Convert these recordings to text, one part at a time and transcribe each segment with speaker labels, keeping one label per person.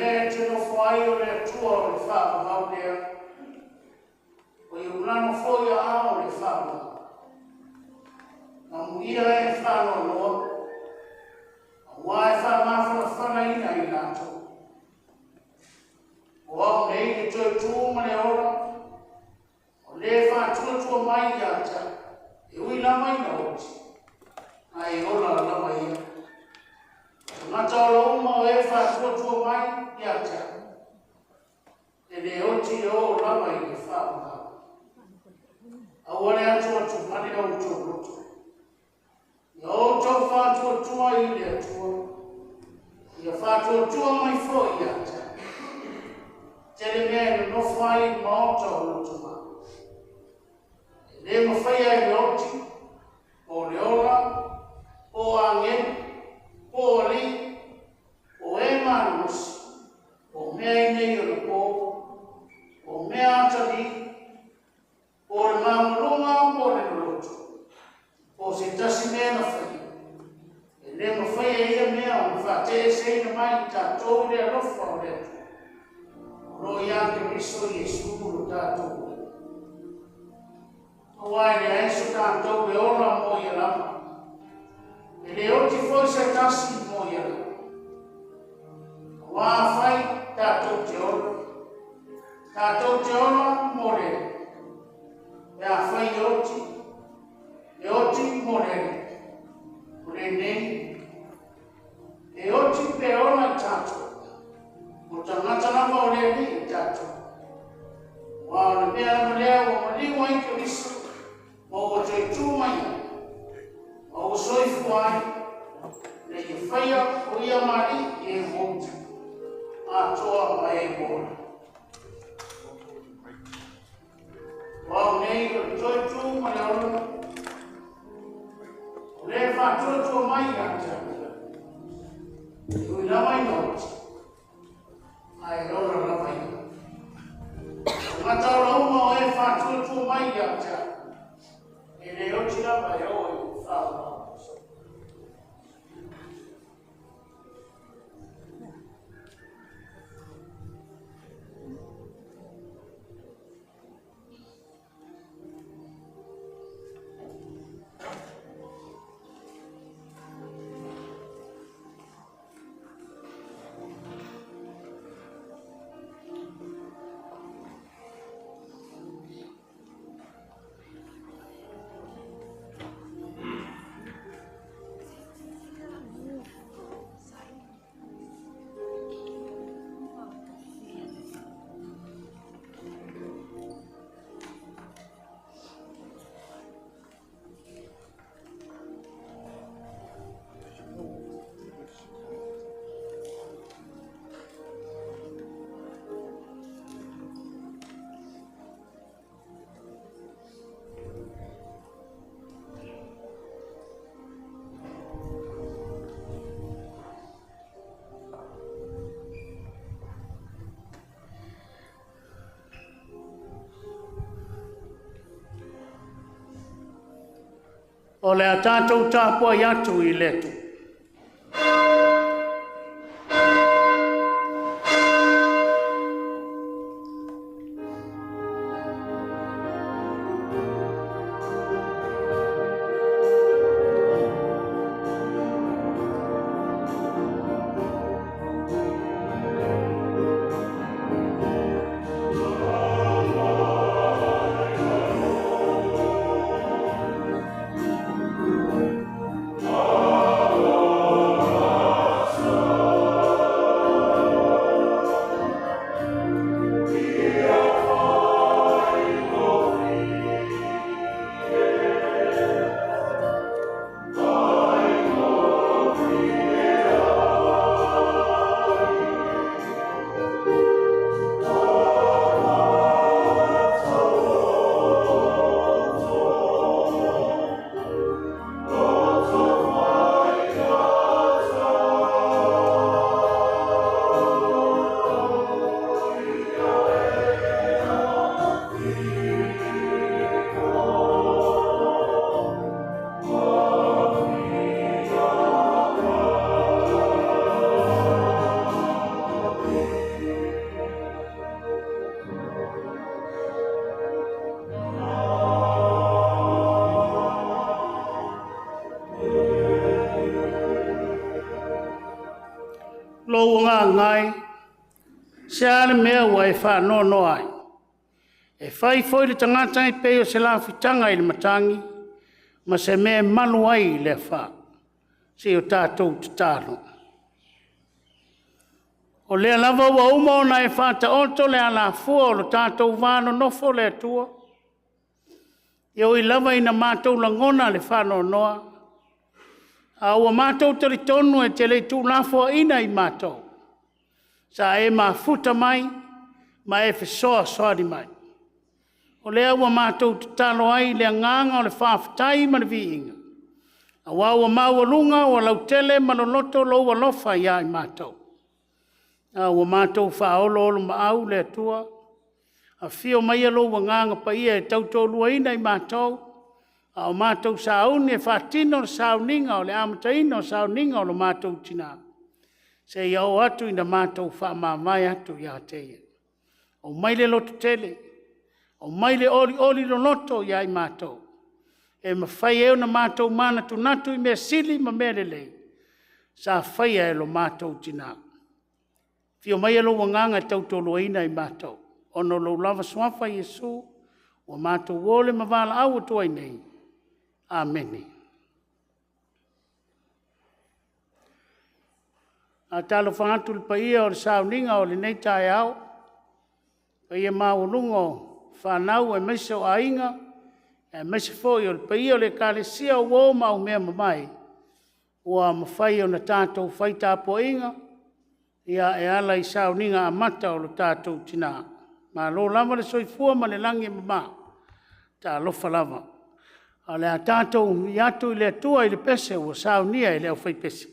Speaker 1: mea e te nofo ai o le Atua o le faavavau lea, o iulano foi aao o le faavavau. Amuia e faanoanoa, auā e faamafanafanaina i latou. O au nei le toe tu ma le ola, o le faatuatua mai ia te au, e ui lava ina oti, ae ola lava ia. Tagata ola uma o e faatuatua mai ia te au, e le oti e oo lava i le faavavau. Aua le atuatuvale o outou loto. Ia outou faatuatua i le Atua, ia faatuatua mai foi ia te au. Tele mea e nonofo ai i le maota o lou Tama. E le mafaia e le oti, po o le ola, po o agelu, po o alii, po o e malolosi, po o mea i nei ona po, po o mea atalii, po o le maualuga po o le loloto, po o se tasi mea na faia, e le mafaia e ia mea ona faateeseina mai i tatou i le alofa o le Atua, o lo o ia Keriso Iesu lo tatou Alii. Auā e leai so tatou e ola mo ia lava, e le oti foi se tasi mo ia lava. Auā afai tatou te ola, tatou te ola mo le Alii. Pe afai e oti, e oti mo le Alii. O lenei, e oti pe ola i tatou, o tagata lava o le Alii i tatou. Auā o le mea lava lea ua maliu ai Keriso, ma ua toe tu mai ai, ma ua soifua ai, ina ia faia o ia ma alii i e ua oti, atoa ma e ua ola. O au nei o le toe tu ma le ola, o le faatuatua mai ia te au, e ui lava ina oti, ae ola lava ia. Tagata ola uma o e faatuatua mai ia te au, e le oti lava e oo i le faavavau. O le a tatou tapuai atu i le Atua. Lou agaga e, se a le mea ua e faanoanoa ai? E fai foi le tagata e pei o se lafitaga i le matagi, ma se mea e malu ai i le afa. Se i o tatou tatalo. O lea lava ua uma ona e faataoto le alafua o lo tatou va nonofo le Atua, e ui lava ina matou lagona le faanoanoa, a ua matou talitonu e te le i tuulafoaiina i matou, sa e mafuta mai ma e fesoasoani mai. O lea ua matou tatalo ai i le agaga o le faafetai ma le viiga, aua ua maualuga ua lautele ma loloto lou alofa ia i matou. A ua matou faaoloolomaau le Atua, afio maia lou Agaga Paia e tautoaluaina i matou a o matou sauni e faatino le sauniga o le amataina o sauniga o lo matou tina, seia oo atu ina matou faamavae atu ia te Ia. Aumai le lototele, aumai le olioli loloto ia i matou, e mafai ai ona matou manatunatu i mea sili ma mea lelei sa faia e lo matou tina. Afio maia lou Agaga e tautoaluaina i matou, ona o lou lava Suafa Iesu, ua matou ole ma valaau atu ai nei. Amene. Faatalofa atu i le paia o le sauniga o lenei taeao, paia maualuga o fanau aemaise o aiga, aemaise foi o le paia o le Ekalesia o uo ma aumeamamae ua mafai ona tatou fai tapuaiga e ala i sauniga amata o le tatou tina. Malo lava le soifua ma le lagi e mama, talofa lava. Ae o le a tatou ui atu i le Atua i le pese ua saunia e le aufaipese.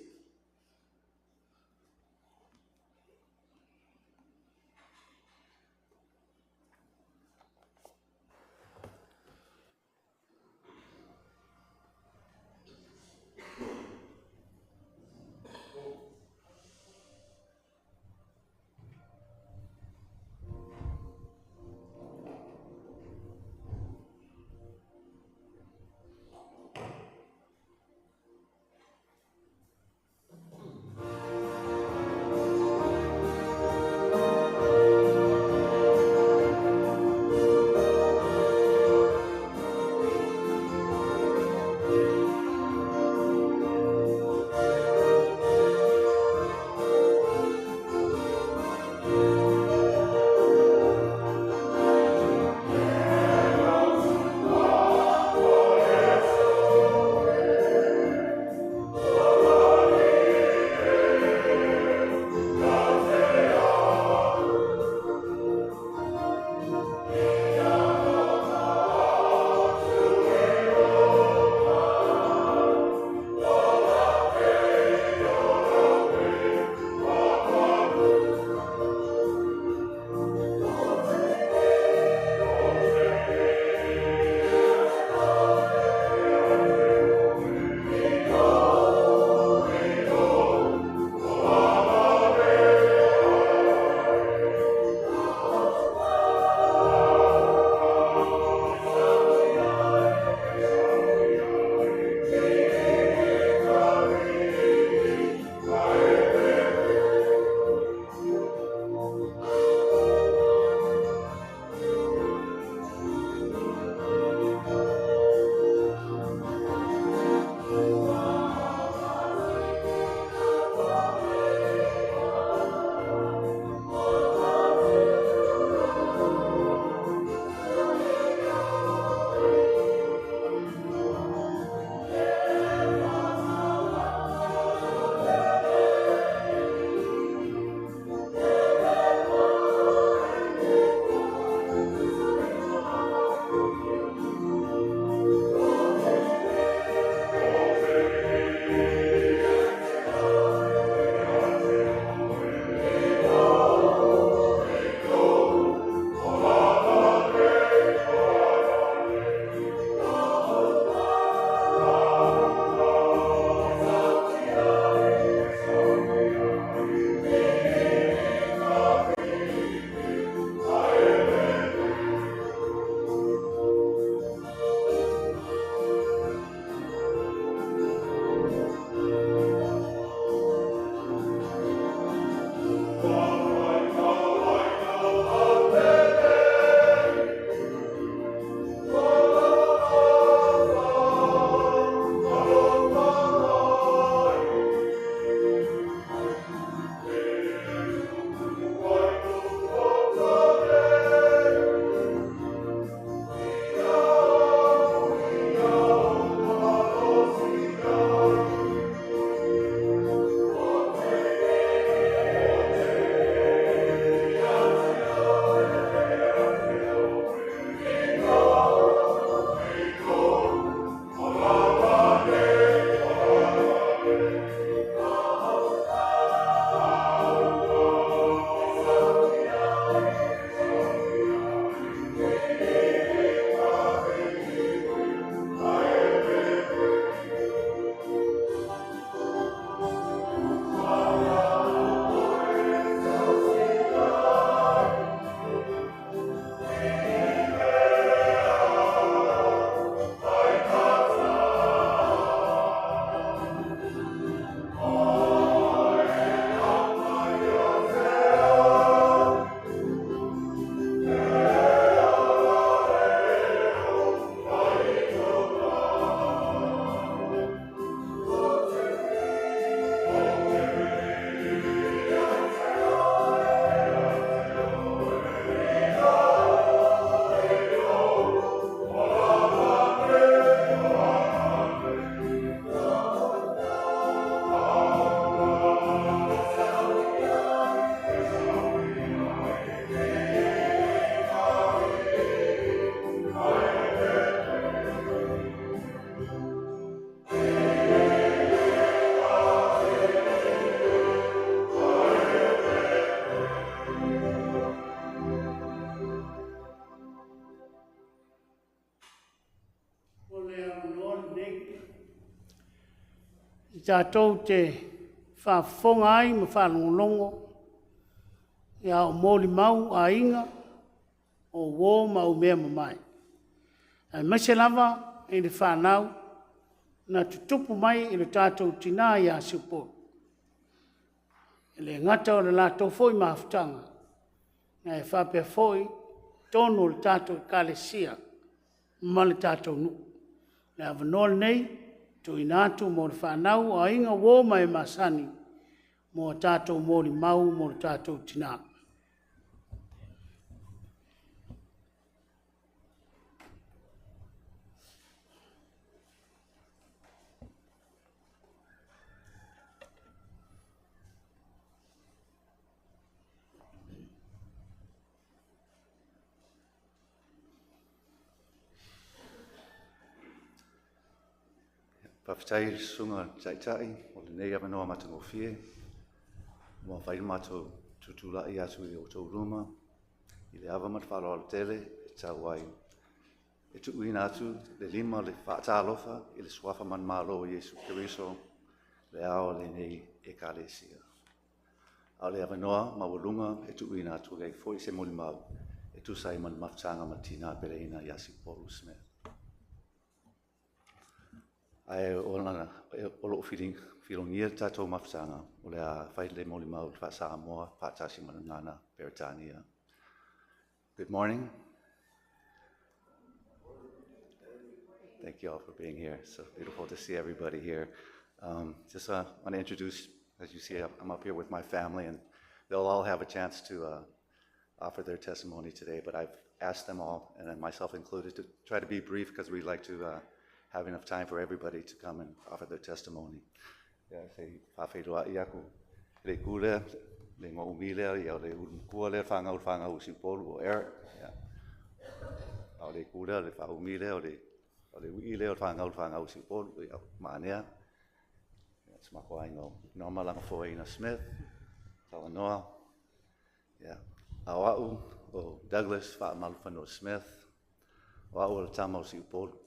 Speaker 1: tatou te faafofoga ai ma faalogologo a o molimau aiga, o uo ma au mea mamae, aemaise lava i le fanau na tutupu mai i le tatou tina ia Siupolu. E le gata o le latou foi mafutaga, ae faapea foi totonu o le tatou Ekalesia ma le tatou nuu. O le avanoa lenei e tuuina atu mo le fanau, o aiga, uo ma e masani mo a tatou molimau mo le tatou tina.
Speaker 2: Faafetai i le susuga i le Taitai mo lenei avanoa matagofie ua mafai ona matou tutulai atu i outou luma i le ava ma le faaaloalo tele e tatau ai e tuuina atu le lima o le faatalofa i le suafa manumalo o Iesu Keriso, le Ao o lenei Ekalesia. A o le avanoa maualuga e tuuina atu ai foi se molimau e tusa ai ma le mafutaga ma le tina peleina ia Siupolu Smith. Ae o lo o filogia le tatou mafutaga, o le a fai le molimau faa-Samoa faatasi ma le Gagana Peretania. Good morning. Thank you all for being here. It's so beautiful to see everybody here. Just want to introduce, as you see, I'm up here with my family, and they'll all have a chance to offer their testimony today, but I've asked them all, and myself included, to try to be brief because we'd like to have enough time for everybody to come and offer their testimony. Ia, se i faafeiloai atu le itu lea, le igoa umi lea, ia o le ulumatua lea o le fanau o Siupolu o Eric. Ia. A o le itu lea, le faaumi lea, o le uii lea o le fanau o Siupolu, ia, maanea. Ia, si matou aiga o Norma Lagofoeina Smith, Talanoa. Ia. A o au o Douglas Faamalufanua Smith, o au o le tama o Siupolu.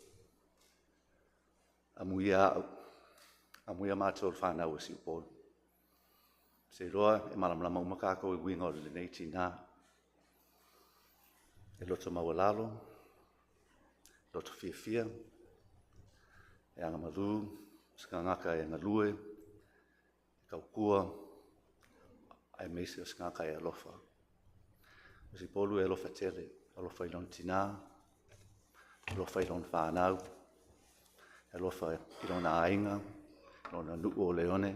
Speaker 2: Amuia au, amuia matou le fanau o Siupolu. Se iloa e malamalama uma tātou i uiga o lenei tina. E loto maualalo, loto fiafia, e agamalu, se tagata e galue, e tautua, aemaise o se tagata e alofa. O Siupolu e alofa tele, alofa i lona tina, alofa i lona fanau, alofa i lona aiga, lona nuu o Leone,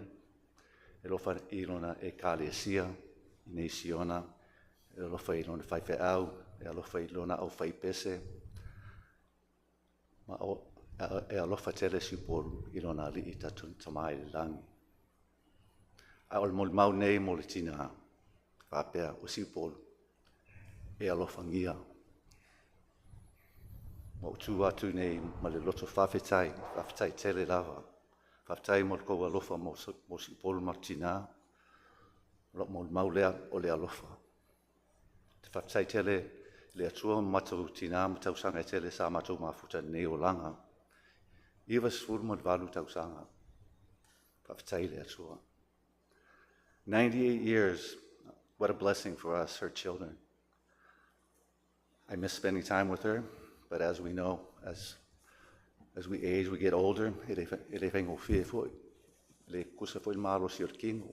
Speaker 2: alofa i lona ekalesia i nei Siona, e alofa i lona faifeau, e alofa i lona aufaipese, ma o, e alofa tele Siupolu i lona alii tatou Tama i le lagi. A o le molimau nei mo le tina, faapea o Siupolu, e alofagia. Ma ou tu atu nei ma le loto faafetai, faafetai tele lava. Faafetai mo le tou alofa mo Siupolu ma le tina. O lou molimau lea o le alofa. Te faafetai tele le Atua ma matou tina ma tausaga e tele sa matou mafuta nei olaga. 98 tausaga. Faafetai le Atua. 98 years, what a blessing for us, her children. I miss spending time with her, but as we know, as we age, we get older, e le faigofie foi. E le tutusa foi le malosi o le tino.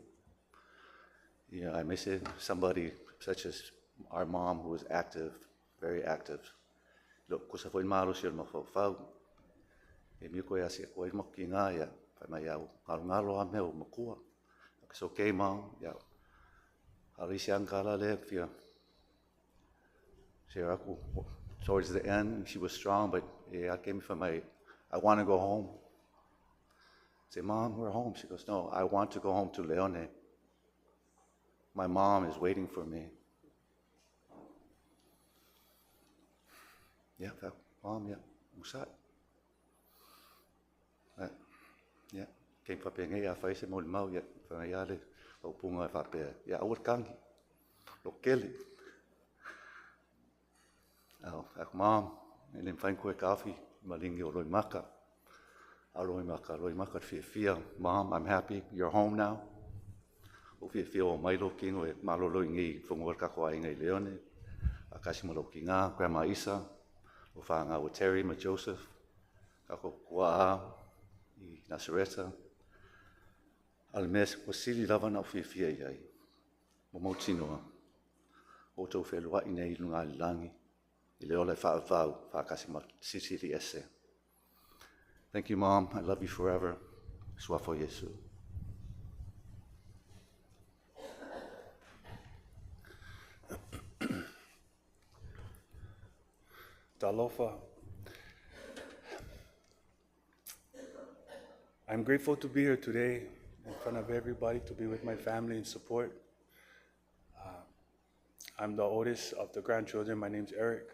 Speaker 2: Yeah, I miss it. Somebody such as our mom who was active, very active. Le tutusa foi le malosi o le mafaufau. E mio koe asia koe makinga ia, whai mai au ngalo ngalo a mea o makua. It's okay, Mom. Yeah. A le isi angala lea fia share aku towards the end, she was strong, but yeah, I came from my, I want to go home. I say, Mom, we're home. She goes, no, I want to go home to Leone. My mom is waiting for me. Yeah, that, Mom, yeah, usai. Yeah, kei whapea a whai se molimau, ia, whai ale, o punga e whapea, ia, aua kangi, lo kele. Au, aku mom, e le mawhain koe kafi, malingi o loi maka. Aloimaka, aloimaka te fiafia. Mom, I'm happy you're home now. O fiafia o mai lou kino e malolo i nei fongo kako aiga i Leone. A kasi ma lou kina, Grandma Isa, o whāngau o Terry ma Joseph, kako kua i Nasareta. A le mea ua sili lava na o fiafia i ai. Mo mautinoa, o tou feluai nei i luga i le lagi, i le ola e faavavau, faatasi ma Silisili Ese. Thank you, Mom. I love you forever. Suafa o Iesu.
Speaker 3: Talofa. I'm grateful to be here today in front of everybody, to be with my family and support. I'm the oldest of the grandchildren. My name's Eric.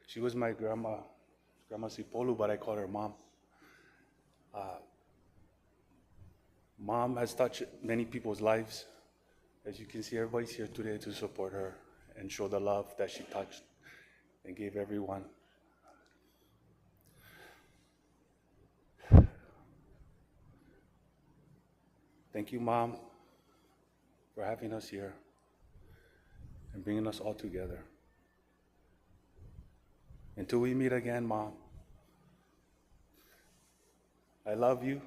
Speaker 3: She was my grandma, Grandma Sipolu, but I call her Mom. Mom has touched many people's lives. As you can see, everybody's here today to support her and show the love that she touched and gave everyone. Thank you, Mom, for having us here and bringing us all together. Until we meet again, Mom, I love you.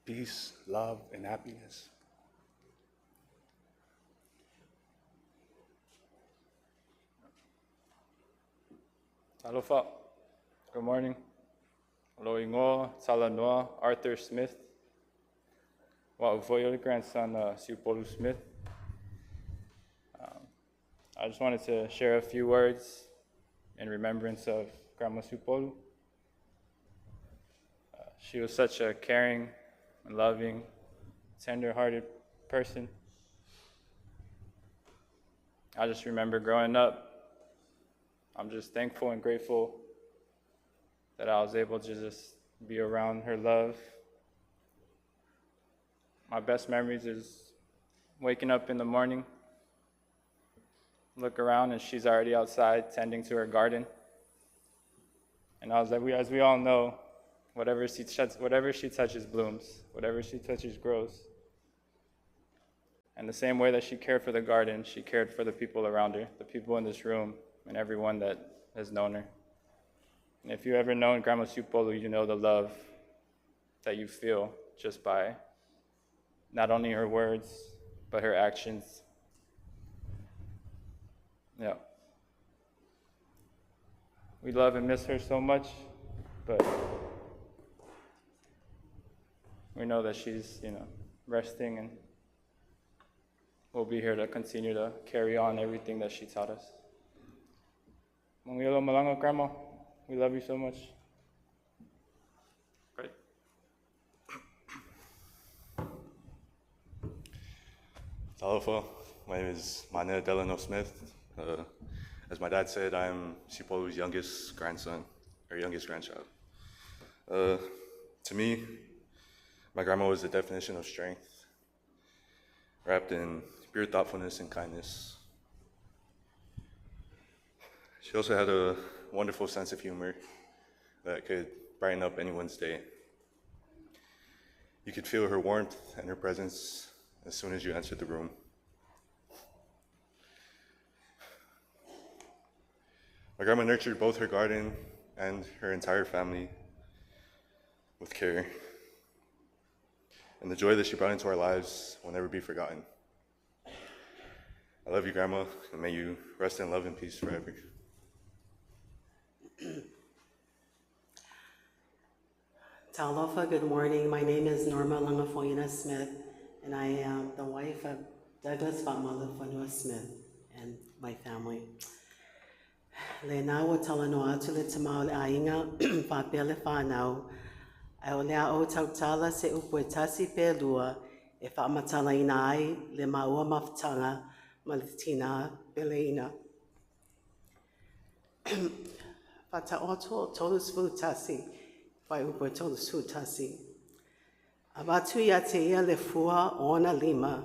Speaker 3: Peace, love, and happiness.
Speaker 4: Talofa. Good morning. Lo ingoa, Talanoa, Arthur Smith. Wa ufoio grandson, Siupolu Smith. I just wanted to share a few words in remembrance of Grandma Siupolu. She was such a caring and loving, tender-hearted person. I just remember growing up, I'm just thankful and grateful that I was able to just be around her love. My best memories is waking up in the morning, look around, and she's already outside tending to her garden. And I was like, as we all know, whatever she touches blooms, whatever she touches grows. And the same way that she cared for the garden, she cared for the people around her, the people in this room, and everyone that has known her. And if you've ever known Grandma Siupolu, you know the love that you feel just by not only her words, but her actions. Yeah. We love and miss her so much, but we know that she's, resting, and we'll be here to continue to carry on everything that she taught us. Mangiolo Malanga, Grandma, we love you so much. Great.
Speaker 5: Talofa, my name is Mane Delano Smith. As my dad said, I'm Sipolu's youngest grandson, or youngest grandchild. To me, my grandma was the definition of strength, wrapped in pure thoughtfulness and kindness. She also had a wonderful sense of humor that could brighten up anyone's day. You could feel her warmth and her presence as soon as you entered the room. My grandma nurtured both her garden and her entire family with care, and the joy that she brought into our lives will never be forgotten. I love you, Grandma, and may you rest in love and peace forever.
Speaker 6: Talofa, good morning. My name is Norma Langafoina Smith, and I am the wife of Douglas Fa'amalafonua Smith and my family. Le nā ua talanoa atu le tamau le aiga whapea le whānau, ai o lea o tautala se upu e tasi pe lua e whaamatala ina ai le maua mafutanga ma le tina peleina. Whataoto tolu tasi, whai upu e tolu tasi. Avatu ia te ia le fua o ona lima,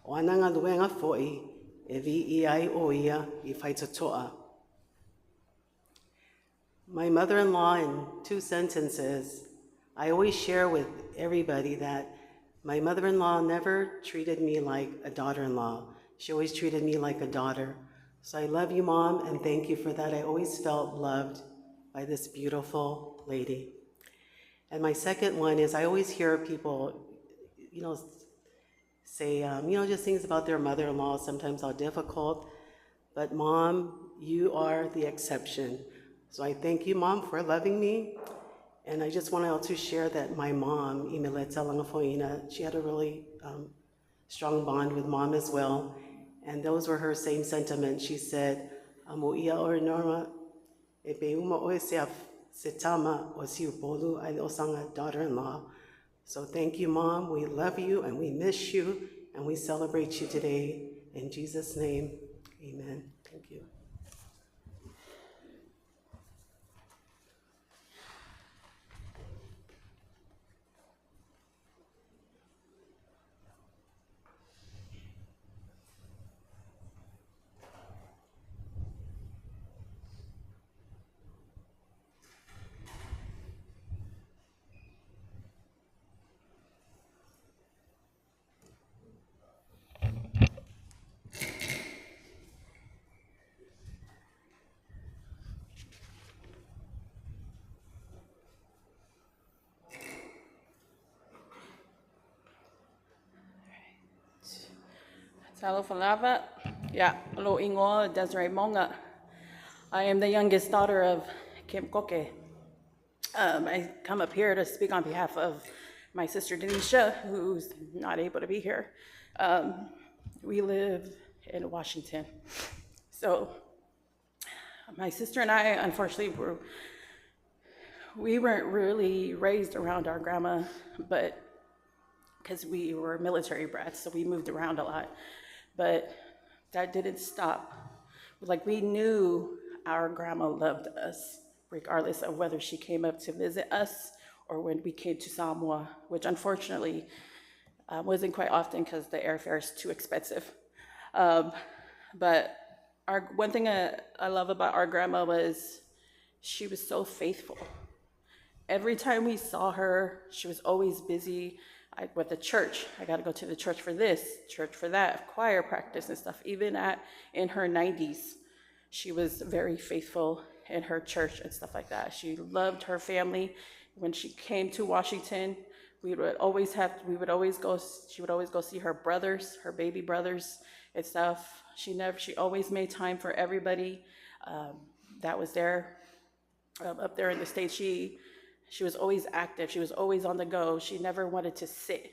Speaker 6: o ana ngā luenga foi e vi i ai o ia i whaitatoa. My mother-in-law, in 2 sentences, I always share with everybody that my mother-in-law never treated me like a daughter-in-law. She always treated me like a daughter. So I love you, Mom, and thank you for that. I always felt loved by this beautiful lady. And my second one is I always hear people, say, just things about their mother-in-law, sometimes how difficult. But Mom, you are the exception. So I thank you, Mom, for loving me. And I just want to also share that my mom, Imeleta Langafoina, she had a really strong bond with Mom as well. And those were her same sentiments. She said, Amo ia ore Norma, e pe uma oe se a se tama o si upolu ai o sanga daughter-in-law. So thank you, Mom. We love you and we miss you and we celebrate you today. In Jesus' name, amen. Thank you.
Speaker 7: Talofa lava, yeah, lo ingoa Desiree Monga. I am the youngest daughter of Kim Koke. I come up here to speak on behalf of my sister Denisha, who's not able to be here. We live in Washington. So my sister and I, unfortunately, we weren't really raised around our grandma, but because we were military brats, so we moved around a lot. But that didn't stop. We knew our grandma loved us, regardless of whether she came up to visit us or when we came to Samoa, which unfortunately wasn't quite often because the airfare is too expensive. But one thing I love about our grandma was she was so faithful. Every time we saw her, she was always busy with the church. I got to go to the church for this, church for that, choir practice. Even in her 90s, she was very faithful in her church. She loved her family. When she came to Washington, we would always have, we would always go, she would always go see her brothers, her baby brothers. She never, she always made time for everybody that was there up there in the States. She was always active. She was always on the go. She never wanted to sit.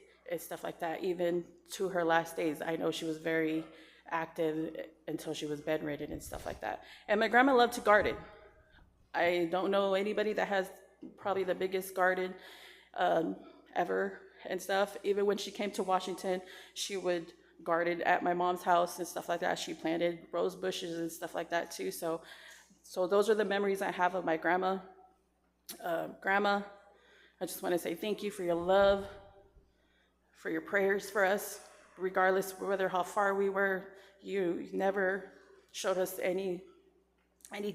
Speaker 7: Even to her last days, I know she was very active until she was bedridden. And my grandma loved to garden. I don't know anybody that has probably the biggest garden ever. Even when she came to Washington, she would garden at my mom's house. She planted rose bushes too. So those are the memories I have of my grandma. Grandma, I just want to say thank you for your love, for your prayers for us, regardless of whether how far we were. You never showed us any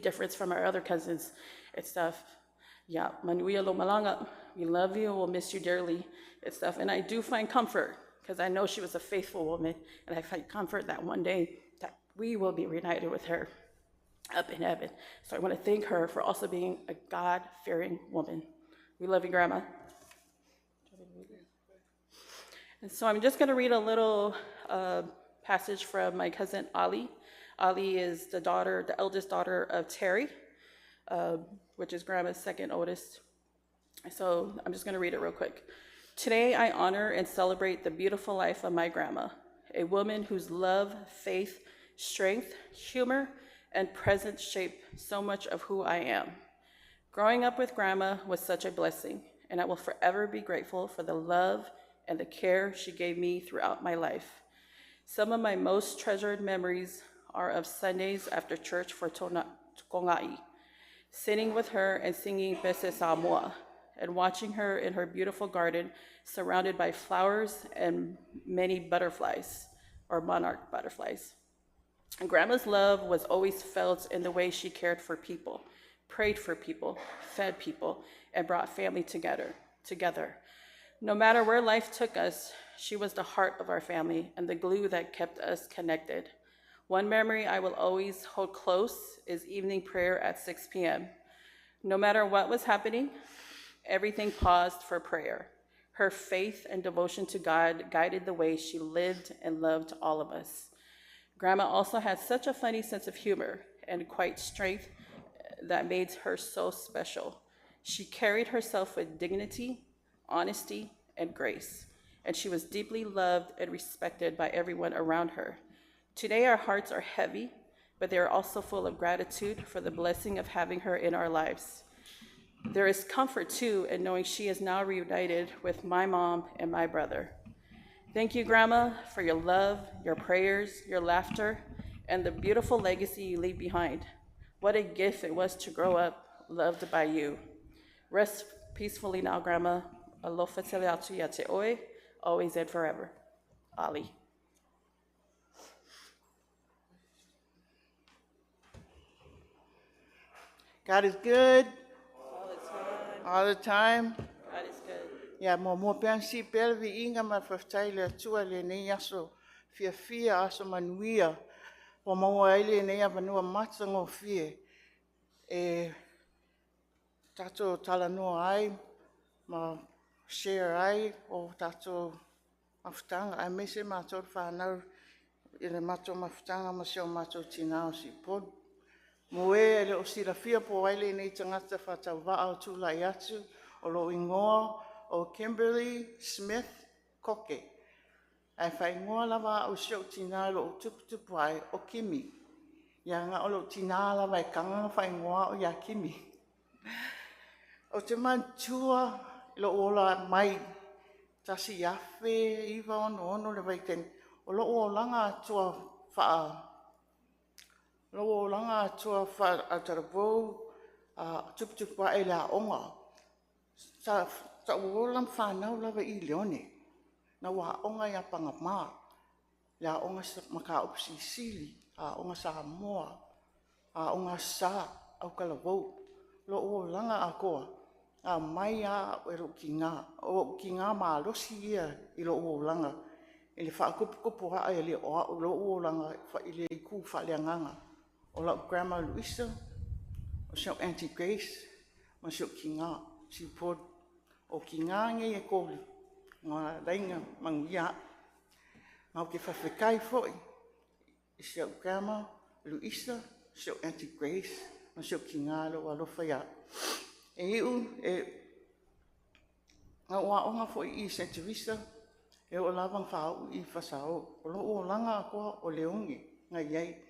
Speaker 7: difference from our other cousins. Yeah, manuia lo malanga, we love you, we'll miss you dearly. And I do find comfort, because I know she was a faithful woman, and I find comfort that one day that we will be reunited with her up in heaven. So I want to thank her for also being a God-fearing woman. We love you, Grandma. And so I'm just going to read a little passage from my cousin Ali. Ali is the eldest daughter of Terry, which is Grandma's second oldest. So I'm just going to read it real quick. Today I honor and celebrate the beautiful life of my grandma, a woman whose love, faith, strength, humor, and presence shape so much of who I am. Growing up with Grandma was such a blessing, and I will forever be grateful for the love and the care she gave me throughout my life. Some of my most treasured memories are of Sundays after church for Togonga'i, sitting with her and singing Pese Samoa, and watching her in her beautiful garden surrounded by flowers and many butterflies, or monarch butterflies. And Grandma's love was always felt in the way she cared for people, prayed for people, fed people, and brought family together. No matter where life took us, she was the heart of our family and the glue that kept us connected. One memory I will always hold close is evening prayer at 6 p.m. No matter what was happening, everything paused for prayer. Her faith and devotion to God guided the way she lived and loved all of us. Grandma also had such a funny sense of humor and quiet strength that made her so special. She carried herself with dignity, honesty, and grace, and she was deeply loved and respected by everyone around her. Today, our hearts are heavy, but they are also full of gratitude for the blessing of having her in our lives. There is comfort, too, in knowing she is now reunited with my mom and my brother. Thank you, Grandma, for your love, your prayers, your laughter, and the beautiful legacy you leave behind. What a gift it was to grow up loved by you. Rest peacefully now, Grandma. Alofa tele atu ia te oe, always and forever. Ali.
Speaker 1: God is good.
Speaker 7: All the time.
Speaker 1: All the time.
Speaker 7: God is good.
Speaker 1: Ia muamua pea ona sii pea le viiga ma le faafetai i le Atua i lenei aso fiafia, aso manuia ua maua ai lenei avanoa matagofie e tatou talanoa ai ma share ai o tatou mafutaga, aemaise matou le fanau i le matou mafutaga ma si o matou tina o Sipolu. Mo e e le o silafia po o ai lenei tagata faatauvaa o tulai atu, o lou igoa o Kimberly Smith Koke. Ae faaigoa lava au e si ou tina i lou tuputupu ae o Kimi. Ia na o lou tina lava e taga ona faaigoa au ia Kimi. Ou te manatua lou ola mai 1966 le vaitaimi, o lou olaga atoa faa-autalavou, tuputupu ae i le aoga, sa ou ola ma fanau lava i Leone. Na ou aoga ia Pagama, le aoga mataupu silisili, aoga Samoa, aoga Aso Sa, autalavou. Lou olaga atoa, na aumai lava au e lou tina. O lou tina malosi ia i lou olaga i le faatuputupu ae e le o au i lou olaga i le itu faaleagaga. O lau grandma Luisa, o si au Aunty Grace ma si ou tina o Sipolu. O tina nei e tolu na ala ai ona manuia au. Ma ou te faafetai foi i si au grandma Luisa, si au Aunty Grace ma si ou tina i lou alofa ia au. E iu, na ou aoga foi i St. Theresa, e oo lava ina faauu i Fasao. O lou olaga atoa o Leone na i ai.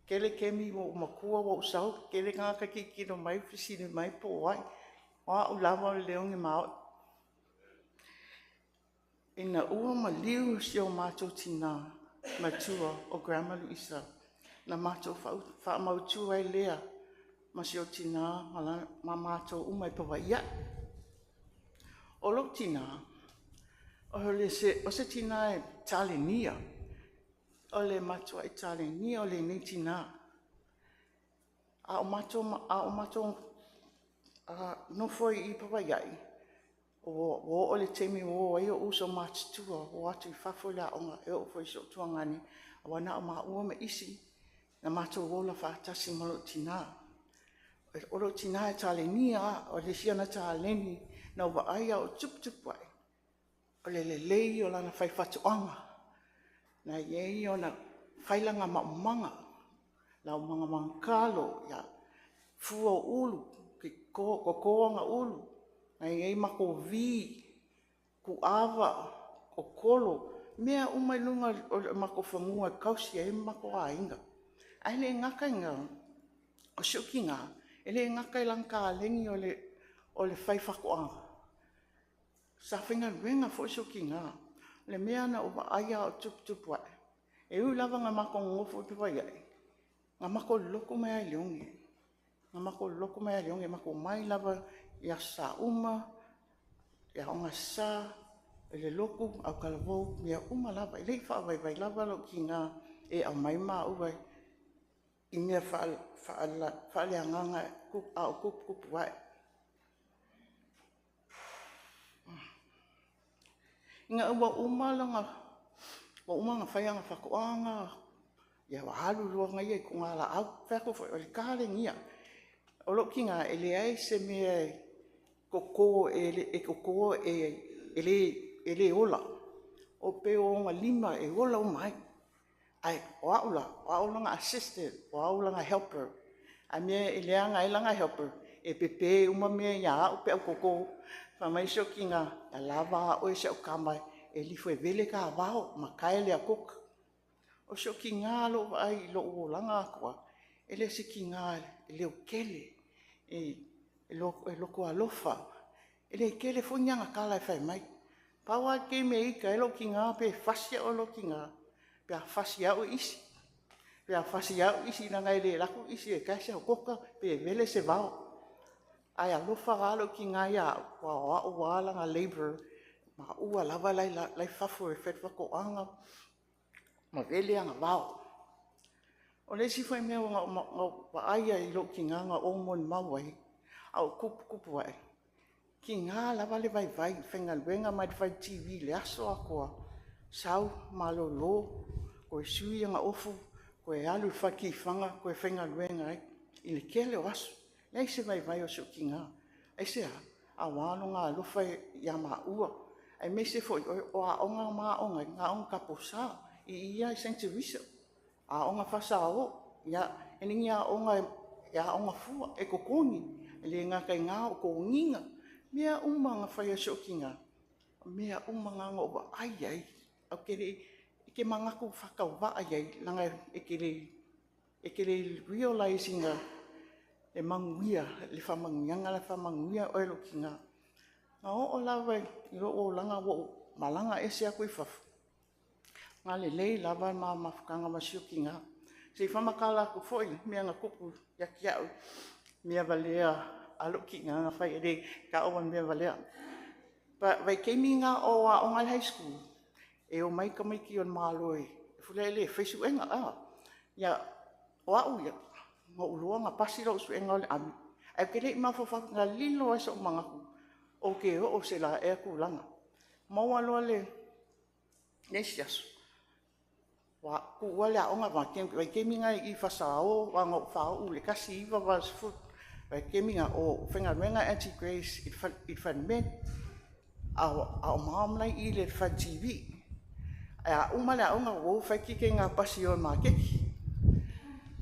Speaker 1: Tele taimi ua ou matua ua ou sau, tele tagata e tilotilo mai fesili mai po o ai. O au lava o le Leone maoti. Ina ua maliu si o matou tina matua o Grandma Luisa, na matou faamautu ai lea ma si ou tina ma matou uma i Pavaii. O lou tina, o se tina e talenia, o le matuai talenia o lenei tina. A o matou nofo i Pavaii, ua oo i le taimi ua o ai ou uso matutua o atu i fafo i le aoga, e oo foi i si ou tuagane, ua na o maua ma isi na matou ola faatasi ma lou tina. O lou tina e talenia lava, o le isi ana taleni na ou vaai a o tuputupu ae, o le lelei o lana faifaatoaga. Na i ai ona fai lana maumaga, laumaga magalo, fua o ulu, toto ana ulu, na i ai matou vi, puava, totolo, mea uma i luga o le matou fanua e tausi ai le matou aiga. Ae le gata i lena, o si ou tina, e le gata i lana taleni o le faifaatoaga, sa faigaluega foi si ou tina. O le mea na ou vaai a o tuputupu ae, e ui lava ina matou nonofo i Pavaii, na matou lotu mai lava i Leone. Na matou lotu mai lava i Leone, matou omai lava i Aso Sa uma, i Aoga Aso Sa, i le lotu, autalavou, mea uma lava. E le i faavaivai lava lou tina e aumai maua.
Speaker 8: i mea faaleagaga a o tuputupu ae. Ina ua uma ona fai ana faatoaga, ia ua alu loa ia i togalaau. Ou fai atu foi, o le talenia. O lou tina, e leai se mea e toto e le ola. E pei o ona lima e ola uma ai. Ae o au la, o au lana assistant, o au lana helper. A mea e leaga ai lana helper, e pepe uma mea ia au peau toto. Fai mai si ou tina, ia lava a oe si au tama e lifo e vele ta vao ma tae le akoka. O si ou tina i lou vaai i lou olaga atoa, e le o se tina e leotele, e loto alofa, e le tele foi ni ana tala e fai mai. Pau lava le taimi e ita ai lou tina pe fasi au e lou tina, pe a fasi e au isi. Pe a fasi e au isi leaga e le alu atu isi e tae se okoka pe vele se vao. Ae alofa la lou tina ia au, aua o au lava lana labour, o maua lava la e i fafo e fai faatoaga ma vele ana vao. O le isi foi mea na ou vaai ai i lou tina na ou molimau ai a o tuputupu ae, e tiga lava le vaivai, e faigaluega mai le fale TV i le aso atoa, sau malolo, toe sui ana ofu, toe alu i le fale tifaga toe faigaluega ai i le tele o aso. E leai se vaivai o si ou tina. Aisea? Aua lona alofa ia maua, aemaise foi o aoga na ma aoga ai, o aoga tapo sa i i lava i Saint Theresa, aoga faa-saõ. Ia, e le o ni aoga e aoga fua, e totogi. E le gata i lena o toniga, o mea uma na fai e si ou tina, o mea uma na na ou vaai i ai. Ou te manatu faatauvaa i ai leaga e te le i realize ina le manuia, le faamanuiaga la e faamanuia oe e lou tina. Na oo lava i lou olaga ua ou malaga ese atu i fafo, na lelei lava le ma mafutaga ma si ou tina. Se i faamatala atu foi mea na tupu ia te au, mea valea a lou tina na fai, e le taua o ni mea valea. O le vaitaimi lena a o aoga i le high school, e omai tamaiti o le Malo e fai suega. Ia, o au ia, na ou iloa na pasi lau suega o le army, ae ou te le i mafaufau, na lilo lava i sou manatu ou te oo i se la ea tulaga. Maua loa i le isi aso, tuua le aoga, vaitaimi na i Fasao aua na ou faaoo i le 1980. O le vaitaimi lena o faigaluega Aunty Grace i le falemeli, a o mom la e i i le fale TV. Ae a uma le aoga o fai kikina pasi e o i le maketi.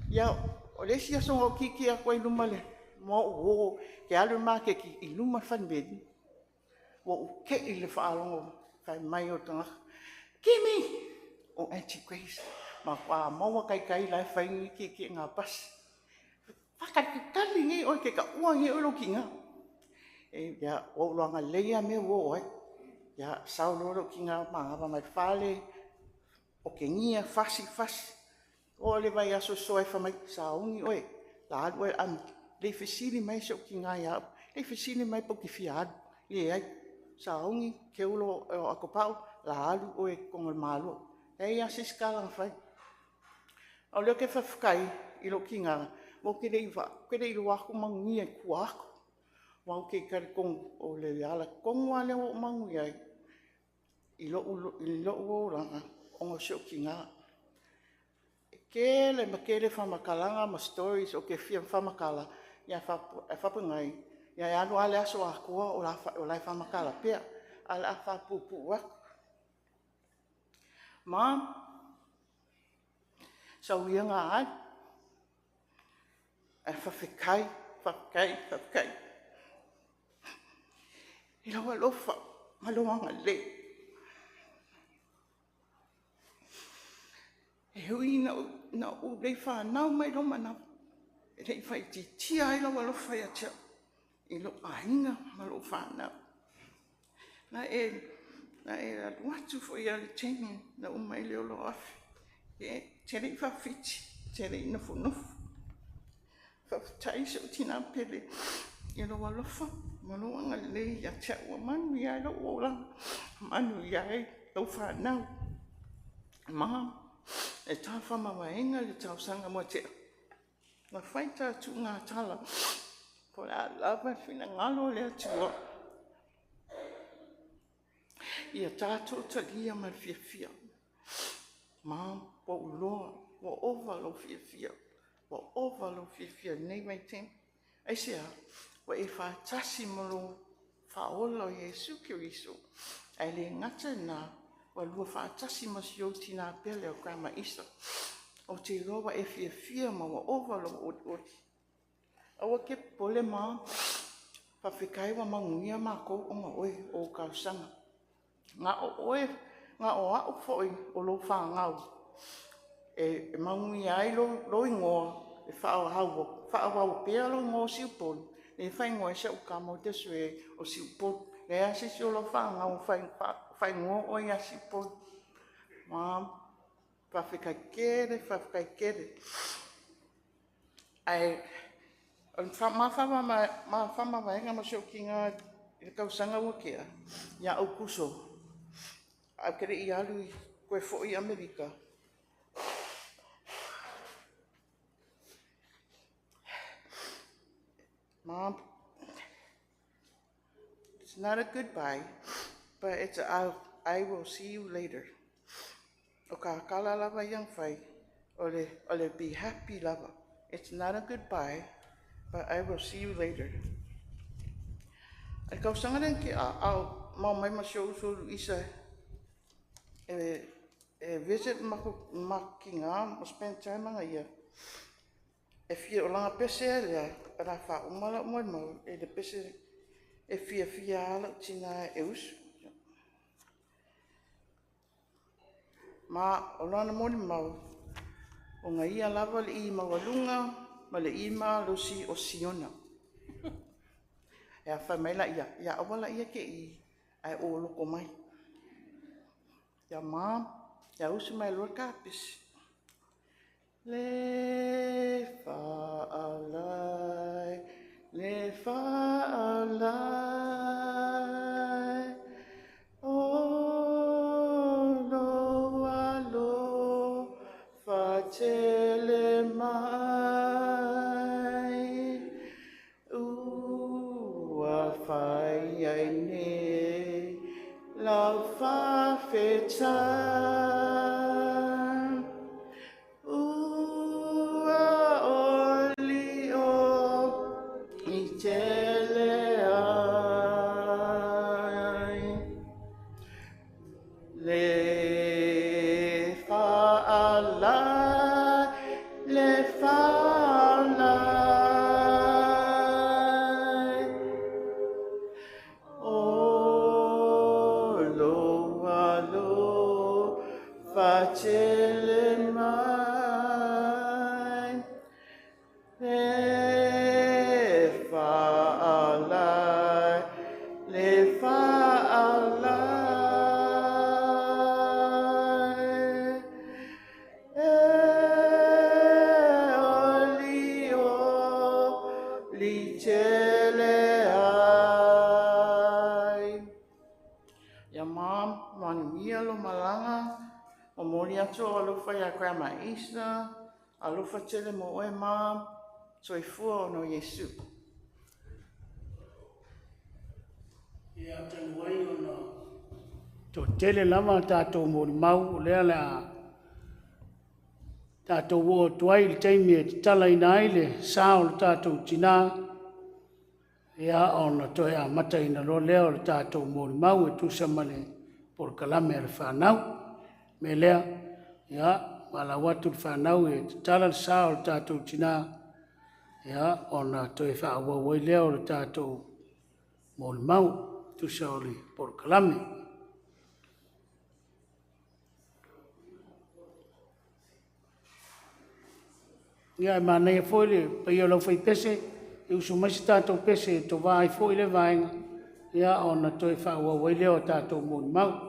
Speaker 8: Ia, o le isi aso na ou kiki atu ai i luma ma ou o ou te alu i le maketi i luma le falemeli, ua ou te i i le faalogo fai mai o le tagata, “Kimi!” O Aunty Grace. Matua maua taitai la e fai ni tietieina pasi. Faatalitali nei oe e te taua nei oe e lou tina. Ia, ua ou iloaina lelei lava mea ua oo ai. Ia sau loa lou tina manava mai le fale, otegia, fasi, fasi. Oo i le vaiaso sosoo ae fai mai, sauni oe o le a alu oe i le army. E le i fesili mai si ou tina ia au, e le i fesili mai pe ou te fia alu, leai. Sauni teu lou atopau o le a alu oe i totonu o le Malo. E leai lava se isi tala na fai. A o lea ou te faafetai i lou tina, aua ou te le i iloa atu manuia i tua atu. Aua ou te talitonu o le ala tonu lava lea ua ou manuia ai i lou olaga, ona o si ou tina. E tele ma tele faamatalaga ma stories ou te fia faamatala, ae faapogai, ia e alu lava le aso atoa o la e faamatala pea, ae o le a faapuupuu atu. Mom, sau ia ina alu, ae faafetai, faafetai, faafetai i lou alofa ma lou agalelei. E ui ina ou le i fanau mai i lou manawa, e le i faaitiitia ai lou alofa ia te au i lou aiga ma lou fanau. Na e alu atu foi lava i le taimi na uma ai le $6,000, e te le i faafiti, e te le i nofonofo. Faafetai si ou tina pele i lou alofa ma lou agalelei ia te au ua manuia ai lou olaga, manuia ai lau fanau. Mom, e ta le faamavaega le tausaga ua tea. Na fai tātuugatala, po o le a lava le finagalo o le Atua. Ia tatou talia ma le fiafia. Ma ua ou iloa ua ova lou fiafia, ua ova lou fiafia i lenei vaitaimi. Aisea? Ua e faatasi ma lou Faaola o Iesu Keriso, ae le gata i lena, ua lua faatasi ma si ou tina pele o Grandma Isa. Ou te iloa ua e fiafia ma ua ova lou olioli. Aua e te popole ma, faafetai ua manuia matou ona o oe, o ou talosaga. Na o oe, na o au foi o lou fanau e manuia ai lou igoa, e faaauau pea lou igoa o Siupolu, lea e faaigoa ai si au tama o Desiree o Siupolu. E leai lava se isi o lau fanau o faaigoa oe ia Siupolu. Mom, faafetai tele, faafetai tele. Ae o le ma faamavaega ma si ou tina i le tausaga ua tea ia Aokuso, ae ou te le i alu toe foi i Amerika, Mom, it's not a goodbye, but it's a I will see you later. O ka tala lava ia na fai, o le be happy lava. It's not a goodbye, but I will see you later. O le tausaga lea na tea a o ma omai ma si ou uso o Luisa e visit le matou tina ma spend time ma ia, e fia, o lana pese lea, o le a faauma lau molimau i le pese, e fiafia lava lou tina e usu. Ma o lana molimau, ona ia lava le i maualuga ma le i malosi o Siona. Ia fai mai laia, ia aua laia te i ae ou logo mai. Ia Mom, ia usu mai loa le ta pese. Le faalai, le faalai, o lou alofa tele mai, ua fai ai nei lau faafetai. Ua oli oli tele ai. Le faalai, le faalai, o lou alofa tele mai. Le faalai, le faalai, e oli oli tele ai. Ia Mom, manuia lou malaga, momoli atu ou alofa ia Grandma Isa, alofa tele mo oe, Mom, soifua ona o Iesu.
Speaker 1: Ia, talu ai ona toatele lava tatou molimau, o lea le a tatou oo atu ai i le taimi e tatalaina ai le sa o le tatou tina, ia ona toe amataina loa lea o le tatou molimau e tusa ma le polokalame a le fanau. Me lea, ia, valaau atu le fanau e tatala le sa o le tatou tina, ia ona toe faaauau ai lea o le tatou molimau e tusa o le polokalame. Ia, e manaia foi le paia o le aufaipese, e usu mai se tatou pese e tovā ai foi le vaega, ia ona toe faaauau ai lea o tatou molimau.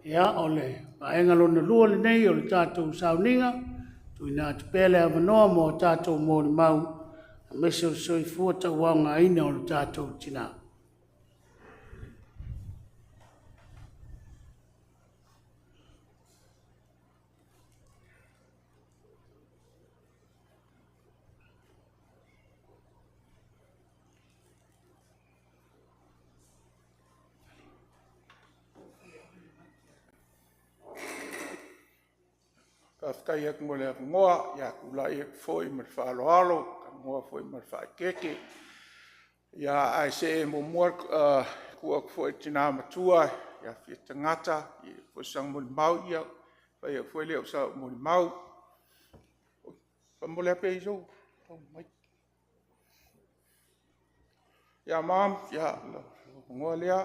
Speaker 1: Ia, o le vaega lona lua lenei o le tatou sauniga, tuuina atu pea le avanoa mo a tatou molimau, aemaise o le soifua tauaogaina o le tatou tina.
Speaker 9: Faafetai atu mo le avanoa. Ia, e tulai atu foi ma le faaaloalo e talanoa foi ma le faaeteete. Ae se muamua e tuu atu foi i le tina matua ia Fiatagata foi sana molimau, ona fai atu foi lea o sau molimau. Faamolemole lava pe i ai sou mic. Ia mom, lou avanoa lea.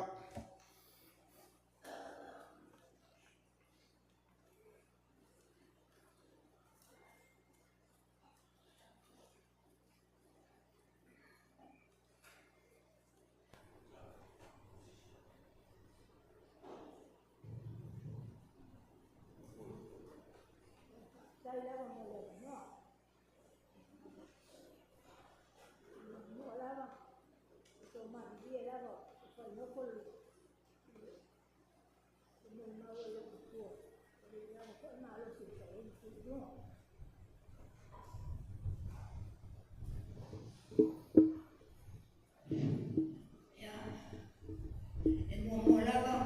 Speaker 10: E muamua lava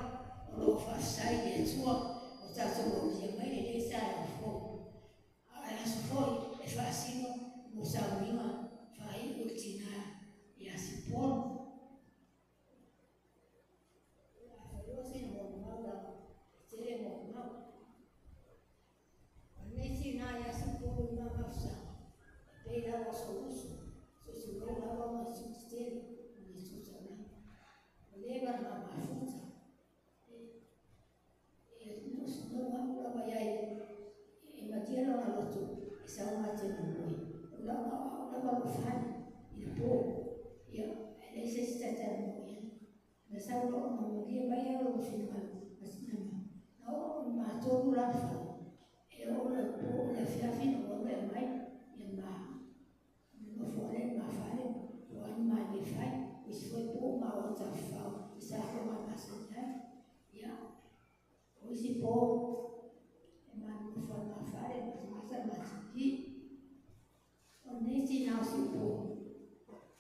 Speaker 10: ona ou faafetai i le Atua ua tatou aulia mai lenei taeao fou, a o le aso foi e faasino mo sauniga faaiu i le tina ia Sipolu. O le a faia sina molimau leaga e tele molimau. O lenei tina ia Sipolu i ma mafuta, e pei lava o sou uso, se i tulou lava ona e tu tetele ona e tu taulaga. Ua leva ona ma mafuta. Na ou alu lava i ai e malie lona loto e sau ma te galueluena. O au lava o lou fale i le po, ia, e leai se isi ta te talanoa i ai. Na sau loa ona malie mai lea o lona finagalo, na oo ina matolu la le fale, e oo i le po i le afiafi ona ou alu lea e aumai, ia ma nonofo ai lea i le ma fale, po o a ni ma mea e fai. O isi foi po ua ma o e tafafao i safoga e masani ai. Ia, o isi po e ma nonofo lava i le ma fale e matamata le ma TV. O lenei tina o Sipolu,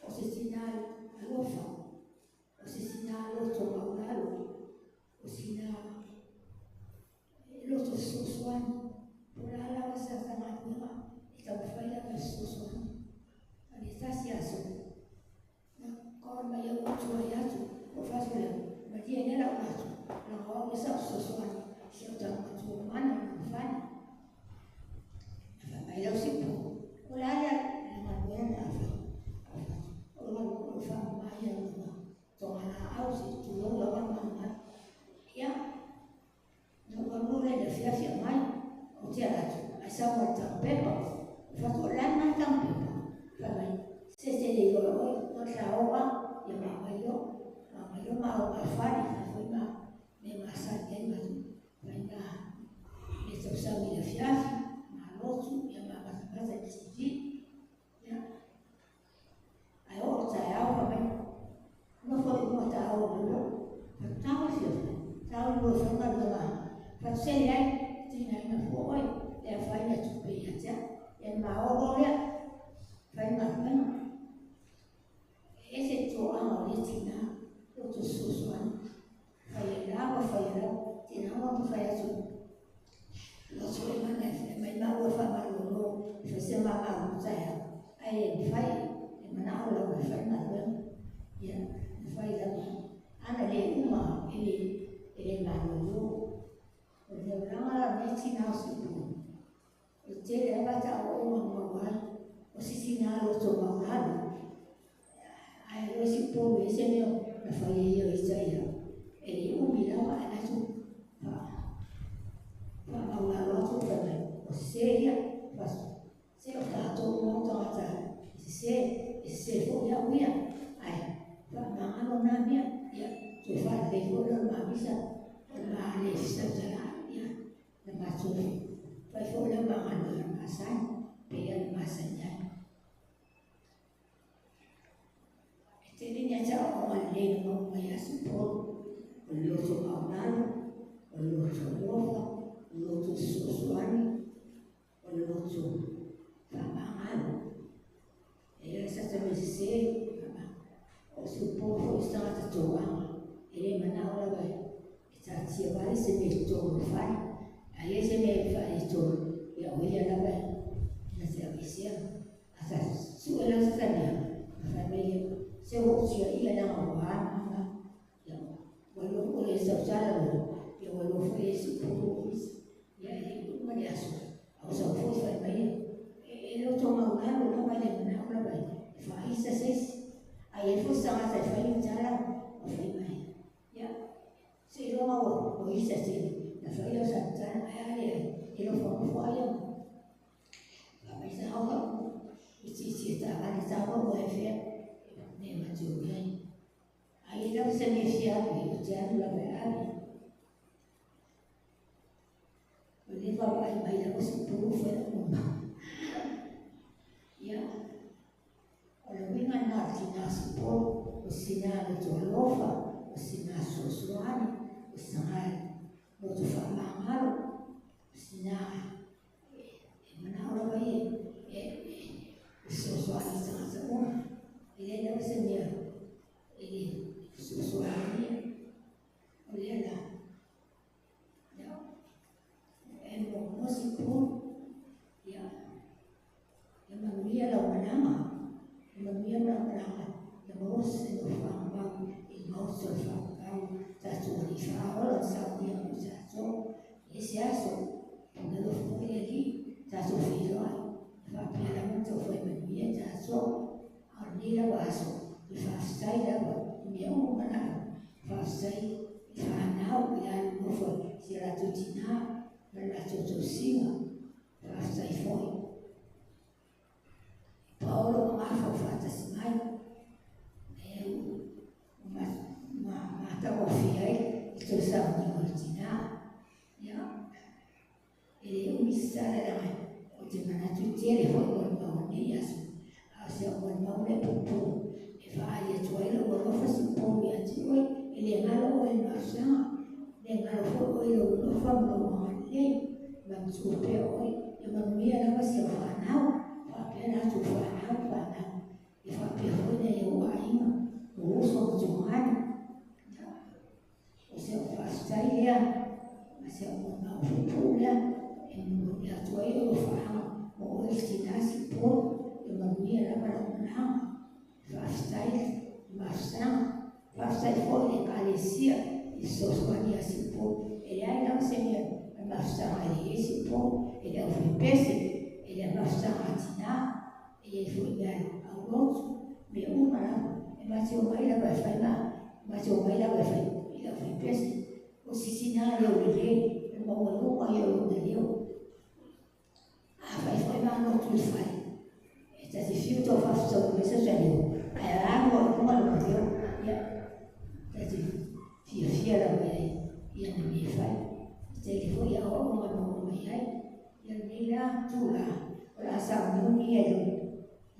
Speaker 10: o se tina alofa, o se tina loto maualalo, o se tina loto fesoasoani. Po o le a lava se ta galuega, e taumafai lava e fesoasoani. O le tasi aso, na call mai au ou tuai atu, ou fai atu lea, malie lea la ou atu, leaga o au lea sa ou fesoasoani i si au tama matua mana i lona fale. Na fai mai lau Sipolu, o le a le galuega le a fai? Ou fai atu, o le faamama ia o lona togalaau se i tulou lava le manumanu. Ia, na ou alu loa lea i le afiafi aumai, ou te alu atu, ae sau ma le tamu pepa. Ou fai atu, o le a lena tamu pepa? Fai mai, se e te le iloa e oe, na o le ta o lava, ia ma aumai loa. Ma aumai loa ma o ma fale, fai foi ma mea masani ai matou, fai ma mea tausami i le afiafi, ma lotu, ia ma matamata i le TV. Ia, ae oo i le taeao fai mai, nofo i luga ta o i lalo. Fai atu, tago e fia fai? Tago i luga e fai galuega. Fai atu, se leai, tigaina fua oe, le afaina e tupe ia te au. Ia ona ma o loa lea, fai galuega. E ese le toaga o lea tina, loto fesoasoani. Fai ai lava, fai ai lava. Tiga ona fai atu, lotu e mana e mai maua e faamalolo, e fai se ma malu taeao. Ae le mafai, e manao lava e fai galuega. Ia, na fai lava. Ana le uma, e le malolo. O le olaga la o lenei tina o Sipolu, o le tele lava taoaoga na maua ai, o se tina loto maualalo. Ae loa Sipolu e se mea na fai ai o ita ia, e le umi lava ae atu faamaualalo atu fai mai, o sese ia, se o tatou uma o tagata e sese, e sese foi au ia, ae faamagalo na mea, ia, toe faalelei foi lea o le ma misa, o le ma le Ofisa tala ia na matou fai foi le magaluega masani pe ia le masani ai. E tele ni ata o lelei na maua mai ia Sipolu, o le loto maualalo, o le loto alofa, o le loto fesoasoani, o le loto faamagalo. E ia sa ta mea sese, o Sipolu foi o se tagata toaga, e le manao lava e taatia vale se mea i totonu o le fale. A i ai se mea e faaletonu, ia o ia lava na te aveesea. A ta sue la se mea, na fai mai ia, se ua ou tiaia leaga ua alu ia, ua iloa foi ua le tautala loa, ia ua iloa foi e Sipolu ofisa. Ia e le i uma le aso, a o sau foi fai mai ia, e loto maualalo lava e le manao lava e faaisa se isi. A i ai foi se tagata e fai le tala, ma fai mai, ia, seiloga ua isa tele, na fai lea o sana tala, ae a leai, e nofonofo lava ia. Fai mai sa au itiiti e taavale tago ua e fea, mea matou i ai. A i ai lava se mea e fia alu ai, ou te alu lava e ave. O le vaavaai mai lava Sipolu fai lau molimau. Ia, o le uiga lena o le tina Sipolu, o se tina loto alofa, o se tina fesoasoani, o se tina loto faamagalo, o se tina e manao lava ia e fesoasoani i tagata uma. E leai lava se mea e le fesoasoani ia. O lea la, ia, e muamua Sipolu, ia, ia manuia lau malaga, ia manuia lau malaga, ia maua se nofoaga mau i le maota o le faavavau, tatou alii faaola ma saunia mo tatou. E ese aso, ona alofa foi le Alii, tatou feiloai, e faapea lava ona taufai manuia tatou. A o lenei lava aso, e faafetai lava i mea uma lava. Faafetai i fanau i le alolofa i si a latou tinā ma le latou tausiga. Faafetai foi i Paolo ma Gafa o faatasi mai, e matagofie ai le toe sauniga o le tinā. Ia, e le umi se tala leaga ou te manatu tele foi molimau o lenei aso. A o si au molimau lea puupuu e faaali atu ai lou alofa Sipolu ia te oe, e le galo oe i le mafusaga, e le galo foi oe i lou alofa ma lou agalelei. Manatua pea oe, ia manuia lava si au fanau, faapea latou fanau fanau, ia faapea foi nai ou aiga, o uso ma togani. Ia, o si au faafetai lea, ma si au molimau puupuu lea, e momoli atu ai alofaaga mo oe le tinā Sipolu, ia manuia lava lau malaga. Faafetai le mafusaga, faafetai foi i le Ekalesia i fesoasoani ia Sipolu. E leai lava se mea o le mafusaga e leai ai Sipolu, e le aufaipese, e le mafusaga a tinā, e i ai foi mea aulotu, mea uma lava. E ma te omai lava e fai ma, ma te omai lava e fai i le aufaipese. O se tinā leo lelei, e maualuga ia o lona leo. A fai foi ma lotu i le fale, e ta te fiu tau faafetau mai sa leo, ae alu ai luga lona leo, ia, ta te fiafia lava i ai ia na mea e fai. E tele foi aoaoga e maua mai ai. Ia lenei la tulaga, o le a sauniuni ia i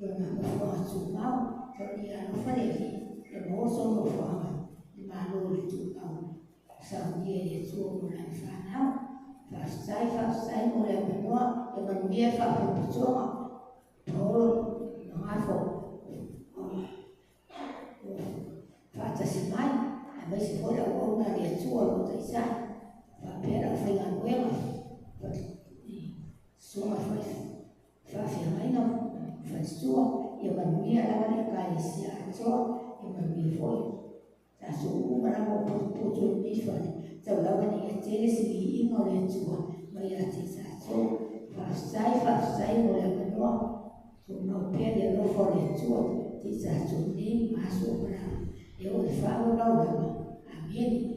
Speaker 10: lona nofoaga tumau, tau ia alofa le Alii, ia maua sona nofoaga i le Malo le tumau, saunia i le Atua mo lana fanau. Faafetai, faafetai mo le avanoa, ia manuia le faapotopotoga. Paolo ma Gafa o faatasi mai, aemaise foi le auauna a le Atua o lo o taitai, faapea le aufaigaluega, susuga foi faafeagaiga faletua, ia manuia lava le Ekalesia atoa, ia manuia foi tatou uma lava o potopoto i lenei fale, tau lava ina ia tele se viiga o le Atua mai ia te tatou. Faafetai, faafetai mo le avanoa, tumau pea le alofa o le Atua te i tatou nei ma aso uma lava. E oo i le faavavau lava. Amene.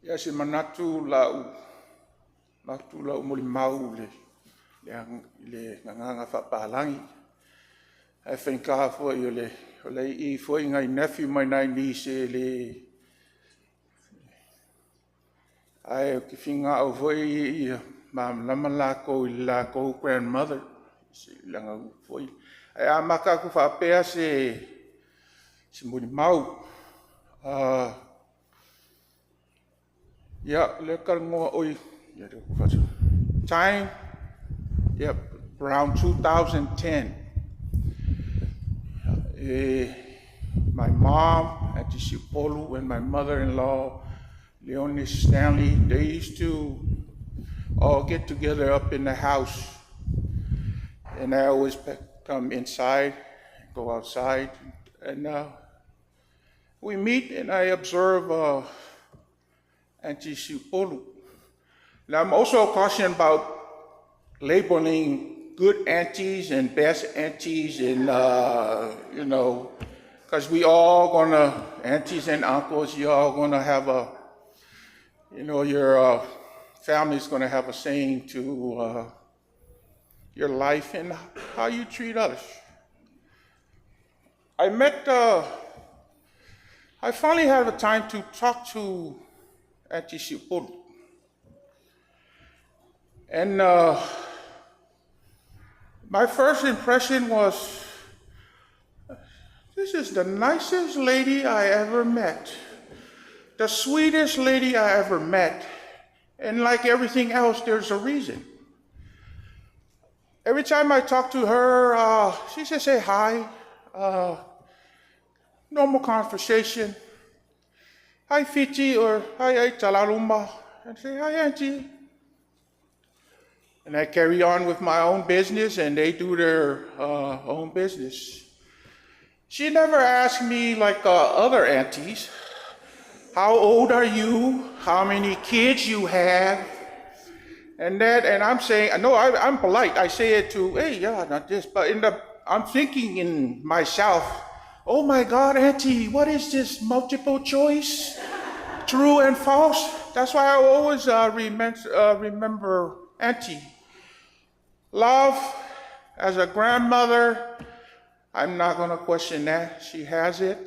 Speaker 9: Ia se manatu lau manatu lau molimau le le gagana faapalagi. Ae faigata foi o lea e i i foi nai nephew ma nai niece e le... Ae ou te finau foi ia malamalama latou i le latou grandmother. Ae amata atu faapea se molimau. Ia, o lea ou te talanoa... oi time around 2010, my mom, Auntie Siupolu, and my mother-in-law, Leonie Stanley, they used to all get together up in the house. And I always come inside, go outside, and we meet and I observe Auntie Siupolu. Now I'm also cautioned about labeling good aunties and best aunties and, because we all gonna, aunties and uncles, you all gonna have a, your family's gonna have a saying to your life and how you treat others. I finally had a time to talk to Auntie Siupolu. And my first impression was, this is the nicest lady I ever met. The sweetest lady I ever met. And like everything else, there's a reason. Every time I talk to her, she just say hi. Normal conversation. Hi, Fiji, or hi, Talaluma. And say, hi, Auntie. And I carry on with my own business, and they do their own business. She never asked me, like other aunties, how old are you? How many kids you have? And I'm saying, no, I'm polite. I say it to, hey, yeah, not this, but I'm thinking in myself, oh my God, Auntie, what is this multiple choice? True and false? That's why I always remember Auntie. Love, as a grandmother, I'm not going to question that. She has it.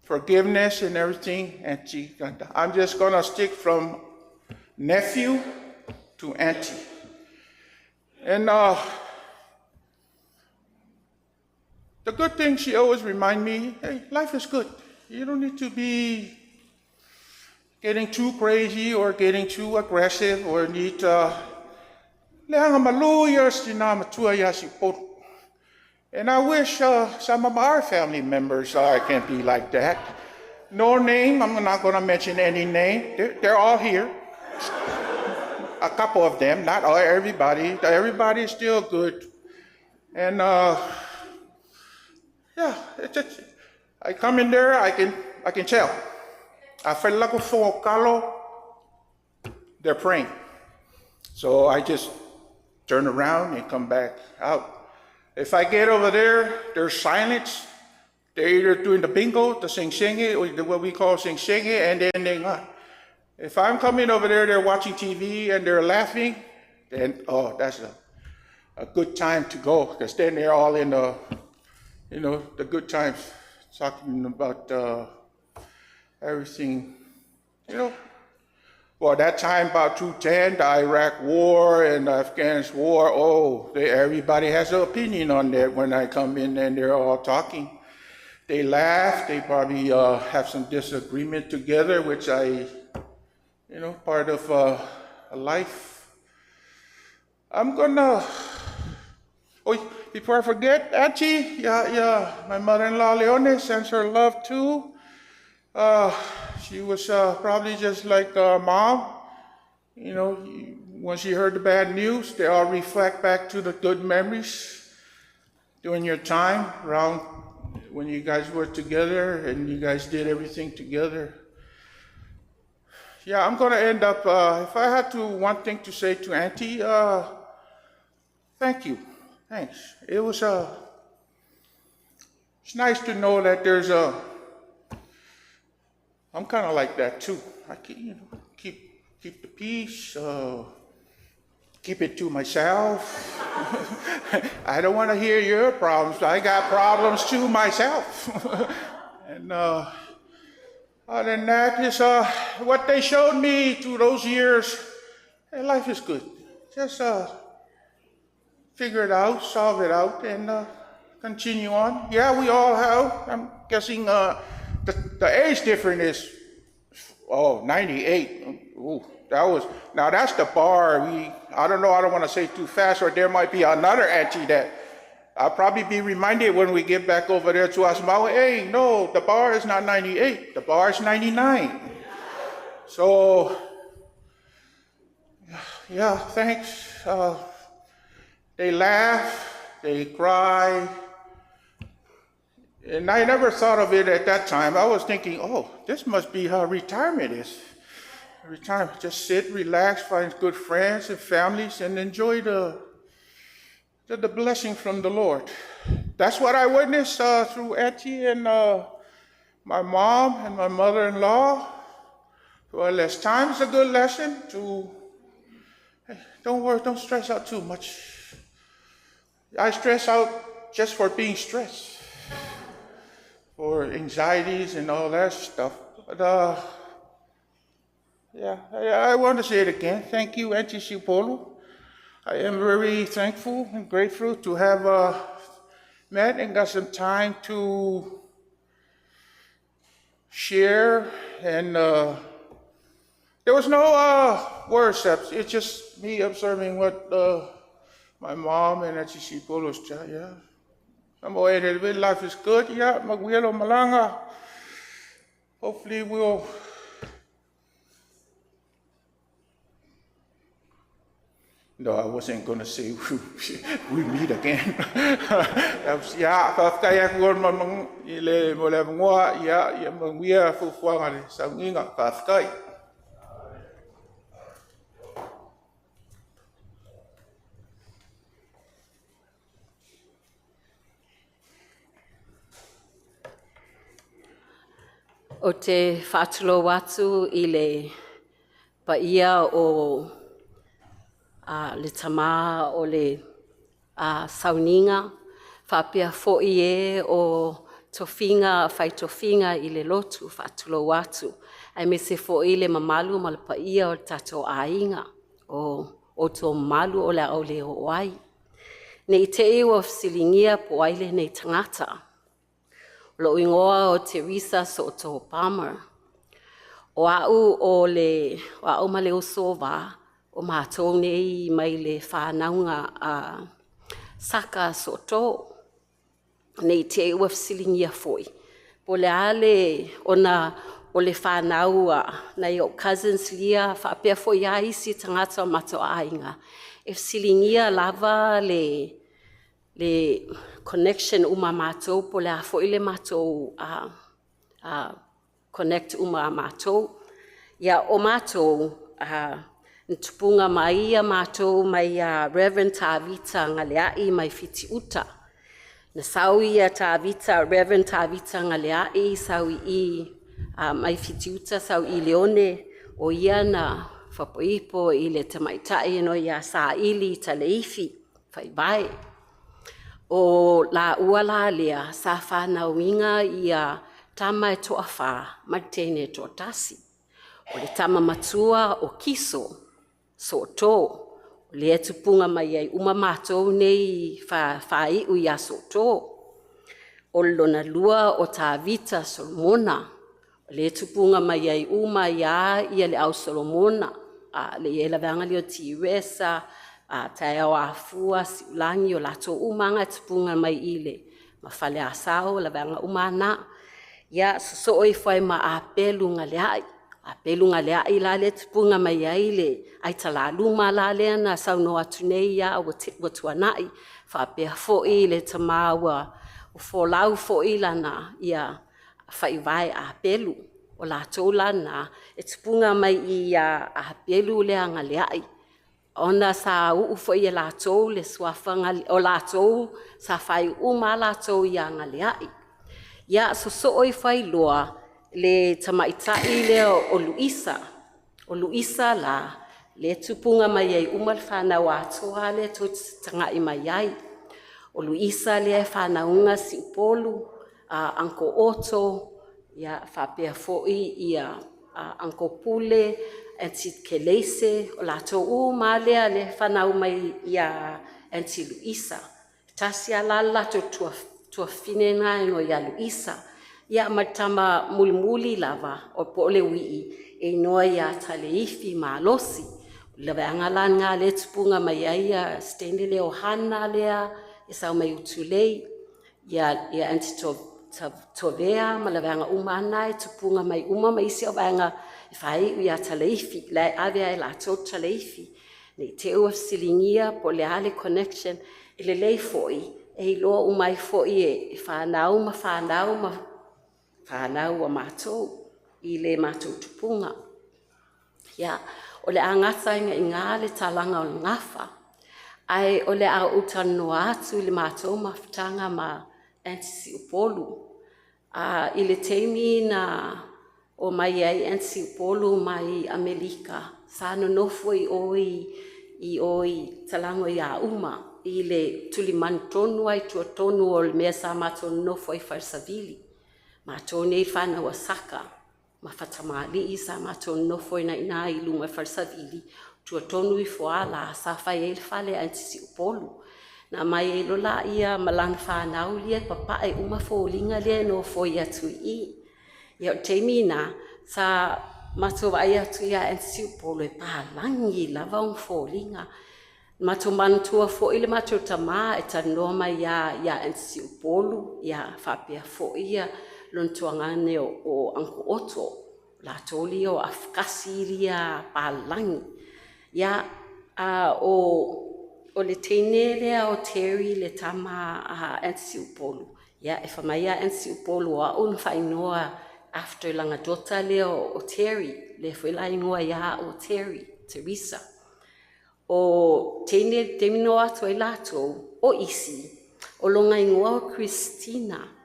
Speaker 9: Forgiveness and everything, Auntie. I'm just going to stick from nephew to auntie. And the good thing she always remind me, hey, life is good. You don't need to be getting too crazy or getting too aggressive or need to... And I wish some of our family members can be like that. No name, I'm not going to mention any name. They're all here. A couple of them, not all, everybody. Everybody is still good. And yeah, it's just, I come in there, I can tell. I feel like a kalo, they're praying. So I just turn around and come back out. If I get over there, there's silence. They're either doing the bingo, the sing-singy, or what we call sing-singy, and then they not. If I'm coming over there, they're watching TV and they're laughing, then, oh, that's a good time to go, because then they're all in the good times, talking about everything. Well, that time, about 2010, the Iraq War and the Afghanistan War, oh, everybody has an opinion on that when I come in and they're all talking. They laugh, they probably have some disagreement together, which I, part of life. I'm going to, oh, before I forget, Auntie, yeah, my mother-in-law, Leone, sends her love too. She was probably just like mom. When she heard the bad news, they all reflect back to the good memories during your time around when you guys were together and you guys did everything together. Yeah, I'm going to end up, if I had to one thing to say to Auntie, thank you. Thanks. It's nice to know that there's a, I'm kind of like that too. I keep, keep the peace. Keep it to myself. I don't want to hear your problems. I got problems too myself. And other than that, is what they showed me through those years. Hey, life is good. Just figure it out, solve it out, and continue on. Yeah, we all have. I'm guessing the age difference is, oh, 98. Ooh, that was, now that's the bar. I don't know, I don't want to say too fast, or there might be another auntie that I'll probably be reminded when we get back over there to Asmawa, hey, no, the bar is not 98, the bar is 99. So, yeah, thanks. They laugh, they cry. And I never thought of it at that time. I was thinking, oh, this must be how retirement is. Retirement, just sit, relax, find good friends and families, and enjoy the blessing from the Lord. That's what I witnessed through Auntie and my mom and my mother-in-law. Well, as time's a good lesson to, hey, don't worry, don't stress out too much. I stress out just for being stressed, for anxieties and all that stuff. But yeah, I want to say it again. Thank you, Auntie Siupolu. I am very thankful and grateful to have met and got some time to share. And there was no words. It's just me observing what my mom and Auntie Siupolu was telling. Yeah. Life is good. Yeah, malanga. Hopefully we'll. No, I wasn't going to say we meet again. Yeah,
Speaker 11: O te whaatulo atu i le paia o le tamā o le sauniga, whaapea foi e o tofiga, whai tofiga i le lotu whaatulo atu. Ae mese foi le mamalu ma le paia o le tātou aiga o tō malu o le au le o ai. Nei te iwa fisilingia po ai le nei tangata. Lo ingoa o Teresa So'oto Palmer. O au o le o au ma le osova o mātou nei mai le whānaunga a Saka So'oto. Nei te iwa fisilingia foi. Po le ale ona o le whānaua nei o cousins lia whaapea foi a isi tangata o mato aiga. E fisilingia lava le connection uma mātou, po le a foi le mātou connect uma mātou. Ia o mātou, ntupunga mai ia mātou mai a Reverend Tavita Ngaleai mai Fitiuta. Na sau ia Tavita, Reverend Tavita Ngaleai, sau i mai Fitiuta, sau i Leone, o ia na whapoipo i le tamaitai no ia sa ili taleifi, whaivae. O la ua la lea, sa whanauinga ia tama e toa wha, ma tēne toa tasi. O le tama matua o Kiso, So'oto, o le tupunga mai ai uma mātou nei whaiu ia So'oto. O lona lua o Tavita Solomona, o le tupunga mai ai uma ia ia le au Solomona, le ia laveanga leo Tiresa, tae au afua, siulangi o lātou umanga tupunga mai ile. Ma fale asao, laveanga umana. Ia soso i whai ma apelu ngaleai. Apelu ngaleai la le tupunga mai ai le. Ai talaluma la le na sauno atu nei ia ua tuanai. Whaapea foi le tamaua. O folau foi lana ia whaivae apelu. O lātou lana e tupunga mai ia apelu le ngaleai. Ona sa uu foi e lātou le suafa o lātou sa whai uma lātou ia ngaleai. Ia soso i whai loa le tamaitai leo o Luisa. O Luisa la Lea e tupuga mai ai uma le fanau atoa lea tou te tagai mai ai. O Luisa lea e fanauga Siupolu, Uncle Otto, ia faapea foi ia Uncle Pule, Aunty Keleise, o latou uma lava lea e fanau mai ia Aunty Luisa. E tasi lava la le latou tuafafine lena e igoa ia Luisa. Ia ma le tama mulimuli lava po o Leuii e igoa ia Taleifi Malosi. O le vaega la lena lea e tupuga mai ai Stanley lea o Hana lea e sau mai Utulei, ia Aunty Tovea ma le vaega uma lava lena e tupuga mai uma ma isi vaega e faaiu ia Taleifi, la e ave lava e latou le Taleifi. Ne i te i ua fesiligia po o le a le connection, e lelei foi e iloa uma ai foi e fanau ma fanau ma fanau a matou i le matou tupuga. Ia, o le a gata ai i ina le talaga o le gafa, ae o le a ou talanoa atu i le matou mafutaga ma Aunty Siupolu. I le taimi na omai ai Aunty Siupolu mai Amerika, sa nonofo i o i Talago i Auma i le tulimanu tonu lava i tua tonu o le mea sa matou nonofo ai i fale savili. O matou nei o le fanau a Saka ma Fatamalii sa matou nonofo ai i ina i luga i le fale savili, o tua tonu ifo lava la sa fai ai le fale a Aunty Siupolu. Na aumai ai loa lea ma lana fanau ia e papae uma foliga lea e nofoi atu i i. Ia o le taimi lena, sa matou vaai atu ia Aunty Siupolu e palagi lava ona foliga. Na matou manatua foi le matou tama e talanoa mai lava ia Aunty Siupolu faapea foi lona tuagane o Uncle Otto, o latou ia o afakasi papalagi. Ia, a o le teine lea o Terry le tama a Aunty Siupolu, ia fai mai lava Aunty Siupolu o au na faaigoa after lana daughter lea o Terry, lea foi la e igoa ai lava au o Terry Theresa. O le taimi na o atu ai latou, o Isi, o lona igoa o Christina.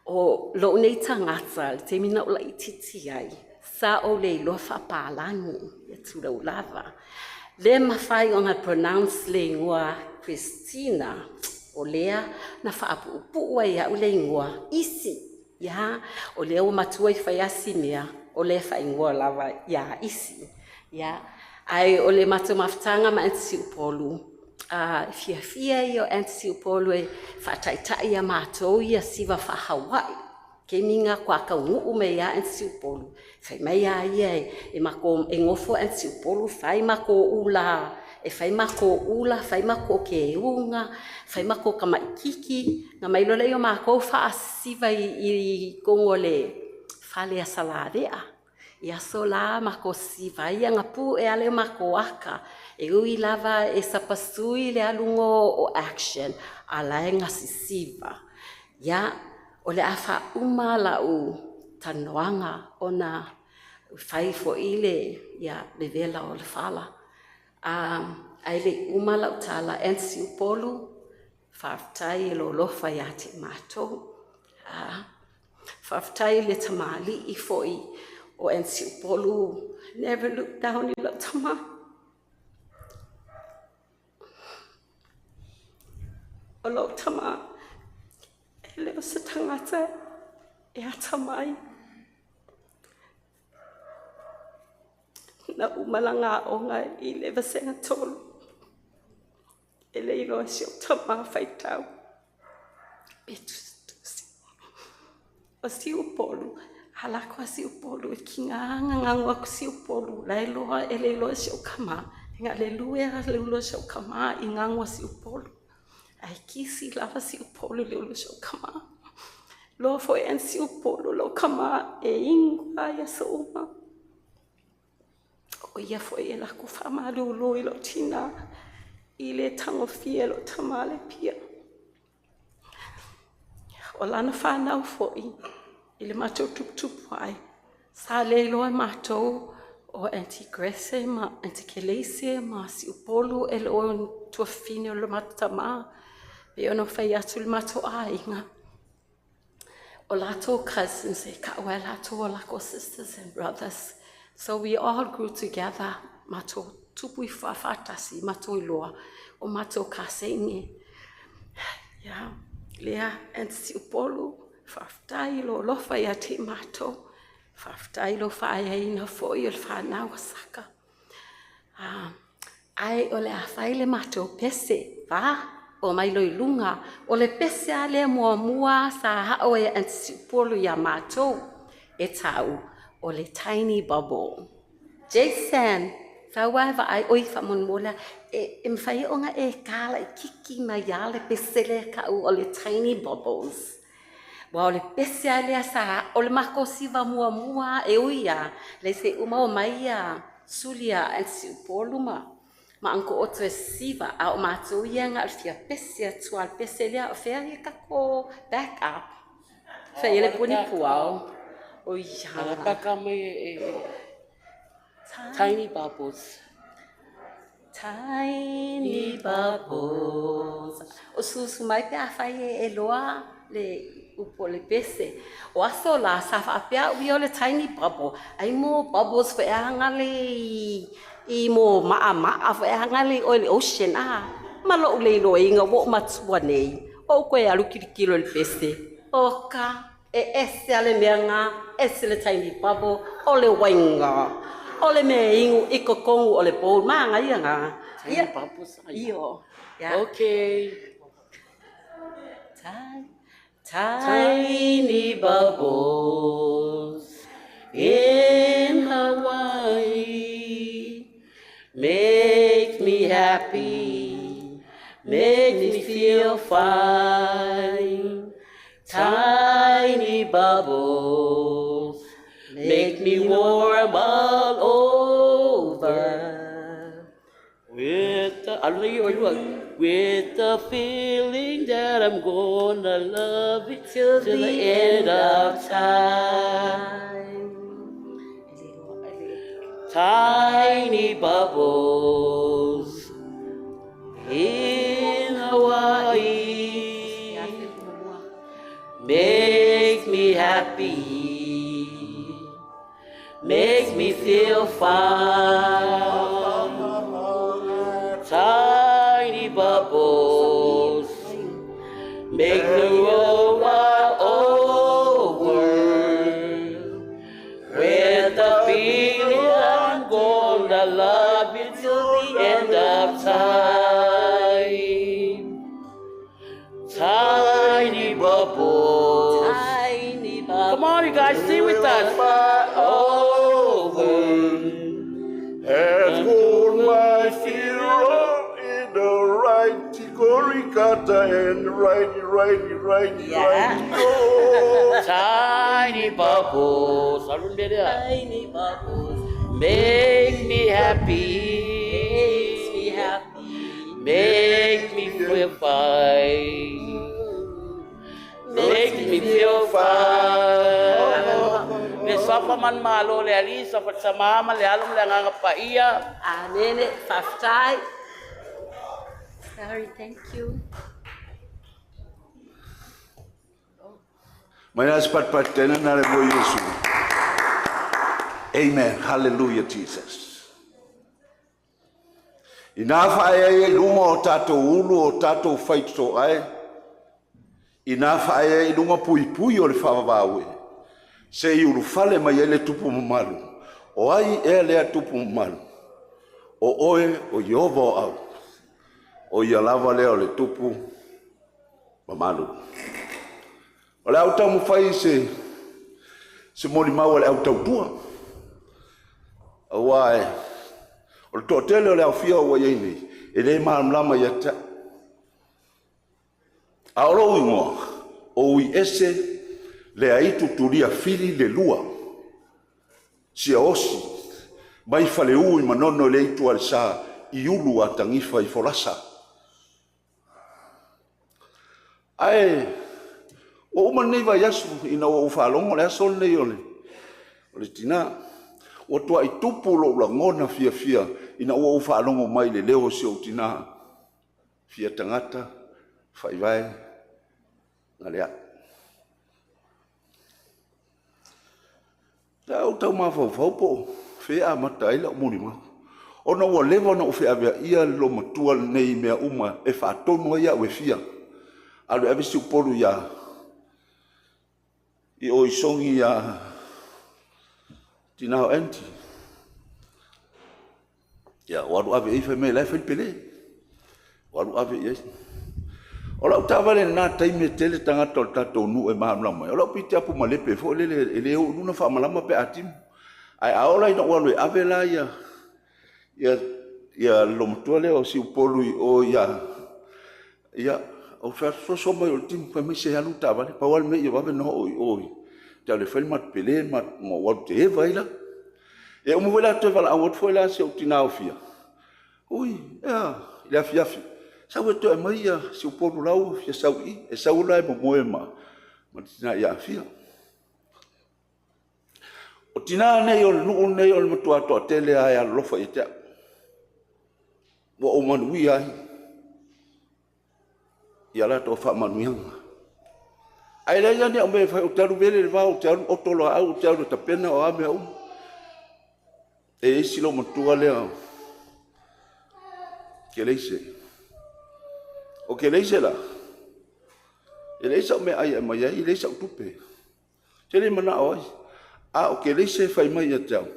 Speaker 11: O lou nei tagata i le taimi na ou laitiiti ai, sa ou le iloa faapalagi, tulou lava. Le mafai ona pronounce le igoa Christina, o lea na faapuupuu ai e au le igoa Isi. Ia, o lea ua matua fai lava si mea o le faaigoa lava ia Isi. Ae o le matou mafutaga ma Aunty Siupolu, o le fiafia ia o Aunty Siupolu e faataitai iā matou ia siva faa-Hawaii. O le taimi lena faatoa taunuu mai ai lava Aunty Siupolu, fai mai a ia e gofo Aunty Siupolu fai matou ula, e fai matou ula, fai matou keuga, fai matou tamaitiki, ona omai loa lea o matou faasisiva i totonu o le fale a Sala'avea. I aso la matou sisiva ai, ia ona pue lava lea o matou ata, e ui lava e sapasui le aluga o action, a o la e gasisiva. Ia, o le a faauma lau talanoaga ona e fai foi le vevela o le fala. Ae le i uma lau tala Aunty Siupolu, faafetai i lou alofa ia te matou. Faafetai i le tamalii foi o Aunty Siupolu, never look down i lau tama. O lou tama, e le o se tagata e atamai. Na uma lana aoga i le Vasega 3, e le iloa e si ou tama faitau pe tusitusi. O Siupolu, a alu atu lava Siupolu, e tiga lava ona ganu atu Siupolu, o la e le iloa e si ou tama, na o le lue lava o le ulu o si ou tama i gagu a Siupolu, ae kisi lava Siupolu i le ulu o si ou tama. Iloa foi e Aunty Siupolu lou tama e inu lava i aso uma. O ia foi e alu atu faamalulu i lou tina i le tagofia e lou tama le pia. O lana fanau foi i le matou tuputupu ae, sa le iloa e matou o Aunty Grace ma Aunty Keleise ma Siupolu e le o tuafafine o le matou tama. E pei ona fai atu le matou aiga, o latou cousins e tau lava e latou o latou sisters and brothers. So we all grew together, matou. tupu ifo faafaatasi matou iloa o matou kasegi. Ia, lea Aunty Siupolu, faafetai i lou alofa ia te i matou, faafetai i lou faaeaina foi o le fanau a Saka. Ae o le a fai le matou pese, va, omai loa i luga. O le pese lava lea muamua sa ao e Aunty Siupolu ia matou, e tau o le tiny bubble. Jason, sau lava e vaai, oi faamolemole lava, e mafai ona e ta laitiiti mai lava le pese lea e tau o le tiny bubbles. Aua o le pese lava lea sa, o le matou siva muamua lava, e ui lava, leai se i uma omai suli a Aunty Siupolu ma Uncle Otto e sisiva, a o matou ia na o le fia pese atu lava i le pese lea. O fea le tatou back up? Fai ai le puni puao. Oi
Speaker 12: ia. Tiny bubbles.
Speaker 11: Tiny bubbles. O susu mai pe a fai e loa le upu o le pese. O aso la sa faapea au ia o le tiny bubble. Ai mo bubbles feaga le i mo ma'a feaga le o le ocean a. Ma lou le iloaina ua ou matua nei. O ou koe alu kilokilo i le pese. O ka e ese a le mea ngā, ese le tiny bubble, o le waiga. O le mea inu i totonu o le bowl, manaia ngā.
Speaker 12: Tiny bubbles.
Speaker 11: Io.
Speaker 12: Okay.
Speaker 11: Tiny bubbles in Hawaii make me happy, make me feel fine. Tiny bubbles make me warm all over.
Speaker 12: With the, with the feeling that I'm gonna love it till the end of time. Tiny bubbles in Hawaii make me happy, make me feel fine. Tiny bubbles make the world wide over. With the feeling I'm gonna love you till the end of time. Tiny bubbles.
Speaker 11: Tiny bubbles.
Speaker 12: Come on, you guys, sing with us. Over.
Speaker 13: Has hold my fear in the right Tikorikata and right, right, right, right.
Speaker 12: Tiny bubbles.
Speaker 11: Tiny bubbles.
Speaker 12: Make me happy.
Speaker 11: Makes me happy.
Speaker 12: Make me feel fine. Make me feel fine. Le sofa man malo le ali, sofa sa mama le alum le nganga pa ia.
Speaker 11: Amen. Faafetai. Sorry, thank you.
Speaker 13: Mai na pat tena na le mo Yesu. Amen. Hallelujah, Jesus. Ina whae ai e lunga o tātou ulu o tātou whaitoto ai. Ina whae ai lunga pui pui o le whawawau e. Se i ulu fale mai ai le tupu mamalu. O ai e lea tupu mamalu. O oe o Iova o au. O ia lava lea o le tupu mamalu. O le au taumafai se molimau a le au tautua. Aua e, o le toatele o le aofia ua iai nei, e le malamalama ia te au. A o lou igoa, o ui ese le aitu tulia fili le lua. Sia osi, mai faleu i manono i le itu a le sa, i ulu a tagifa i folasa. Ae, ua uma lenei vaiaso, ina ua ou faalogo le aso lenei o le tinā. Ua tuai tupu lou lagona fiafia ina ua ou faalogo mai le leo o si ou tinā. Fia tagata, faivae, galeai. Sa ou tau mafaufau po o fea amata ai lau molimau. Ona ua leva ona ou feaveaia le loomatua lenei i mea uma e faatonu ai au e fia. Alu e ave si Upolu i o i Sogi ia le tina o Andy. Ia, ua alu ave i ai fai mai o la e fai le pele. Ua alu ave i ai. O lau taavale i lena taimi e toatele tagata o le tatou nuu e malamalama ai, o lau pitiapu malepe foi lele e le o i luga faamalama pe a timu. Ae a oo la ina ou alu e ave le loomatua lea o Siupolu i o ia… Ia, ou fai atu, soso mai i le timu. Fai mai, se alu le taavale. Pau lava le mea ia vave ona oo i o ou te alu e fai le matou pele ma ou alu ou te eva ai la. E uma foi la toe valaau atu foi la si ou tina o Fia, ui, e a? I le afiafi, sau e toe aumai Siupolu o la e ua fia sau i i. E sau la e momoe ma le tina ia Fia. O tina nei o le nuu lenei o le matua toatele lava e alolofa ia te au, ua ou manuia ai i a latou faamanuiaga. Ae leai la ni au mea e fai, ou te alu vele i le vao, ou te alu oto loau, ou te alu e tapena, o a mea uma. E i ai si olomatua lea o Keleise. O Keleise la, e leai sau meaai e aumai ai, leai sau tupe, ou te le manao ai. A o Keleise e fai mai ia te au,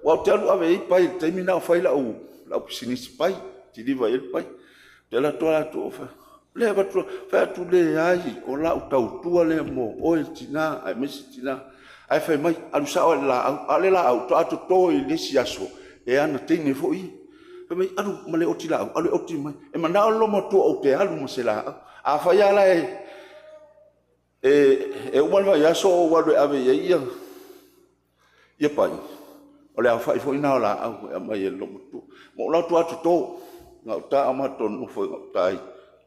Speaker 13: aua ou te alu ave i ai pai i le taimi lena o fai lau pisinisi pai, kiliva ai pai. Ou te alu atu ou fai atu, leai, o lau tautua lea mo oe le tina aemaise tina. Ae fai mai, alu sao lava i le laau. A o le laau faatoa toto i le isi aso e ana teine foi ia. Fai mai, alu ma le oti laau, alu e oti mai. E manao le loomatua ou te alu ma se laau. Afai lava la e uma le vaiaso o ou alu e ave i ai pai, o le aofai foi lena o laau e aumai e le loomatua. Na ou alu atu lava toto i gauta a o matou nonofo i gauta i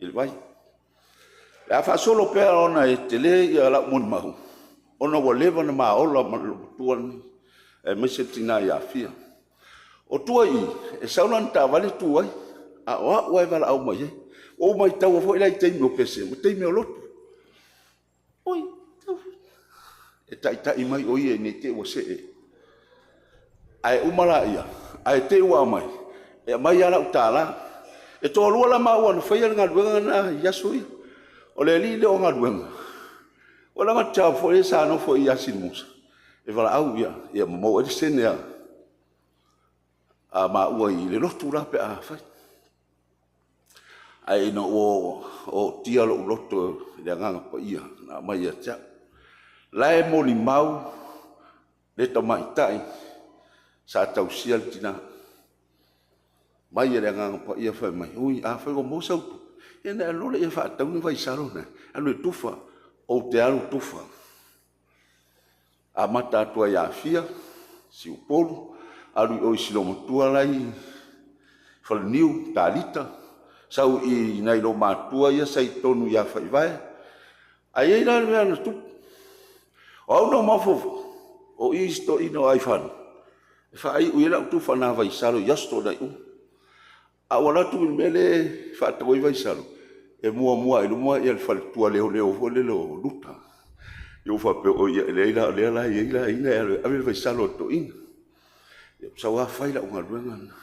Speaker 13: le vai. O le a faasolo pea ona e tele lau molimau, ona ua leva ona ma ola ma le loomatua lenei aemaise le tina ia Fia. O tua i i, e sau lana taavale tu ai, a o au lava e valaau mai ai. Ua ou matauina foi la i taimi o pese ma taimi o lotu. Oi, e taitai mai o ia ne i te i ua see. Ae uma laia, ae te i ua aumai, e aumai lava lau $1. E toalua la maua na faia le galuega lena i aso ia. O le alii lea o galuega, o lana job foi lea sa nofo ai ia Silimusa e valaau ia maua ai le sene a maua i le lotu la pe a fai. Ae ina ua ootia lou loto i le Agaga Paia na aumai ia te au, o la e molimau le tamaitai sa tausia le tina, aumai e le Agaga Paia fai mai, ui afai ua maua sau tupe, ia ona e alu loa lea e faatau ni vaisalo na, alu e tufa. Ou te alu tufa, amata atu lava ia Afia, Siupolu, alu i o i si olomatua la e i Faleniu, Talita, sau i nai loomatutua ia sa i totonu ia Faivae. Ae i ai la le mea na tupu, o au na ou mafaufau, o i i si toeaina o Aifano e faaiu i ai lau tufa nai vaisalo i Aso Toonai uma. Ae ou alu atu i le mea lea e faatau ai vaisalo, e muamua lava i luma le faletua leoleo foi lele o Luta. Ia ou faapea, oi leai la o lea la e i ai aiga e alu e ave le vaisalo a le toeaina. Ia ou sau lava fai lau galuega lena.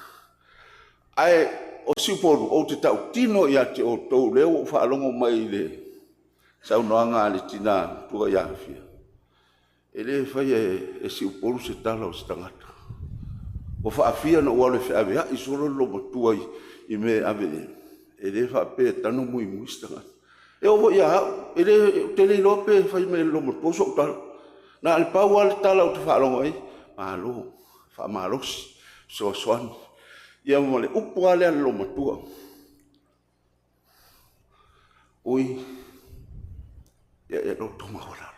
Speaker 13: Ae o Siupolu, ou te tautino ia te outou o lea ua ou faalogo mai i le saunoaga a le tina matua ia Afia, e le faia e Siupolu se tala o se tagata. Ua faafia ona ou alu e feaveai solo le loomatua i mea e ave i ai, e le faapea e tago muimui se tagata. E oo foi ia au, ou te le iloa pe fai mai e le loomatua sau tala. Na o le pau lava le tala ou te faalogo i ai, malo, faamalosi, fesoasoani. Ia ma le upu lava lea a le loomatua, ui, ia e loto maualalo.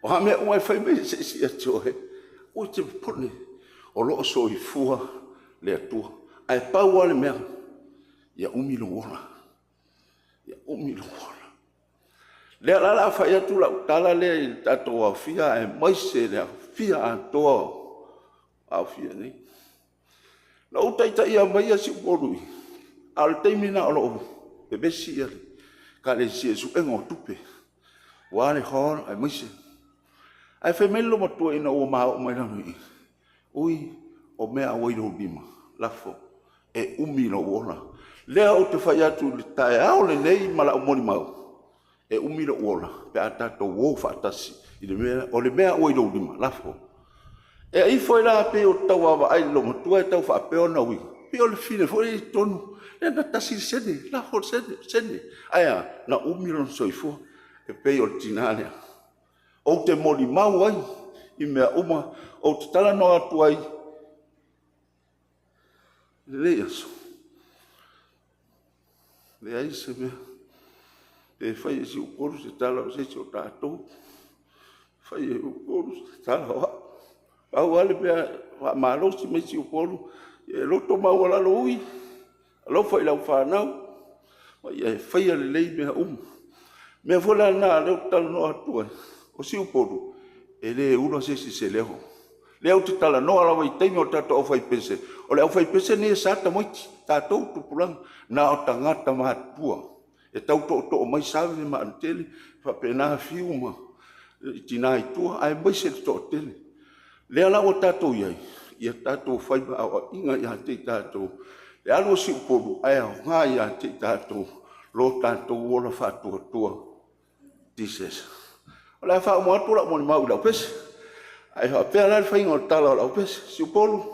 Speaker 13: O a mea uma e fai mai se i si'i atu oe, aua e te popole, o lo o soifua le Atua. Ae pau lava le mea, ia umi lou ola, ia umi lou ola. O lea la o le a fai atu lau tala lea i le tatou aofia aemaise le aofia atoa o aofia nei. Na ou taitaia maia Siupolu i i, a o le taimi lena o lo o vevesi le Ekalesia i le suega o tupe aua le hall aemaise. Ae fai mai le loomatua ina ua ma oo mai i lalo i i, ui, o mea lava ua i lou lima, Lafo, e umi lou ola. Lea ou te fai atu i le taeao lenei ma lau molimau, e umi lou ola pe a tatou o faatasi i le mea, o le mea ua i lou lima, lafo. E ifo ai la pei ou te tau vaavaai i le loomatua e tau faapea ona uiga, pei o le fafine foi lea i totonu, lea na tasi le sene, lafo le sene. Ae a? Na umi lona soifua, e pei o le tina lea. Ou te molimau ai i mea uma, ou te talanoa atu ai i lenei aso, leai se mea, pe fai e Upolu se tala o se isi o tatou, fai e Upolu se tala o au. Pau lava le mea, faamalosi mai Upolu, ia e loto maualalo Ui, alofa i lau fanau, ma ia e faia lelei mea uma. O le mea foi la lena o lea ou te talanoa atu ai, o Upolu, e le ula se isi i se leo. O lea ou te talanoa lava i taimi o le tatou aufaipese, o le aufaipese lenei e sa tamaiti, tatou tupulaga, na o tagata matutua e tau tootoo mai Save ma Anittele, faapena Fiu ma tina i tua, aemaise le toatele. O lea la ua tatou i ai, ia tatou fai ma aoaiga ia te i tatou le alu o Upolu, ae aoga ia te i tatou lo tatou ola faatuatua i Jisasi. O le a faauma atu lau molimau i lau pese. Ae faapea la le faiga o le tala o lau pese, Siupolu,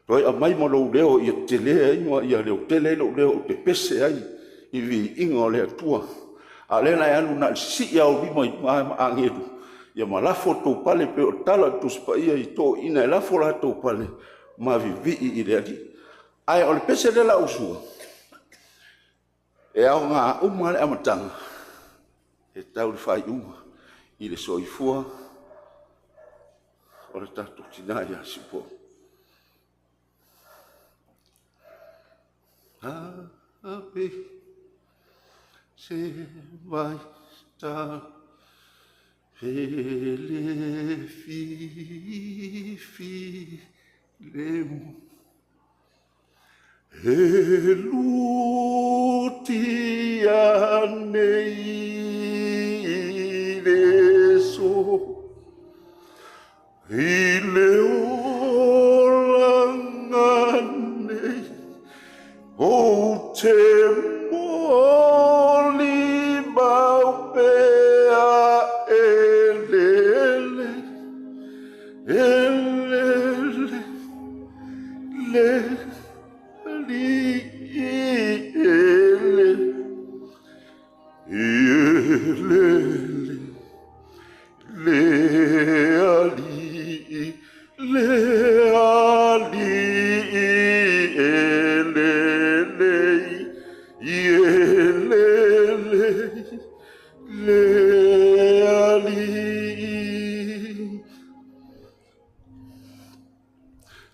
Speaker 13: toe aumai ma lou leo ia tele ai ma ia leotele ai lou leo ou te pese ai i le viiga o le Atua. A o lea o le a e alu na o le sisii lava o ou lima i luga ma agelu ia ma lafo tou pale pei o le tala a le Tusi Paia i toeaiina e lafo latou pale ma vivii i le Alii. Ae o le pese lea o le a ou usuina, e aoga uma lava le amataga e tau i le faaiuga i le soifua o le tatou tina ia Siupolu. A, B, C, vai, ta, e, le, fi, fi, le, mu. E lutia nei le so i le olaga nei ou te molimau pea e lele, e lele, le alii e le, e lele, le alii, le alii e lele, e lele, le alii.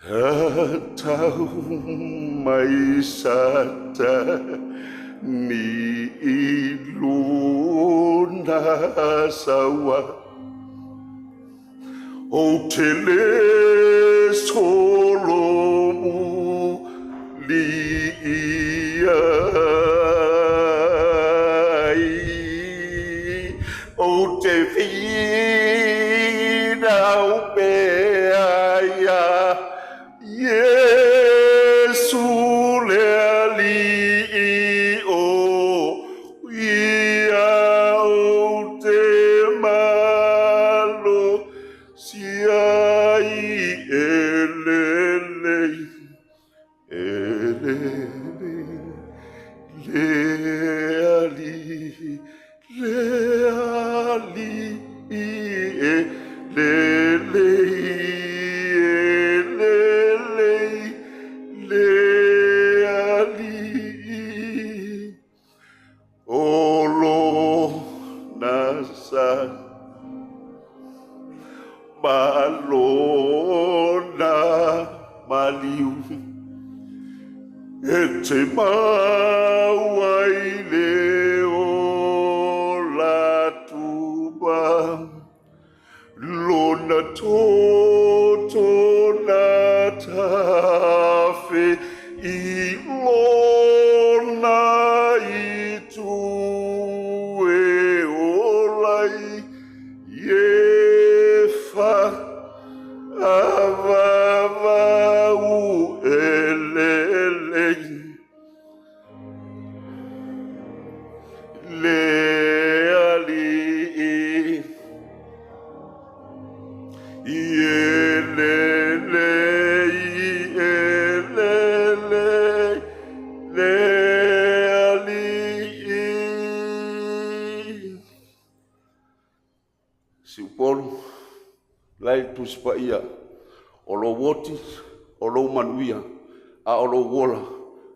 Speaker 13: Atau mai Satani i lona saua, ou te le solomuli ai, ou te finau pea ia Iesu le Alii o ia ou te malosi ai e lelei, e lelei, le Alii, le Alii e lelei, e lelei, le Alii. O lona sa ma lona maliu e te maua i le ola tuba, lona toto na tafe i lona itu e ola ai, e fa avavau e le Alii. I e le le i e le le le Alii. Siupolu, lai le Tusi Paia, o lou oti, o lou manuia, a o lou ola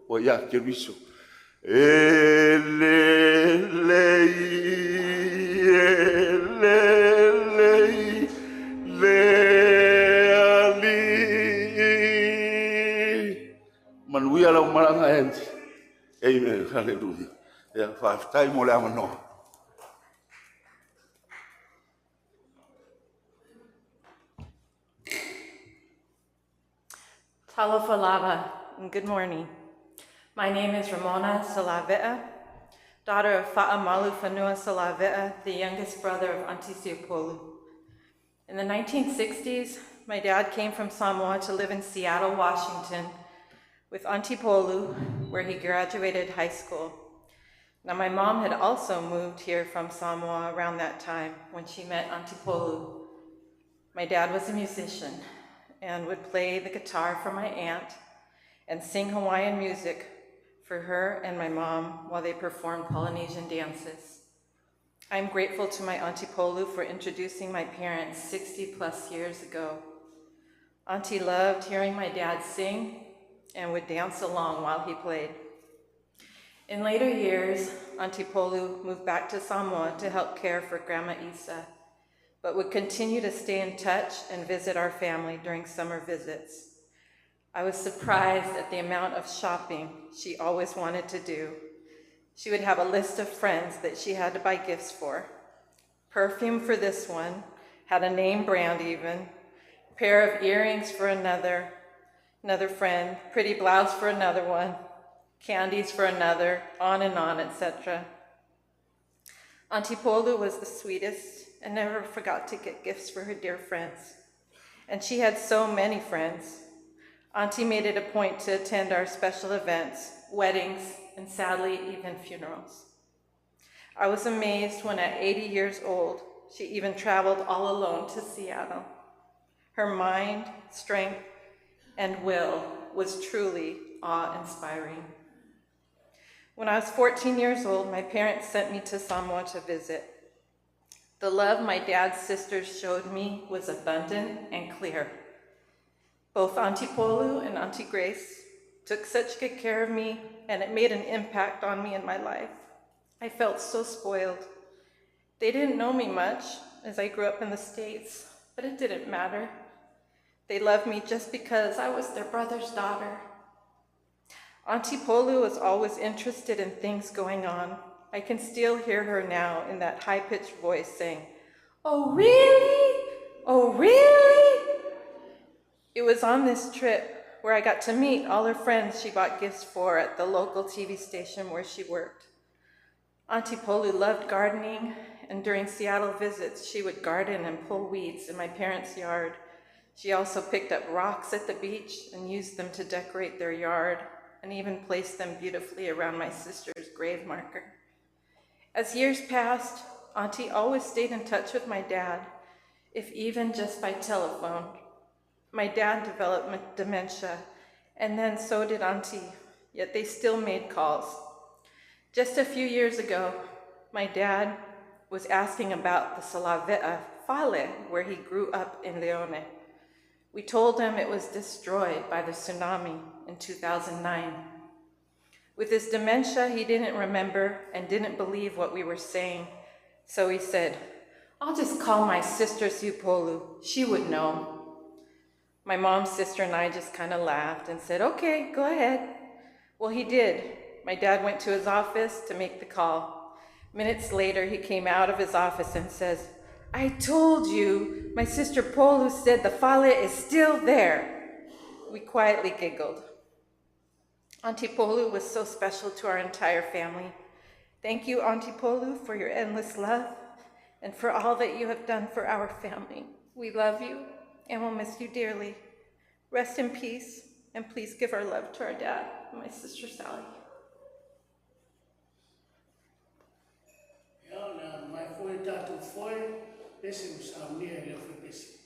Speaker 13: ua ia Keriso. E le lei, e le lei, le Alii. Manuia lau malaga Andy. Amen. Hallelujah. Ia, faafetai mo le avanoa.
Speaker 14: Talofa lava, and good morning. My name is Ramona Salavea, daughter of Fa'amalu Fanua Salavea, the youngest brother of Auntie Siupolu. In the 1960s, my dad came from Samoa to live in Seattle, Washington, with Auntie Polu, where he graduated high school. Now, my mom had also moved here from Samoa around that time when she met Auntie Polu. My dad was a musician and would play the guitar for my aunt and sing Hawaiian music for her and my mom while they performed Polynesian dances. I'm grateful to my Auntie Polu for introducing my parents 60 plus years ago. Auntie loved hearing my dad sing and would dance along while he played. In later years, Auntie Polu moved back to Samoa to help care for Grandma Isa, but would continue to stay in touch and visit our family during summer visits. I was surprised at the amount of shopping she always wanted to do. She would have a list of friends that she had to buy gifts for. Perfume for this one, had a name brand even, pair of earrings for another friend, pretty blouse for another one, candies for another, on and on, etc. Auntie Polu was the sweetest and never forgot to get gifts for her dear friends. And she had so many friends. Auntie made it a point to attend our special events, weddings, and sadly, even funerals. I was amazed when at 80 years old, she even traveled all alone to Seattle. Her mind, strength, and will was truly awe-inspiring. When I was 14 years old, my parents sent me to Samoa to visit. The love my dad's sisters showed me was abundant and clear. Both Auntie Polu and Auntie Grace took such good care of me, and it made an impact on me in my life. I felt so spoiled. They didn't know me much as I grew up in the States, but it didn't matter. They loved me just because I was their brother's daughter. Auntie Polu was always interested in things going on. I can still hear her now in that high-pitched voice saying, "Oh, really? Oh, really?" It was on this trip where I got to meet all her friends she bought gifts for at the local TV station where she worked. Auntie Polu loved gardening, and during Seattle visits, she would garden and pull weeds in my parents' yard. She also picked up rocks at the beach and used them to decorate their yard, and even placed them beautifully around my sister's grave marker. As years passed, Auntie always stayed in touch with my dad, if even just by telephone. My dad developed dementia, and then so did Auntie, yet they still made calls. Just a few years ago, my dad was asking about the Salavea Fale, where he grew up in Leone. We told him it was destroyed by the tsunami in 2009. With his dementia, he didn't remember and didn't believe what we were saying. So he said, "I'll just call my sister Siupolu, she would know." My mom's sister and I just kind of laughed and said, "Okay, go ahead." Well, he did. My dad went to his office to make the call. Minutes later, he came out of his office and says, "I told you, my sister Polu said the fale is still there." We quietly giggled. Auntie Polu was so special to our entire family. Thank you, Auntie Polu, for your endless love and for all that you have done for our family. We love you and will miss you dearly. Rest in peace, and please give our love to our dad and my sister Sally.
Speaker 1: foe pese ma saunia e le aufaipese.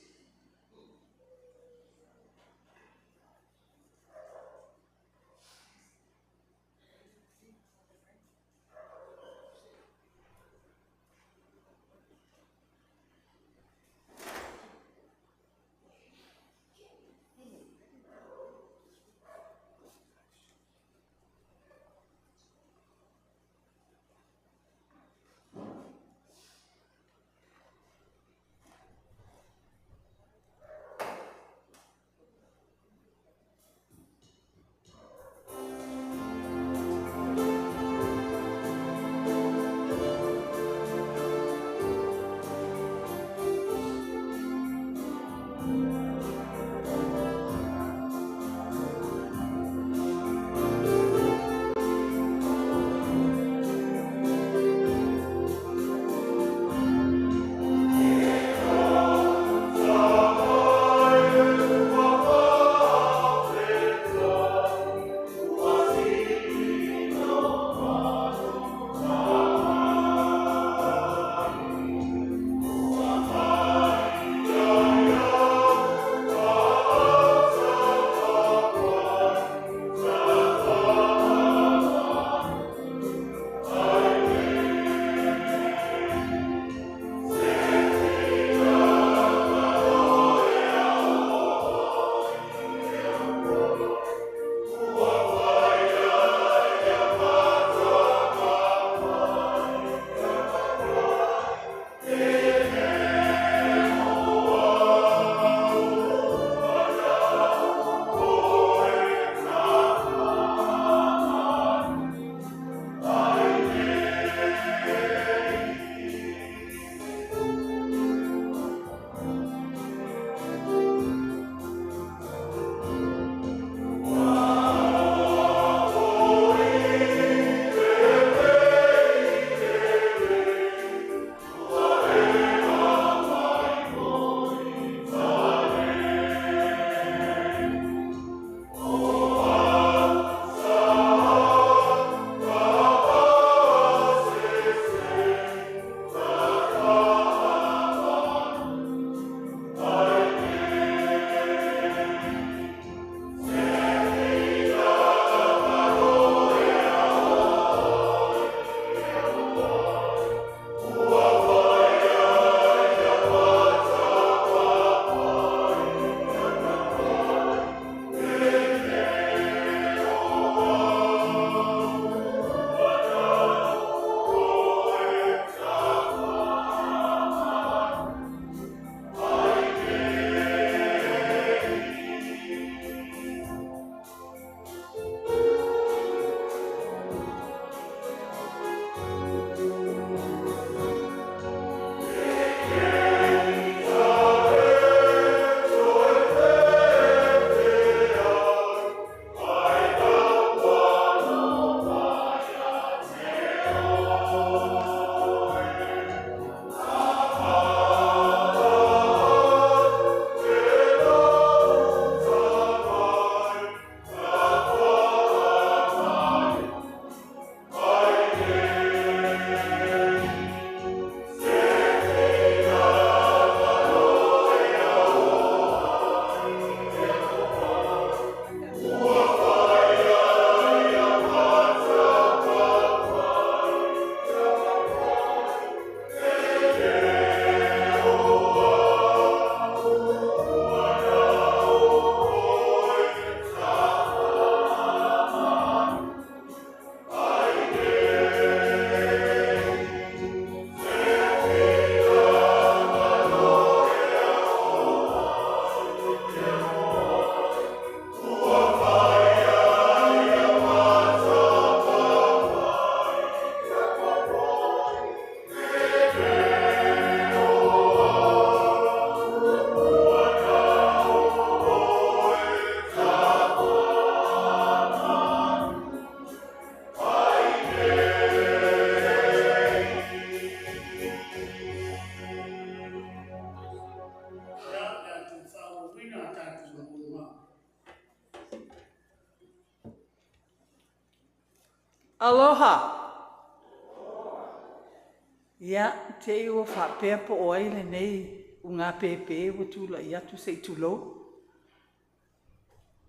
Speaker 15: Ia, te i ua faapea po o ai lenei ugāpēpē ua tula'i atu se i tulou.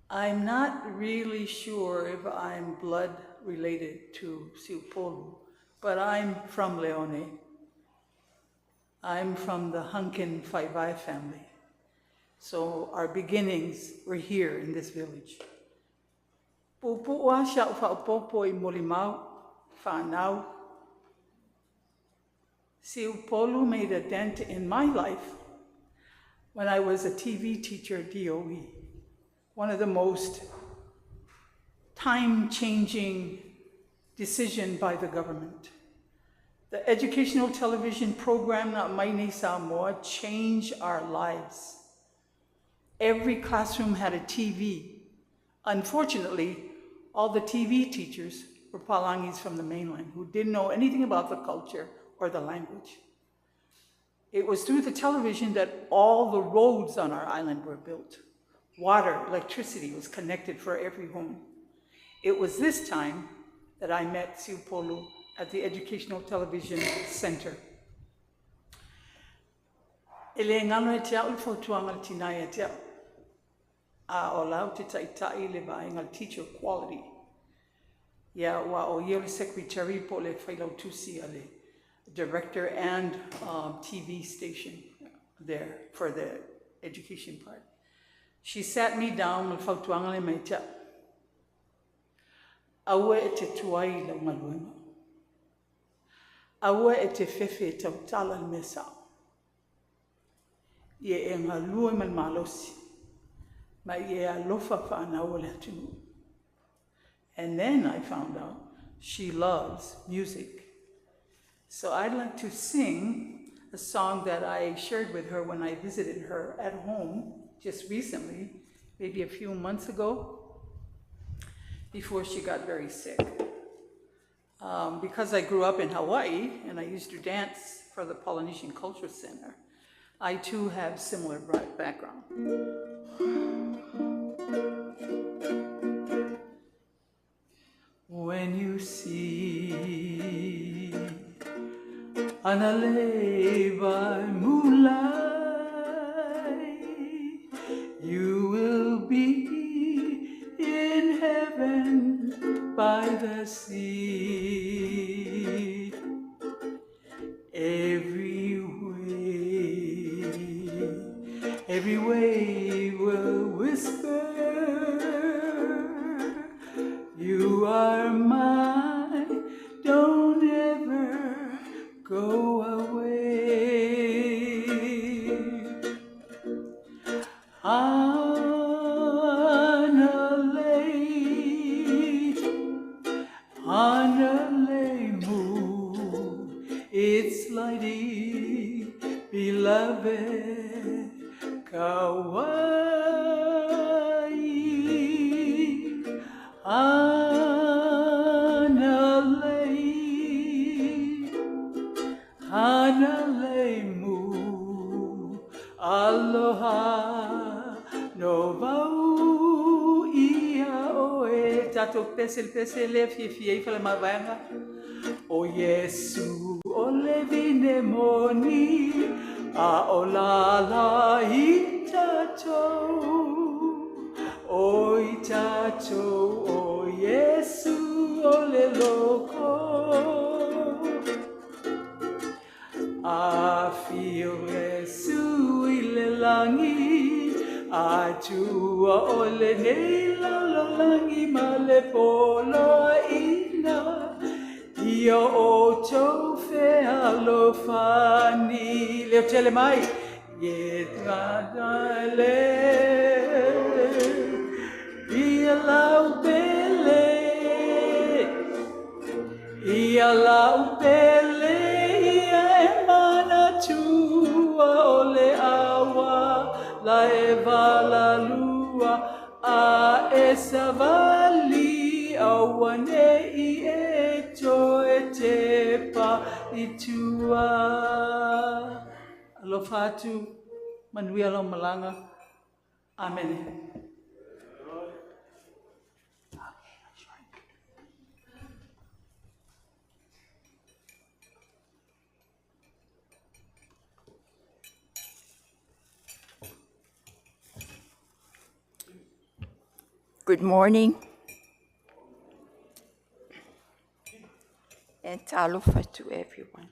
Speaker 15: I'm not really sure if I'm blood related to Siupolu, but I'm from Leone. I'm from the Hunkin Faivai family. So our beginnings were here in this village. Puupuu lava si a'u faaopoopo i molimau, fanau. Siupolu made a dent in my life when I was a TV teacher at DOE. One of the most time-changing decision by the government. The educational television program na aumai nei Samoa changed our lives. Every classroom had a TV. Unfortunately, all the TV teachers were Palangis from the mainland who didn't know anything about the culture or the language. It was through the television that all the roads on our island were built. Water, electricity was connected for every home. It was this time that I met Siupolu at the Educational Television Center. E le galo ia te a'u le fautuaga a le tinā ia te a'u, a o la ou te ta'ita'i le vaega le teacher quality. Ia ua o ia o le secretary po o le failautusi a le director and TV station there for the education part. She sat me down ma le fautuaga lea mai ia te a'u, Aua e te tuai i lau galuega. Aua e te fefe e tautala le mea sa'o. Ia e galue ma le malosi, ma ia e alofa fanau a le atunuu. And then I found out she loves music. So I'd like to sing a song that I shared with her when I visited her at home just recently, maybe a few months ago, before she got very sick. Because I grew up in Hawaii and I used to dance for the Polynesian Culture Center, I too have similar background. When you see Hanalei by moonlight, you will be in heaven by the sea. Every way, every wave will whisper, you are mine, don't ever go away. Hanalei, Hanalei mu, it's lighty, beloved, Kauai. Hanalei, Hanalei mu, aloha, no vau ia oe. Tatou pese le pese lea e fiafia ai fale mavaega. O Iesu o le vine moni, a o lala i tatou. O i tatou o Iesu o le loko. A fio Iesu i le lagi, a tua o lenei lalolagi ma le poloaiga, ia outou fealofani. Leo tele mai. Ye le ia lau pele, ia lau pele, ia e manatua o le awa la e valalua a e savali auane'i e toe tepa i tua. Alofa atu, manuia lau malaga. Amene.
Speaker 16: Good morning. And talofa to everyone.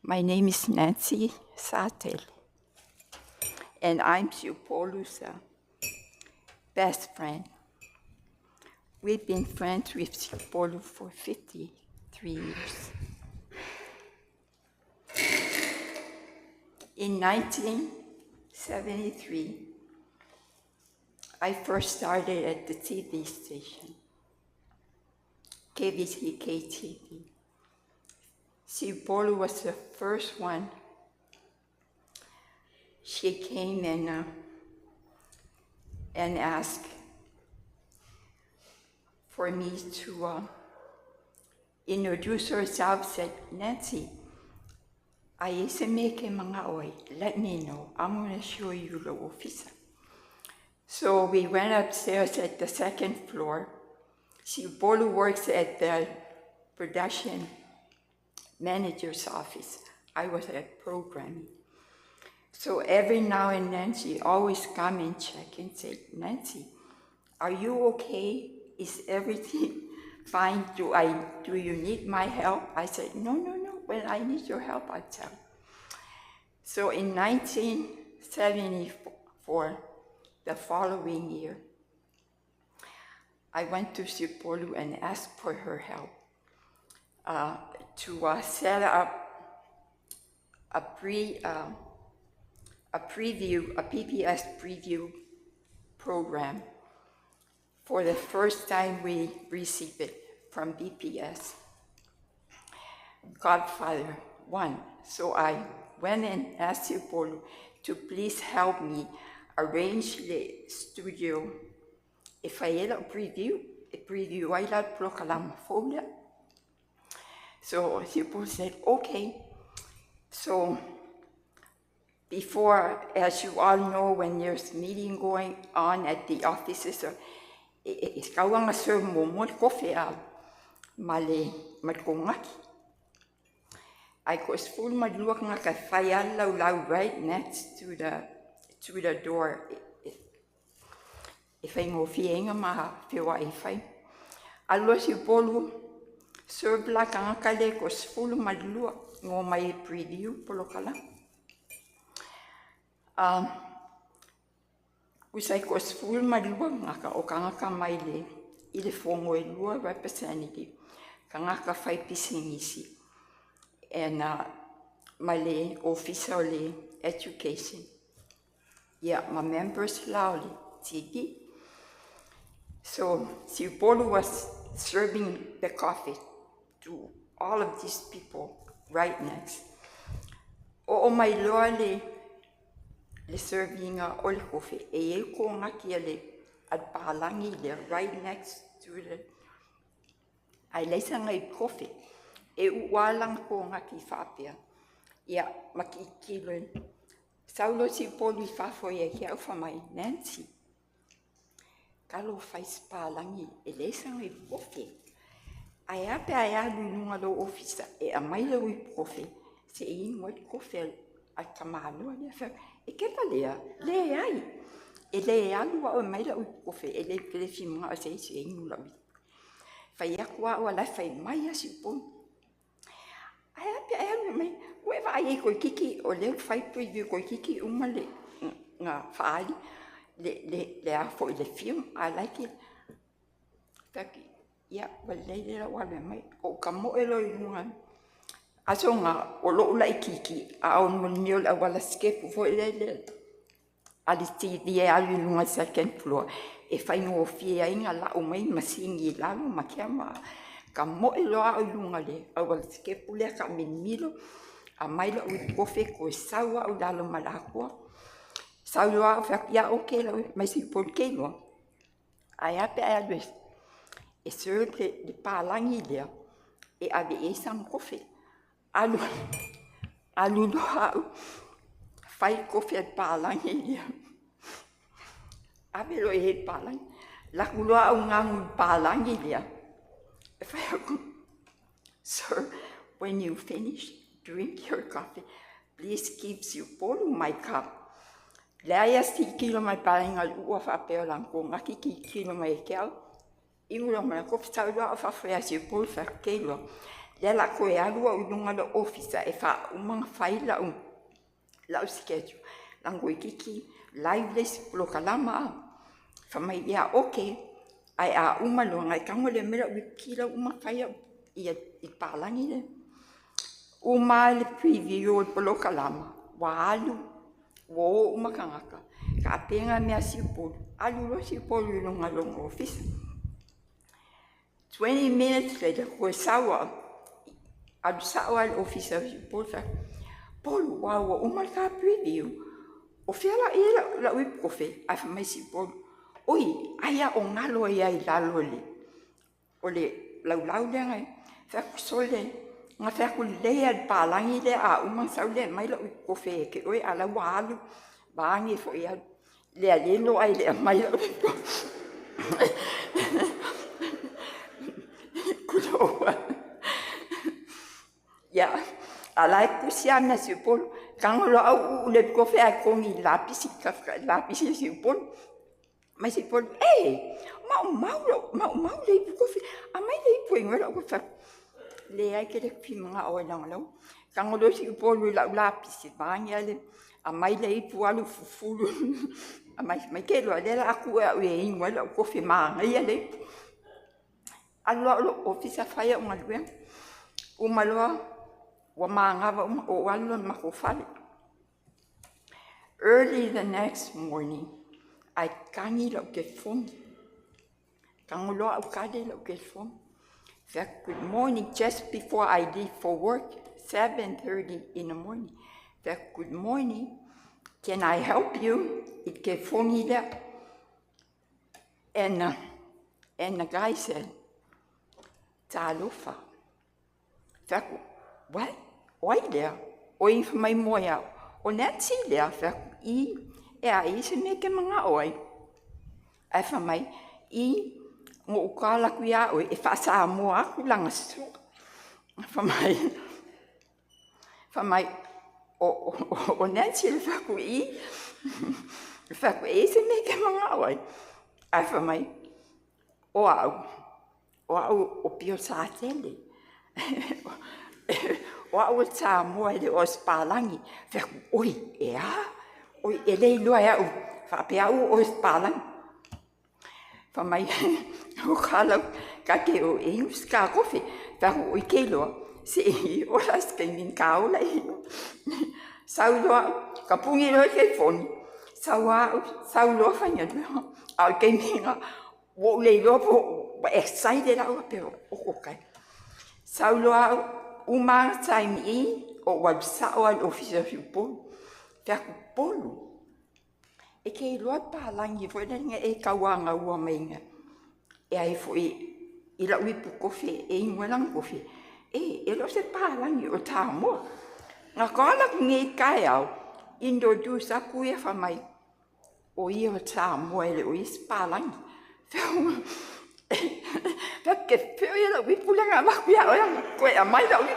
Speaker 16: My name is Nancy Satel, and I'm Siupolu's best friend. We've been friends with Siupolu for 53 years. In 1973, I first started at the TV station, KVTK TV. Siupolu was the first one. She came and asked for me to introduce herself, said, Nancy, let me know. I'm going to show you the office. So we went upstairs at the second floor. Siupolu works at the production manager's office. I was at programming. So every now and then she always come and check and say, Nancy, are you okay? Is everything fine? Do you need my help? I said, no, no, no. When I need your help, I'll tell. So in 1974, the following year, I went to Siupolu and asked for her help to set up a PBS preview program. For the first time we received it from BPS, Godfather 1. So I went and asked Siupolu to please help me arrange the studio. If I had a preview, I had a. So Siupolu said, okay. So before, as you all know, when there's meeting going on at the offices, it's kauanga serve mo kofe a male malkongaki. I was full malua nga ka lau lau right next to the door. If I ngo fienga ma fiwa e fai. Alo Siupolu serve la kanga kale ko full malua ngo mai preview polokala. Usai ko sful malua ngaka o kangaka mai le i le fongo e lua representative kangaka fai pisingisi and mai le office o le education. Yeah, my members la o le TV. So Siupolu was serving the coffee to all of these people right next. O mai loa le serving o le kofe, e e ko ngaki le al palangi le right next to the ai leisa ngai kofe e ualang ko ngaki whapea. Ia maki kilo saulo Siupolu i whafo ia ki au whamai Nancy. Kalo whais palangi e leisa ngai kofe. Ai ape ai alu nunga lo ofisa e amai lo i kofe se e ingo i kofe a kamaloa lea whea. E kepa lea, le ai. E le alu au mai la ui kofe, e le pele whimunga o se isi e inu la ui. Whai aku au ala whai mai a Siupolu. Ai ape ai alu mai, koe wa ai e koe kiki, o leo whai preview koe kiki uma le ngā whaali, le a fo i le film, I like it. Taki, ia, wa le la walu mai, o ka moe lo i lunga. Aso ngā o loo lai kiki, a o mo la wala skepu fo i le ali TV e alu lunga second floor. E whai ngō fie ai ngā lau mai masingi lalo ma kia ma ka moe loa au lunga le au wala skepu lea ka milo a mai la ui kofe ko sau au lalo ma lakua. Sau loa au whak ia oke lau mai si pol loa. Ai ape ai alu e serve le pālangi lea e ave e sang kofe. Alu, alu loa au, fai kofe al pālangi lea. Ave lo e he pālangi. Laku loa au ngangu pālangi lea. Whai aku, sir, when you finish, drink your coffee. Please keep Siupolu my cup. Leai a se tilotilo mai le palagi na o le uua faapea o lana konaki tilotilo mai ia te au. Inu loa ma le kofi sau loa au i fafo ia Siupolu fai atu, Keiloa, lea o le a toe alu au i luga i le ofisa e faauma ona fai lau schedule leaga toeitiiti live le isi polokalama a. Fai mai, ia okei. Ae a uma loa ona e tago lea e aumai lau iputi la ua uma ona fai au i le palagi lea. Uma le preview o le polokalama, ua alu, ua o uma tagata, tapena mea a Siupolu, alu loa Siupolu i luga i lona ofisa. 20 minutes later, toe sau au, alu sao lava i le ofisa o Siupolu, fai atu, Polu, ua uma le ta preview. O fea la i ai lau ipu kofe? Ae fai mai Siupolu, oi, ai lava o galo ai lava i lalo o le laulau lea na… Fai atu, sole, na fai atu lelei lava i le palagi lea a uma ona sau lea e aumai lau ipu kofe ia te oe, a o la ua alu, vaeane foi au, lea lelo ae le i aumaia lau ipu kofe. Kulou. Ia, a o la e tusi lava mea a Siupolu. Tago loa au uu le ipu kofe ae togi i le lapisi, le lapisi a Siupolu. Mai Siupolu, e, maumau le ipu kofe, aumai le ipu e inu ai lau kofe. Leai, e te le fia manao ai leaga o la ua… Tago loa Siupolu i lau lapisi, vaeane le… aumai le ipu alu fufulu. Aumai, fai mai te iloa o lea o le a tuu au e inu ai lau kofe, manaia le ipu. Alu loa au i lou ofisa fai au galuega. Uma loa ua manava uma, ou alu loa i le matou fale. Early the next morning, ae tagi lau telefoni. Tago loa au tali lau telefoni. Fai atu, good morning, just before I leave for work, 7:30 in the morning. Fai atu, good morning, can I help you? I le telefoni lea. And the guy said, talofa. Fai atu, what? O ai lea? O i fai mai mua ia au, o Nancy lea. Fai atu, i, e a i se mea e te manao ai. Ae fai mai, i, na ou call atu ia oe e faa-Samoa atu lana sua. Fai mai, o Nancy le fai atu, i. Fai atu, e i ai se mea e te manao ai. Ae fai mai, o au o Pio Satele. O au o le Samoa e le o se palagi. Fai atu, oi, e a? Oi, e le iloa e au, faapea au o oe o se palagi. Fai mai, o kalau, ka te o e inu se ka kofe. Fai atu, oi ke iloa, se i ola se taimi ka ola i. Sau loa, ka puni loa le telefoni, sau au, sau loa faigaluega. A o le taimi lena, ua ou le iloa po ua excited au pe o ko kai. Sau loa au, uma time i, ou alu sao lava i le ofisa o Siupolu. Fai atu, Polu, e te iloa le palagi foi lea na e tauagaua mai e ai foi i lau ipu kofe e inu ai lana kofe. E le o se palagi o Samoa. Na call atu nei i taeao, introduce atu ia fai mai, o ia o Samoa e le o ia se palagi. Fai ke feo ia lau ipu lea na avatu ia oe, toe aumai lau ipu.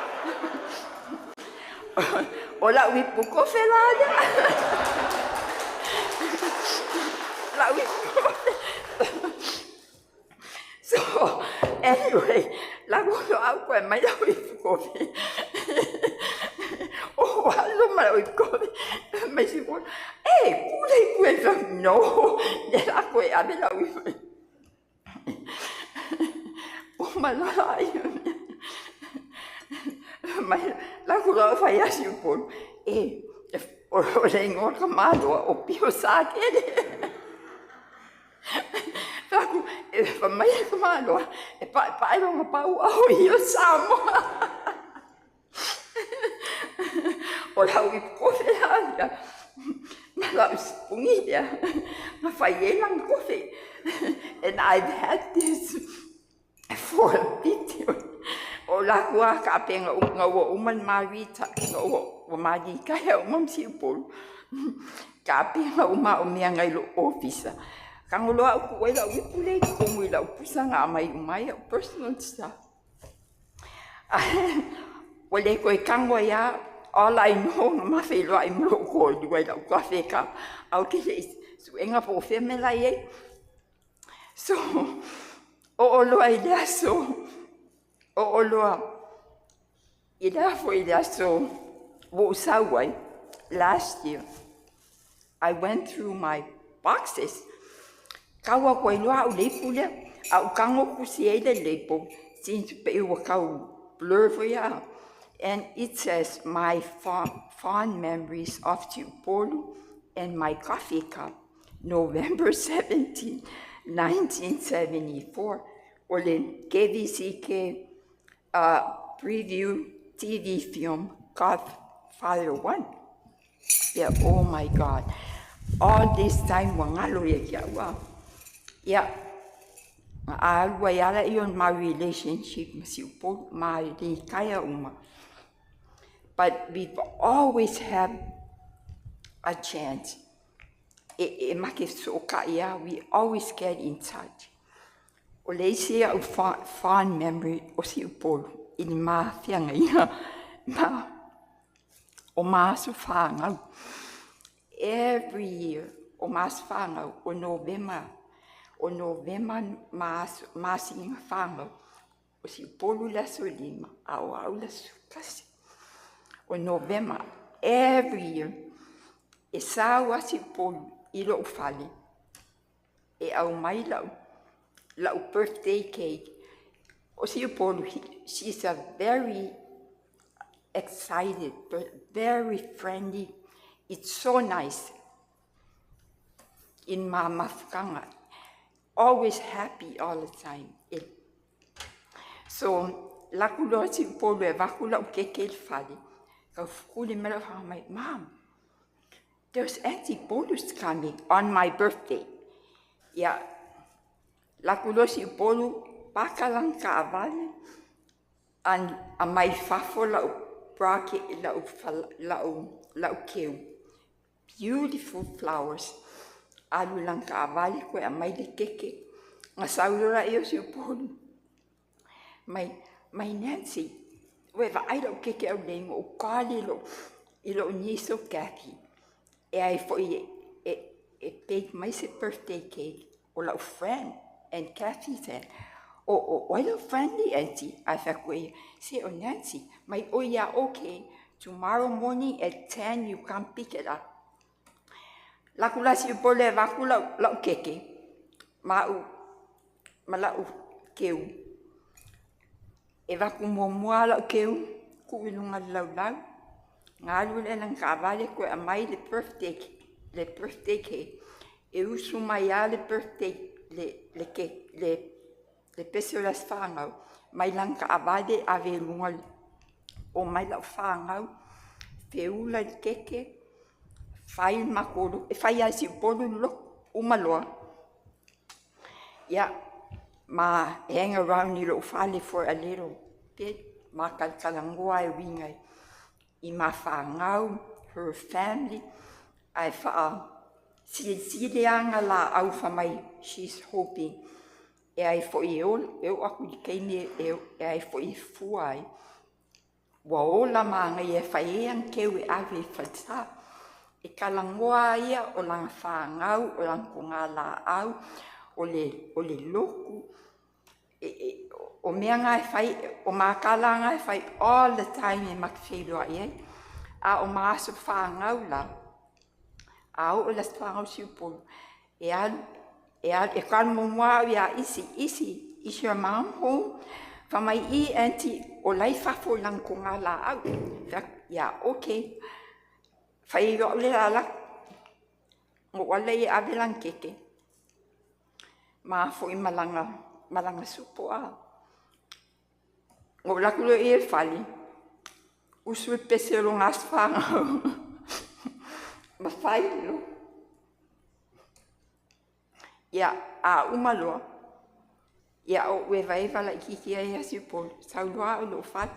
Speaker 16: O lau ipu kofe la lea. Lau ipu kofe. So anyway, laku lo au koe mai lau ipu kofe. O alu ma lau ipu kofe. Mai si po, e, kule ipu e fai, no, le la koe ave lau ipu. O ma loa ai. Mai, laku lo fai a Siupolu. E, o le ingoa ka maloa o Pio Satele. Fai e fai mai e ka maloa, e pae pae longa pau au i o Samoa. O lau ipu kofe la ia. Ma lau sipungi lea. Ma fai e lana kofe. And I've had this for a bit. O la kua ka penga nga ua uma le marita, nga ua marita ia uma ma Siupolu. Ka penga uma o mea ngai lo ofisa. Tago loa au tuu ai lau ipu lea i totonu i lau pusa na aumai uma ai au personal stuff. Ua le toe tago ai lava. All I know, na ma feiloai ma lo'u toalua i la'u coffee cup, ae ou te le'i su'ega po o fea le mea la e i ai. So, oo loa i le aso, oo loa i le afo i le aso ua ou sau ai, last year, I went through my boxes. Tau atu ai loa au i le ipu lea, a ou tago tusi ai le label, since pei ua tau blur foi a. And it says, "My fond memories of Siupolu and my coffee cup, November 17, 1974." O le KVCK preview TV film, Godfather 1. Yeah, oh my God. All this time, ua galo ia te a'u a. Ia, na alu ai ala ia o ma relationship ma Siupolu, ma litaea uma. But we've always had a chance. E make fesoota'i a, we always get in touch. O le isi a'u fond memory o Siupolu i le ma feagaiga ma o ma aso fanau. Every year, o ma aso fanau, o Novema, o Novema ma masina fanau, o Siupolu le aso 5, a o a'u le aso 11. O Novema, every year, e sau a Siupolu i lo'u fale, e aumai la'u birthday cake. O Siupolu, she's a very excited, but very friendly. It's so nice in ma mafutaga. Always happy all the time. So, laku loa Siupolu e avatu la'u keke i le fale, taufukuli mai lau fa'aga mai, "Mom, there's Auntie Polu's coming on my birthday." Ia, laku loa Siupolu, paka lana taavale, aumai fafo la'u bra la'u keu. Beautiful flowers. Alu i lana taavale koe aumai le keke. Na sau loa la'ia o Siupolu. Mai, "Nancy, ua e vaai la'u keke aulei na ou kali i lo'u niece o Kathy. E ai fo'i e bake mai se birthday cake o la'u friend." And Kathy said, "O ai lau friend Auntie?" Ae fai atu ia, "Se o Nancy." Mai, "Oh yeah, okay. Tomorrow morning at 10 you come pick it up." Laku la Siupolu e avatu la'u keke, ma a'u ma la'u keu. E avatu muamua la'u keu, tuu i luga le laulau, na alu lea i lana taavale toe aumai le birthday cake. E usu mai lava le birthday le pese o le aso fanau mai lana taavale ave i luga o mai la'u fanau, feula i le keke, fai le matou lotu. E fai lava e Siupolu le lotu, uma loa. Ia, ma hang around i lo'u fale for a little bit, ma talatalanoa e uiga i ma fanau, her family, ae fa'asilisili aga la'au fa mai she's hoping e ai fo'i e oo atu i le taimi e ai fo'i e fua ai. Ua ola magaia e fai ai ana keu e ave i falesa. E talanoa ia o lana fanau, o lana togā la'au, o le lotu, o mea na e fai, o matala na e fai all the time e make feiloai ai. A o ma aso fanau la, a oo le aso fanau Siupolu, e alu, e alu, e talo muamua au iā Isi, "Isi, is your mom home?" Fa mai, "I, Auntie, o lai fafo i lana togā la'au." "Yeah, okay." Fai ai au le alatu. Ou alu lea e ave lana keke. Ma fo'i ma lana supo a. Ou alu atu lea i le fale, usu le pese o lona aso fanau. Ma fai le Ia, a uma loa, ia o evaeva laitiiti ai ia Siupolu, sau loa au i lou fale.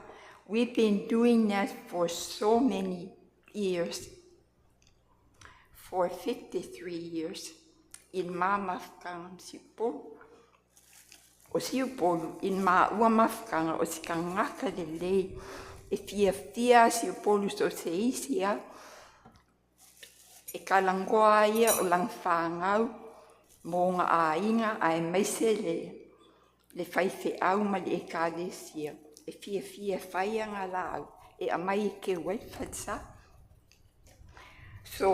Speaker 16: We've been doing that for so many years. For 53 years. I le ma mafutaga ma Siupolu. O Siupolu, i le maua mafutaga o se tagata lelei. E fiafia a Siupolu so se isi a. E kalagoa ia o lang whāngau mō ngā āinga ae maise le faifeau ma le ekalesia. E fiafia whaia ngā lau e amai e ke wai whatsa. So,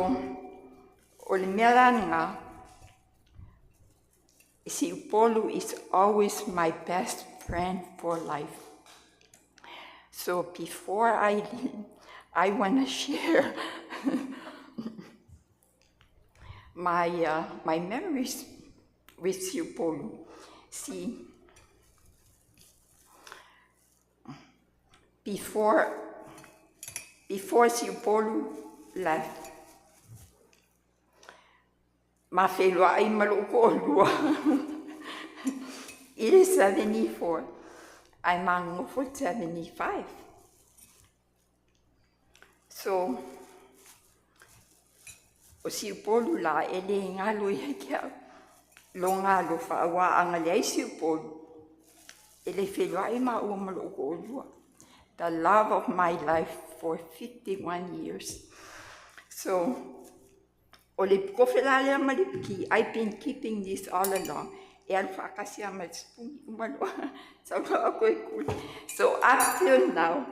Speaker 16: o le mea la ngā, Siupolu is always my best friend for life. So before I leave, I want to share my memories with Siupolu. See, before Siupolu left, ma whenua ma lou ko'olua i le 74 ae magofo le 75. So, o Siupolu la e le galo ia te a'u loga alofa auā a leai Siupolu e le feloa'i maua ma lo'u to'alua. The love of my life for 51 years. So, o le kofe la lea ma le piki, I've been keeping this all along. E alu fa'atasi a ma le sipuni uma loa. So up till now,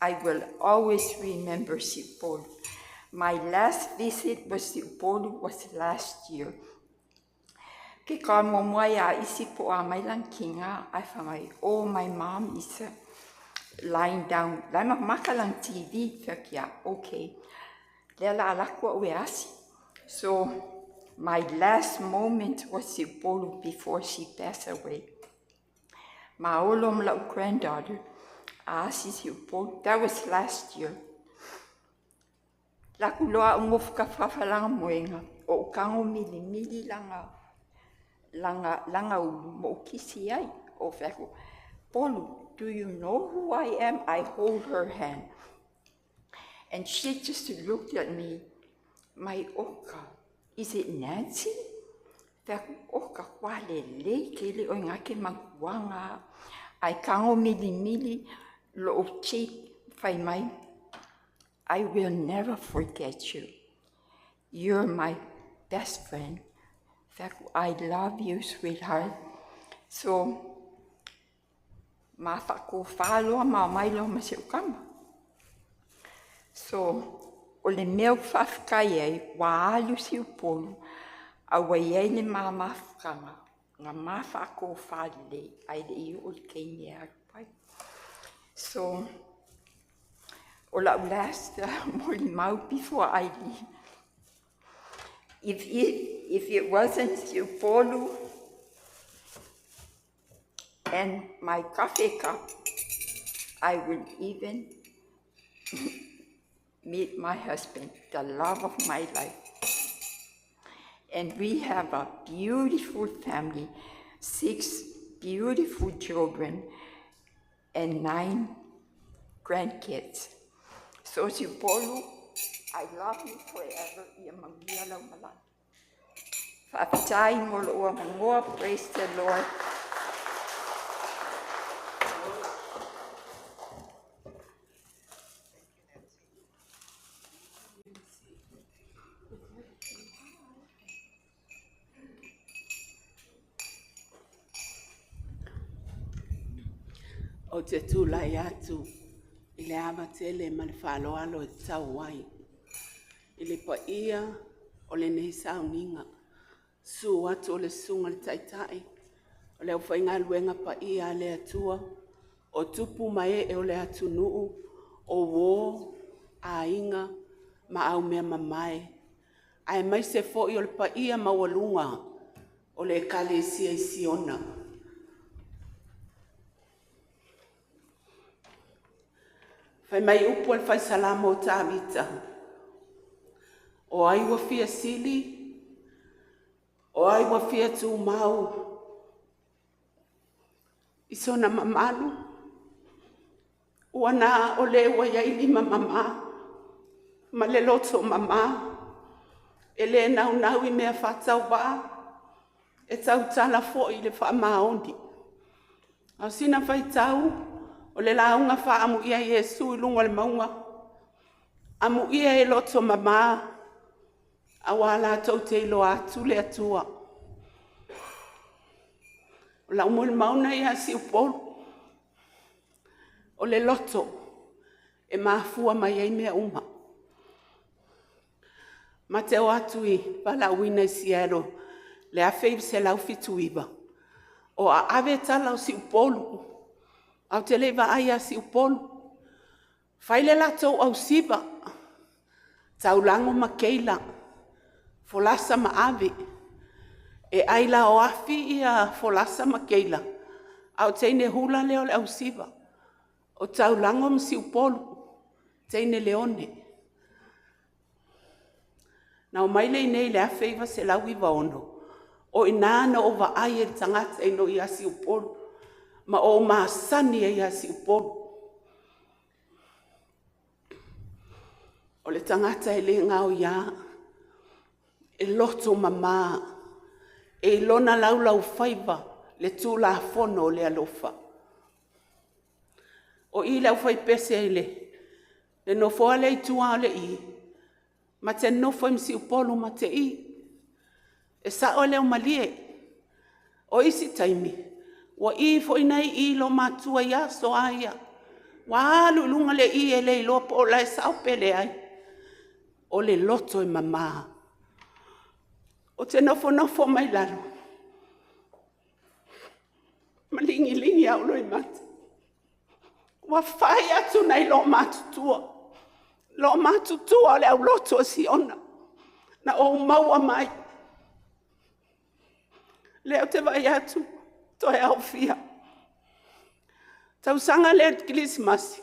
Speaker 16: I will always remember Siupolu. My last visit with Siupolu was last year. Ke ka mo mua ia isi po a mai lang kinga, ai fa mai, oh, my mom is lying down. Lai ma maka lang TV, fa kia, okay. Lea la alakua ue asi. So, my last moment was Siupolu before she passed away. Ma olo ma lau granddaughter, a asi Siupolu. That was last year. La ku loa o ngofu ka whawhalanga moenga, o kango mili mili langa ulu mo kisi ai, o whaku, Polu, do you know who I am? I hold her hand. And she just looked at me, my oka, is it Nancy? Whaku, oka, kwa le le ke le o ngake makuanga. Ai kango mili mili lo cheek whai mai. I will never forget you. You're my best friend. Whaku, I love you, sweetheart. So, ma whako whāloa ma mai loa ma se ukama. So, o le mea whawhikai ai, wā alu si upolu, a wai ai le maa mafukanga, ngā maa whako whālele, ai le i o le keini alu pai. So, o lau last moli mau before I leave. If it wasn't Siupolu and my coffee cup, I would even meet my husband, the love of my life. And we have a beautiful family, 6 beautiful children, and 9 grandkids. So Siupolu, I love you forever. Ia maulia lau malani. Whaapitai mo loa mangoa, praise the Lord.
Speaker 17: O te tūlai atu i le ava tele ma le whaaloalo e tau ai. I le paia o le nei sauniga. Su atu o le sunga le taitai. O le au luenga paia a le atua. O tupu mai e o le atunuu. O wō, a inga, ma au mea mamae. Ae mai se foi o le paia maualuga o le ekalesia i Siona. Fai mai upu al fai salamo o Tavita. O ai ua fia sili, o ai ua fia tūmau, i sona mamalu, ua nā o le ua iai lima mama, ma le loto mama, e le naunau i mea whātau wā, e tautala foi le whaamaoni. Au sina whaitau, O le lauga faaamuia Iesu i luga o le mauga, amuia e loto mamā, auā latou te iloa atu le Atua. O lau molimauga ia Siupolu, o le loto e mafua mai ai mea uma. Ma te o atu i valaauina i Seattle i le 1979, o aave tala o Siupolu, ae ou te le i vaai ia Siupolu. Fai le latou ausiva, Taulago ma Keila, Folasa ma Ave, e ailaoafi folasa ma Keila, a o teine hula lea o le ausiva, o Taulago ma Siupolu, teine leone. Na omai lea i inei i le 1996, o i ina na ou vaai ai i le tagata ia Siupolu, ma ou masani ai ia Siupolu. O le tagata e le gaoia, e loto mama, e i lona laulaufaiva le Tulafono o le alofa. O i le aufaipese i le nofoa lea i tua o le i, ma te nonofo ai ma Siupolu ma te i. E sao e le o malie. O isi taimi, ua i foi na e i i loomatutua i aso lava ia, ua alu i luga le i e le iloa po o la e sao pe leai. O le loto e mama. Ou te nofonofo mai lalo ma ligiligi ou loimata, ua fai atu nai loomatutua, loomatutua o le aulotu a Siona na ou maua mai. Lea ou te vaai atu toe aofia. O le tausaga lea i le Kerisimasi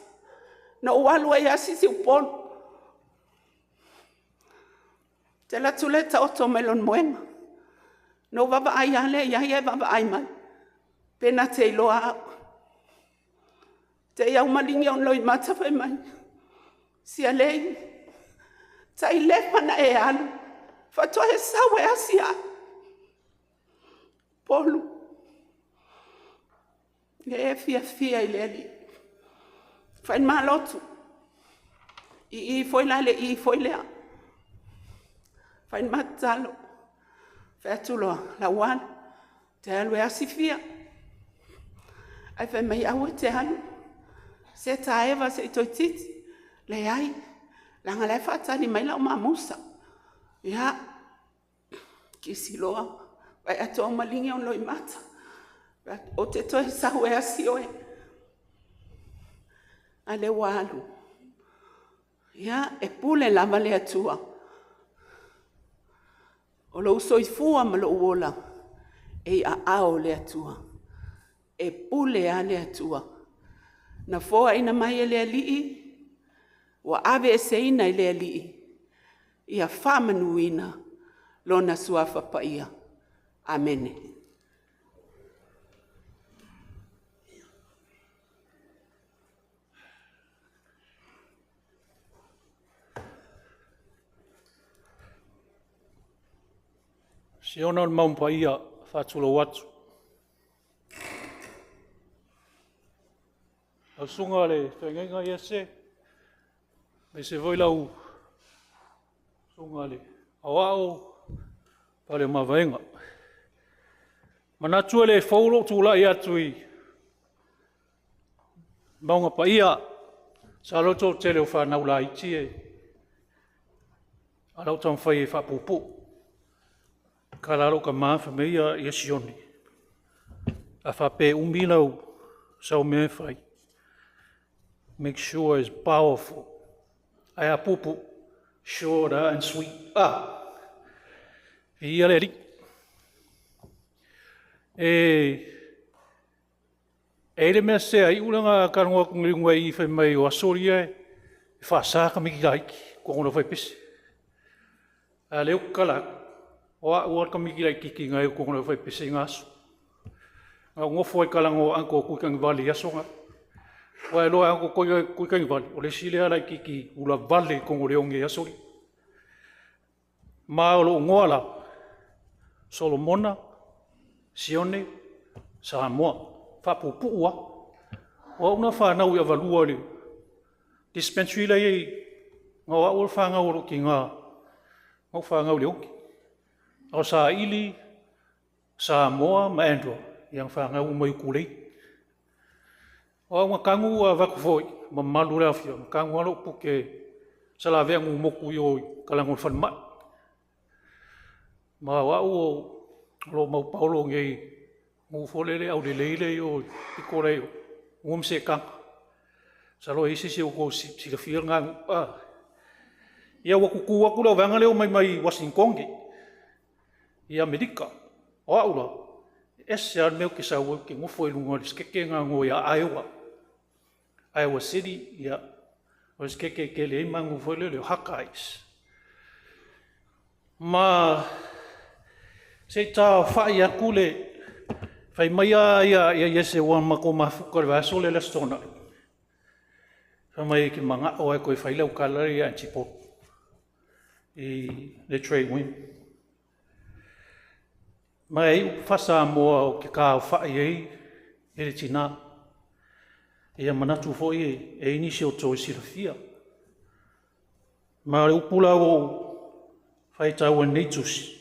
Speaker 17: na ou alu ai e asi Siupolu. Ou te alu atu o la e taoto mai lona moega, ona ou vaavaai lava lea i ai ae vaavaai mai, pe na te iloa au. Te i lava ua maligi ona loimata fai mai, “Sialei, tai leva ona e alu faatoa e sau e asi au.” Upolu, ia e fiafia i le Alii. Fai le ma lotu, i i foi la i le i foi lea. Fai le ma tatalo, fai atu loa, o le a ou alu, ou te alu e asi Fia. Ae fai mai, aua e te alu, se ta eva se i toeitiiti. Leai, leaga o la e faatali mai lau mamusa. Ia, kisi loa, vaai atu ua maligi ona loimata, fai atu, ou te toe sau e asi oe. A o lea ua alu. Ia, e pule lava le Atua. O lou soifua ma lou ola, e i aao o le Atua. E pule lava le Atua. Na foaina mai e le Alii, ua aveeseina e le Alii, ia faamanuina Lona Suafa Paia. Amene.
Speaker 1: Siona o le Mau Paia, e faatulou atu. Lau susuga i le feagaiga Iese, aemaise foi lau susuga i le Aoao ma le Mavaega. E manatu e le fou lou tulai atu i Mauga Paia, masalo o le toatele o fanau laiti ae o lau taumafai e faapuupuu. E tala lava lou tama fai mai ia Sione, a faapea e umi sau mea e fai, make sure is powerful. Ae a puupuu, short and sweet. Viia le Alii. E i ai le mea sese a iu lea na talanoa atu nei i luga i i fai mai o aso ia e faasa tamaiti laiti i totonu o le aufaipese. A o lea ou te tatala atu, o au lava le tamaititi laitiiti na i totonu o le aufaipese i na aso. Na ou nofo lava i talaane o uncle Tui Tagivale i aso na. Ua e iloa e uncle Tui Tagivale, o le isi lea laitiiti ulavale i totonu o Leone i aso ia. Ma o lou igoa la, Solomona Sione Samoa. E faapuupuu lava. O au na whanau i avalua le dispensary la i ngā o au o le whanau o lo ki ngā ngau whanau le oki. O sa ili, Samoa ma Andrew, ia whanau mai ukulei. O au ngā kangu a vaku foi, ma malu le awhia, ngā kangu alo puke sa la vea ngu moku i o kalango le whanmai. Ma o au o lo mau paolo ngei ngu fole au le leile i o i kore o ngu mse kanga. Sa lo isi si o ko si la fia ngā a. Ia waku ku aku la vanga leo mai mai Washington i Amerika. O au la, ese al meo ke sa ua ke ngofo i lunga le skeke ngā ngō ia Iowa. Iowa City, ia, o skeke ke le mangu fo le le Hawkeyes. Ma se tā whai aku le whai mai a ia ia ia se ua mako mafuka le vaso le lastona. Whai mai ke manga o ai koe whai lau kala ia antipo i le trade win. Mai u whasa moa o ke kā whai ei e le tina. Ia manatu foi e e inisi o tō silafia. Ma le upula o whai tau nei tusi.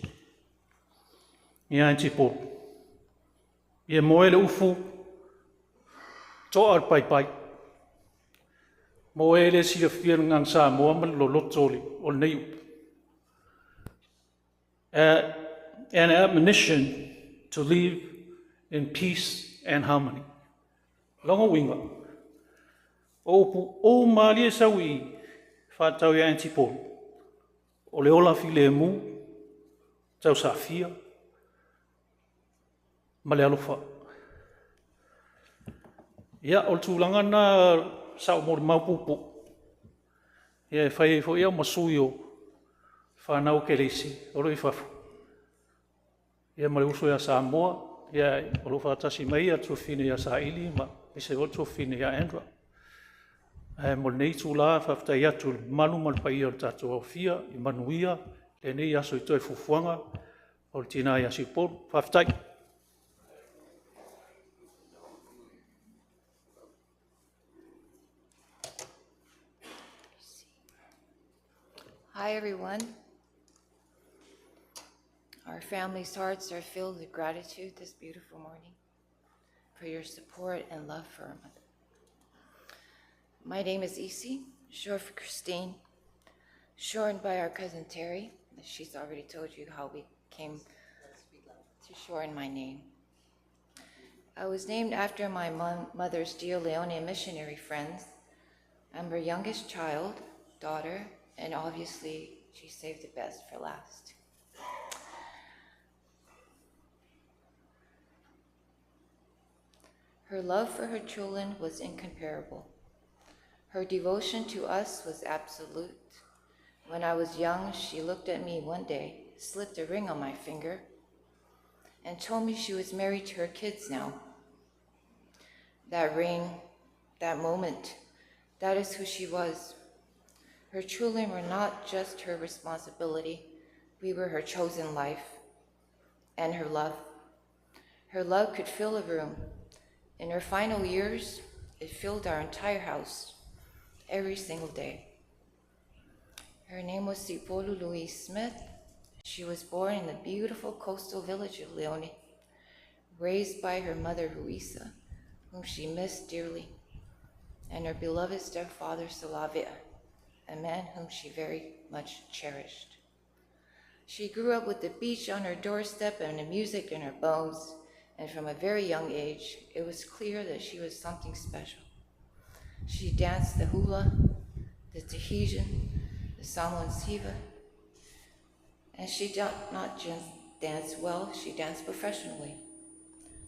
Speaker 1: Ia antipo. Ia moe le ufu toa le pai pai. Moe le silafia ngang sa moa ma lo loto le o le nei upu. An admonition to live in peace and harmony. Longo winga. O upu o malie saui whātau ia antipolo. O le ola file mu, tau safia, ma le alofa. Ia, o le tūlanga na sa o mōre maupupu. Ia, e whai e fo ia masui o whanau ke leisi, o lo i fafu. Ia, ma le uso ia Samoa, ia, o lo whaatasi mai ia tuafine ia Saili, ma ese o tuafine ia Andra. Ae mo lenei tūlā, whawhtai atu le malu ma le paia o le tātou aufia, i manuia, le nei aso i toe fufuanga, o le tina ia Sipolu. Whawhtai.
Speaker 18: Hi, everyone. Our family's hearts are filled with gratitude this beautiful morning for your support and love for our mother. My name is Isi, short for Christine, shortened by our cousin Terry. She's already told you how we came to shorten my name. I was named after my mother's dear Leone missionary friends. I'm her youngest child, daughter, and obviously she saved the best for last. Her love for her children was incomparable. Her devotion to us was absolute. When I was young, she looked at me one day, slipped a ring on my finger, and told me she was married to her kids now. That ring, that moment, that is who she was. Her children were not just her responsibility, we were her chosen life and her love. Her love could fill a room. In her final years, it filled our entire house every single day. Her name was Sipolu Louise Smith. She was born in the beautiful coastal village of Leone, raised by her mother, Luisa, whom she missed dearly, and her beloved stepfather, Salavia, a man whom she very much cherished. She grew up with the beach on her doorstep and the music in her bones, and from a very young age, it was clear that she was something special. She danced the hula, the Tahitian, the Samoan siva, and she did not just dance well, she danced professionally.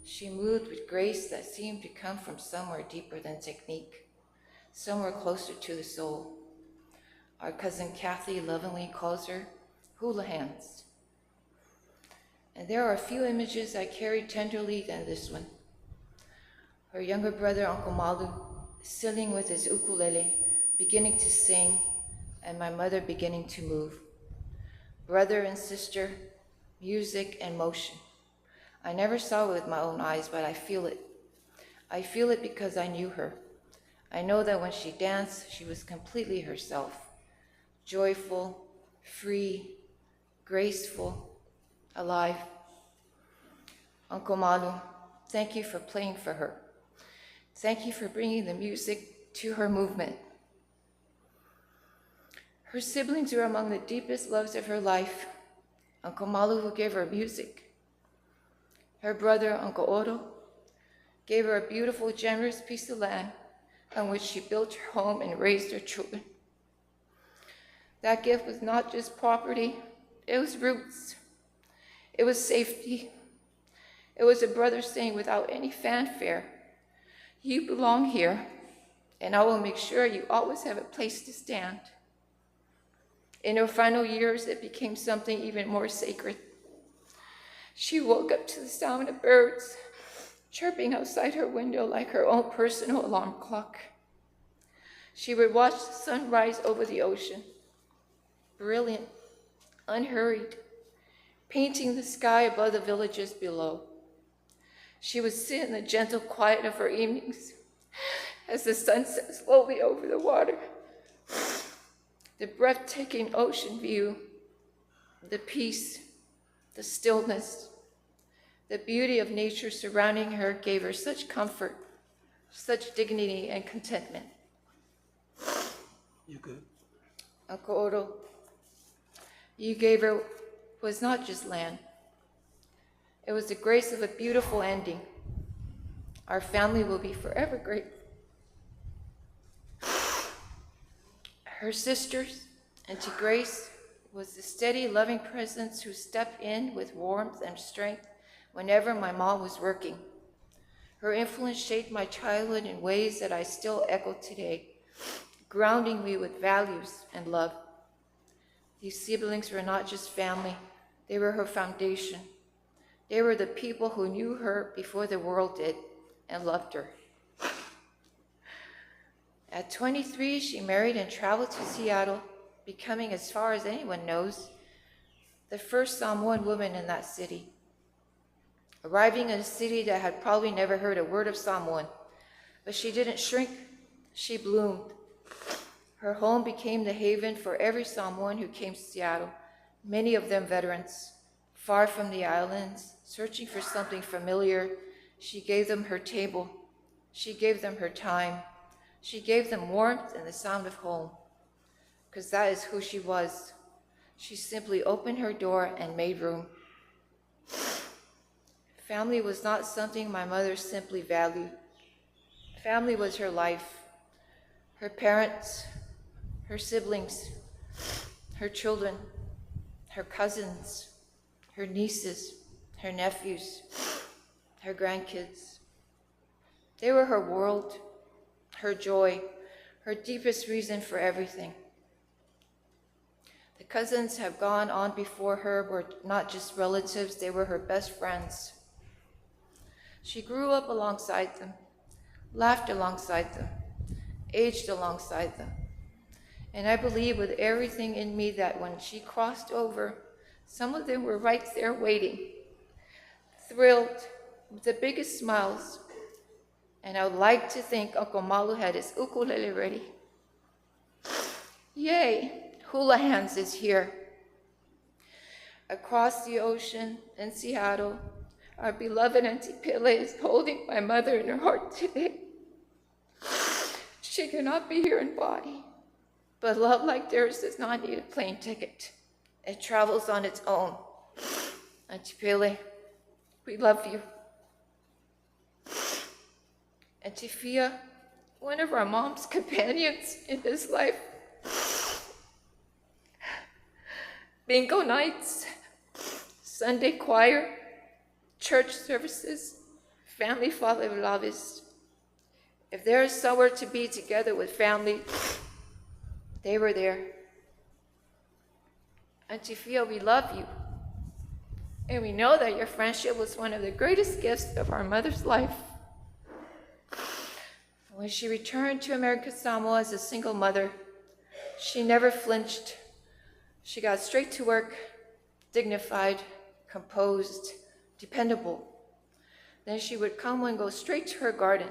Speaker 18: She moved with grace that seemed to come from somewhere deeper than technique, somewhere closer to the soul. Our cousin Kathy lovingly calls her hula hands. And there are a few images I carry tenderly than this one. Her younger brother, Uncle Malu, sitting with his ukulele, beginning to sing, and my mother beginning to move. Brother and sister, music and motion. I never saw it with my own eyes, but I feel it. I feel it because I knew her. I know that when she danced, she was completely herself joyful, free, graceful, alive. Uncle Malu, thank you for playing for her. Thank you for bringing the music to her movement. Her siblings were among the deepest loves of her life. Uncle Malu, who gave her music. Her brother, Uncle Oro, gave her a beautiful, generous piece of land on which she built her home and raised her children. That gift was not just property, it was roots, it was safety. It was a brother saying without any fanfare, You belong here, and I will make sure you always have a place to stand. In her final years, it became something even more sacred. She woke up to the sound of birds chirping outside her window like her own personal alarm clock. She would watch the sun rise over the ocean, brilliant, unhurried, painting the sky above the villages below. She would sit in the gentle quiet of her evenings as the sun set slowly over the water. The breathtaking ocean view, the peace, the stillness, the beauty of nature surrounding her gave her such comfort, such dignity and contentment.
Speaker 19: You good?
Speaker 18: Uncle Oro, you gave her was not just land. It was the grace of a beautiful ending. Our family will be forever grateful. Her sisters, Auntie Grace, was the steady, loving presence who stepped in with warmth and strength whenever my mom was working. Her influence shaped my childhood in ways that I still echo today, grounding me with values and love. These siblings were not just family, they were her foundation. They were the people who knew her before the world did and loved her. At 23, she married and traveled to Seattle, becoming, as far as anyone knows, the first Samoan woman in that city. Arriving in a city that had probably never heard a word of Samoan, but she didn't shrink, she bloomed. Her home became the haven for every Samoan who came to Seattle, many of them veterans, far from the islands, searching for something familiar. She gave them her table. She gave them her time. She gave them warmth and the sound of home, because that is who she was. She simply opened her door and made room. Family was not something my mother simply valued. Family was her life, her parents, her siblings, her children, her cousins, her nieces, her nephews, her grandkids. They were her world, her joy, her deepest reason for everything. The cousins have gone on before her were not just relatives, they were her best friends. She grew up alongside them, laughed alongside them, aged alongside them. And I believe with everything in me that when she crossed over, some of them were right there waiting, thrilled, with the biggest smiles. And I would like to think Uncle Malu had his ukulele ready. Yay, Hula Hands is here. Across the ocean in Seattle, our beloved Auntie Pele is holding my mother in her heart today. She cannot be here in body, but love like theirs does not need a plane ticket. It travels on its own. Auntie Pele, we love you. Auntie Fia, one of our mom's companions in this life. Bingo nights, Sunday choir, church services, family father loves. If there is somewhere to be together with family, they were there. Auntie Fia, we love you. And we know that your friendship was one of the greatest gifts of our mother's life. When she returned to American Samoa as a single mother, she never flinched. She got straight to work, dignified, composed, dependable. Then she would come and go straight to her garden,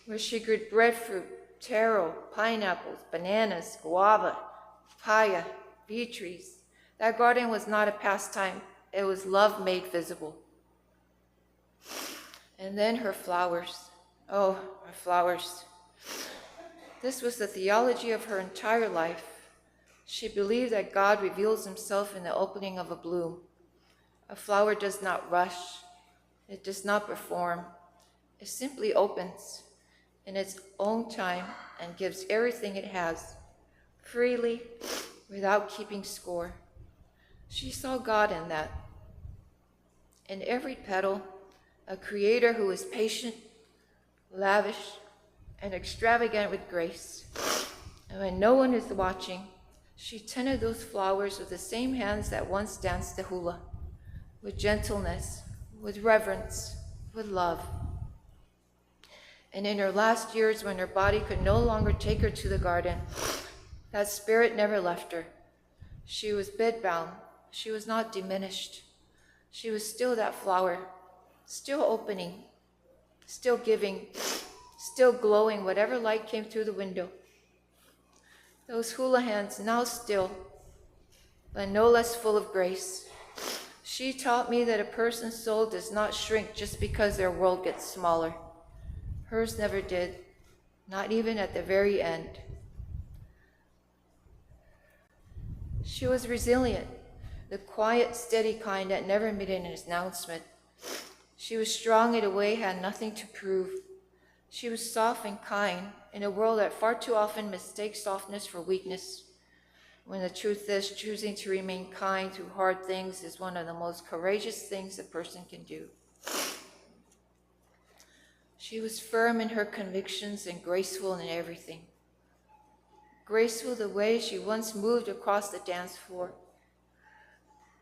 Speaker 18: where she grew breadfruit, taro, pineapples, bananas, guava, papaya, bee trees. That garden was not a pastime, it was love made visible. And then her flowers. Oh, her flowers. This was the theology of her entire life. She believed that God reveals himself in the opening of a bloom. A flower does not rush, it does not perform. It simply opens in its own time and gives everything it has, freely, without keeping score. She saw God in that. In every petal, a creator who is patient, lavish, and extravagant with grace. And when no one is watching, she tended those flowers with the same hands that once danced the hula, with gentleness, with reverence, with love. And in her last years, when her body could no longer take her to the garden, that spirit never left her. She was bedbound. She was not diminished. She was still that flower, still opening, still giving, still glowing whatever light came through the window. Those hula hands now still, but no less full of grace. She taught me that a person's soul does not shrink just because their world gets smaller. Hers never did, not even at the very end. She was resilient, the quiet, steady kind that never made an announcement. She was strong in a way had nothing to prove. She was soft and kind in a world that far too often mistakes softness for weakness. When the truth is, choosing to remain kind through hard things is one of the most courageous things a person can do. She was firm in her convictions and graceful in everything. Graceful the way she once moved across the dance floor.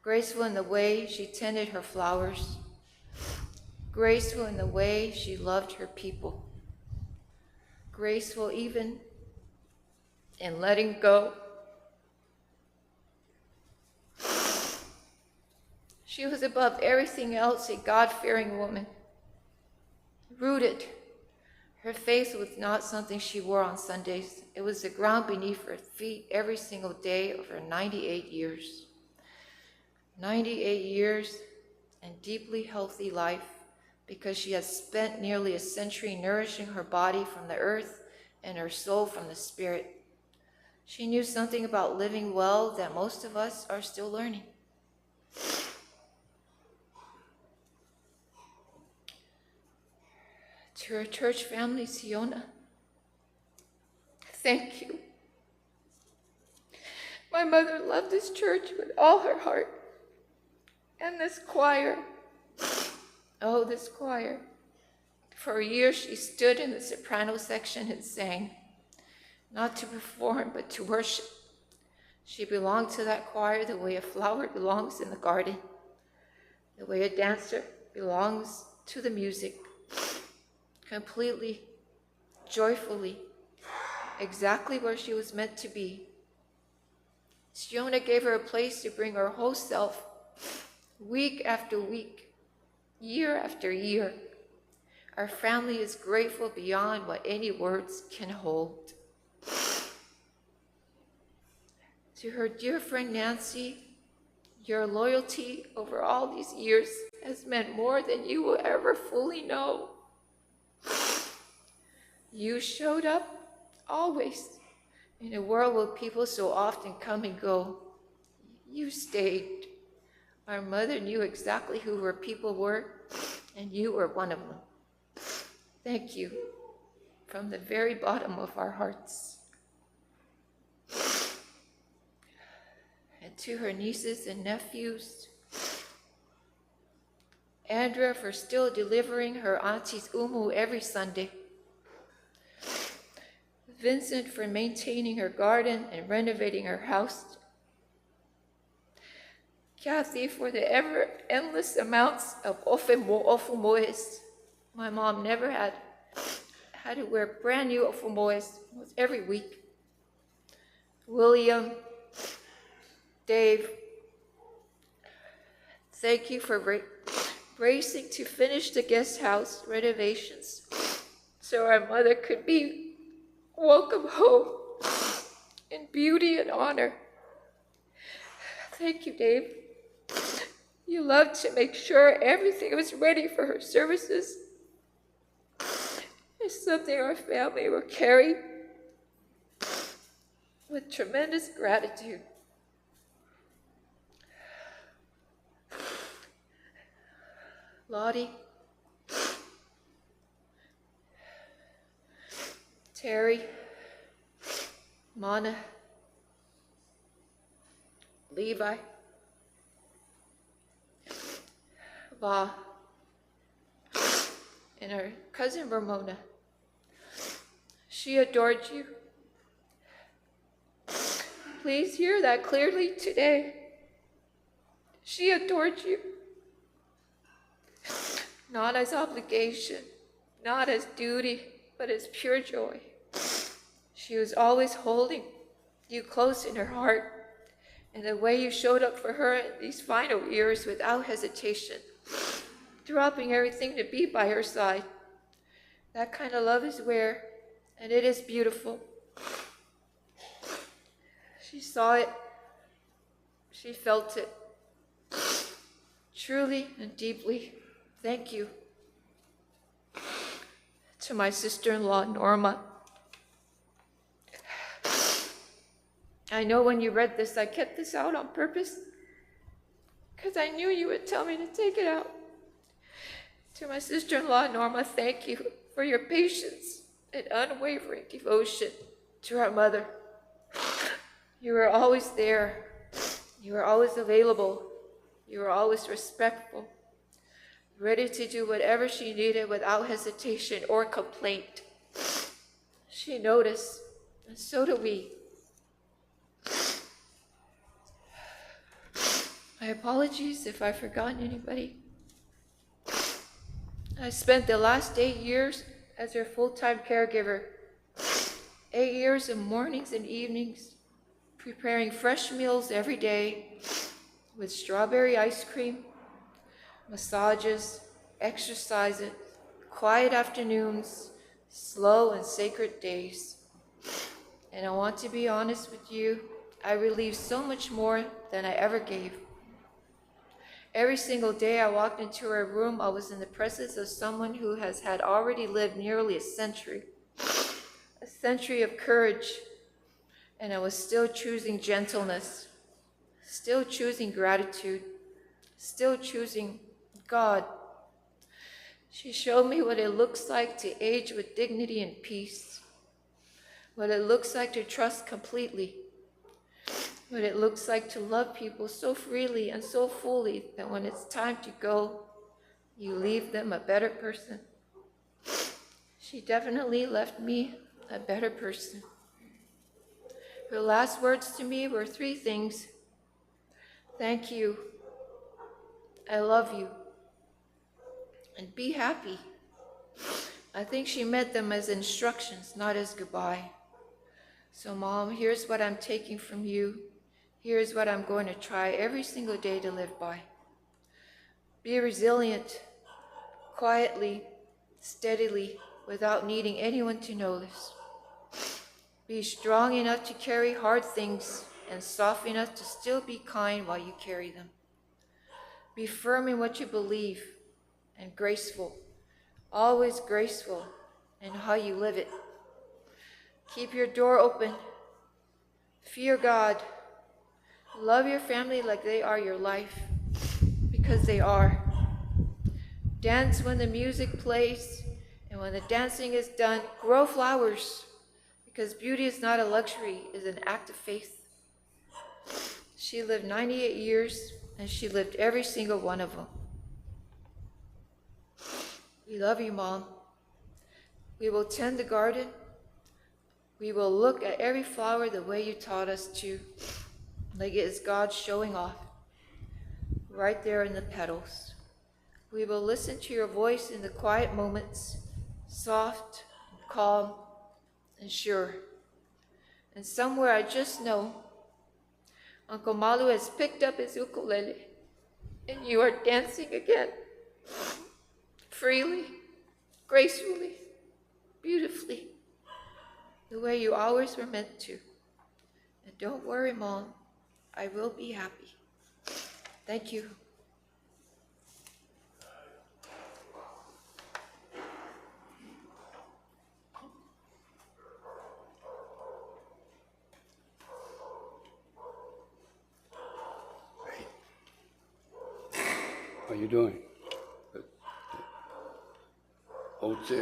Speaker 18: Graceful in the way she tended her flowers. Graceful in the way she loved her people. Graceful even in letting go. She was above everything else a God-fearing woman. Rooted. Her faith was not something she wore on Sundays. It was the ground beneath her feet every single day of her 98 years. 98 years and deeply healthy life, because she has spent nearly a century nourishing her body from the earth and her soul from the spirit. She knew something about living well that most of us are still learning. To her church family, Siona, thank you. My mother loved this church with all her heart. And this choir, oh, this choir. For years she stood in the soprano section and sang, not to perform, but to worship. She belonged to that choir the way a flower belongs in the garden, the way a dancer belongs to the music, completely, joyfully, exactly where she was meant to be. Siona gave her a place to bring her whole self, week after week, year after year. Our family is grateful beyond what any words can hold. To her dear friend Nancy, your loyalty over all these years has meant more than you will ever fully know. You showed up always in a world where people so often come and go. You stayed. Our mother knew exactly who her people were, and you were one of them. Thank you from the very bottom of our hearts. And to her nieces and nephews, Andrea for still delivering her auntie's umu every Sunday, Vincent for maintaining her garden and renovating her house, Kathy for the ever endless amounts of ofumoes. My mom never had to wear brand new ofumoes almost every week. William, Dave, thank you for
Speaker 19: racing to finish the guest house renovations so our mother could be welcome home in beauty and honor. Thank you, Dave. You loved to make sure everything was ready for her services. It's something our family will carry with tremendous gratitude. Lottie, Terry, Mana, Levi, Va, and our cousin Ramona. She adored you. Please hear that clearly today. She adored you. Not as obligation, not as duty, but as pure joy. She was always holding you close in her heart, and the way you showed up for her in these final years without hesitation, dropping everything to be by her side. That kind of love is rare, and it is beautiful. She saw it. She felt it. Truly and deeply, thank you. To my sister-in-law, Norma. I know when you read this, I kept this out on purpose because I knew you would tell me to take it out. To my sister-in-law, Norma, thank you for your patience and unwavering devotion to our mother. You were always there. You were always available. You were always respectful, ready to do whatever she needed without hesitation or complaint. She noticed, and so do we. My apologies if I've forgotten anybody. I spent the last 8 years as her full-time caregiver. 8 years of mornings and evenings, preparing fresh meals every day with strawberry ice cream, massages, exercises, quiet afternoons, slow and sacred days. And I want to be honest with you, I relieved so much more than I ever gave. Every single day I walked into her room, I was in the presence of someone who has had already lived nearly a century of courage, and I was still choosing gentleness, still choosing gratitude, still choosing God. She showed me what it looks like to age with dignity and peace, what it looks like to trust completely, what it looks like to love people so freely and so fully that when it's time to go, you leave them a better person. She definitely left me a better person. Her last words to me were three things. Thank you. I love you. And be happy. I think she meant them as instructions, not as goodbye. So, Mom, here's what I'm taking from you. Here's what I'm going to try every single day to live by. Be resilient, quietly, steadily, without needing anyone to notice. Be strong enough to carry hard things and soft enough to still be kind while you carry them. Be firm in what you believe and graceful, always graceful in how you live it. Keep your door open. Fear God. Love your family like they are your life, because they are. Dance when the music plays, and when the dancing is done, grow flowers, because beauty is not a luxury, it is an act of faith. She lived 98 years, and she lived every single one of them. We love you, Mom. We will tend the garden. We will look at every flower the way you taught us to, like it is God showing off, right there in the petals. We will listen to your voice in the quiet moments, soft, calm, and sure. And somewhere I just know Uncle Malu has picked up his ukulele and you are dancing again. Freely, gracefully, beautifully, the way you always were meant to. And don't worry, Mom, I will be happy. Thank you.
Speaker 20: How you doing? O te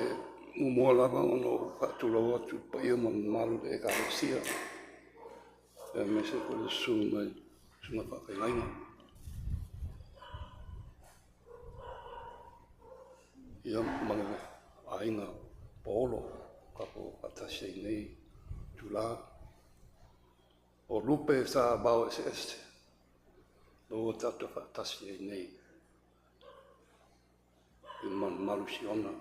Speaker 20: muamua lava ona ou faatulou atu i le paia ma le mamalu o le Ekalesia, aemaise foi le susu mai susuga i faafeagaiga. Ia ma le aiga paolo ua tatou faatasi ai i lenei itula. O lupe sa vao eseese o lea ua tatou faatasi ai nei i le malumalu i Siona.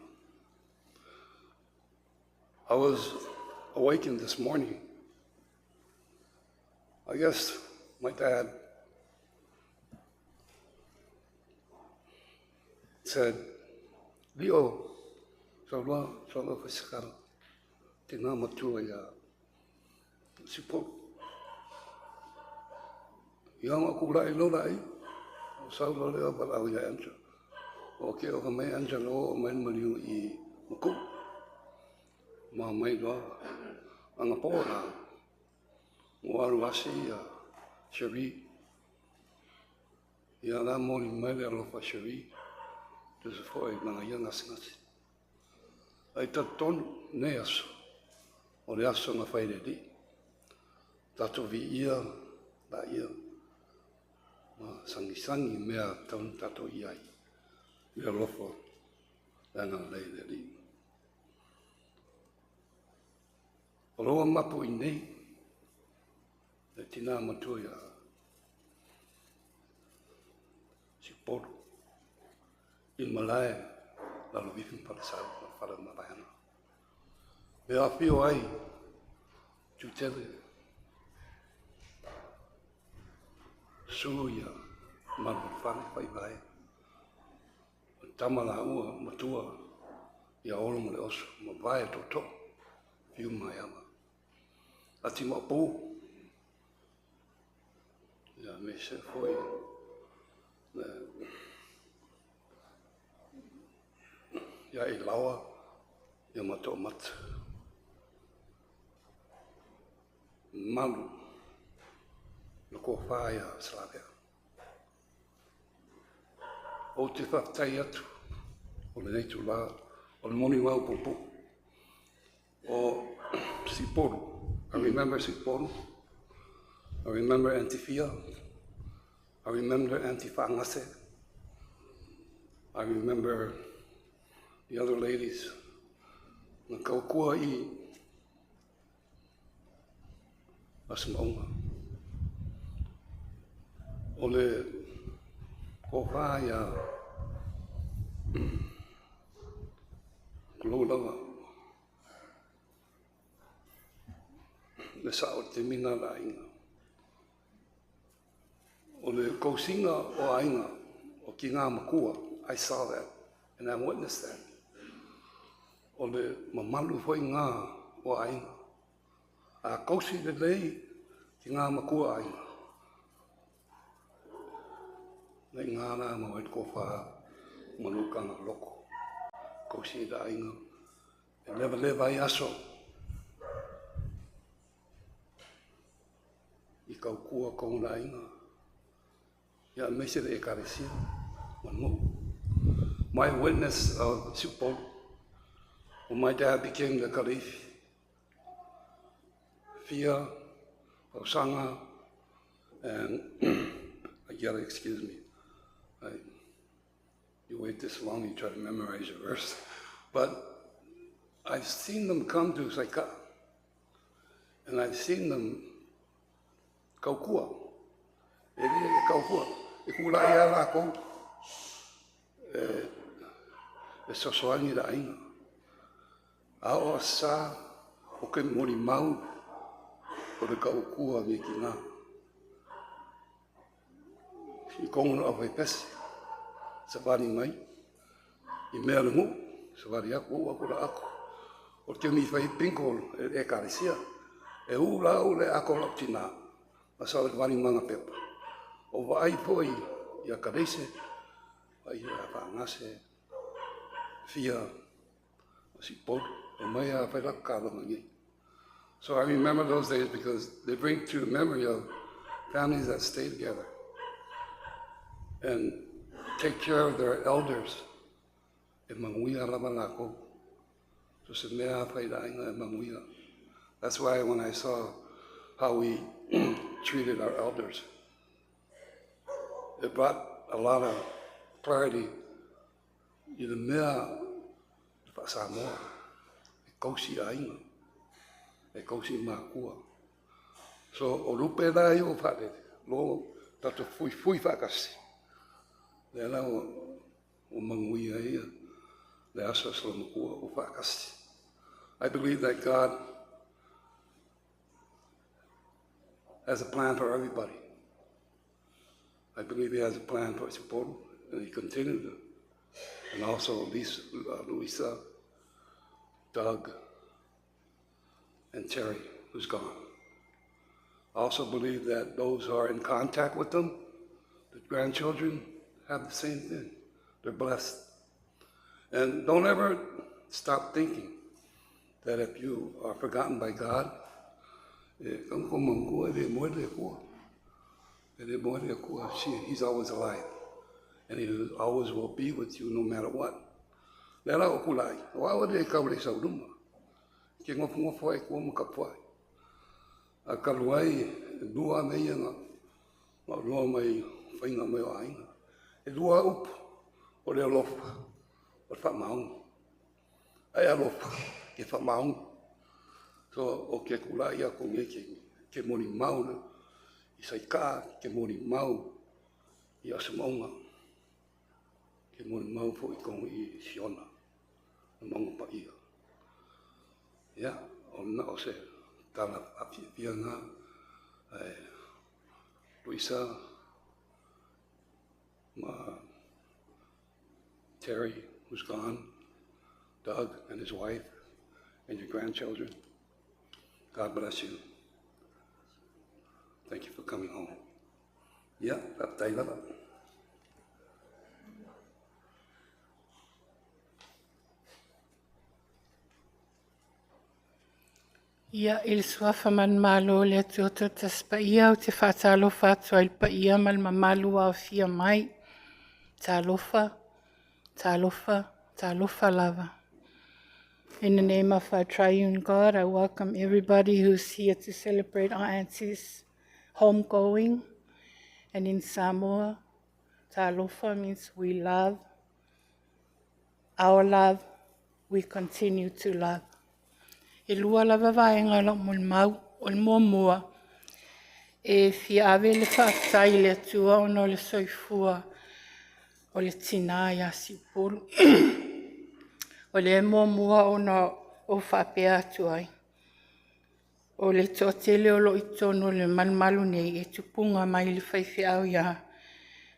Speaker 20: I was awakened this morning. I guess my dad said, Leo, sauloa, sauloa fasikara, tina matua ia Sipolu. Ia ma ku lai lo lai, o sauloa lea valaau ia Angela. O ke o ka mai Angela o mai maliu i Maku. Ma mai loa, anga po la, mo alu asi ia Cherie. Ia la moli mai le alofa Cherie, tusa foi langa ia gasegase. Ai talitonu nei aso, o le aso na fai e le Alii. Tatou viia la ia ma sagisagi i mea tatau ona tatou i ai i le alofa le agalelei o le Alii. O lo ua mapu i nei le tina matua ia Sipolu i le malae Lalovifi ma Falesau ma le fale o Mavaega. E afio ai Tutele, susu ia mamalu o le fale, faivae, o tama laua matua ia Olo ma le Oso, mavae tootoo, fiu ma Maiava. Ati Maopu, ia aemaise foi le ia Ilaoa, ia ma Toomata. Malu le tofa ia Salavea. Ou te faafetai atu o lenei itula o le moni uau puupuu o Sipolu. I remember Sipolu. I remember Auntie Fia. I remember Auntie Fa'agase. I remember the other ladies na kaukua i Aso Mauga. O le tofa ia tulou lava le sao o le taimi lena o le aiga. O le tausiga o aiga o tina matua, I saw that and I witnessed that. O le mamalu foi lena o aiga. A tausi lelei tina matua aiga, le iga la maua ai le tofa ma le utaga loloto. Tausi le aiga e levaleva ai aso i tautua tonu le aiga, ia aemaise le Ekalesia ma le nuu. My witness of Siupolu, when my dad became the Kalifi, Fia, Osanga, and I gotta excuse me. You wait this long, you try to memorize your verse. But I've seen them come to Saika, and I've seen them kaukua. E le e kaukua. E kula ia lākou e sosoani le aiga. A o sa o ke molimau o le kaukua me ki ngā. I kongo no awhai pese, sa wani mai, I mea le nuu, savali atu, uu atu le ato. O le taimi fai bingo e ekalesia. E uu la au le ato o lau tina, ma sa o le vali mana pepa. O vaai foi ia Kalese, ai ia whaangase, fia, o si polu, o mai a whai laka kalonga nei. So I remember those days because they bring to memory of families that stay together and take care of their elders. E manguia lava lako. So se mea whai lainga e manguia. That's why when I saw how we treated our elders, it brought a lot of clarity i le mea le whaasamoa, e kausi ainga, e kausi mākua. So o lupe la i o whaarere, lo tato fui fui whaakasi. Le ala o manguia ia, le aso salamakua o whaakasi. I believe that God has a plan for everybody. I believe he has a plan for Sapporo, and he continued to. And also Lisa, Luisa, Doug, and Terry, who's gone. I also believe that those who are in contact with them, the grandchildren, have the same thing. They're blessed. And don't ever stop thinking that if you are forgotten by God, he's always alive. And he always will be with you no matter what. Le ala o kulai, o awa le kau le sauluma. Ke ngofu ngofu ai kua maka. A kalu ai, lua me ia nga, nga lua mai, whainga mai o ainga. E lua upu, o le alofa, o le whaamaunga. Ai alofa, ke whaamaunga. So o ke kulai a ko nge ke moni mau le, i sai kaa, ke moni mau i asamaunga. Ke moni mau fo i kongo i siona, na maunga pa ia. Ia, o na o se tala apia ngā, Luisa, ma Terry, who's gone, Doug and his wife, and your grandchildren. God bless you. Thank you for coming home. Yeah, faafetai lava.
Speaker 21: Ia i le suafa manumalo o le Atua Toatasi Paia, ou te faatalofa atu ai i le paia ma le mamalu ua aofia mai. Talofa, talofa, talofa lava. In the name of our triune God, I welcome everybody who's here to celebrate our auntie's homegoing. And in Samoa, talofa means we love. Our love, we continue to love. E lua lava vaega lau molimau o le muamua. E fia ave le faafetai i le Atua ona o le soifua o le tinā ia Siupolu. O le muamua ona o faapea atu ai. O le toatele o lo i tonu o le malumalu nei e tupunga mai le faifeau ia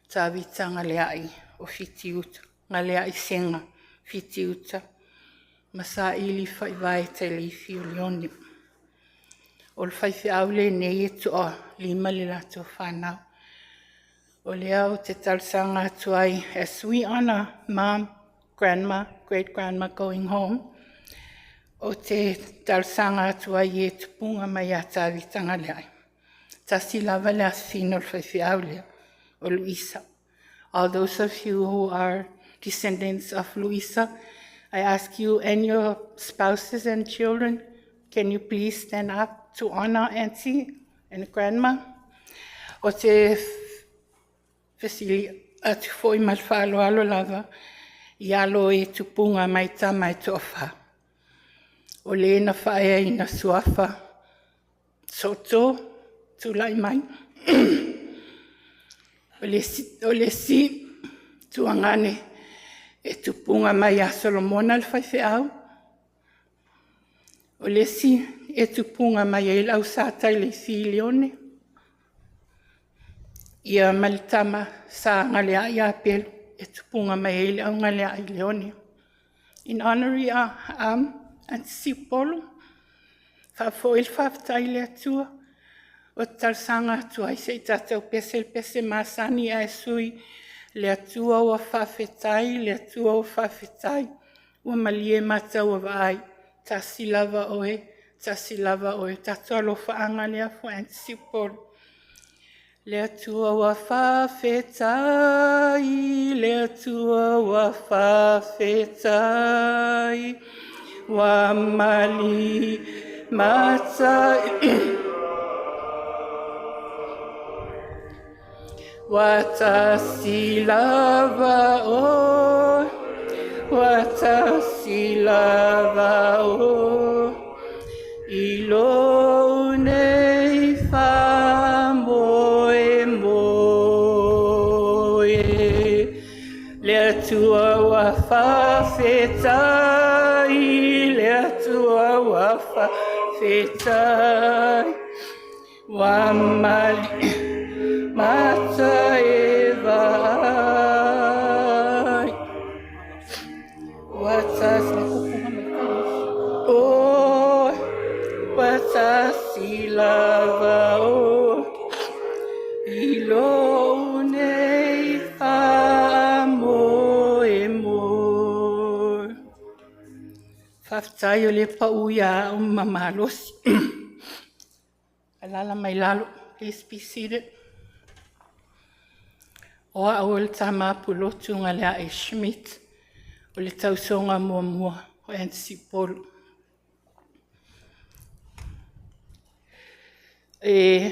Speaker 21: Tavita Galeai o Fitiuta, Galeai Sega, Fitiuta, ma sa ili faivae taileifi o Leone. O le faifeau lenei e toa lima le latou whanau. O lea o te talosaga atu ai, as we honor mom, grandma, great-grandma going home, o te talosaga atu ai e tupunga mai a Tavita Galeai. Tasi lava le afafine o le faifeau lea, o Luisa. All those of you who are descendants of Luisa, I ask you and your spouses and children, can you please stand up to honor auntie and grandma? O te fesili atu foi ma le faaaloalo lava i alo e tupunga mai tama e toafa. O le na faaeaina suafa Soto tulai mai. O le si tuagane e tupunga mai a Solomona le faifeau. O le isi e tupunga mai ai le au sa Taileifi Leone. Ia ma le tama sa Galeai Apelu e tupunga mai ai le au Galeai Leone. In honorary Aunty Siupolu, faafoi le faafetai i le Atua, o te talosaga atu ai se i tatou pese le pese masani ae sui, le Atua ua faafetai, le Atua ua faafetai, ua malie mata ua vaai, tasi lava oe, tasi lava oe. Tatou alofaaga lea for Aunty Siupolu. Le Atua ua faafetai, le Atua ua faafetai, ua malie mata ua tasi lava oe, ua tasi lava oe, i lou nei faamoemoe. Le Atua ua faafetai, le Atua ua faafetai, ua malie mata e vaai. Ua tasi oe, ua tasi lava oe, i lou nei faamoemoe. Faafetai o lea e pau ia au ma malosi. Alaala mai lalo. Please be seated. O au o le tama Pulotu Galea'e Schmidt, o le tausoga muamua o Aunty Siupolu. E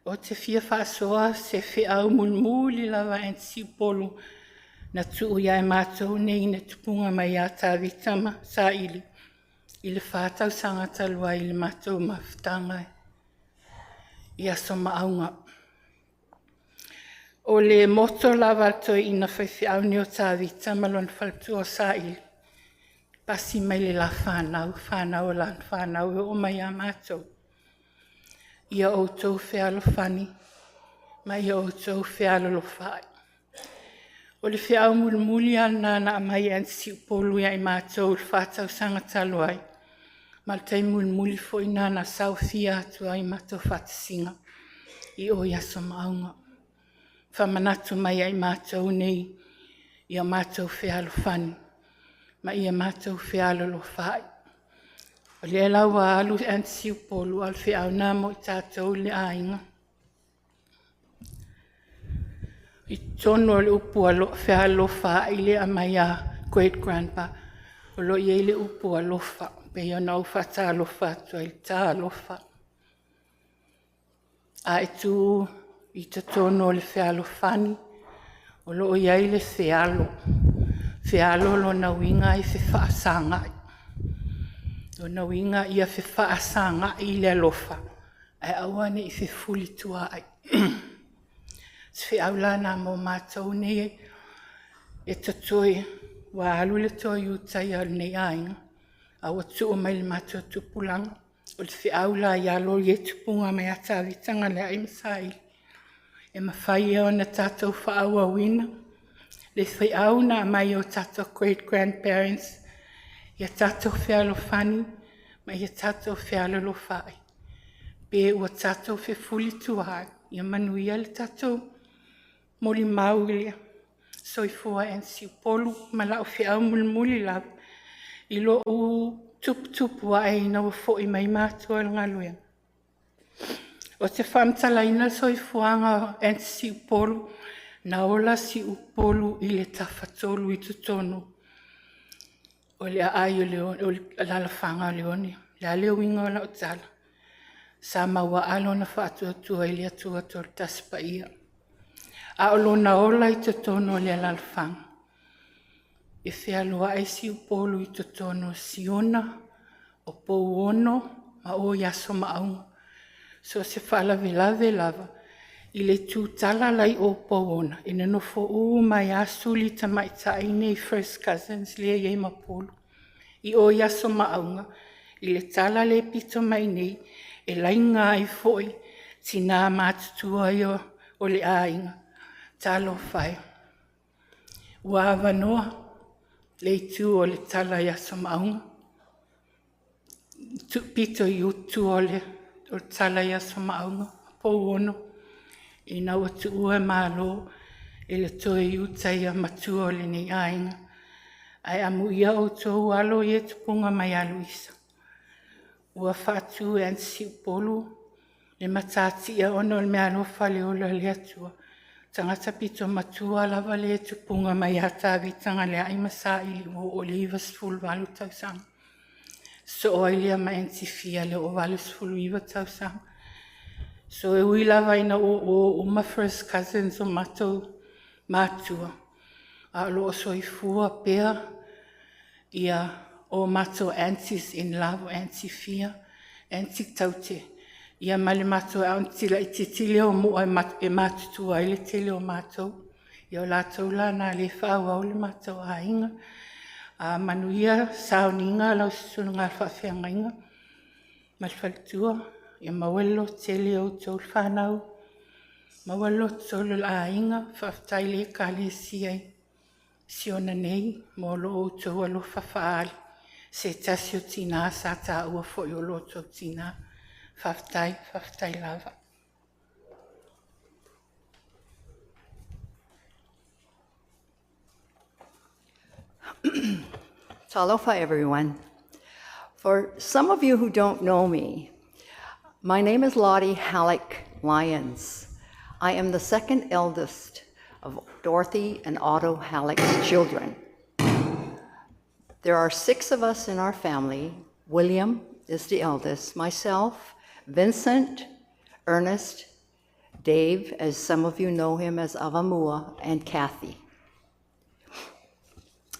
Speaker 21: o te fia faasoa se feau mulimuli lava a Aunty Siupolu na tuu ia i matou nei na tupuga mai ia Tavita ma Saili i le 4 tausaga talu ai i le matou mafutaga i Aso Maauga. O le motto lava a le toeaina faifeau nei o Tavita ma lona faletua o Saili, pasi mai le la fanau, fanau a la fanau e oo mai ia matou. Ia outou fealofani ma ia outou fealolofaai. O le feau mulimuli lava lena na aumai e Aunty Siupolu ia i matou i le 4 tausaga talu ai, ma le taimi mulimuli foi lena na saofia atu ai matou faatasiga i o i Aso Maauga. Faamanatu mai ia i matou nei, ia matou fealofani ma ia matou fealolofaai. O lea la ua alu Aunty Siupolu, a o le feau lena mo i tatou le aiga. I totonu o le upu fealolofaai lea e aumai ia great grandpa, o lo o i ai le upu alofa, pei ona ou faatalofa atu ai, talofa. A e tu i totonu o le fealofani, o lo o i ai le fealo. Fealo lona uiga e fefaasaga'i. Lona uiga ia fefaasaga'i le alofa, ae aua ne i fefulisituaai. O se feau la lena mo matou nei e totoe, ua alu le toe Iuletaia o lenei aiga, a ua tuu mai i le matou tupulaga. O le feau la i alo ia i tupuga mai ia Tavita, Galea'e ma Saili, e mafai ona tatou faaauauina le feau na aumai e o tatou great grandparents, ia tatou fealofani ma ia tatou fealolofaai. Pe ua tatou fefulisituaai, ia manuia le tatou molimau i le soifua o Aunty Siupolu. Ma lau feau mulimuli lava, i lou tuputupu ae ina ua foi mai matua i le galuega, ou te faamatalaina le soifuaga o Aunty Siupolu, na ola Siupolu i le tafatolu i totonu o le aai o le alaalafaga o Leone. O le a le uiga o lau tala? Sa mauaa lona faatuatua i le Atua Toatasi Paia, a o lona ola i totonu o le alaalafaga, e fealuai Siupolu i totonu o Siuna, o Pouono ma o i Aso Maauga. So o se faalavelave lava i le tutala la i o Pouona, e nonofo uma ai lava suli tamaitai nei first cousins lea e i ai ma Upolu. I o i Aso Maauga, i le tala lea e pito mai nei, e laina ai foi tina matutua ia o le aiga. Talofa e, ua avanoa. Le itu o le tala i aso maunga. Tu pito i utu o le o tala i aso maunga. Po ono. Ina ua tuua malo i le toe i uta ia matua o lenei aiga. Ae amuia outou alo ia e tupuga mai ia Luisa. Ua faatu e Aunty Siupolu le matatia ona o le meaalofa le ola o le Atua. Tagata pito matua lava le tupuga mai ia Tavita Galeai ma Saili ua oo i le 98 tausaga. Sosoo ai lea ma Aunty Fia le 89 tausaga. So e ui lava ina ua o uma first cousins o matou matua, a o lo o soifua pea ia o matou aunties in law, Aunty Fia, Aunty Taute, ia ma le matou aunty laitiiti lea o Mua e matutua ai le tele o matou. Ia o latou la na o lea e faaauau le matou aiga. Manuia sauniga lau susuga i le faafeagaiga ma le faletua, ia maua le lototele o outou fanau, maua le lototele o le aiga. Faafetai i le Ekalesia i Siona nei mo lo outou alofa faaali i se tasi o tina sa taua foi o lo outou tina. Faafetai, faafetai lava.
Speaker 2: Talofa, everyone. For some of you who don't know me, my name is Lottie Halleck Lyons. I am the second eldest of Dorothy and Otto Halleck's children. There are 6 of us in our family. William is the eldest, myself, Vincent, Ernest, Dave, as some of you know him as Avamua, and Kathy.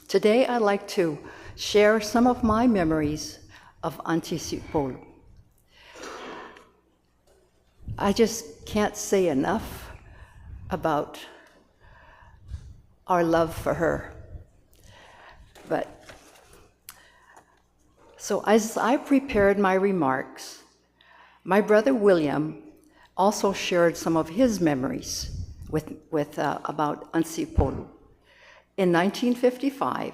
Speaker 2: Today, I'd like to share some of my memories of Auntie Siupolu. I just can't say enough about our love for her. As I prepared my remarks, my brother William also shared some of his memories about Auntie Polu. In 1955,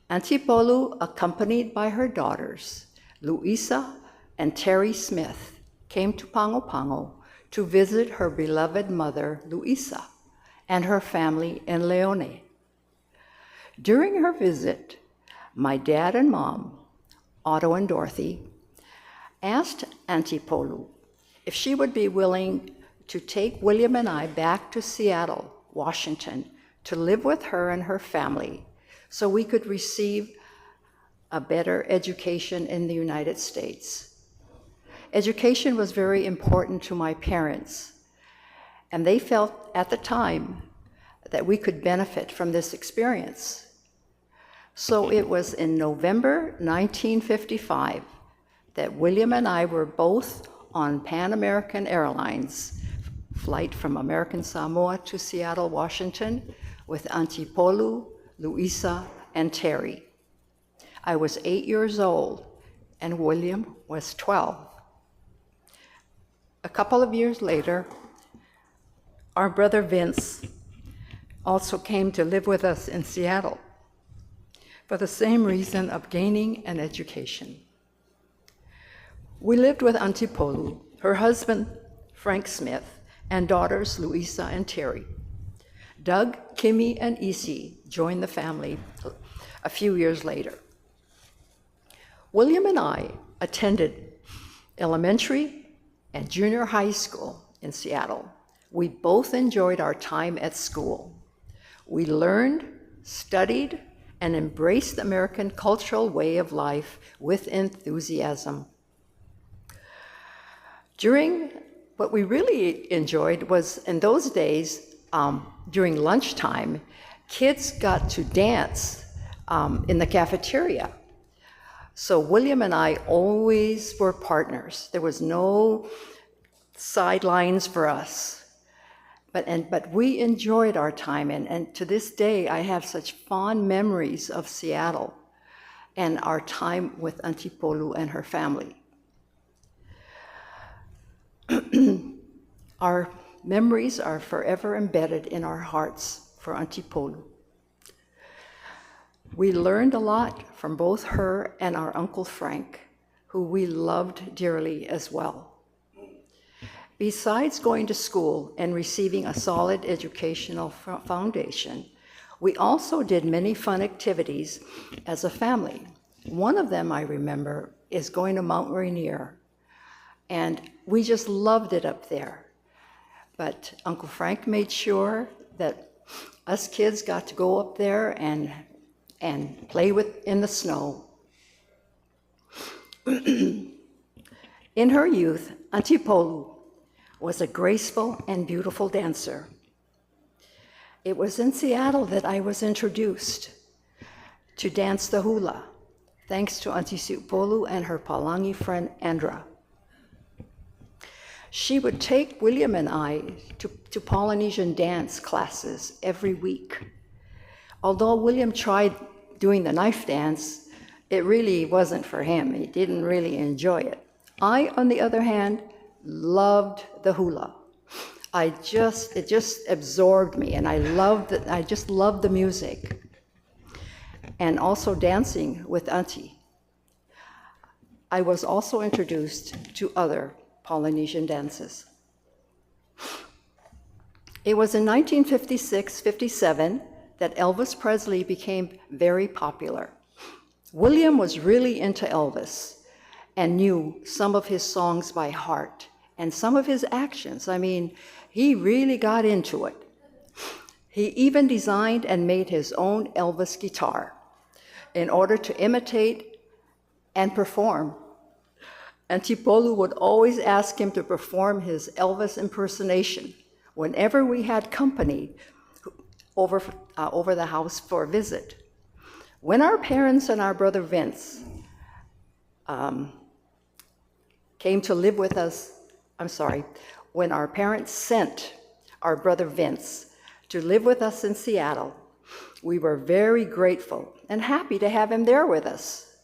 Speaker 2: Auntie Polu, accompanied by her daughters, Louisa and Terry Smith, came to Pago Pago to visit her beloved mother, Louisa, and her family in Leone. During her visit, my dad and mom, Otto and Dorothy, asked Auntie Polu if she would be willing to take William and I back to Seattle, Washington, to live with her and her family so we could receive a better education in the United States. Education was very important to my parents, and they felt at the time that we could benefit from this experience. So it was in November 1955 that William and I were both on Pan American Airlines flight from American Samoa to Seattle, Washington, with Auntie Polu, Louisa, and Terry. I was 8 years old, and William was 12. A couple of years later, our brother Vince also came to live with us in Seattle for the same reason of gaining an education. We lived with Auntie Polu, her husband, Frank Smith, and daughters Louisa and Terry. Doug, Kimmy, and Isi joined the family a few years later. William and I attended elementary and junior high school in Seattle. We both enjoyed our time at school. We learned, studied, and embraced the American cultural way of life with enthusiasm. During what we really enjoyed was, in those days, during lunchtime, kids got to dance in the cafeteria. So William and I always were partners. There was no sidelines for us. But we enjoyed our time, and to this day, I have such fond memories of Seattle and our time with Auntie Polu and her family. Our memories are forever embedded in our hearts for Auntie Polu. We learned a lot from both her and our Uncle Frank, who we loved dearly as well. Besides going to school and receiving a solid educational foundation, we also did many fun activities as a family. One of them I remember is going to Mount Rainier, and we just loved it up there. But Uncle Frank made sure that us kids got to go up there and play in the snow. In her youth, Auntie Polu was a graceful and beautiful dancer. It was in Seattle that I was introduced to dance the hula, thanks to Auntie Siupolu and her Palangi friend, Andra. She would take William and I to Polynesian dance classes every week. Although William tried doing the knife dance, it really wasn't for him. He didn't really enjoy it. I, on the other hand, loved the hula. It just absorbed me, and I just loved the music. And also dancing with Auntie. I was also introduced to other Polynesian dances. It was in 1956-57 that Elvis Presley became very popular. William was really into Elvis and knew some of his songs by heart and some of his actions. I mean, he really got into it. He even designed and made his own Elvis guitar in order to imitate and perform. Auntie Polu would always ask him to perform his Elvis impersonation whenever we had company over the house for a visit. When our parents and our brother Vince came to live with us, when our parents sent our brother Vince to live with us in Seattle, we were very grateful and happy to have him there with us.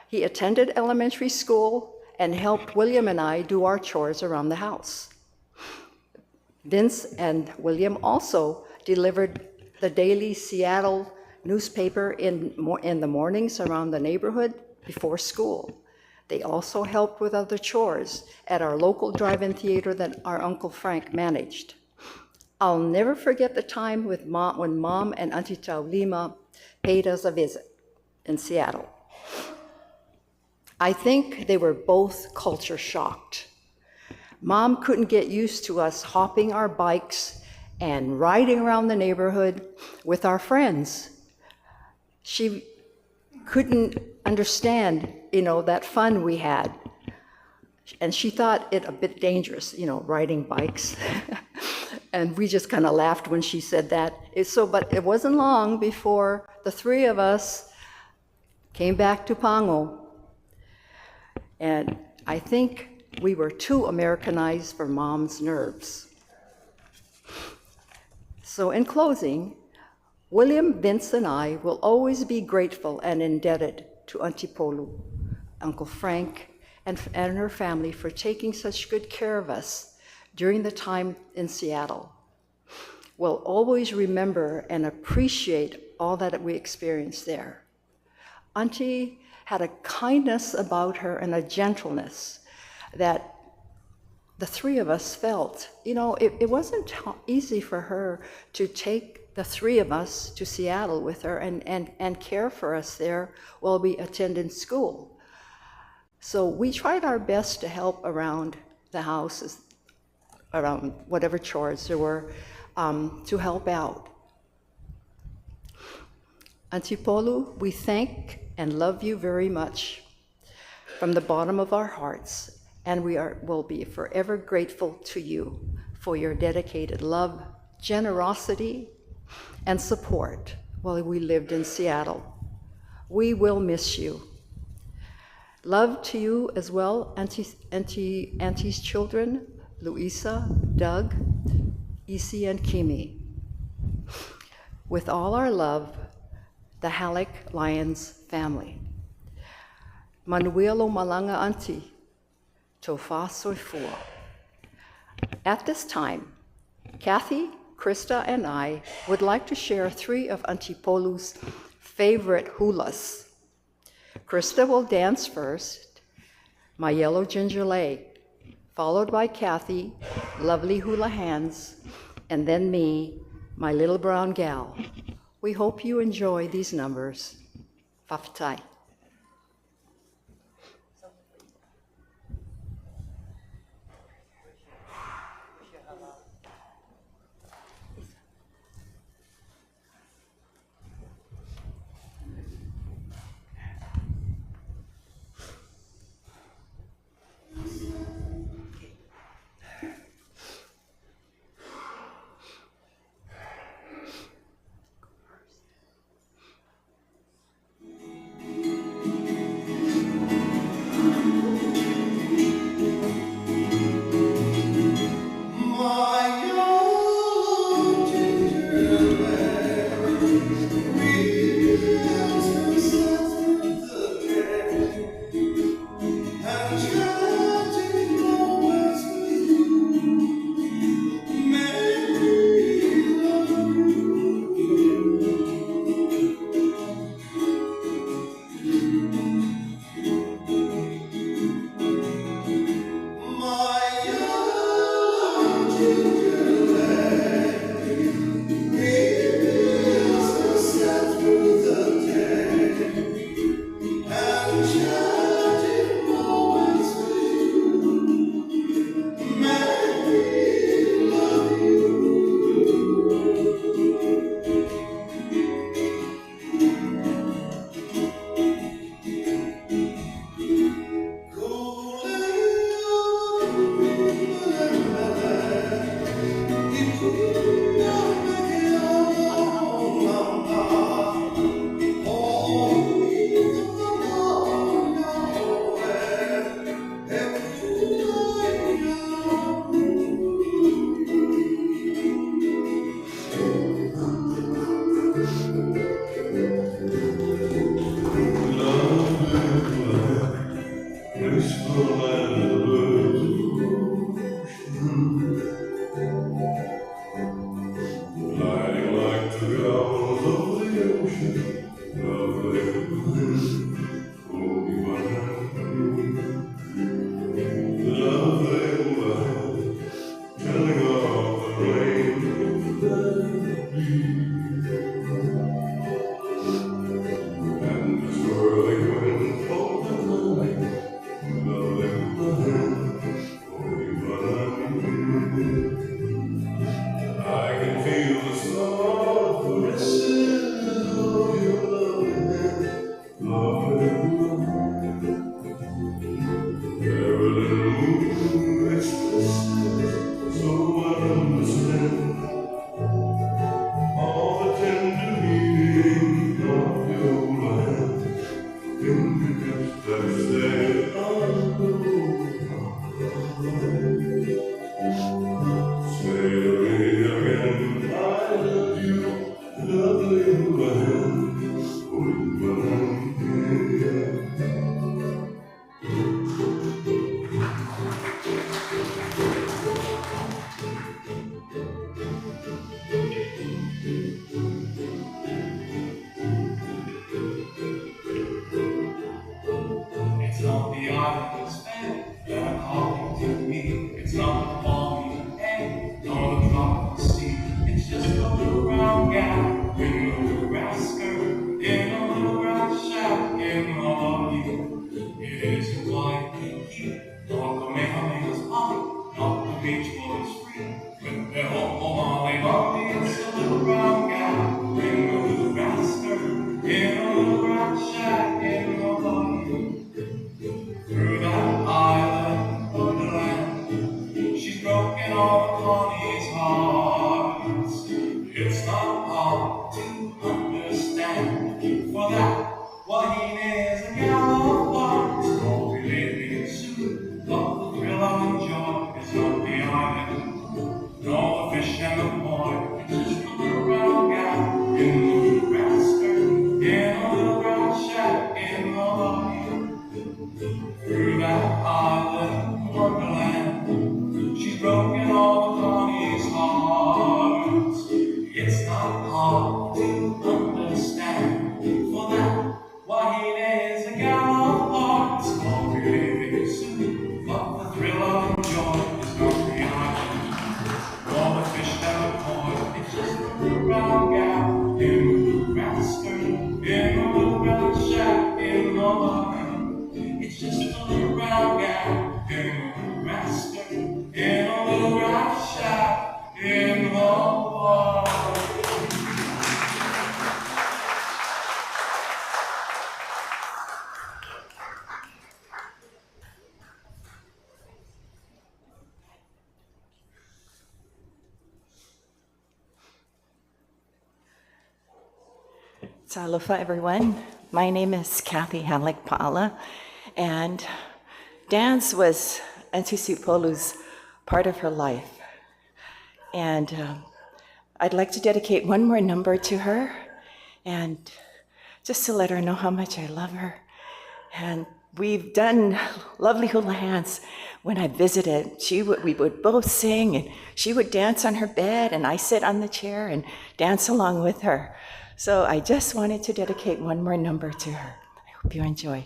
Speaker 2: He attended elementary school and helped William and I do our chores around the house. Vince and William also delivered the daily Seattle newspaper in the mornings around the neighborhood before school. They also helped with other chores at our local drive-in theater that our Uncle Frank managed. I'll never forget the time with Mom, when Mom and Auntie Taulima paid us a visit in Seattle. I think they were both culture shocked. Mom couldn't get used to us hopping our bikes and riding around the neighborhood with our friends. She couldn't understand, that fun we had. And she thought it a bit dangerous, riding bikes. And we just kind of laughed when she said that. But it wasn't long before the three of us came back to Pago. And I think we were too Americanized for Mom's nerves. So in closing, William, Vince, and I will always be grateful and indebted to Auntie Polu, Uncle Frank, and her family for taking such good care of us during the time in Seattle. We'll always remember and appreciate all that we experienced there. Auntie had a kindness about her and a gentleness that the three of us felt. It wasn't easy for her to take the three of us to Seattle with her and care for us there while we attended school. So we tried our best to help around the house, around whatever chores there were, to help out. Auntie Polu, we thank and love you very much from the bottom of our hearts, and we will be forever grateful to you for your dedicated love, generosity, and support while we lived in Seattle. We will miss you. Love to you as well, Auntie's children, Louisa, Doug, Isi, and Kimi. With all our love, the Halleck Lyons family. Manuelo Malanga Auntie, Tofa Soifua. At this time, Kathy, Krista, and I would like to share three of Auntie Polu's favorite hulas. Krista will dance first, My Yellow Ginger Lei, followed by Kathy, Lovely Hula Hands, and then me, My Little Brown Gal. We hope you enjoy these numbers. Fa'afetai.
Speaker 3: Through that island wonderland, she's broken all the Connie's
Speaker 1: master in a little grass shack in the valley.
Speaker 3: Talofa, everyone. My name is Kathy Halleck Paala, and dance was Auntie Siupolu's part of her life. And I'd like to dedicate one more number to her, and just to let her know how much I love her. And we've done lovely hula hands. When I visited, we would both sing, and she would dance on her bed, and I sit on the chair and dance along with her. So I just wanted to dedicate one more number to her. I hope you enjoy.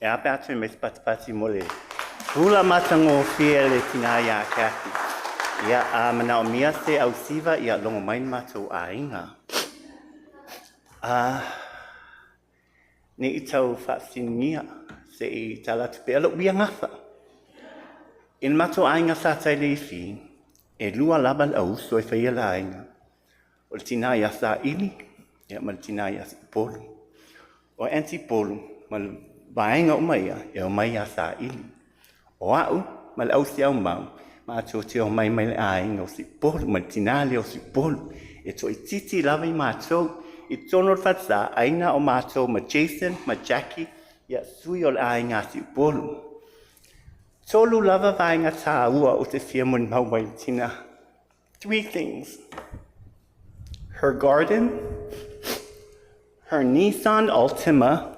Speaker 4: E a pe a toe mai se patipati mo le pula matagofie a le tinā iā Kathy. Ia, a manaomia se ausiva, ia logo mai le matou aiga. A, ne i tau faasinigia, se i tala atu pea lou gafa. I le matou aiga Sataileifi, e lua lava le auuso e faia le aiga. O le tinā iā Saili, ia ma le tinā iā Siupolu. O Aunty Polu ma le vaega uma ia e omai iā Saili. O a'u ma le ausi aumau, matou te omai mai le aiga o Siupolu ma le tinā lea o Siupolu. E toaitiiti lava i matou. I totonu o le falesa, ai na o matou ma Jason ma Jackie, ia sui o le aiga a Siupolu. Tolu lava vaega tāua ou te fia molimau ai i le tinā. Three things. Her garden, her Nissan Altima,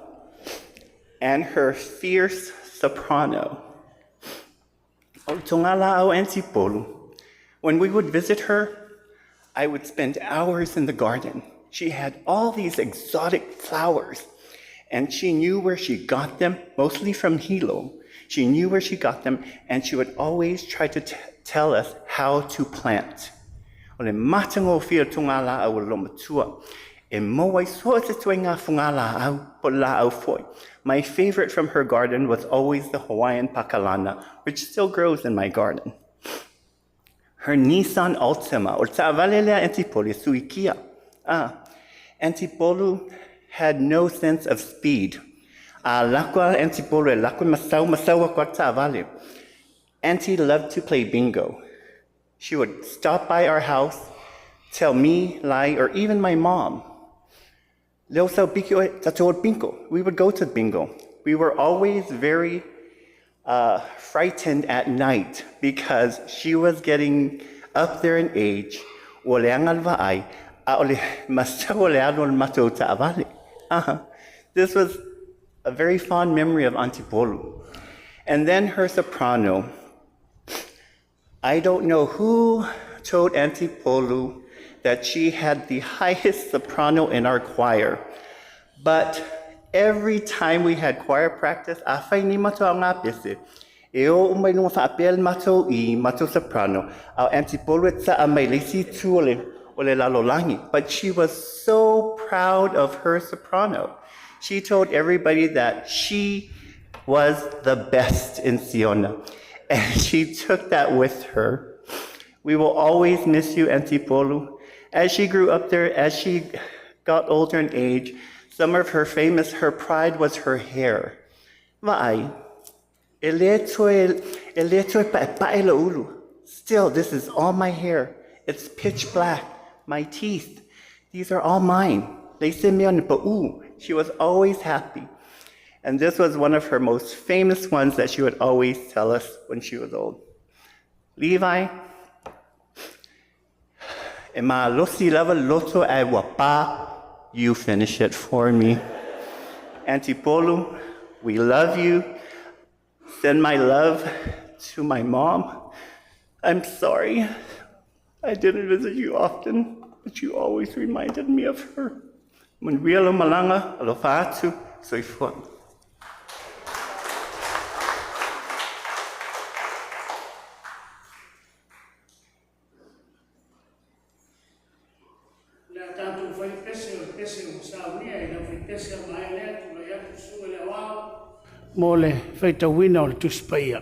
Speaker 4: and her fierce soprano. O le togalaau Aunty Polu. When we would visit her, I would spend hours in the garden. She had all these exotic flowers, and she knew where she got them, mostly from Hilo. She knew where she got them, and she would always try to tell us how to plant. O le matagofie o le togalaau a le olomatua. E maua ai so o se ituaiga fugalaau po o le laau foi. My favorite from her garden was always the Hawaiian pakalana, which still grows in my garden. Her Nissan Altima, o le taavale lea Aunty Polu e sui kia. Ah, Aunty Polu had no sense of speed. A alu atu lava Aunty Polu e alu atu e masau, masau atu lava le taavale. Auntie loved to play bingo. She would stop by our house, tell me, Lai, or even my mom, Leo sau piki oe, tatou o i le bingo. We would go to bingo. We were always very frightened at night because she was getting up there in age, ua leaga le vaai, a o le masau o le alu o le matou taavale. This was a very fond memory of Auntie Polu. And then her soprano. I don't know who told Auntie Polu that she had the highest soprano in our choir, but every time we had choir practice, a fai ni matou aogapese, e o uma i luga faapea le matou i matou soprano, a o Auntie Polu e taa mai le isi itu o le, o le lalolagi. But she was so proud of her soprano. She told everybody that she was the best in Siona. And she took that with her. We will always miss you, Auntie Polu. As she grew up there, as she got older in age, some of her famous, her pride was her hair. Vaai, e le toe, e le toe paepae lou ulu. Still, this is all my hair. It's pitch black. My teeth, these are all mine. Leai se mea na pau. She was always happy. And this was one of her most famous ones that she would always tell us when she was old. Levi, e malosi lava le loto ae ua pa, you finish it for me. Auntie Polu, we love you. Send my love to my mom. I'm sorry I didn't visit you often, but you always reminded me of her. Manuia lau malaga, alofa atu, soifua.
Speaker 1: O le a tatou fai pese o le pese ua saunia e le aufaipese a maea lea tulai atu susuga i le aoao mo le faitauina o le Tusi Paia.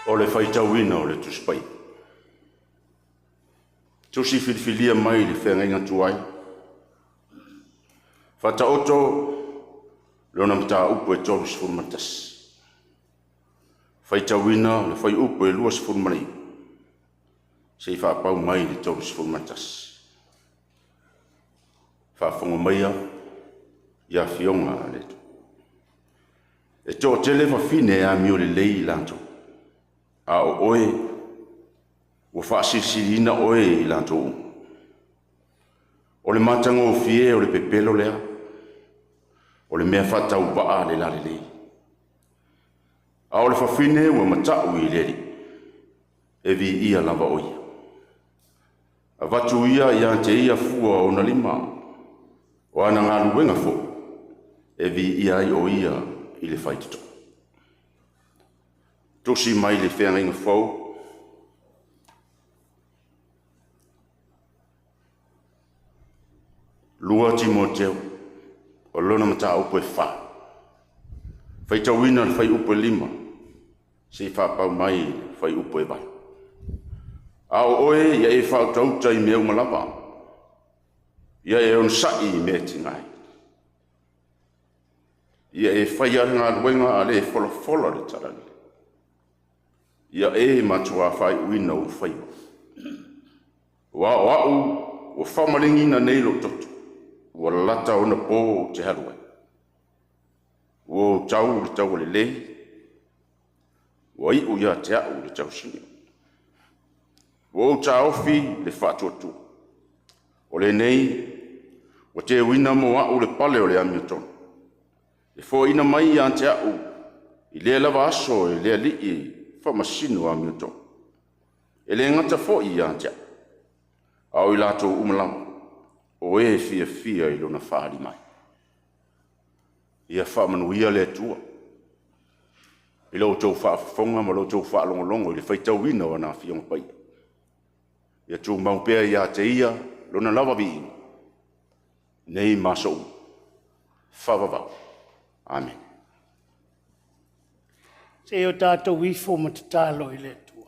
Speaker 13: O le faitauina o le Tusi Paia. Tusi filifilia mai le feagaiga tuai. Faataoto lona mataupu e 31. Faitauina le fuaiupu e 29 seia faapau mai le 31. Faafofoga maia i afioga a le Atua. E toatele fafine e amio lelei i latou, a o oe ua faasilisiliina oe i latou uma. O le matagofie o le pepelo lea, o le mea faatauvaa le lalelei. A o le fafine ua mata'u i le Alii, e viia lava o ia. Avatu ia ia te ia fua o ona lima, o ana galuega foi, e viia ai o ia i le faitotoa. Tusi mai le feagaiga fou, 2 Timoteo, o lona mataupu e 4. Faitauina le fuaiupu e 5, seia faapau mai le fuaiupu e 8. A o oe ia e faautauta i mea uma lava, ia e onosai i mea e tiga ai. Ia e faia le galuega a le e folafola le talalelei. Ia e matuā faaiuina ou faiva. Aua o au ua faamaligiina nei lou toto, ua lata ona po ou te alu ai. Ua ou tau le taua lelei, ua iu ia te au le tausiga. Ua ou taofi le faatuatua. O lenei ua teuina mo au le pale o le amiotonu, e foaina mai ia te au i lea lava aso e le Alii faamasino amiotonu. E le gata foi ia te au, a o i latou uma lava, o e fiafia i lona faaali mai. Ia faamanuia le Atua i lo outou faafofoga ma lo outou faalogologo i le faitauina o ana Afioga Paia. Ia tumau pea ia te Ia lona lava viiga, nei ma aso uma. Faavavau. Amene.
Speaker 1: Se i o tatou ifo ma tatalo i le Atua.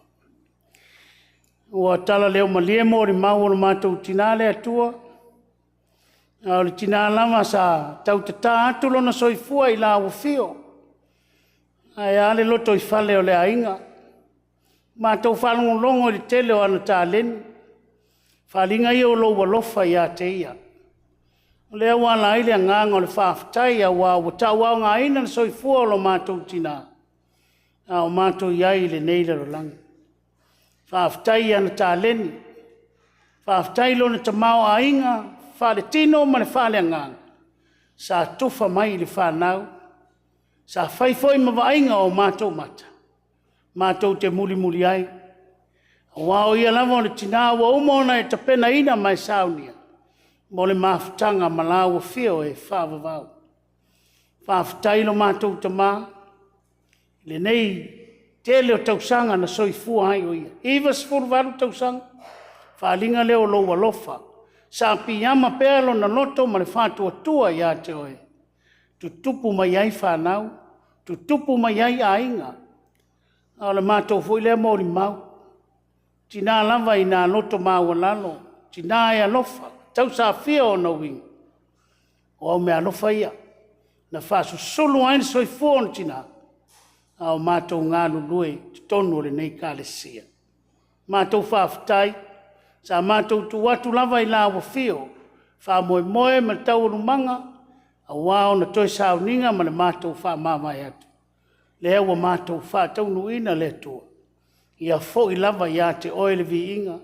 Speaker 1: Ua tala leo malie molimau o le matou tina le Atua, a o le tina lava sa tautatā atu lona soifua i lauafio, ae a le lotoifale o le aiga. Matou faalogologo i le tele o ana taleni, faaaliga ia o lou alofa ia te ia. O lea ua ala ai le agaga o le faafetai aua ua tauaogaina le soifua o lo matou tina, a o matou i ai i lenei lalolagi. Faafetai i ana taleni, faafetai i lona tamaoaiga faaletino ma le faaleagaga sa tufa mai i le fanau, sa fai foi ma vaaiga o matou mata, matou te mulimuli ai, aua o ia lava o le tina ua uma ona e tapenaina ma e saunia mo le mafutaga ma la ua afio e faavavau. Faafetai i lo matou tama i lenei tele o tausaga na soifua ai o ia, 98 tausaga, faaaliga lea o lou alofa, sa piiama pea lona loto ma le faatuatua ia te oe, tutupu mai ai fanau, tutupu mai ai aiga. A o le matou foi lea molimau, tina lava ina loto maualalo, tina e alofa, tausafia ona uiga, o au meaalofa ia na faasusulu ai le soifua o le tina a o matou galulue i totonu o lenei Ekalesia. Matou faafetai, sa matou tuu atu lava i la ua afio, faamoemoe ma taualumaga aua ona toe sauniga ma le matou faamavae atu, lea ua matou faataunuuina le Atua, ia foi lava ia te Oe le viiga,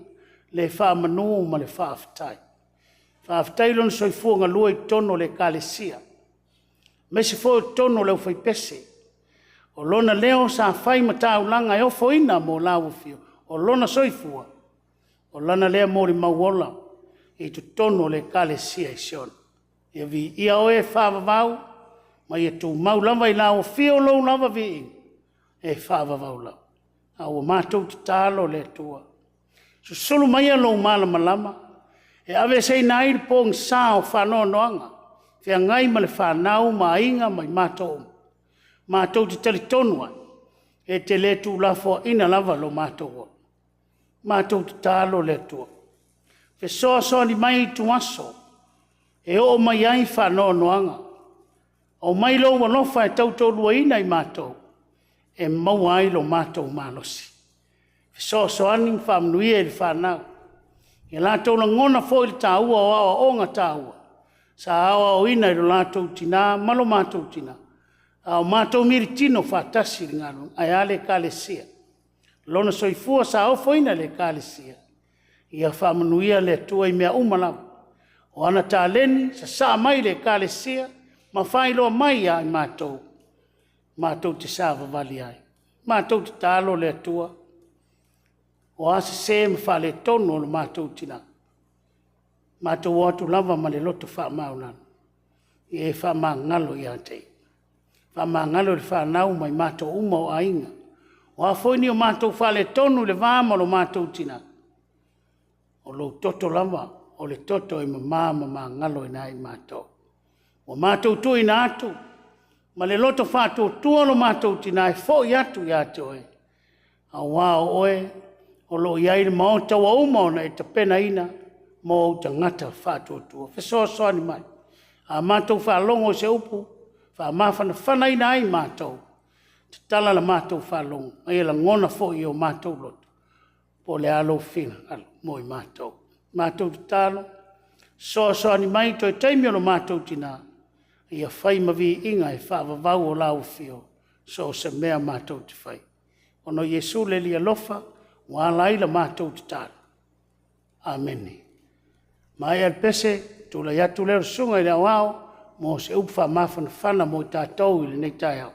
Speaker 1: le faamanu ma le faafetai. Faafetai i lona soifua galue i totonu o le Ekalesia, aemaise foi o totonu o le aufaipese. O lona leo sa fai ma taulaga e ofoina mo la ua afio, o lona soifua, o lana lea molimau ola i totonu o le Ekalesia i Sion. Ia viia Oe e faavavau, ma ia tumau lava i lau afio lou lava viiga e faavavau lava. A ua matou tatalo le Atua, susulu maia lou malamalama e aveeseina ai le pogisa o faanoanoaga, feagai ma le fanau ma aiga ma i matou uma. Matou te talitonu ai, E te le tuulafoaina lava lo matou ola. Matou tatalo le Atua. Fesoasoani mai i tuaso e oo mai ai faanoanoaga. Aumai lou alofa e tautoaluaina i matou e maua ai lo matou malosi. Fesoasoani ma faamanuia i le fanau. Ia latou lagona foi le taua o aoaoga taua sa aoaoina e lo latou tina ma lo matou tina, a o matou militino faatasi i le galuega. Ae a le Ekalesia? Lona soifua sa ofoina e le Ekalesia, ia faamanuia le Atua i mea uma lava. O ana taleni, sasaa mai i le Ekalesia ma faailoa mai ia i matou, matou te savavali ai. Matou tatalo le Atua, o a sese ma faaletonu o le matou tina, matou o atu lava ma le loto faamaualalo, ia e faamagalo ia te ia. Faamagalo le fanau ma i matou uma o aiga. O a foi ni o matou faaletonu i le va ma lo matou tina, o lou toto lava o le toto e mama ma magaloina ai matou. Ua matou tuuina atu ma le loto faatuatua lo matou tina e foi atu ia te oe, aua o oe o lo o i ai le maota ua uma ona e tapenaina mo ou tagata faatuatua. Fesoasoani mai, a matou faalogo i se upu faamafanafanaina ai matou, tatala la matou faalogo, a ia lagona foi e o matou loto po o le a lou finagalo mo i matou. Matou tatalo, fesoasoani mai toe taimi o lo matou tina, ia fai ma viiga e faavavau o lau afio, so o se mea matou te faia. Ona o Iesu le Alii alofa ua ala ai la matou tatalo. Amene. Maea le pese, tulai atu lea o le Susuga i le Aoao mo se upu faamafanafana mo i tatou i lenei taeao.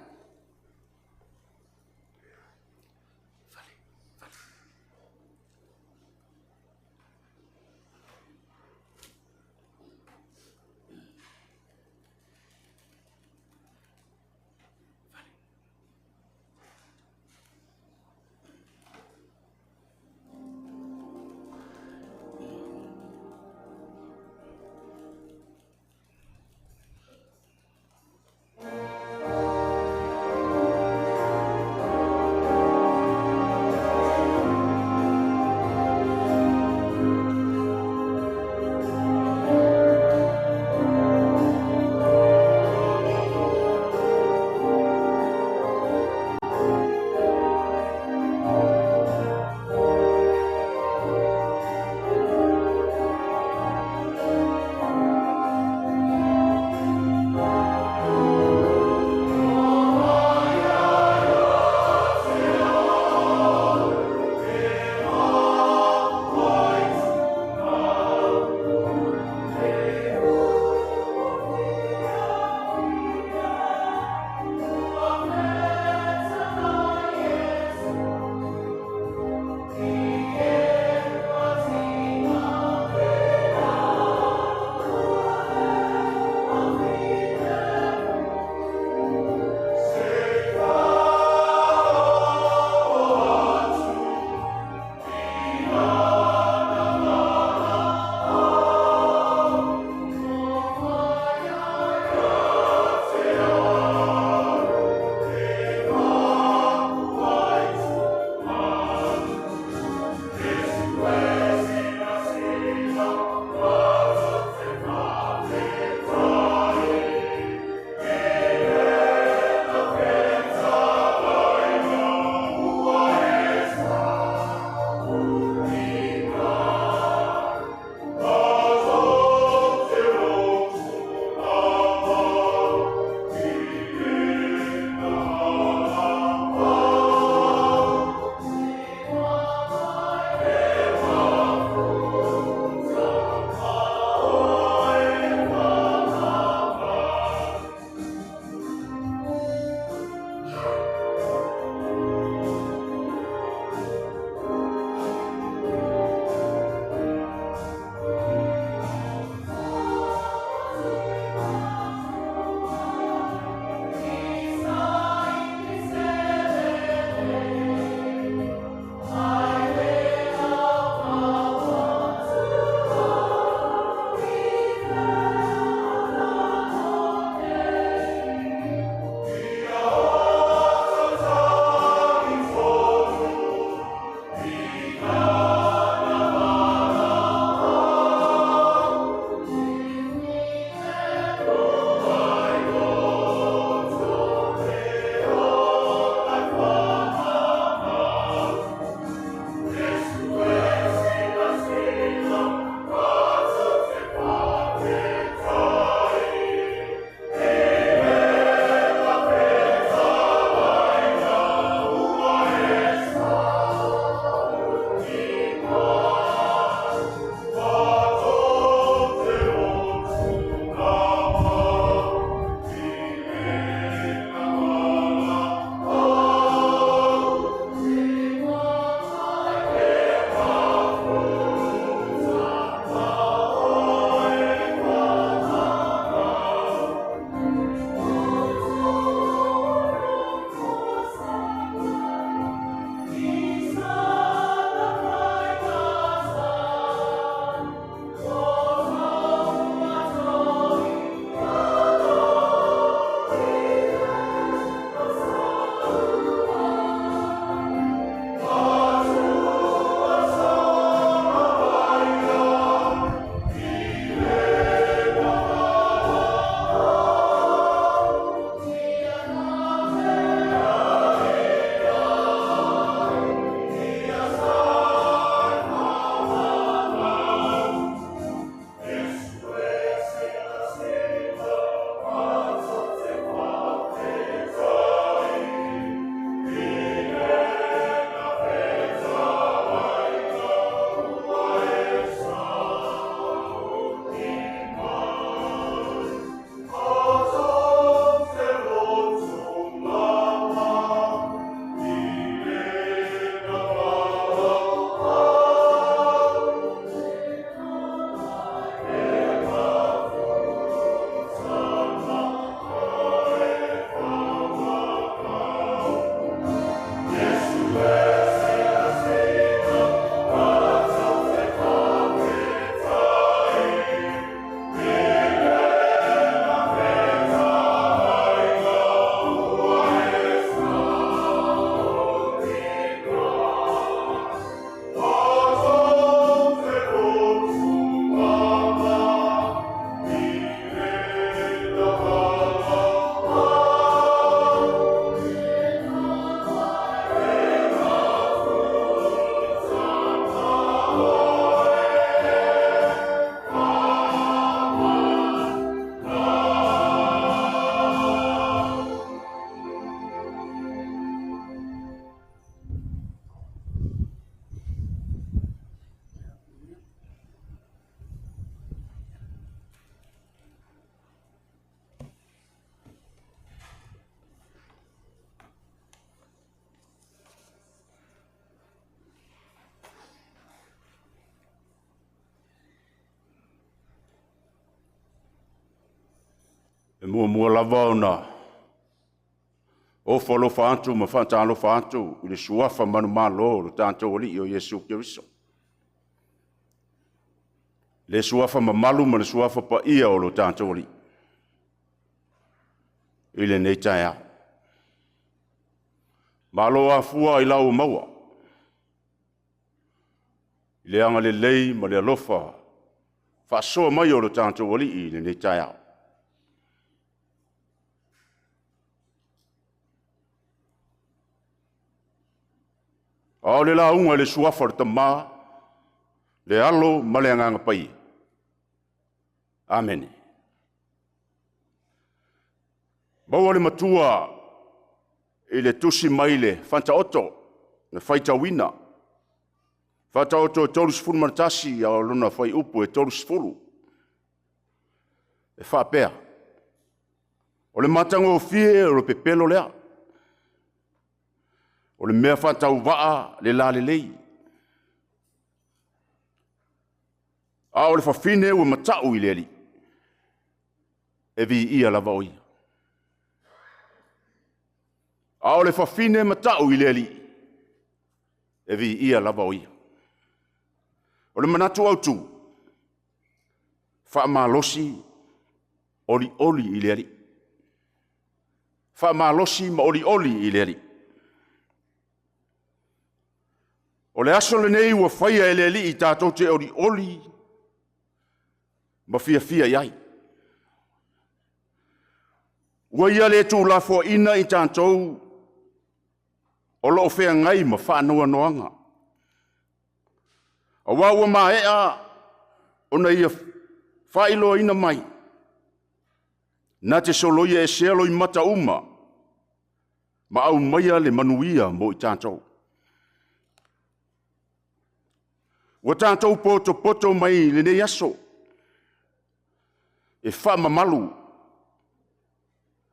Speaker 13: E muamua lava ona ofo alofa atu ma faatalofa atu i le suafa manumalo o lo tatou Alii o Iesu Keriso. Le suafa mamalu ma le suafa paia o lo tatou Alii i lenei taeao. Malo afua i lau maua, i le agalelei ma le alofa faasoa mai o lo tatou Alii i lenei taeao. A o le lauga i le suafa o le Tama, le Alo ma le Agaga Paia. Amene. Maua le matua i le tusi mai le Faataoto na faitauina. Faataoto e 31 a o lona fuaiupu e 30. E faapea, o le matagofie o le pepelo lea, o le mea faatauvaa le lalelei, a o le fafine ua matau i le Alii, e viia lava o ia. A o le fafine matau i le Alii, e viia lava o ia. O le manatu autu, faamalosi olioli i le Alii. Faamalosi ma olioli i le Alii. O le aso lenei ua faia e le Alii tatou te olioli ma fiafia i ai. Ua ia le tuulafoaiina i tatou o lo o feagai ma faanoanoaga, aua ua maea ona ia faailoaina mai, na te soloia esea loimata uma ma aumaia le manuia mo i tatou. Ua tatou potopoto mai lenei aso e faamamalu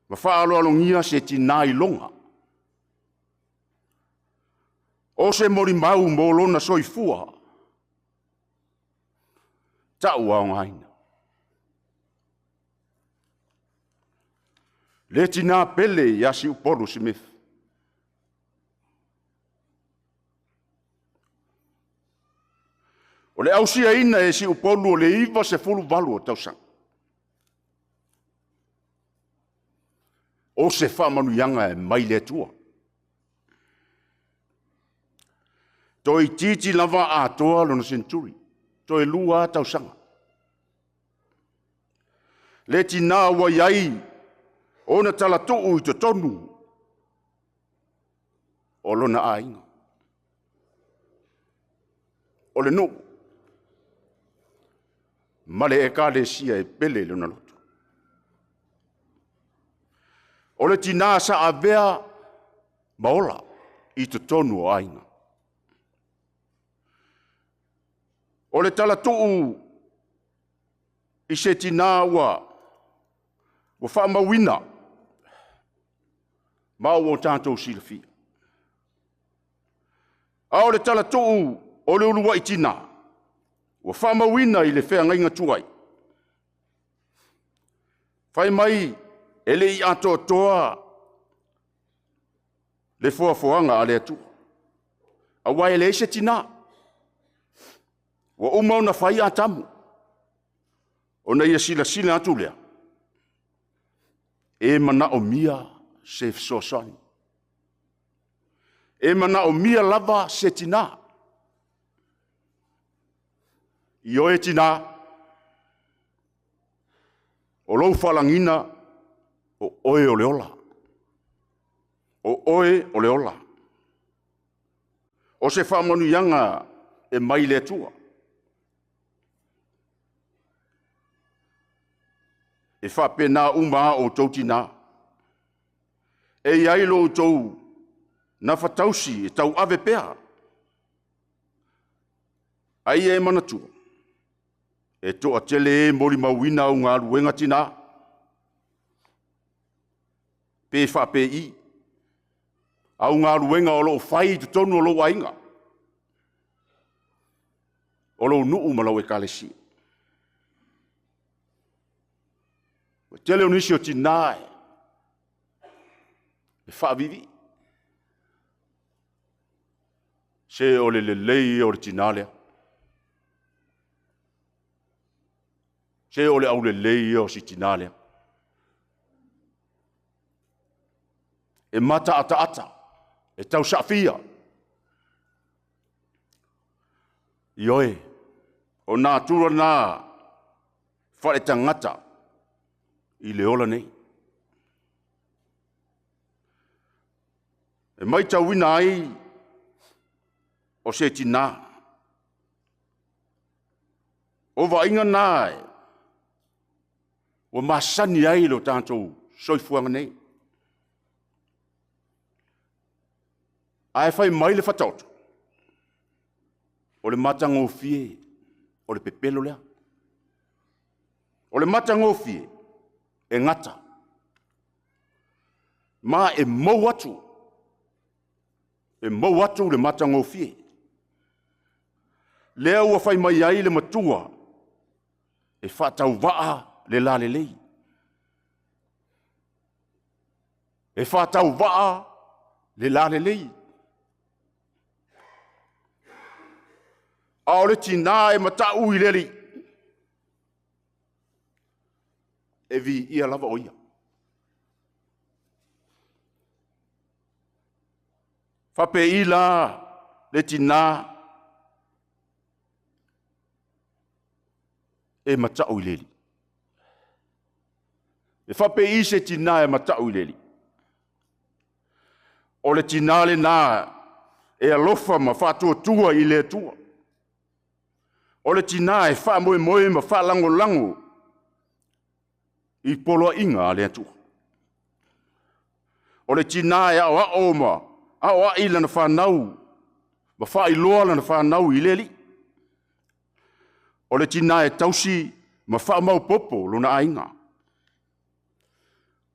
Speaker 13: ma faaaloalogia se tina iloga, o se molimau mo lona soifua tauaogaina. Le tina pele ia Siupolu Smith. O le ausiaina e Siupolu o le 98 o tausaga. O se faamanuiaga e mai le Atua. Toeitiiti lava atoa lona seneturi, toe 2 lava tausaga. Le tina ua i ai ona talatuu i totonu o lona aiga. O le nuu ma le ekalesia e pele i lona loto. O le tina sa avea ma ola i totonu o aiga. O le talatuu i se tina ua faamauina ma ua tatou silafia. A o le talatuu o le uluai tina ua faamauina i le feagaiga tuai, fai mai e le i atoatoa le foafoaga a le Atua, aua e leai se tina. Ua uma ona fai Atamu, ona ia silasila atu lea, e manaomia se fesoasoani. E manaomia lava se tina. Ioe tina, o lou faalagiga, o oe o le ola. O oe o le ola. O se faamanuiaga e mai le Atua. E faapena uma a outou tina. E i ai lo outou nafatausi e tauave pea. A ia e manatua, e toatele e molimauina au galuega tina, pe faapei, au galuega o lo o fai i totonu o lou aiga, o lou nuu ma lau ekalesia. Ua Tele o nisi o tinā e faaviivii. Se o le lelei ia o le tinā lea. Se o le aulelei ia o si tinā lea. E mataataata, e tausaafia. Ioe, o natura na faale-tagata i le ola nei. E maitauina ai o se tinā. O vaaiga na e ua masani ai lo tatou soifuaga nei. Ae fai mai le Faataoto, o le matagofie o le pepelo lea. O le matagofie e gata, ma e mou atu, e mou atu le matagofie. Lea ua fai mai ai le matua, e faatauvaa le lalelei. E faatauvaa le lalelei. A o le tinā e matau i le Alii, e viia lava o ia. Faapei la le tinā e matau i le Alii? E faapei se tinā e matau i le Alii? O le tinā lenā e alofa ma faatuatua i le Atua. O le tinā e faamoemoe ma faalagolago i poloaiga a le Atua. O le tinā e aoao ma aoai lana fanau ma faailoa lana fanau i le Alii. O le tinā e tausi ma faamaopoopo lona aiga.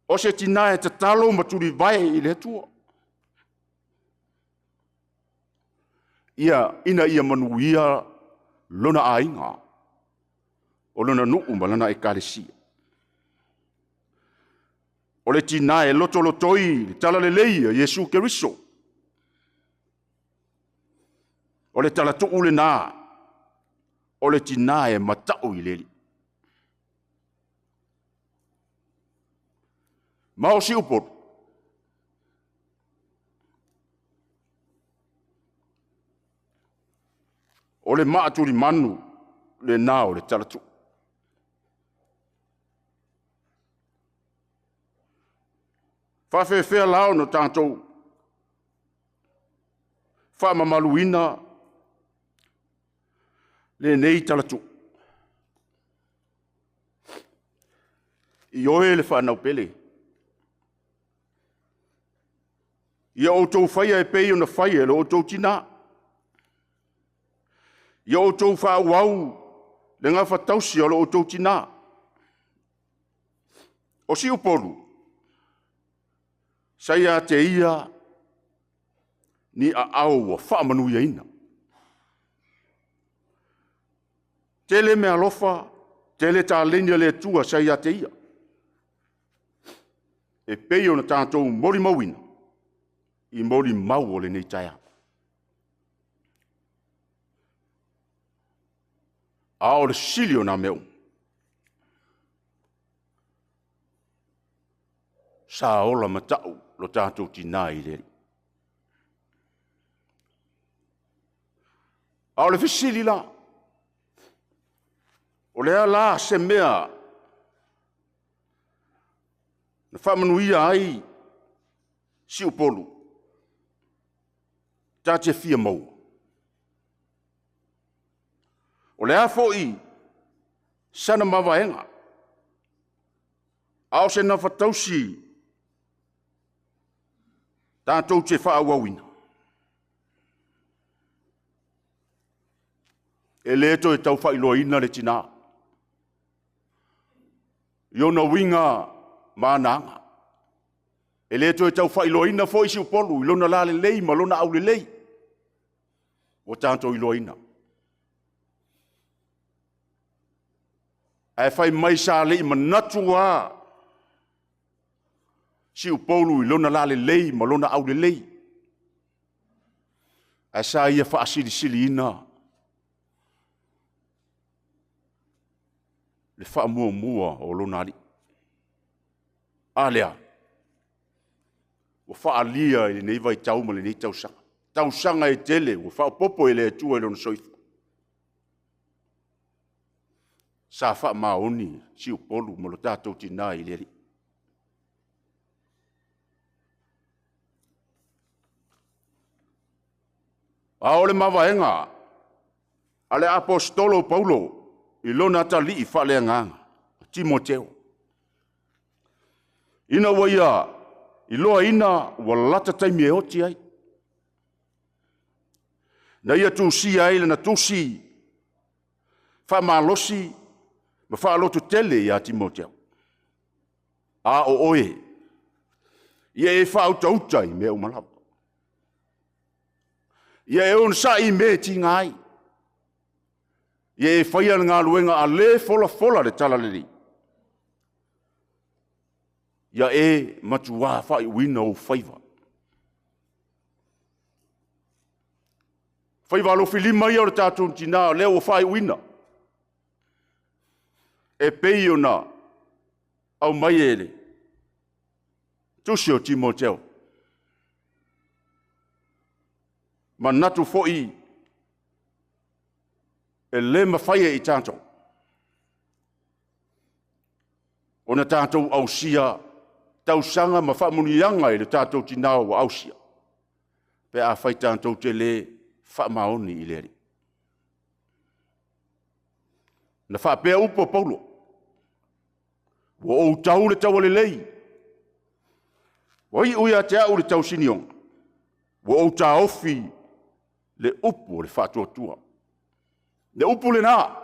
Speaker 13: O se tinā e tatalo ma tulivae i le Atua. Ia, ina ia manuia lona aiga, o lona nuu ma lana ekalesia. O le tinā e lotolotoi le talalelei a Iesu Keriso. O le talatuu lenā, o le tinā e matau i le Alii. Ma o si upolu, o le maatulimanu lenā o le talatuu. Faafefea la ona tatou faamamaluina lenei talatuu? Ioe le fanau pele, ia outou faia e pei ona faia e lo outou tinā. Ia outou faaauau le gafatausi o lo outou tinā. O si Upolu, sa ia te ia ni aao ua faamanuiaina. Tele meaalofa, tele taleni a le Atua sa ia te ia. E pei ona tatou molimauina i molimau o lenei taeao. A o le sili o nā mea uma, sa ola matau lo tatou tinā i le Alii. A o le fesili la, o le a la se mea na faamanuia ai si Upolu ta te fia maua? O le a foi sana mavaega, a o se nafatausi tatou te faaauauina? E le toe tau faailoaina le tinā i ona uiga ma ana aga. E le toe tau faailoaina foi si Upolu i lona lalelei ma lona aulelei ua tatou iloaina. Ae fai mai sa le i manatu lava Siupolu i lona lalelei ma lona aulelei. Ae sa ia faasilisiliina le faamuamua o lona alii. A lea, ua faaalia i lenei vaitau ma lenei tausaga, tausaga e tele ua faaopoopo e le Atua i lona soifua. Sa faamaoni Siupolu ma lo tatou tina i le Alii. A o le mavaega a le Aposetolo o Paulo i lona atalii faaleagaga, Timoteo, ina ua ia iloaina ua lata taimi e oti ai, na ia tusia ai lana tusi faamalosi ma faalototele ia Timoteo. A o oe, ia e faautauta i mea uma lava. Ia e onosai i mea e tiga ai. Ia e faia le galuega a le folafola le talalelei. Ia e matuā faaiuina ou faiva. Faiva alofilima ia o le tatou tina o lea ua faaiuina. E pei ona aumai e le tusi o Timoteo. Manatu foi e le mafai e i tatou ona tatou ausia tausaga ma faamanuiaga i le tatou tina ua ausia, pe afai tatou te le faamaoni i le Alii. Na faapea upu a Paulo, ua ou tau le taua lelei, ua iu ia te au le tausinioga, ua ou taofi le upu o le faatuatua. Le upu lena,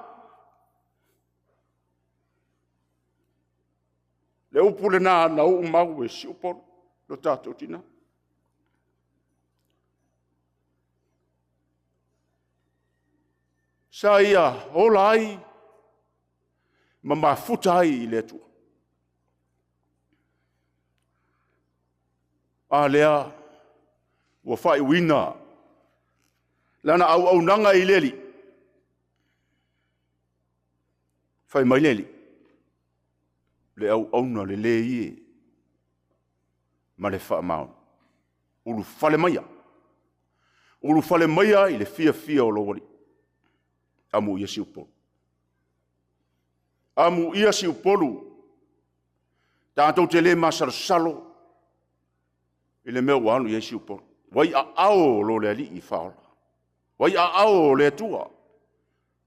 Speaker 13: le upu lena na uu mau e Siupolu, lo tatou tina. Sa ia ola ai ma mafuta ai i le Atua. A lea ua faaiuina lana auaunaga i le Alii. Fai mai le Alii, le auauna lelei e ma le faamaoni. Ulufale maia, ulufale maia i le fiafia o lou Alii. Amuia Siupolu. Amuia Siupolu, tatou te le masalosalo i le mea ua alu i ai Siupolu. Ua i aao o lo le Alii faaola. Ua i aao o le Atua.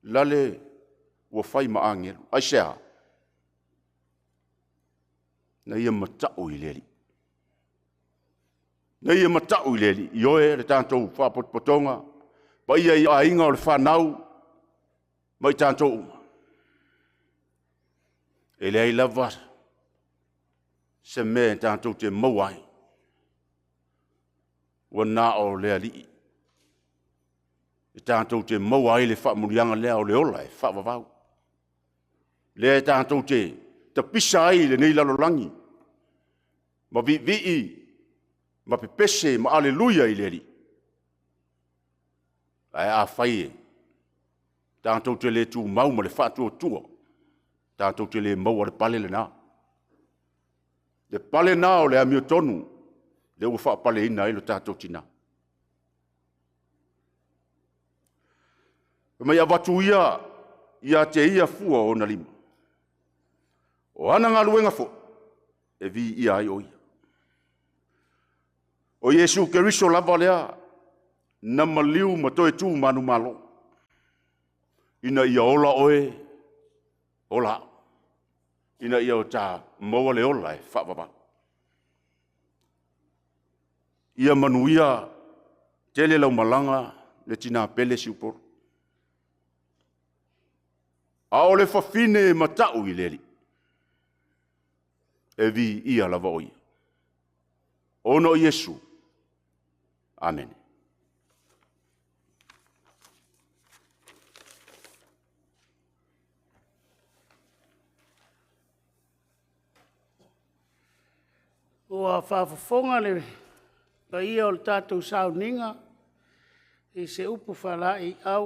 Speaker 13: Lale ua fai ma agelu. Aisea? Na ia matau i le Alii. Na ia matau i le Alii. Ioe le tatou faapotopotoga, paia i aiga o le fanau, ma i tatou uma. E leai lava se mea tatou te maua ai, ua na o le Alii e tatou te maua ai le faamanuiaga lea o le ola e faavavau. Lea e tatou te tapisa ai i lenei lalolagi ma viivii ma pepese ma aleluia i le Alii. Ae afai e tatou te le tumau ma le faatuatua, tatou te le maua le pale lena. Le pale lena o le amiotonu, lea ua faapaleina ai lo tatou tina. Fai mai avatu ia ia te ia fua o ona lima. O ana galuega foi, e viia ai o ia. O Iesu Keriso lava lea na maliu ma toe tu manumalo, ina ia ola oe, ola au, ina ia o ta maua le ola e faavavau. Ia manuia tele lau malaga le tina pele Siupolu. A o le fafine e matau i le Alii, e viia lava o ia. Ona o Iesu. Amene.
Speaker 1: Ua faafofoga le paia o le tatou sauniga i se upu faalaeiau,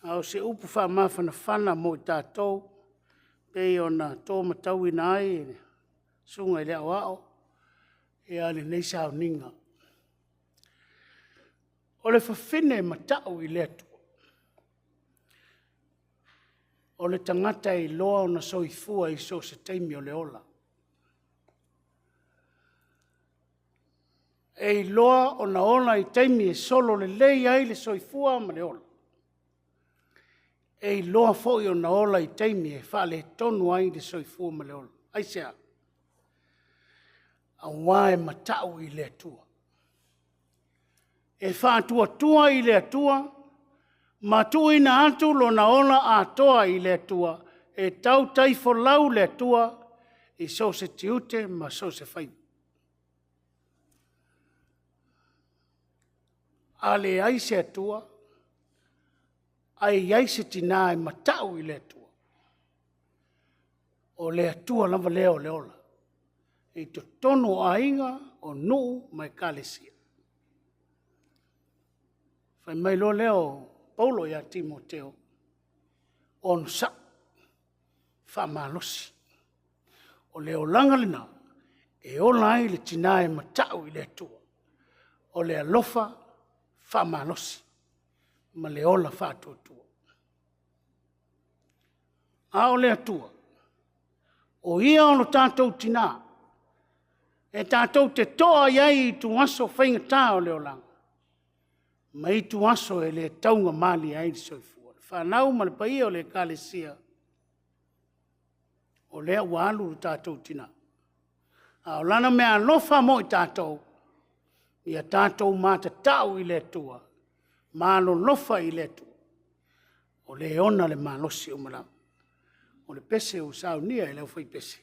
Speaker 1: a o se upu faamafanafana mo i tatou pei ona to matauina ai e le Susuga i le Aoao lenei sauniga. O le fafine matau i le Atua, o le tagata e iloa ona soifua i so o se taimi o le ola. E iloa ona ola i taimi e sololelei ai le soifua ma le ola. E iloa foi ona ola i taimi e faaletonu ai le soifua ma le ola. Aisea? Aua e matau i le Atua. E faatuatua i le Atua ma tuuina atu lona ola atoa i le Atua e tautaifolau le Atua i so o se tiute ma so o se faiva. A leai se Atua, ae i ai se tina e matau i le Atua, o le Atua lava lea o le ola i totonu o aiga, o nuu ma ekalesia. Fai mai loa lea o Paulo ia Timoteo, onosai, faamalosi. O le olaga lena e ola ai le tina e matau i le Atua, o le alofa faamalosi ma le ola faatuatua. A o le Atua, o Ia o lo tatou tina, e tatou te toa i ai i ituaso faigata o le olaga, ma ituaso e le taugamalie ai le soifua. Le fanau ma le paia o le Ekalesia, o lea ua alu lo tatou tina, a o lana meaalofa mo i tatou, ia tatou matatau i le Atua ma alolofa i le Atua, o le ona le malosi uma lava. O le pese ua saunia e le aufaipese.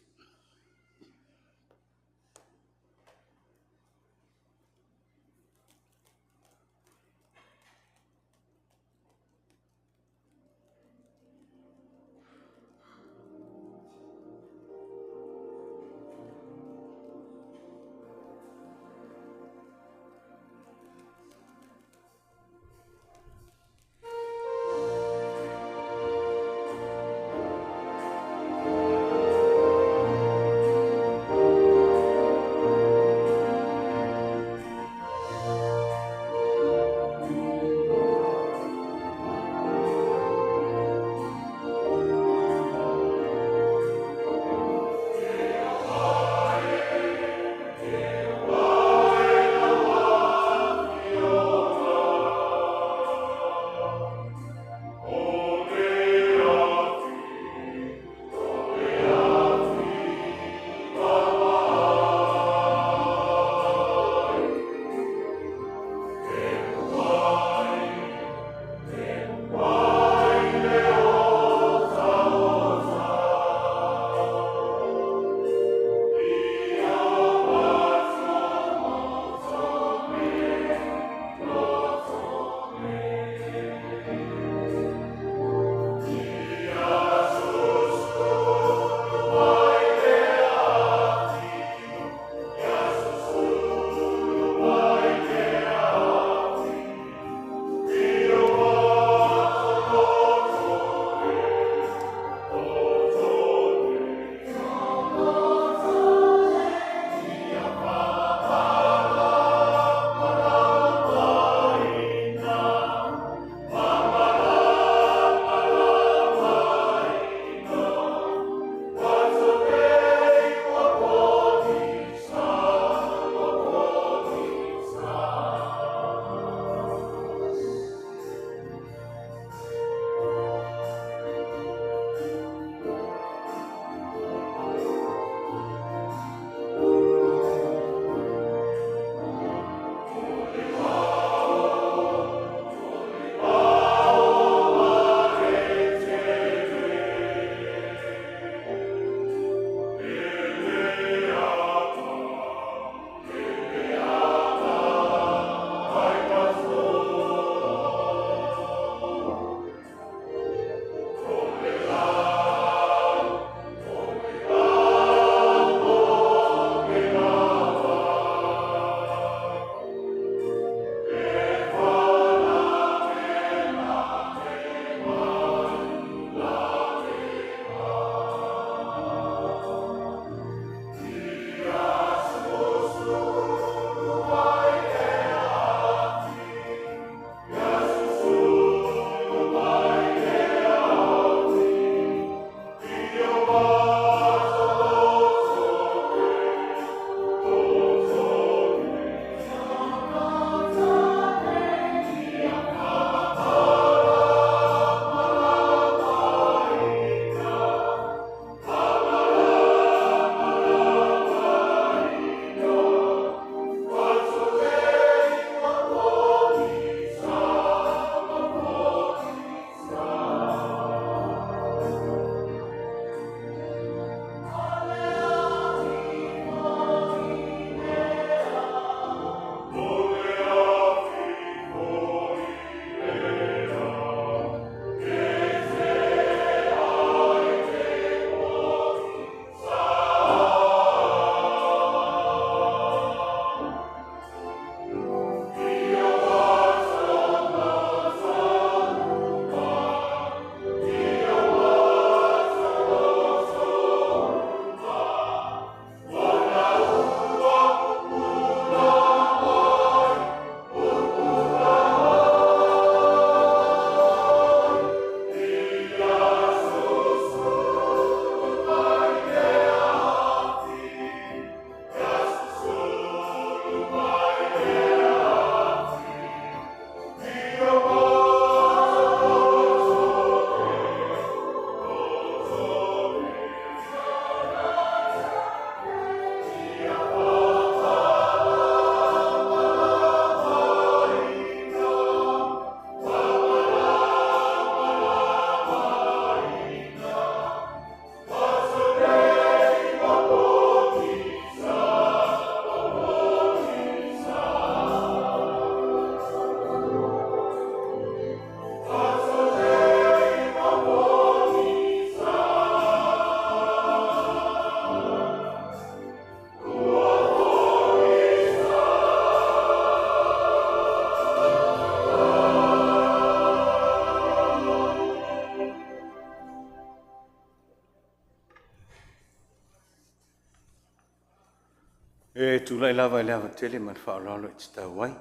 Speaker 4: tulai lava i le ava tele ma le faaaloalo e tatau ai.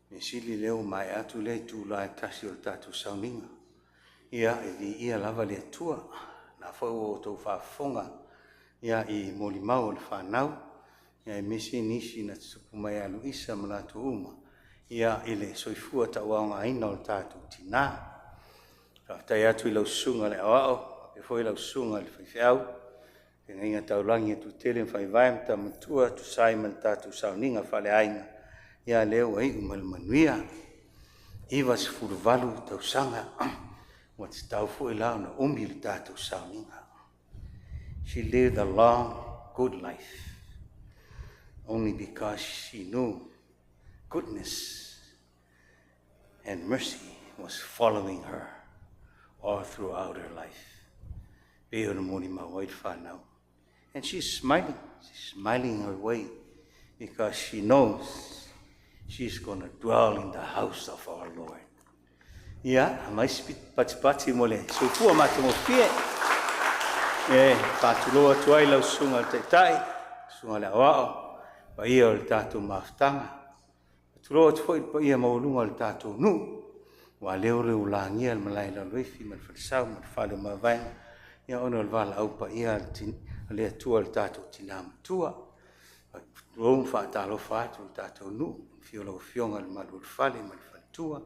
Speaker 4: Mea sili lea ua maea atu lea itula e tasi o le tatou sauniga. Ia, e viia lava le Atua. La foi ua outou faafofoga ia i molimau o le fanau, ia aemaise nisi na tutupu mai ia Luisa ma latou uma, ia i le soifua tauaogaina o le tatou tina. Faafetai atu i lau susuga i le Aoao, faapea foi lau susuga i le Faifeau, Feagaiga Taulagi a Tuitele ma Faivae ma Tamatua, tusa ai ma le tatou sauniga faaleaiga, ia lea ua iu ma le manuia. 98 tausaga, ua tatau foi la ona umi le tatou sauniga. She lived a long, good life, only because she knew goodness and mercy was following her all throughout her life. Pei ona molimau ai le fanau. And she's smiling. She's smiling her way because she knows she's going to dwell in the house of our Lord. Ia, aumai se patipati mo le soifua matagofie. E faatulou atu ai lau susuga i le Taitai, susuga i le Aoao, paia o le tatou mafutaga. Faatulou atu foi i le paia maualuga o le tatou nuu, ua leo le ulagia le malae Laloifi ma le falesau ma le fale o mavaega, ia ona o le valaau paia a le Atua i le tatou tina matua. Faatulou ma faatalofa atu i le tatou nuu, afio lau Afioga i le Malu o le Fale ma le faletua,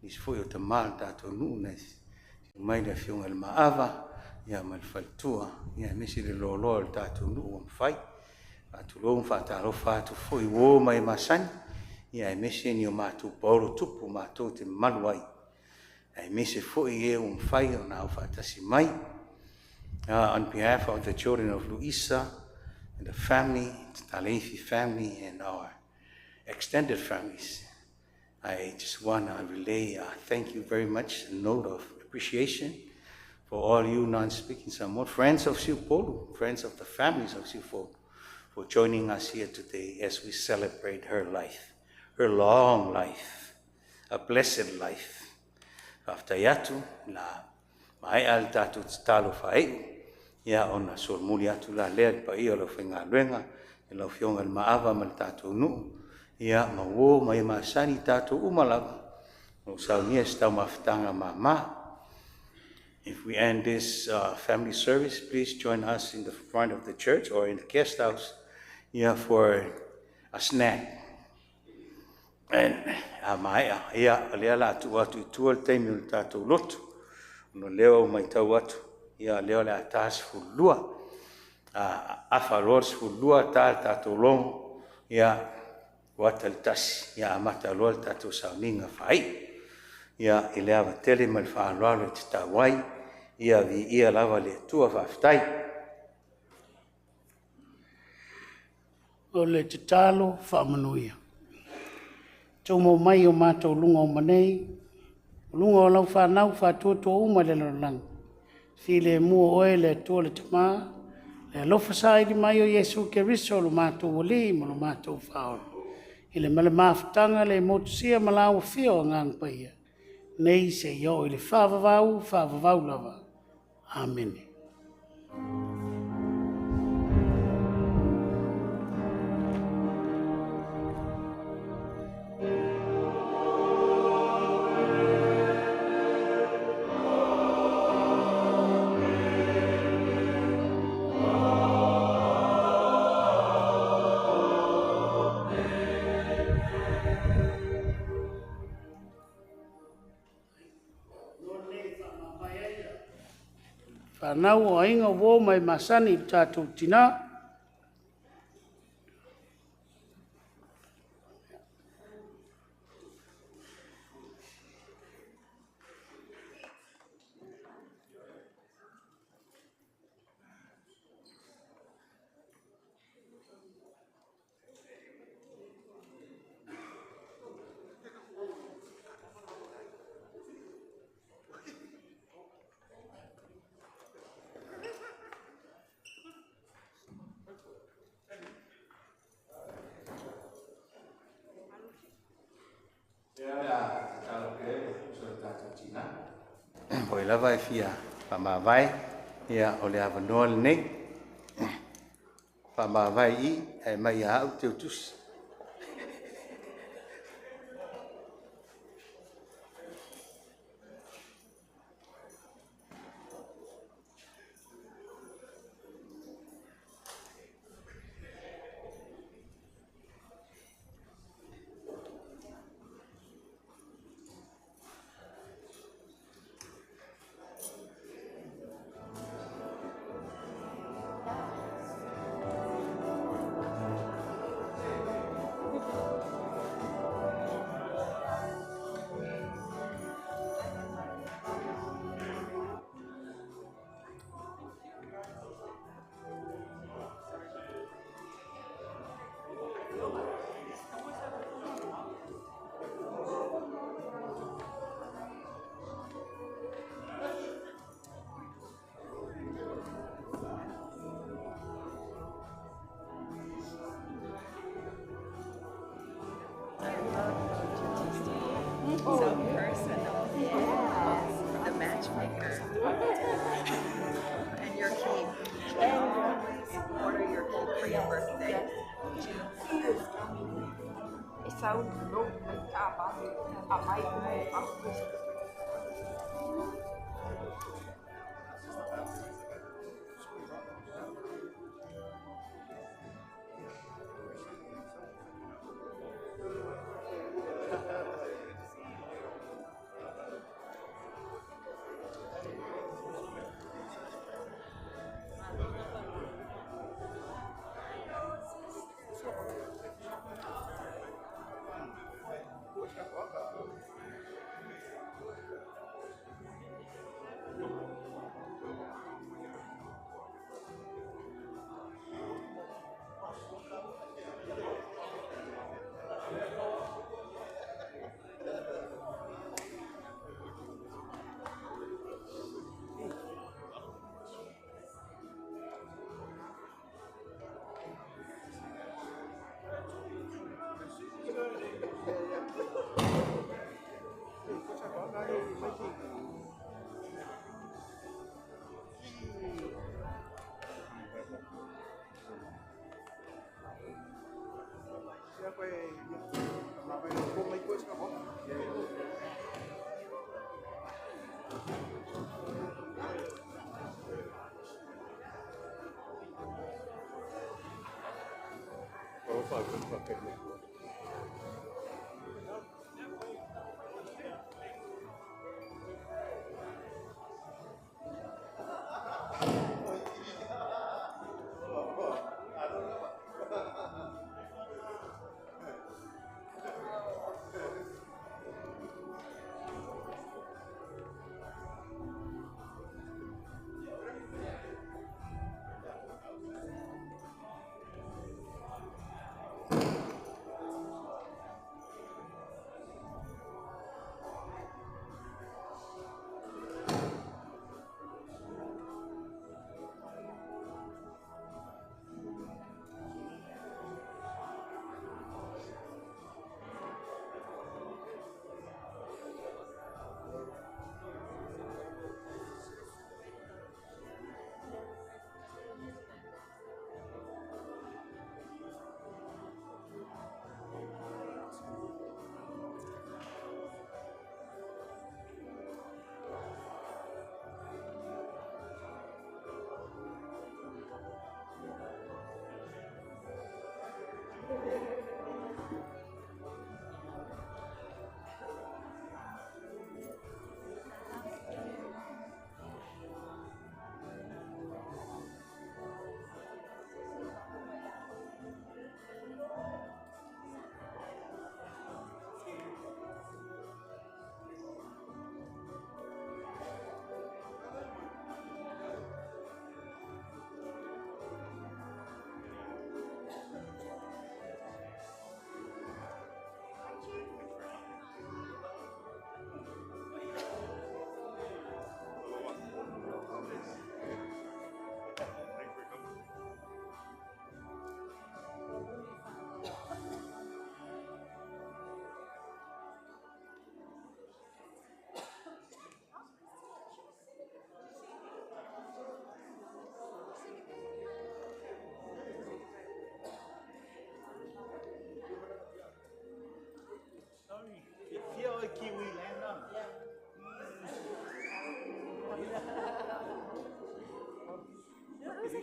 Speaker 4: nisi foi o tama o le tatou nuu na mai le Afioga i le Maava ia ma le faletua, ia aemaise le loaloa o le tatou nuu ua mafai. Faatulou ma faatalofa atu foi uo ma e masani, ia aemaise ni o matou paolo tupu matou te mamalu ai, aemaise foi e ua mafai ona au faatasi mai. On behalf of the children of Luisa and the family, the Taleifi family and our extended families, I just want to relay a thank you very much, a note of appreciation for all you non-speaking Samoan friends of Siupolu, friends of the families of Siupolu, for joining us here today as we celebrate her life, her long life, a blessed life. Faafetai atu la maea le tatou tatalo faaiu, ia ona solomuli atu la lea le paia o le aufaigaluega, i lau Afioga i le Maava ma le tatou nuu, ia ma uo ma e masani tatou uma lava, o lo o saunia se taumafataga mama. If we end this family service, please join us in the front of the church or in the guest house, yeah, for a snack. And a maea, ia, o lea la tuu atu i tua le taimi o le tatou lotu. Ona lea ua matau atu, ia, lea o le a ta 12. Afa loa le 12, ta le tatou logo, ia, ua ata le 1, ia amata loa le tatou sauniga faaiu. Ia, i le ava tele ma le faaaloalo e tatau ai, ia viia lava le Atua, faafetai.
Speaker 1: O le tatalo faamanuia. Tumau mai o matou luga o manei, o luga o lau fanau faatuatua uma i le lalolagi. Filemu o oe le Atua le Tama, le alofa saili mai o Iesu Keriso lo matou Alii ma lo matou Faaola. I le male mafutaga le motusia ma lau afio o Agaga Paia, nei seia oo i le faavavau, faavavau lava. Amene. Fanau o aiga uo ma e masani i le tatou tina.
Speaker 4: Po o ai lava e fia faamavae, ia o le avanoa lenei.
Speaker 5: Faamavae i i, ae mai ia au teutusi.
Speaker 3: So personal. Yes. The matchmaker. And your cake. Order your cake for your birthday.
Speaker 16: E sau lo mai ka ma a mai o mai fa.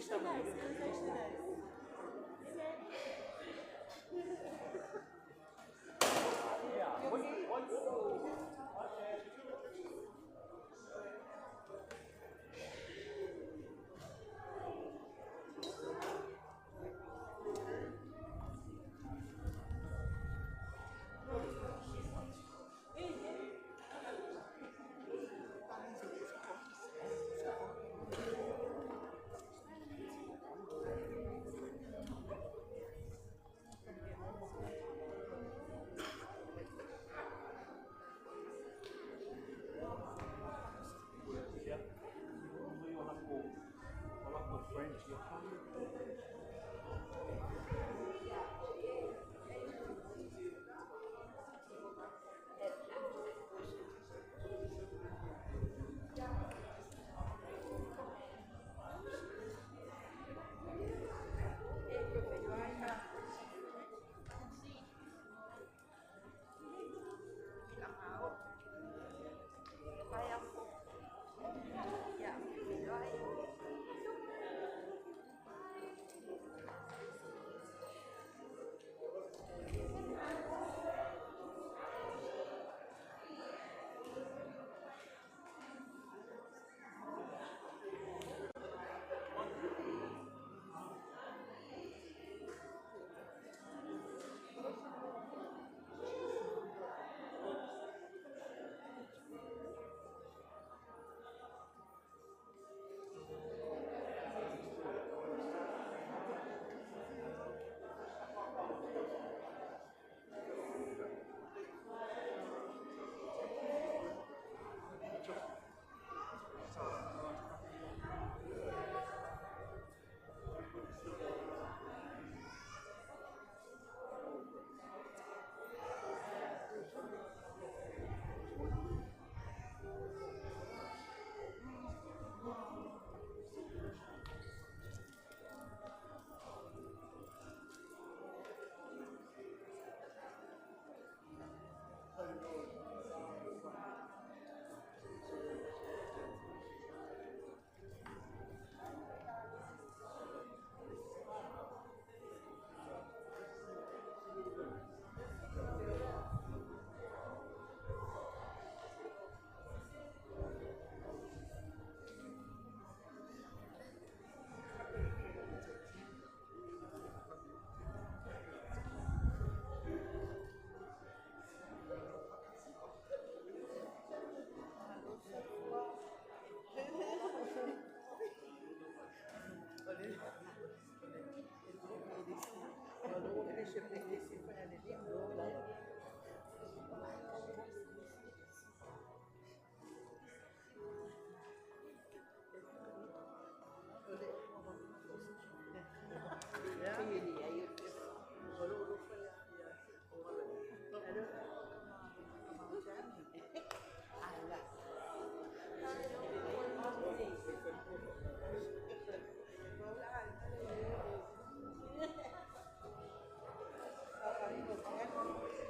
Speaker 17: actually nice. It was actually nice.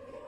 Speaker 8: Okay.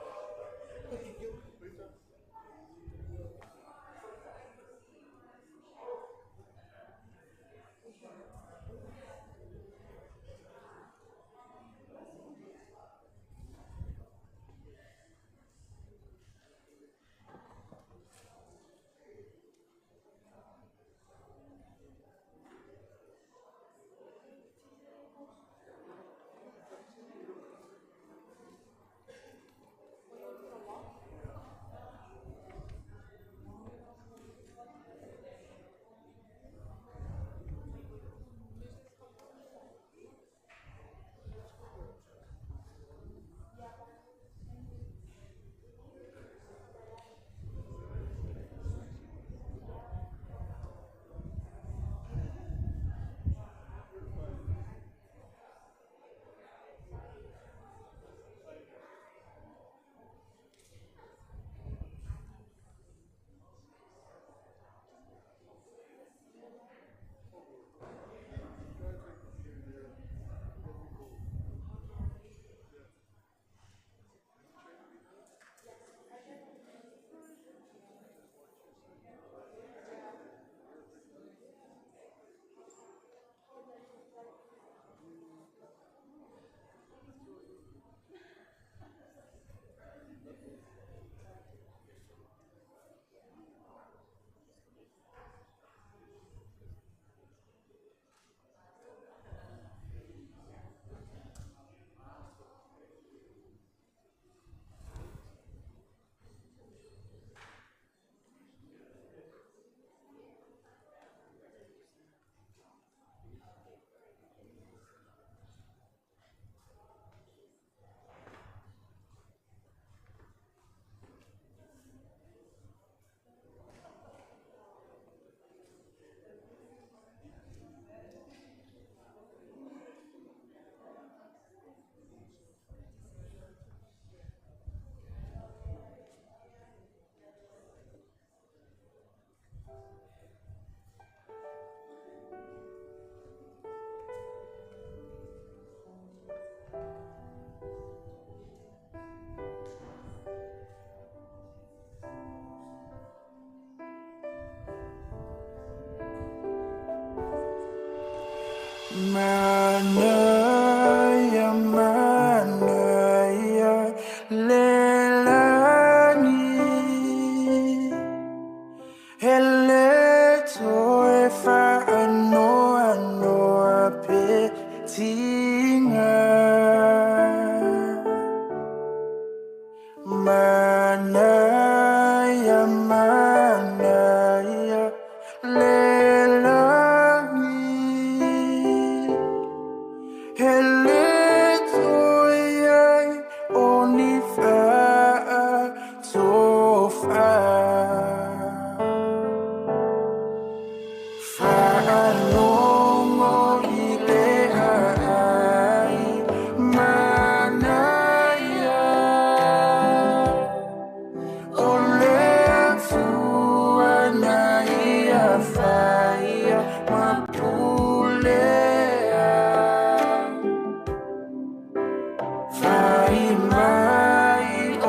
Speaker 6: mai o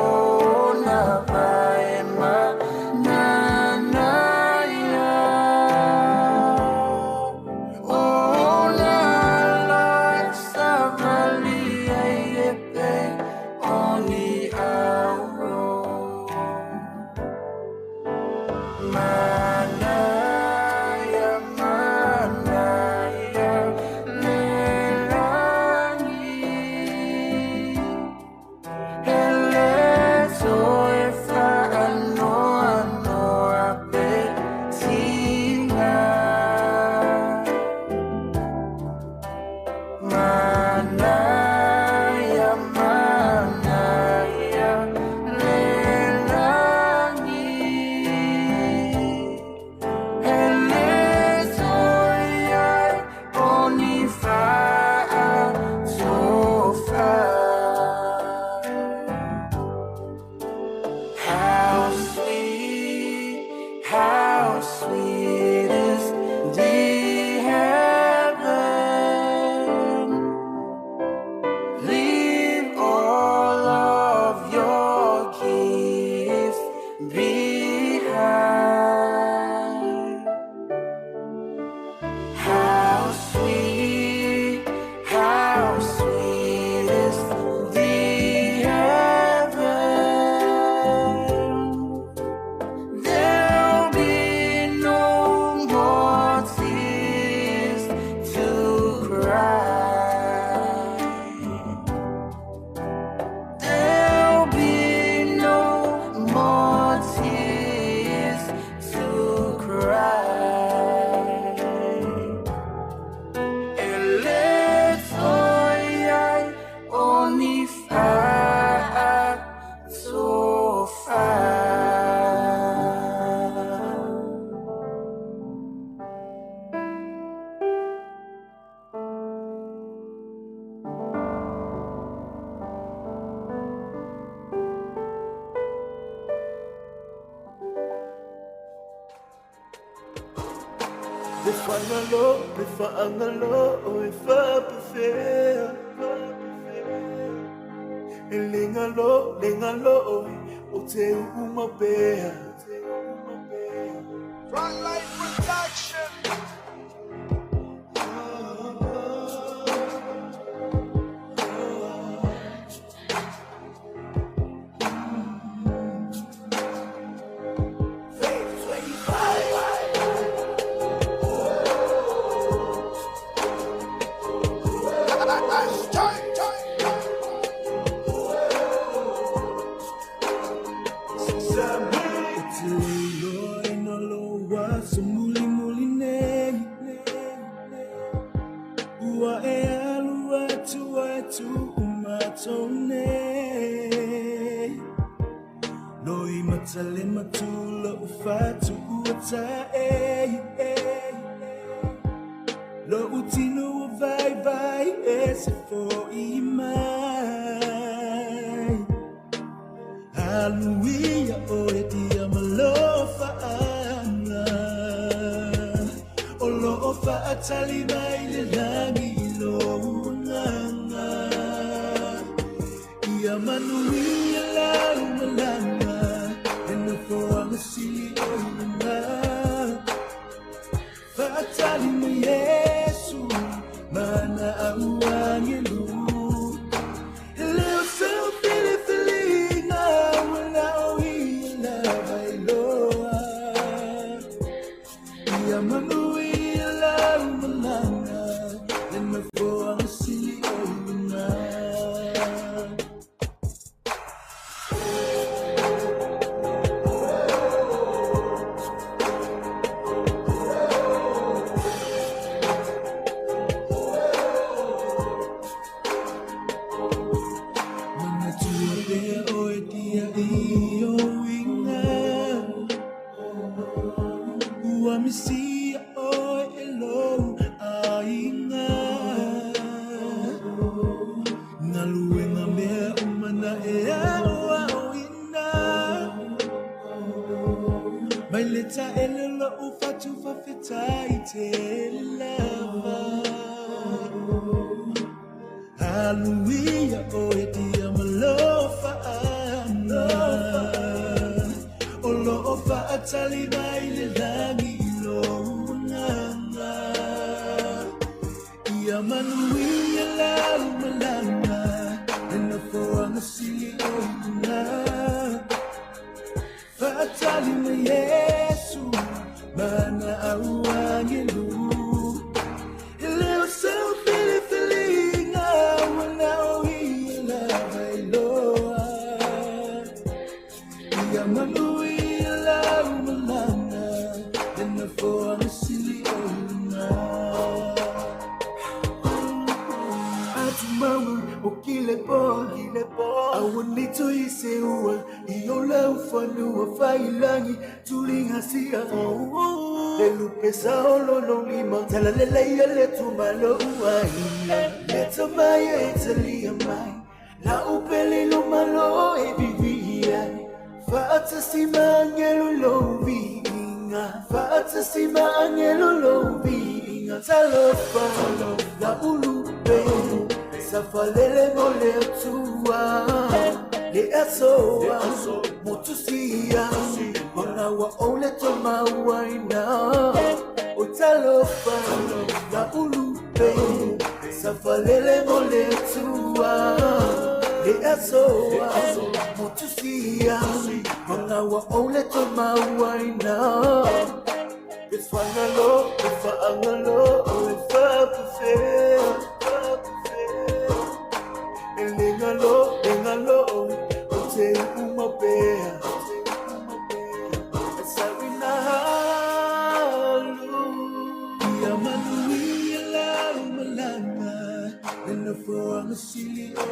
Speaker 6: na vai ma na na ia O na la sa vali ai e pe o ni auro Manaia, manaia, lelangi Hele soe whaanoa noa pe tina Manaia, manaia, lelangi Hele soe ai o ni whaa sofa How sweet is the heaven. Leave all of your gifts behind. How sweet is the heaven. There'll be no more tears to cry. There'll be no more tears to cry. Ele toi ai o ni whaa sofa.
Speaker 22: Le whangalo, le whaangalo o e whapawhea E le ngalo oe o te uumapea
Speaker 6: Frontline Production.
Speaker 22: O te leiloa e na loa so muli muli nei Ua e alu atu atu umatou nei Loi matale matula u fatu ua ta e Lo utino o vai vai e se fo i mai Hallelujah, o e tia malofa anga O lo o whaatali mai le langi i lo unganga Ia manuia lau malanga E nofoanga sili o ilunga Whaatali mo Yesu Mana au angelu Leo seu filifilinga Wala o ia lava i loa Ia manuia lau malanga Le nofoanga sili o ilunga Manatua pea o e tia i o inga Ua misia o e lou ainga Ngaluenga mea umana e au au ina Mai le taele lo u fatu whawhetai te lava Hallelujah, o e tia malo sili o i Faatali ma Yesu mana au angelu E leo sau filifilinga wana o ia lava iloa Ia manui lau malanga Le nofoaga sili o i luga Atumaua o kile poa Aua nei toe se ua I o lau fanua failangi Tuliga sia Le lupe sa o lolo lima Talalelei le tumalo uaina Le tamai e talia mai La upele lo malo e vivi ai Faatasi ma angelo lo viinga Faatasi ma angelo lo viinga Talofa la ulupe Safalele mo le atua Le asoa Motusia Mangawa o le tomauaina O talofa La ulupe Safalele mo le atua Le asoa Motusia Mangawa o le tomauaina E whangalo, e whaangalo, e whapufea E lengalo, lengalo, o te umapea E sawina halu Ia manui lau malanga Le nofoaga sili o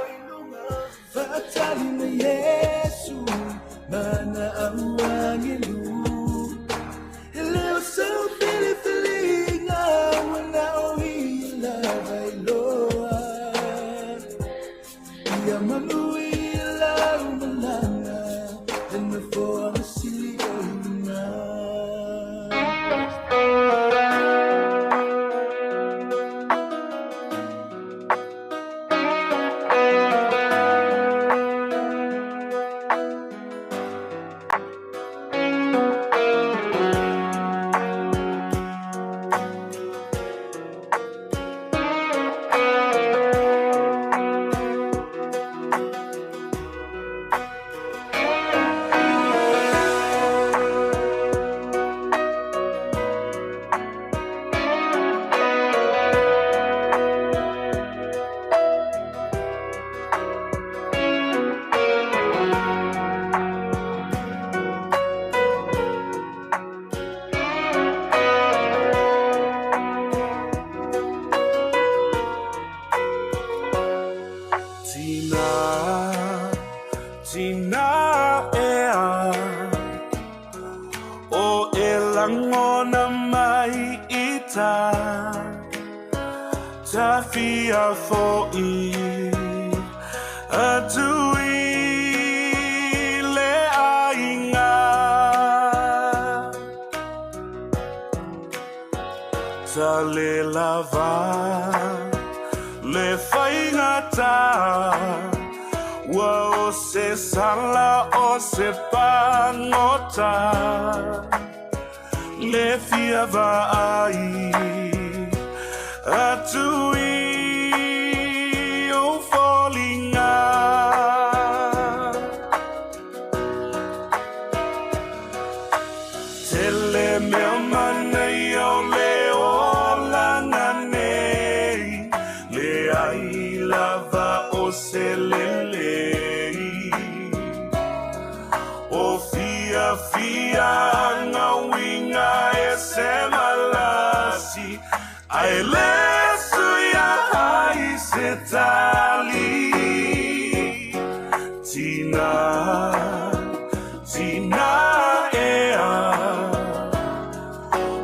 Speaker 22: i luga Faatali ma Yesu mana au angelu E leo sau filifiliga wana o ia lava iloa Ia manui lau malanga Le nofoaga sili o i luga
Speaker 7: Tina, tina ea O e langona mai ita Tawhia fo'i Atu i le ainga Ta le lava Le whaingata Ua o se sala o se pangota Le fia vaai Atu i o foliga Tele mea manai o le olaga nei Le ai lava o se lelei O fia fia ngauinga e se malasi Ai le suia ai se tali Tina, tina ea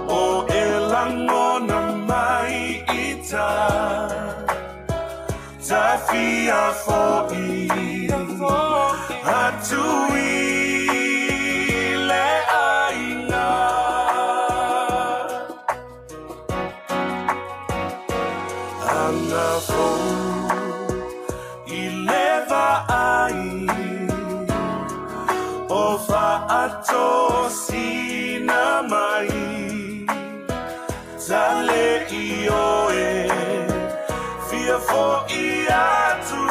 Speaker 7: O e langona mai ita Tawhia fo'i Atu i le ainga Anga fou i le vaai O whaatosina mai Tale i oe Fia fo'i atu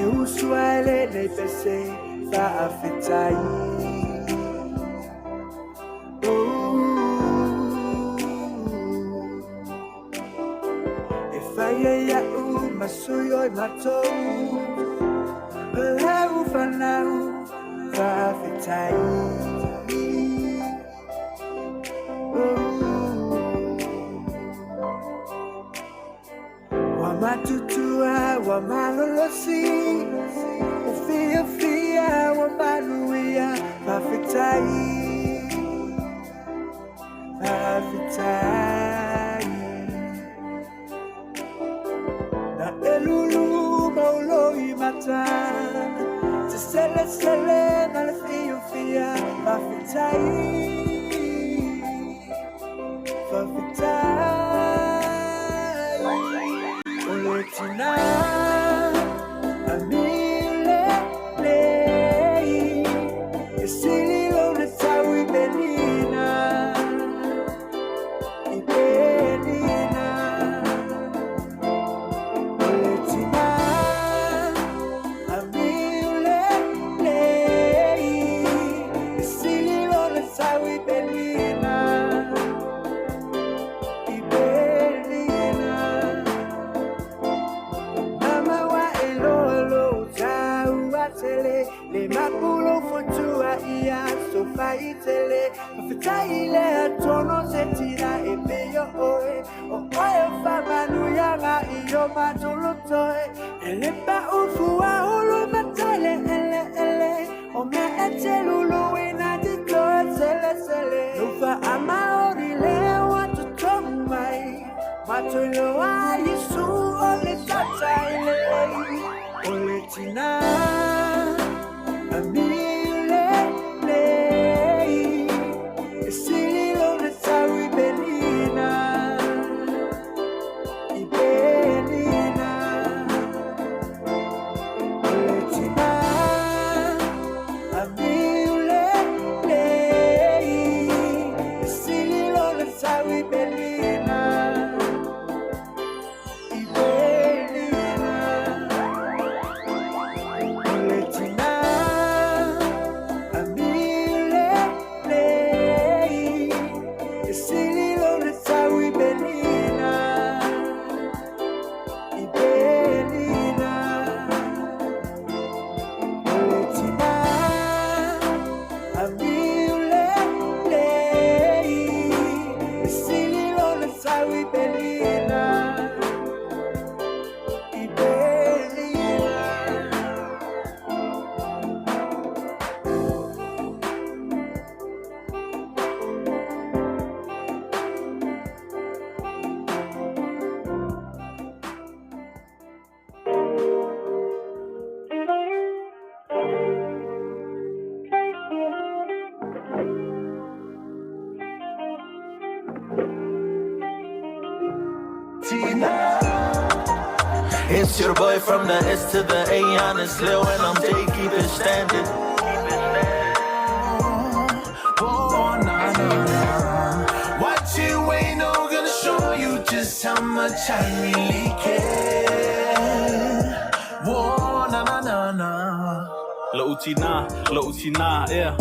Speaker 22: E usu ai lenei pese faafetai. E fai ai a'u ma sui o i matou o lau fanau faafetai. Ua matutua, ua malolosi, ua fiafia, ua manuia, faafetai, faafetai. Na e lulu maulo i mata, te selesele ma le fiafia, faafetai, faafetai. O le tina amile lei, e sili lona tau i Belina, i Belina. O le tina amile lei, e sili lona tau i Belina, i Belina. Mama wa e loa lo tau atele, le mapulo fotua ia so faitele. Faafetai le atono se tina e pei o oe, o oe o faamanuiaga i o matou lotoe. E le paufua ulu matai le eleele, o mea e te luluina titoe selesele. Lou faamaoni lea ua totogu mai, matou iloa Iesu o le taitai lelei. O le tina amile lei, e sili lona tau i Belina, i Belina. O le tina amile lei, e sili lona tau i Belina, i Belina. O le tina amile lei, e sili lona tau i Belina, i Belina. O le tina amile lei, e sili lona tau i Belina, i Belina.
Speaker 7: Tina. It's your boy from the S to the A, honestly, when I'm J, keep it standing. Oh, nah, nah, nah. What you ain't no gonna show you just how much I really care. Whoa, na na na na.
Speaker 9: Lou tina, lou tina, yeah.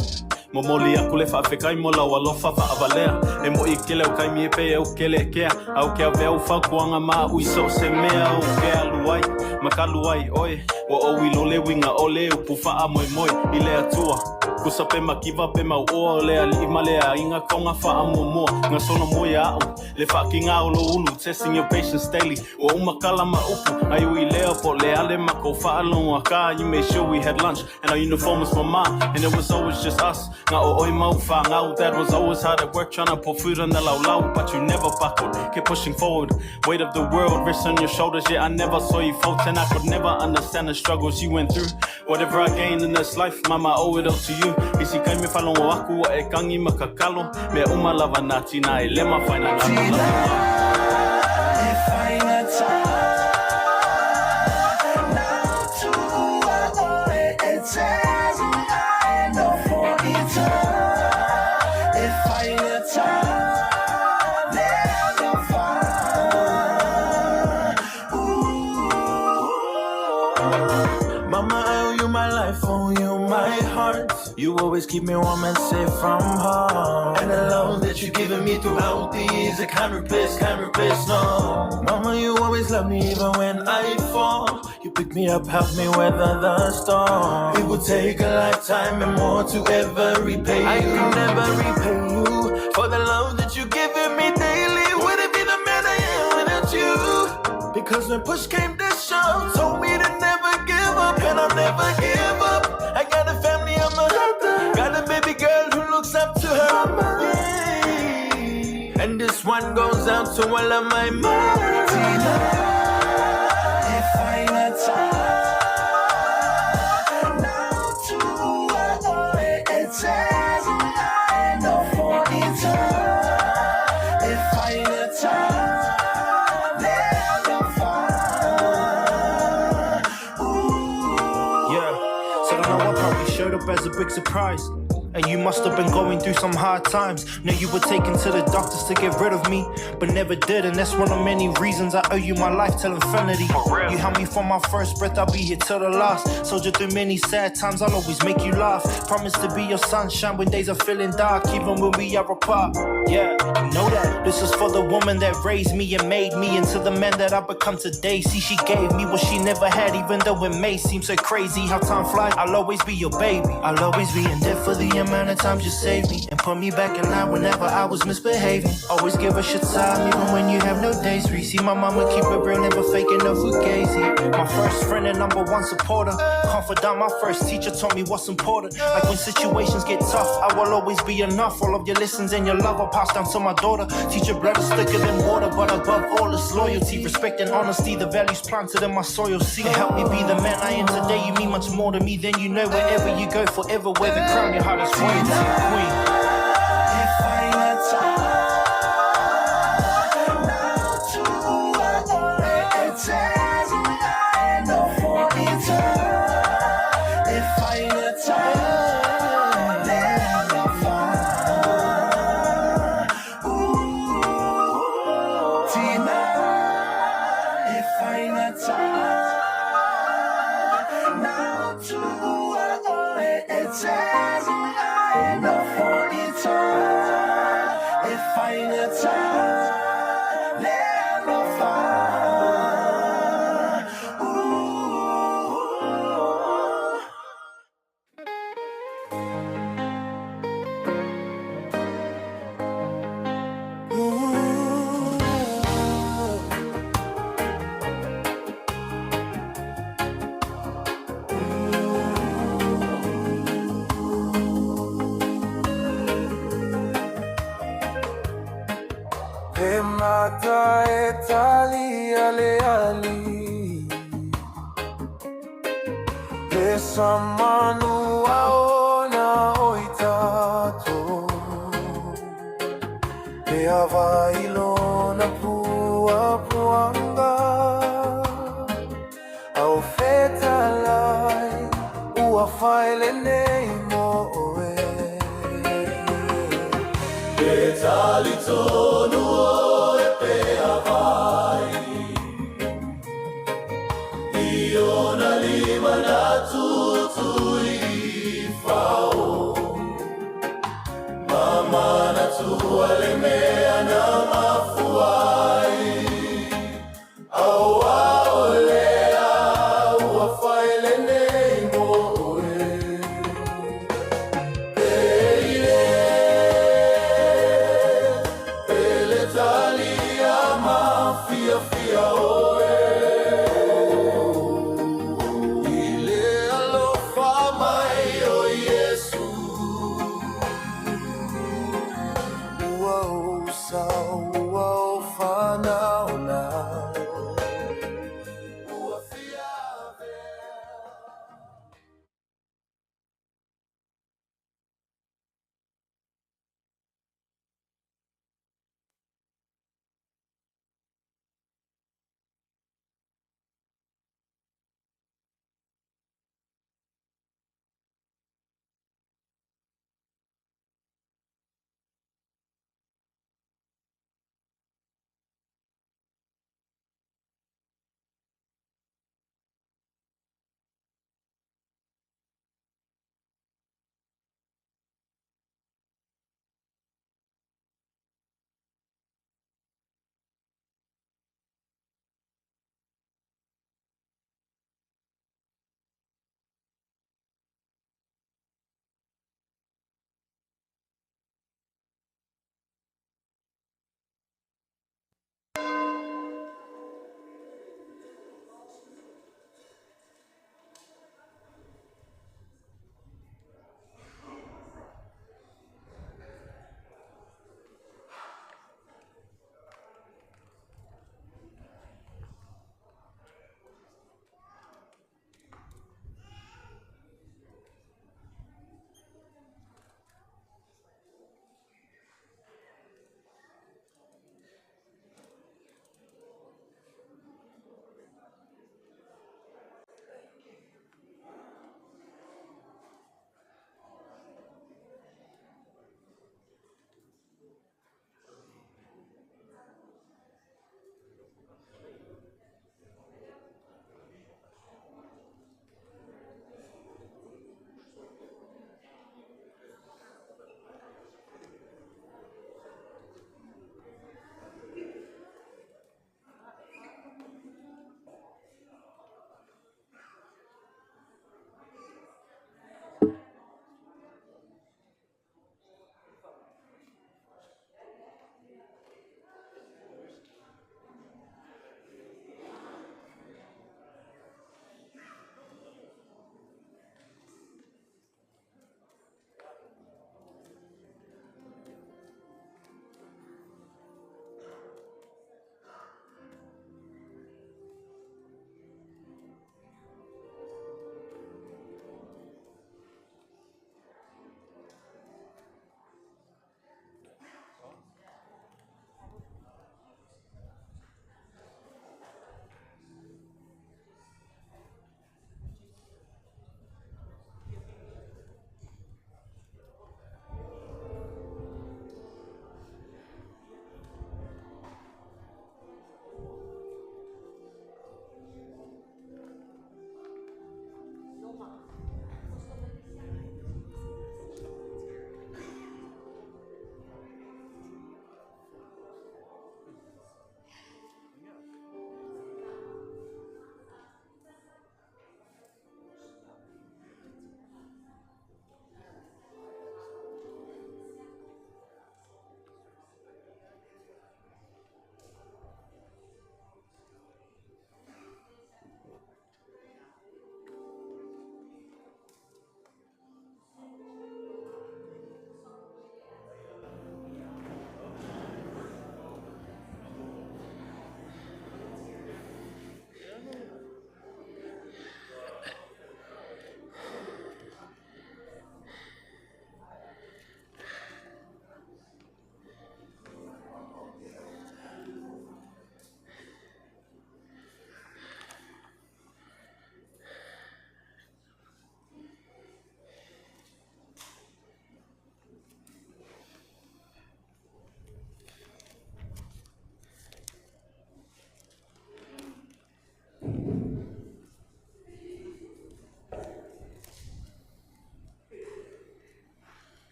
Speaker 9: Momoli aku le faafekai mo lau alofa faavalea. E mo'i kele o kaimi e pe e u kele kea. Au ke ave au fautuaga ma a'u i so o se mea o ke alu ai. Ma kalu ai oe. Ua ou ilo le uiga o le upu faamoemoe i le Atua. Kusa pe makiva pe mauoa o le ali'i ma le aiga kauga faamuamua. Gasolo mo ia a'u le faakiga o lou ulu. Testing your patience daily. Ua uma kala ma upu. Ai ui lea po o le ale ma kou faalogo akā you made sure we had lunch and our uniforms were ma. And it was always just us. Nga o oi mau whāngau. Dad was always hard at work trying to put food on the laulau. But you never buckled, kept pushing forward. Weight of the world rests on your shoulders. Yeah, I never saw you fault and I could never understand the struggles you went through. Whatever I gained in this life, mama, I owe it all to you. I se kaimi faalogo aku ua e kagi ma kakalo. Mea uma lava nā tina e le mafai na
Speaker 7: Tina,
Speaker 9: lava.
Speaker 7: e faigata na tuua oe e te alu ae nofo i tua. E faigata le alofa. Ooh. Mama, I owe you my life, owe you my heart. You always keep me warm and safe from harm. And the love that you've given me throughout the years, I can't replace, can't replace, no. Mama, you always love me even when I fall. You pick me up, help me weather the storm. It would take a lifetime and more to ever repay you. I can never repay you for the love that you've given me daily. Wouldn't be the man I am without you. Because when push came to shove, told me to never give up, and I'll never give up. I got a family, I'm a got a baby girl who looks up to her. Yeah. And this one goes out to all of my mamas.
Speaker 10: Yeah, so I know I probably showed up as a big surprise. And you must have been going through some hard times. Now you were taken to the doctors to get rid of me, but never did. And that's one of many reasons I owe you my life till infinity. You held me from my first breath, I'll be here till the last. Soldier through many sad times, I'll always make you laugh. Promise to be your sunshine when days are feeling dark, even when we are apart. Yeah, you know that. This is for the woman that raised me and made me into the man that I've become today. See, she gave me what she never had, even though it may seem so crazy how time flies. I'll always be your baby. I'll always be in debt for the amount of times you saved me and put me back in line whenever I was misbehaving. Always give us your time, even when you have no days free. See, my mama keep it real, never faking no fugazi. My first friend and number one supporter, confidant, my first teacher taught me what's important. Like when situations get tough, I will always be enough. All of your lessons and your love, I'll pass down to my daughter. Teach your blood is thicker than water, but above all, it's loyalty, respect, and honesty. The values planted in my soil. See, help me be the man I am today. You mean much more to me than you know. Wherever you go, forever wear the crown. Your heart is royalty, queen.
Speaker 6: He mata e tali ale ali He samanu aona o i tato He awa ilona pua puanga Au whetalai ua whaele nei mo oe
Speaker 7: He tali tonu o e pea vai I ona lima na tutui i whao Mamana tua le mea na mafuai Au ao lea ua whaele nei mo oe Peile, pele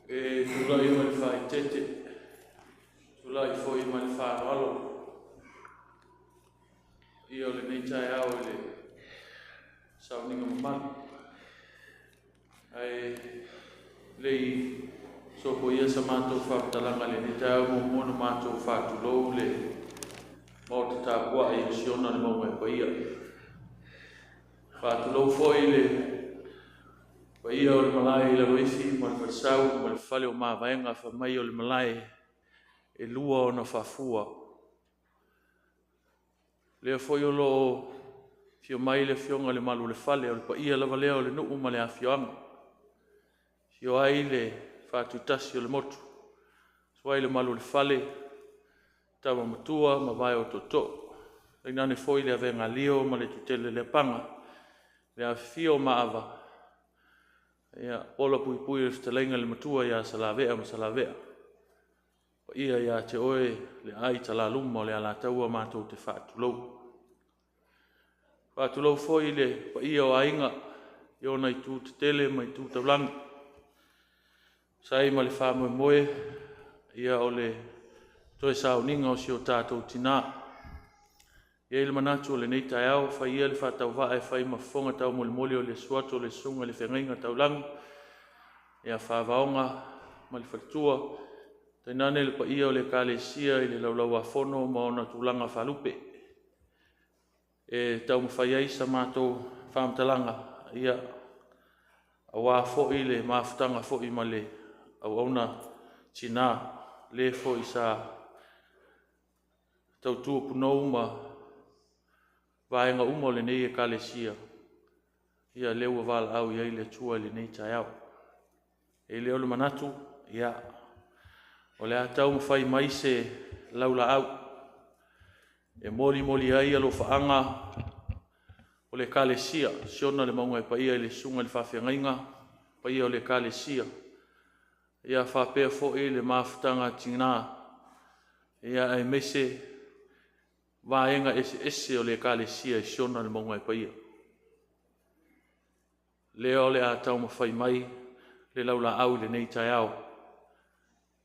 Speaker 11: E tulai ma le faaeteete, tulai foi ma le faaaloalo ia o lenei taeao i le sauniga mamalu. Ae le i sopoia sa matou faamatalaga i lenei taeao, e muamua ona matou faatulou le Maota tapuai o Siona le mauga e paia. Faatulou foi le paia o le malae i Laloifi ma le Falesau ma le Fale o Mavaega, fai mai o le malae e lua ona faafua. Lea foi o lo o afio mai le Afioga i le Malu o le Fale, o le paia lava lea o le nuu ma le afioaga. Afio ai le Faatutasi o le motu, susu ai le Malu o le Fale, Tama Matua ma Vae o Tootoo, tainane foi le Avegalio ma le Tuteleleapaga, le afifio o Maava, ia, pola puipui le fetalaiga i le Matua ia Salavea ma Salavea. O paia ia te oe le aai talaluma o le Alataua, matou te faatulou. Faatulou foi i le paia o aiga i ona itu tetele ma itu taulagi, sa ai ma le faamoemoe ia o le toe sauniga o si o tatou tina. E i ai le manatu o lenei taeao, fai ia le faatauvaa e fai ma fofoga taumolimoli o le susu atu o le susuga i le feagaiga taulagi ia Favaoga ma le faletua, tainane le paia o le Ekalesia i le Laulau-a-Fono ma ona tulaga faalupe, e taumafai ai sa matou faamatalaga, ia, aua foi le mafutaga foi ma le auauna tina, le foi sa tautua punou ma vaega uma o lenei Ekalesia, ia lea ua valaau i ai le Atua i lenei taeao. E i ai lea o le manatu, ia, o le a taumafai mai se laulaau e molimoli ai alofaaga o le Ekalesia Siona le Mauga e Paia i le susuga i le Faafeagaiga, paia o le Ekalesia, ia faapea foi le mafutaga a tina, ia aemaise vaega eseese o le Ekalesia i Siona le Mauga e Paia. Lea o le a taumafai mai le laulaau i lenei taeao,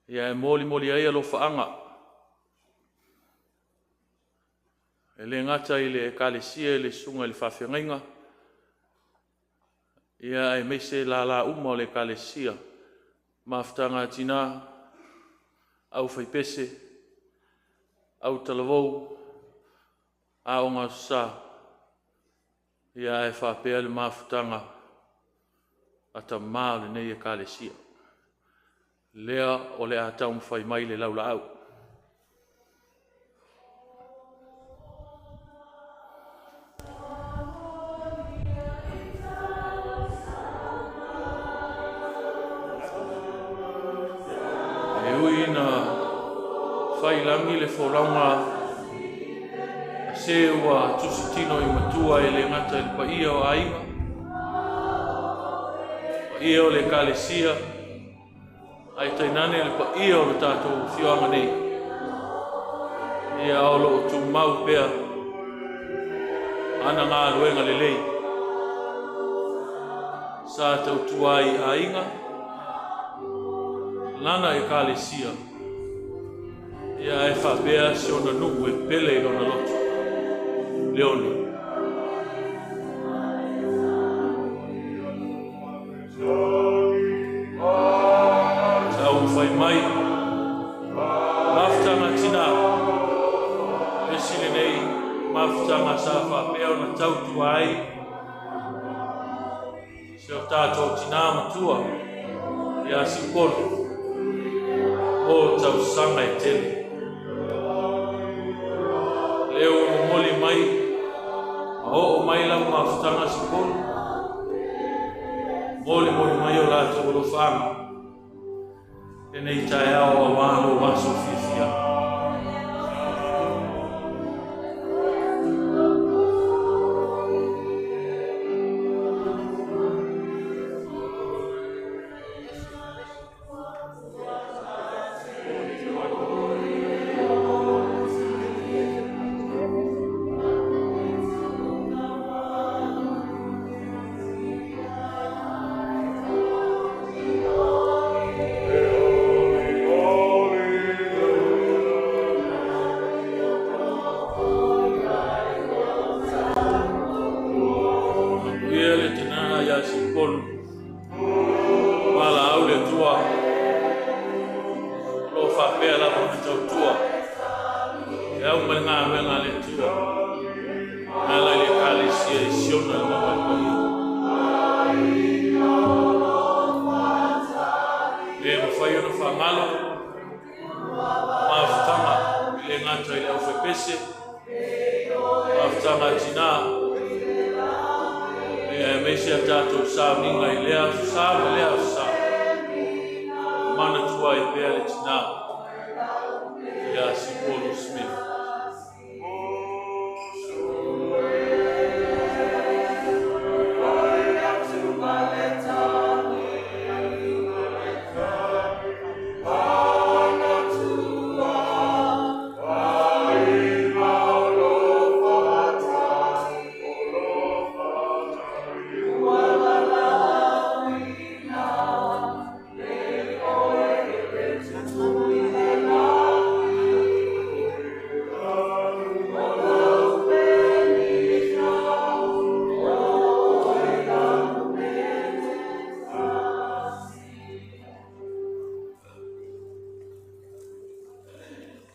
Speaker 11: ia e molimoli ai alofaaga e le gata i le Ekalesia i le susuga i le Faafeagaiga, ia aemaise lala uma o le Ekalesia, Mafutaga a Tina, Aufaipese, Autalavou, Aoga Aso Sa, ia ae faapea le mafutaga a tama o lenei Ekalesia. Lea o le a taumafai mai le laulaau. E ui ina faiilagi le folauga a se ua tusitino i matua e le gata i le paia o aiga, paia o le Ekalesia, ae tainane le paia o le tatou afioaga nei, ia o lo o tumau pea Ana galuega lelei sa tautua ai i aiga, lana ekalesia, ia ae faapea si ona nuu e pele i lona loto. Leone. Taumafai mai mafutaga tinā, esi lenei mafutaga sa faapea ona tautua ai si o tatou tinā matua ia Siupolu mo tausaga e tele. Lea ua momoli mai ma oo mai lau mafutaga Siupolu, molimoli mai o latou alofaaga lenei taeao auā lou aso fiafia. Ia le tinā ia Siupolu, valaau le Atua, o lo o faapea lava ona tautua e au ma le galuega a le Atua e ala i le Ekalesia i Siona i le Mauga i Paia. Le mafai ona faagalo mafutaga e le gata i le aufaipese, mafutaga a tinā, e aemaise a tatou sauniga i lea aso sa ma lea aso sa. Manatua ai pea le tinā ia Siupolu Smith.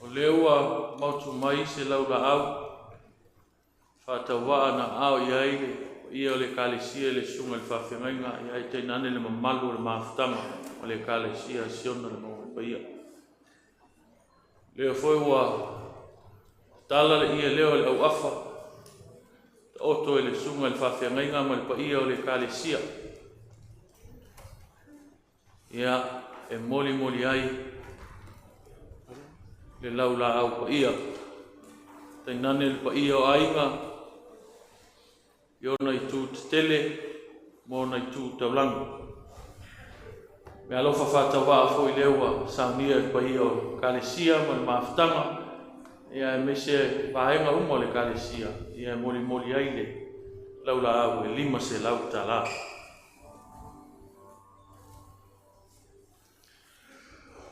Speaker 11: O lea ua maotu mai se laulaau faatauvaa na aao i ai le paia o le Ekalesia i le Susuga i le Faafeagaiga ia ae tainane le mamalu o le mafutaga o le Ekalesia Siona le Mauga Paia. Lea foi ua tala le ie leo o le auafa taoto i le Susuga i le Faafeagaiga ma le paia o le Ekalesia. Ia, e molimoli ai le laulaau paia, tainane le paia o aiga i ona itu tetele ma ona itu taulagi. Me alofa faatauvaa foi lea ua saunia i le paia o Ekalesia ma le mafutaga, ia aemaise vaega uma o le Ekalesia, ia e molimoli ai le laulaau e $500.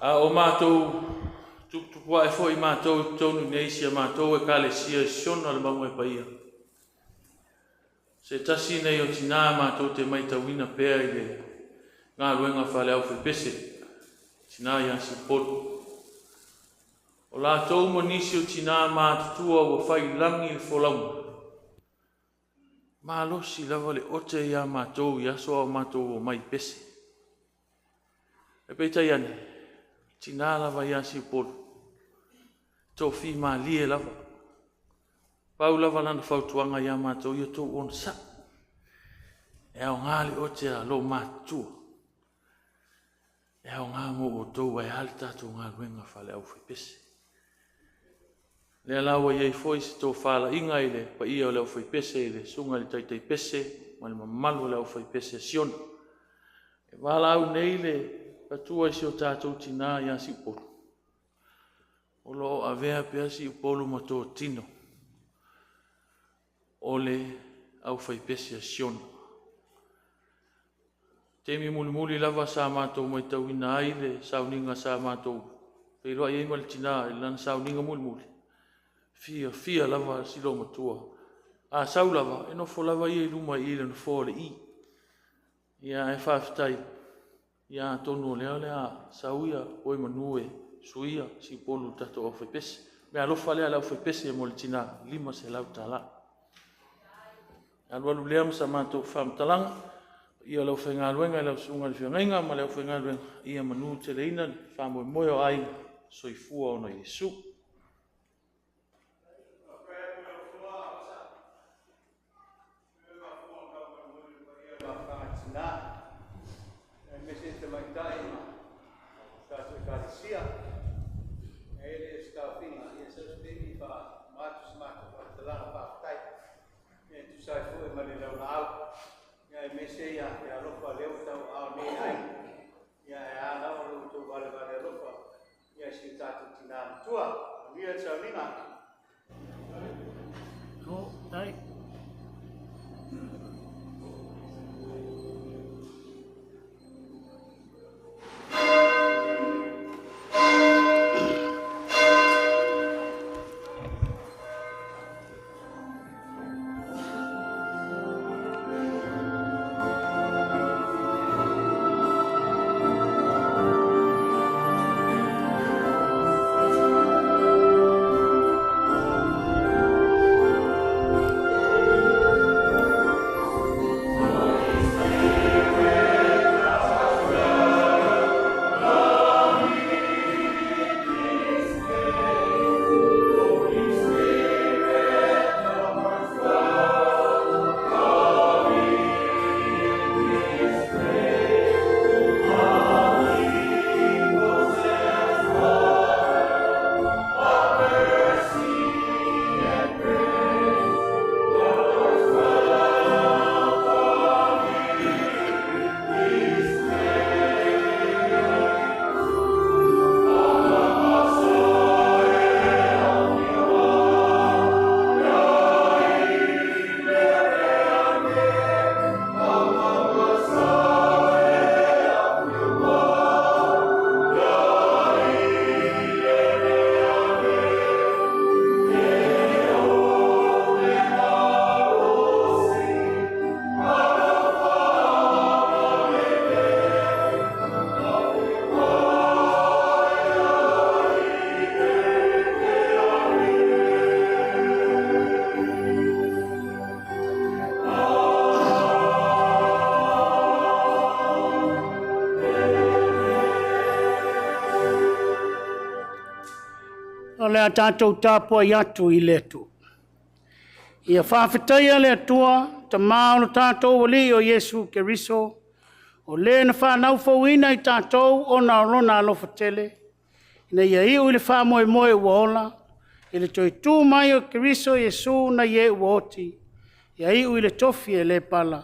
Speaker 11: A o matou tuputupuae foi matou i totonu nei si a matou Ekalesia i Siona le Mauga e Paia. Se tasi nei o tinā matou te maitauina pea i le galuega faale-aufaipese, tinā ia Siupolu. O latou ma nisi o tinā matutua ua faiilagi le folauga. Malosi lava le ote ia matou i aso a o matou omai i pese. E peitai ane, tinā lava ia Siupolu, tofimalie lava. Pau lava lana fautuaga ia matou, ia outou onosai. E aoga le ote a lou matutua. E aoga mo outou ae a le tatou galuega faale-aufaipese. Lea la ua i ai foi se tofalaiga i le paia o le aufaipese i le Susuga i le Taitaipese ma le mamalu o le aufaipese a Siona. E valaau nei le Atua i si o tatou tinā ia Siupolu. O lo o avea pea Siupolu ma totino. o le aufaipese a Siona. Taimi mulimuli lava sa matou matauina ai le sauniga sa matou feiloai ai ma le tina i lana sauniga mulimuli, fiafia lava si olomatua. A sau lava, e nofo lava ia i luma i i le nofoa o le E. Ia ae faafetai, ia atonu o lea o le a sau ia oe manu e suia Sipolu i le tatou aufaipese. O le meaalofa lea a le aufaipese mo le tina, e $500. Alualu lea ma sa matou faamatalaga, le paia o le aufaigaluega i lau Susuga i le Feagaiga ma le aufaigaluega, ia manuteleina le faamoemoe o aiga. Soifua ona ia Iesu.
Speaker 5: Aemaise tamaitai ma tatou Ekalesia. E i ai le taofiga, ia sau se taimi faauma atu se matou faamatalaga faafetai e tusa ai foi ma le laulaau, aemaise le alofa o lea ua tauaao nei e aiga. Ae a lava lo outou valevale alofa i si o tatou tina matua. Manuia le sauniga.
Speaker 1: O le a tatou tapuai atu i le Atua. Ia faafetaia le Atua, Tama o lo tatou Alii o Iesu Keriso, o le na fanau fouina i tatou ona o lona alofa tele, ina ia iu i le faamoemoe ua ola, i le toe tu mai o Keriso Iesu nai e ua oti, ia iu i le tofi e le pala,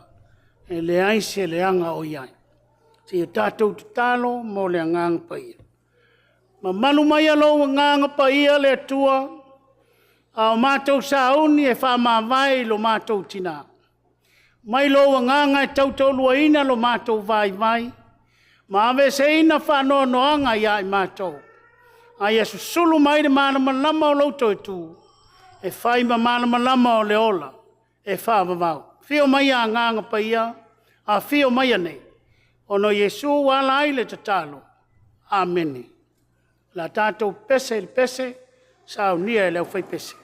Speaker 1: e leai se leaga o i ai. Seia tatou tatalo mo le Agaga Paia. Mamalu maia lou Agaga Paia le Atua, a o matou sauni e faamavae i lo matou tina. Aumai lou agaga e tautoaluaina lo matou vaivai ma aveeseina faanoanoaga ia i matou, a ia susulu mai le malamalama o lou toe tu e fai ma malamalama o le ola e faavavau. Afio maia Agaga Paia, afio maia nei, ona o Iesu ua ala ai le tatalo. Amene. O le a tatou pese i le pese, saunia e le aufaipese.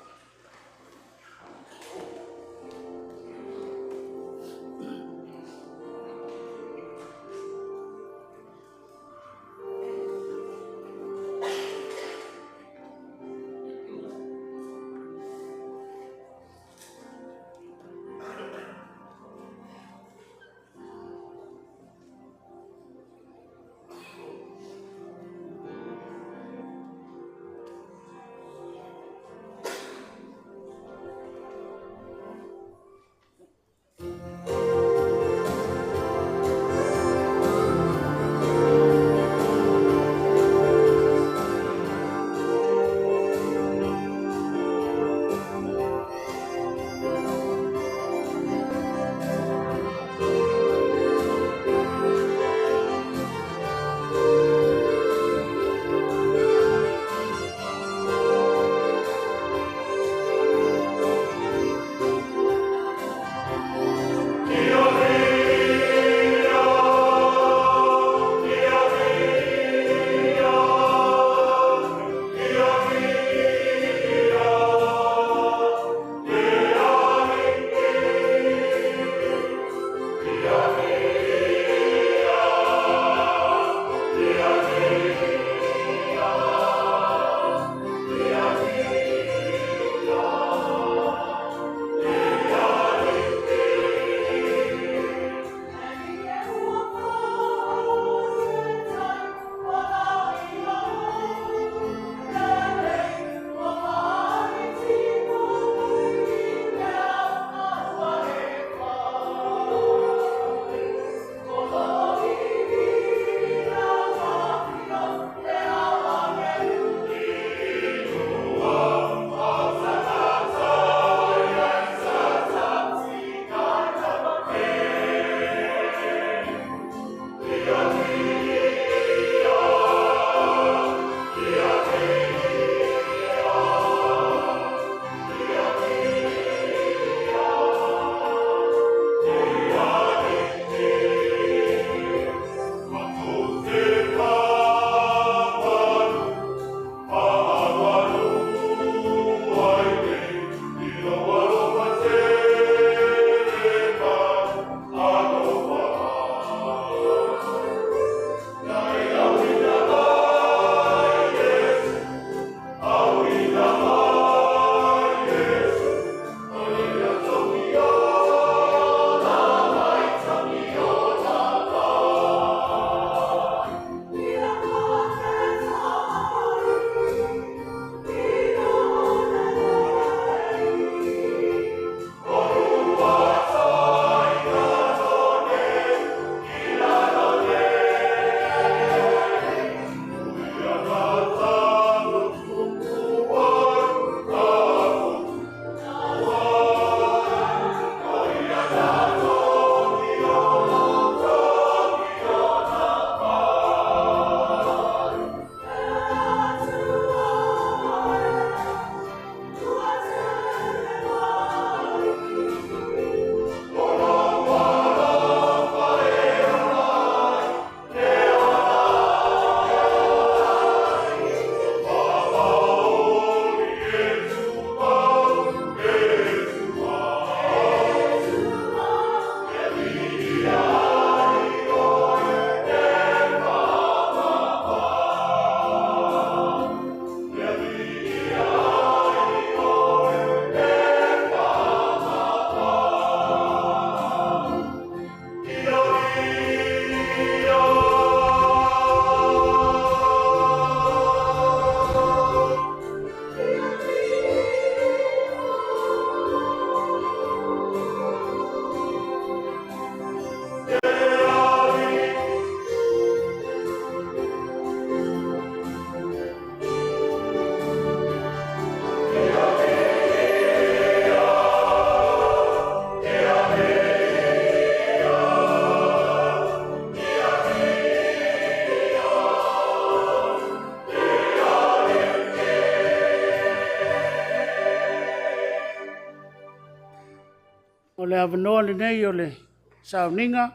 Speaker 1: O le avanoa lenei o le sauniga,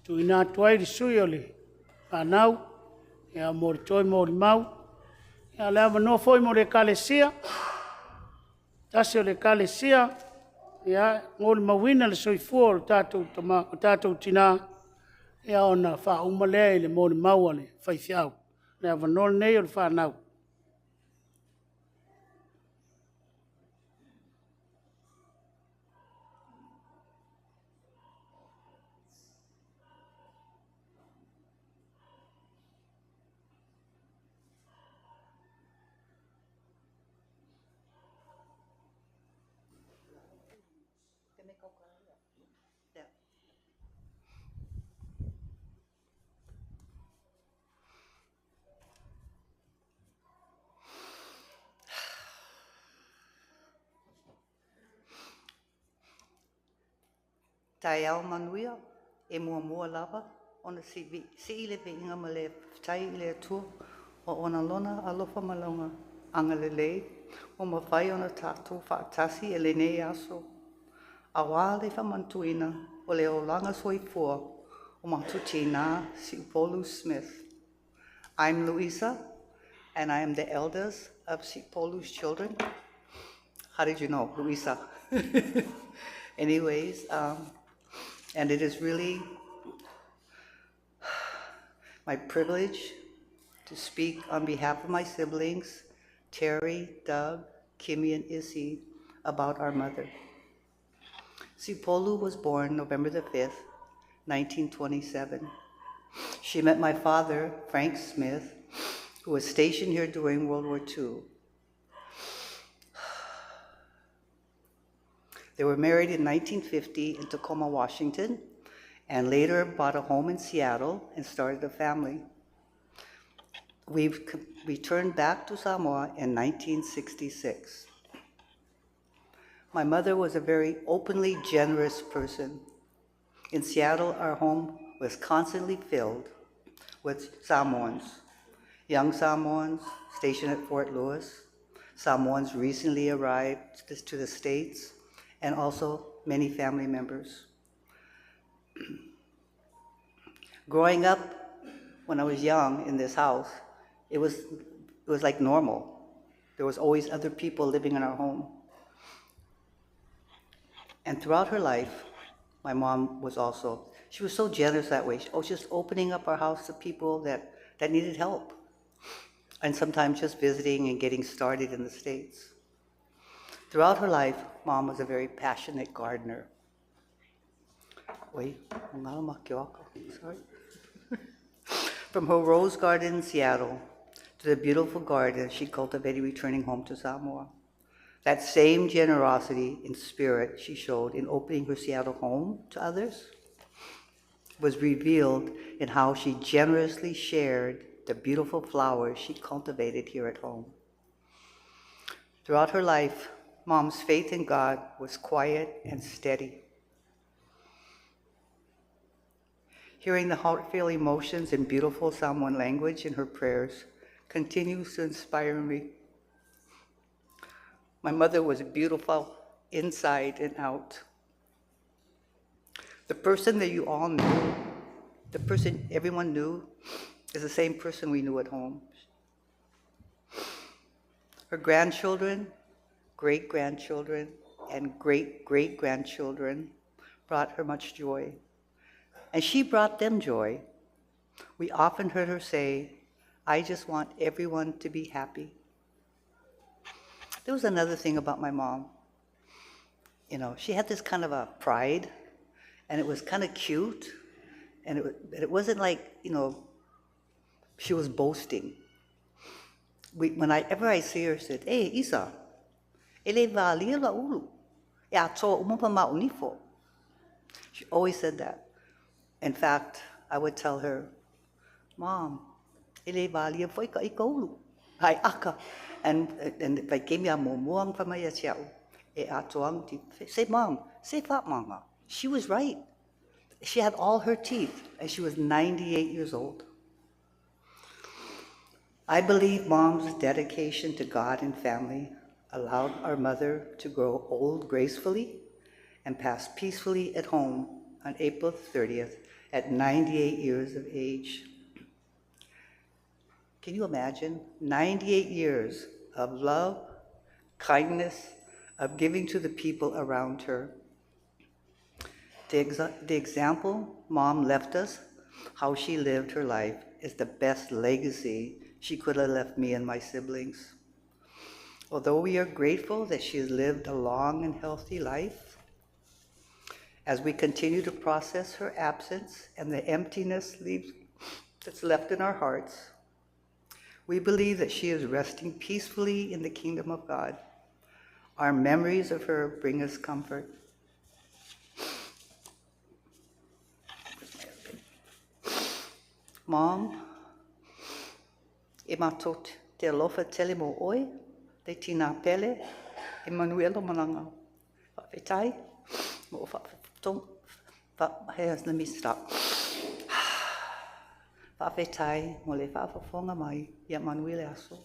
Speaker 1: tuuina atu ai le sui o le fanau mo le toe molimau. O le avanoa foi mo le ekalesia, tasi o le ekalesia e molimauina le soifua o le tatou tina, ona faauma lea i le molimau a le faifeau. O le avanoa lenei o le fanau.
Speaker 12: Taeao manuia. E muamua lava ona sii le viiga ma le faafetai i le Atua ona o Lona alofa ma Lona agalelei ua mafai ona tatou faatasi i lenei aso aua le faamanatuina o le olaga soifua o matou tina Siupolu Smith. I'm Louisa, and I am the eldest of Siupolu's children. How did you know, Louisa? Anyways, and it is really my privilege to speak on behalf of my siblings, Terry, Doug, Kimmy, and Issy, about our mother. Siupolu was born November the 5th, 1927. She met my father, Frank Smith, who was stationed here during World War II. They were married in 1950 in Tacoma, Washington, and later bought a home in Seattle and started a family. We returned back to Samoa in 1966. My mother was a very openly generous person. In Seattle, our home was constantly filled with Samoans, young Samoans stationed at Fort Lewis, Samoans recently arrived to the States, and also many family members. Growing up, when I was young in this house, it was like normal. There was always other people living in our home. And throughout her life, my mom was also, she was so generous that way. She was just opening up our house to people that needed help. And sometimes just visiting and getting started in the States. Throughout her life, Mom was a very passionate gardener. Wait, sorry. From her rose garden in Seattle to the beautiful garden she cultivated returning home to Samoa. That same generosity in spirit she showed in opening her Seattle home to others was revealed in how she generously shared the beautiful flowers she cultivated here at home. Throughout her life, Mom's faith in God was quiet and steady. Hearing the heartfelt emotions and beautiful Samoan language in her prayers continues to inspire me. My mother was beautiful inside and out. The person that you all knew, the person everyone knew, is the same person we knew at home. Her grandchildren, great-grandchildren, and great-great-grandchildren brought her much joy. And she brought them joy. We often heard her say, "I just want everyone to be happy." There was another thing about my mom. You know, she had this kind of a pride, and it was kind of cute, and it wasn't like, you know, she was boasting. Whenever I see her, she said, "Hey, Isa, ele valia la ulu, e atoa umapa maunifo." She always said that. In fact, I would tell her, "Mom, ele valia foi ka ika ulu, hai aka." And if I gave me a momuang fa mai atiau, e atoang ti, say, "Mom, say manga." She was right. She had all her teeth, and she was 98 years old. I believe Mom's dedication to God and family allowed our mother to grow old gracefully and passed peacefully at home on April 30th at 98 years of age. Can you imagine? 98 years of love, kindness, of giving to the people around her. The, the example mom left us, how she lived her life, is the best legacy she could have left me and my siblings. Although we are grateful that she has lived a long and healthy life, as we continue to process her absence and the emptiness leaves, that's left in our hearts, we believe that she is resting peacefully in the kingdom of God. Our memories of her bring us comfort. Mom, e matou te alofa tele mo oe, le tina pele, e manuelo malanga. Whawhetai, mo let me stop. Whawhetai, mo le whaafafonga mai, ia manuele aso.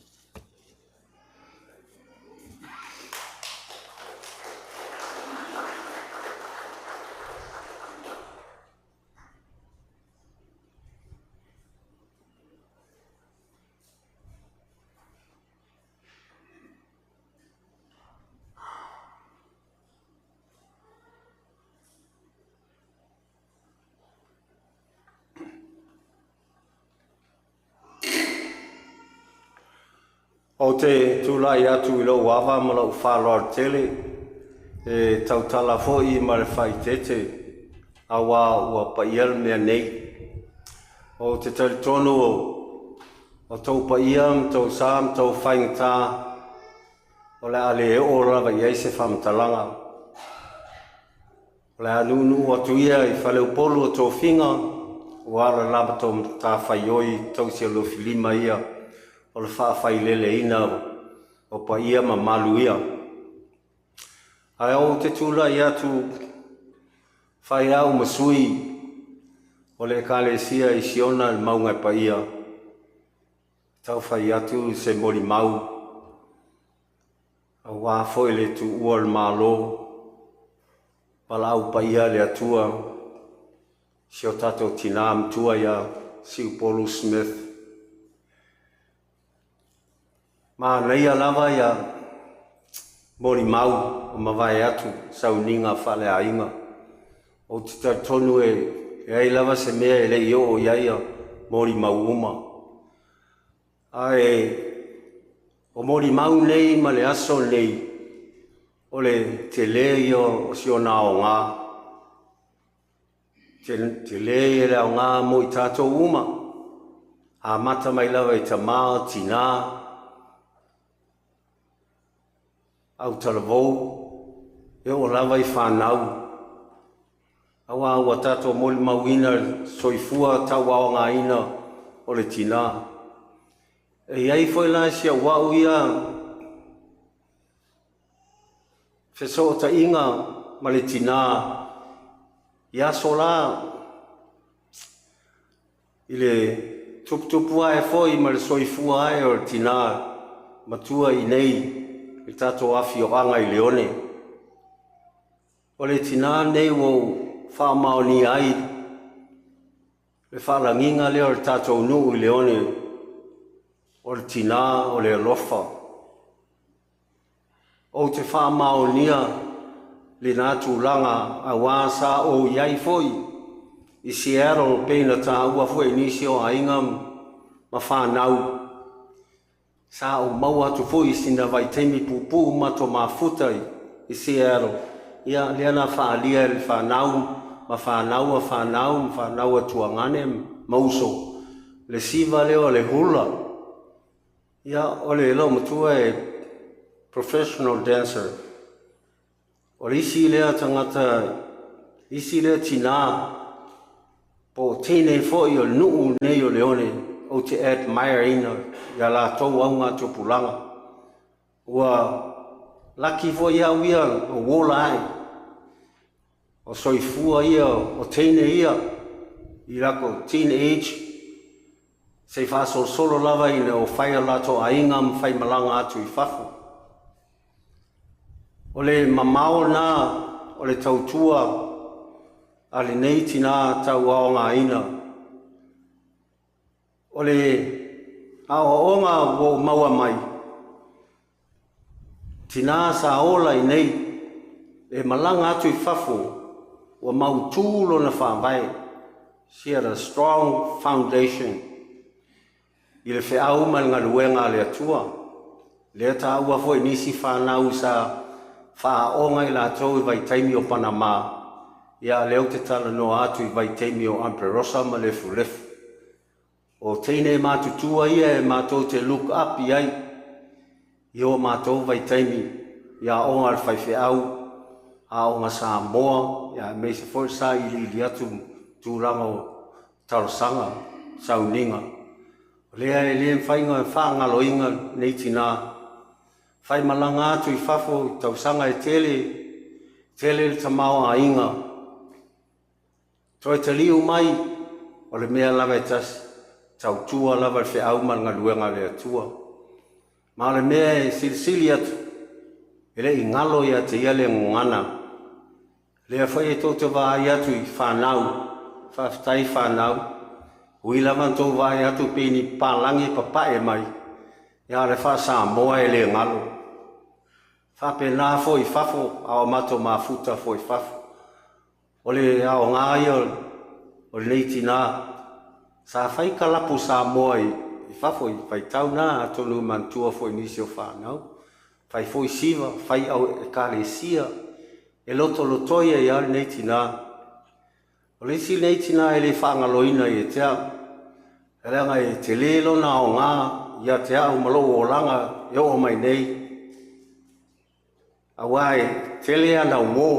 Speaker 14: Ou te tulai atu i lou ava ma lou faaaloalo tele e tautala foi ma le faaeteete auā ua paia le mea nei. Ou te talitonu o tou paia ma tou sa ma tou faigata o le a le oo lava i ai se faamatalaga. O le a nuunuu atu ia i faleupolu o tofiga ua ala lava tou matafaioi tausi alofilima ia o le faafaileleina o paia ma malu ia. Ae ou te tulai atu fai au ma sui o le Ekalesia i Siona i le mauga e paia, tau fai atu se molimau Aua foi le tuua o le Malo, valaau paia le Atua si o tatou tina matua ia Siupolu Smith. Manaia lava ia molimau o mavae atu sauniga faaleaiga. Ou te talitonu e leai lava se mea e le i oo i ai ia molimau uma. Ae o molimau nei ma le aso nei, o le tele ia o si ona aoga. Tele ia le aoga mo i tatou uma, amata mai lava i tama, tina, autalavou, e oo lava i fanau. Aua ua tatou molimauina le soifua tauaogaina o le tina. E i ai foi la si au au ia fesootaiga ma le tina i aso la i le tuputupu ae foi ma le soifua ae o le tina matua i nei i le tatou afioaga i Leone. O le tina lenei ua ou faamaonia ai le faalagiga lea o le tatou nuu i Leone, o le tina o le alofa. Ou te faamaonia lena tulaga aua sa ou i ai foi i Seattle pei na taua foi e nisi o aiga ma fanau. Sa ou maua atu foi i sina vaitaimi puupuu matou mafuta i Seattle, ia, lea na faaalia e le fanau ma fanau a fanau ma fanau a tuagane ma uso, le siva lea o le hula. Ia, o le loomatua e professional dancer. O le isi lea tagata, isi lea tina, po o teine foi o le nuu nei o Leone, ou te admire ina ia latou augatupulaga. Ua laki foi au ia o ola ae, o soifua ia o teine ia i lako teenage, se i faasolosolo lava ina o fai a latou aiga ma faimalaga atu i fafo. O le mamao lena o le tautua a lenei tinā tauaogaina. O le aoaoga ua ou maua mai, tinā sa ola i nei e malaga atu i fafo ua mautū lona faavae. She had a strong foundation i le feau ma le galuega a le Atua. Lea taua foi nisi fanau sa faaoga i latou i vaitaimi o Panama, ia lea ou te talanoa atu i vaitaimi o Amperosa ma Lefulefu. O teine matutua ia e matou te look up i ai i o matou vaitaimi i aoga a le faifeau, aoga Samoa, ia aemaise foi le sailiili atu tulaga o talosaga, sauniga. O lea e le mafai ona faagaloina nei tinā. Faimalaga atu i fafo i tausaga e tele, tele le tamaoaiga. Toe taliu mai, o le mea lava e tasi, tautua lava le feau ma le galuega a le Atua. Ma o le mea e silisili atu, e le i galo ia te ia le gagana. Lea foi e tou te vaai atu i fanau, faafetai fanau, ui lava na tou vaai atu pei ni palagi e papae mai, ia o le faa-Samoa e le galo. Faapena foi i fafo, a o matou mafuta foi i fafo. O le aoga ia o lenei tinā, sa fai kalapu Samoa i fafo i vaitau na, atonu e manatua foi i nisi o fanau. Fai foi siva, fai au ekalesia, e lotolotoi ai lava lenei tinā. O le isi lenei tinā e le faagaloina ia te au, leaga e tele lona aoga ia te au ma lou olaga e oo mai nei. Aua e tele ana uō,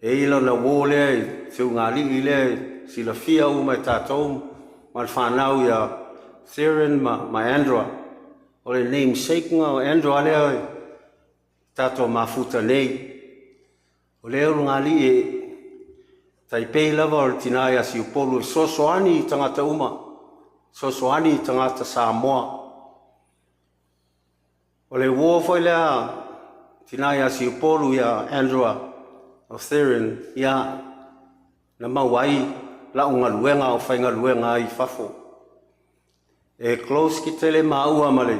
Speaker 14: e i ai lona uō lea i Seugalii lea e silafia uma e tatou ma le fanau ia Theron ma Andra. O le namesake o Andra lea e tatou mafuta nei. O lea ulugalii e taipei lava o le tinā ia Siupolu e fesoasoani i tagata uma, fesoasoani i tagata Samoa. O le uō foi lea tinā ia Siupolu ia Andrew o Theron, ia na maua ai lau galuega o faigaluega ai i fafo. E close ki tele maua ma le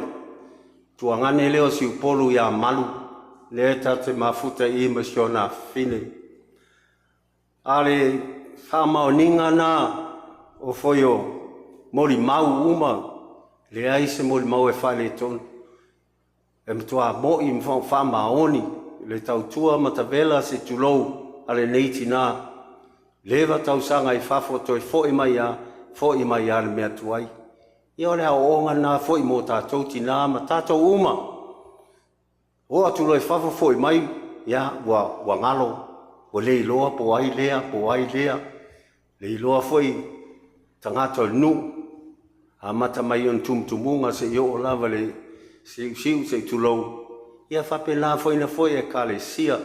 Speaker 14: tuagane lea o Siupolu ia Malu, lea tatou te mafuta i i ma si ona afafine. A le faamaoniga na o foi o molimau uma, leai se molimau e faaletonu. E matua mo'i ma faamaoni le tautua matavela se tulou a lenei tinā. Leva tausaga i fafo toe foi mai a, foi mai a le mea tuai. Ia o le aoaoga lena foi mo tatou tinā ma tatou uma. O atu loa i fafo foi mai, ia ua galo, ua le iloa po o ai lea, po o ai lea. Le iloa foi tagata o le nuu, amata mai ona tumutumuga seia oo lava i le siusiu se i tulou. Ia faapena foi na foi ekalesia.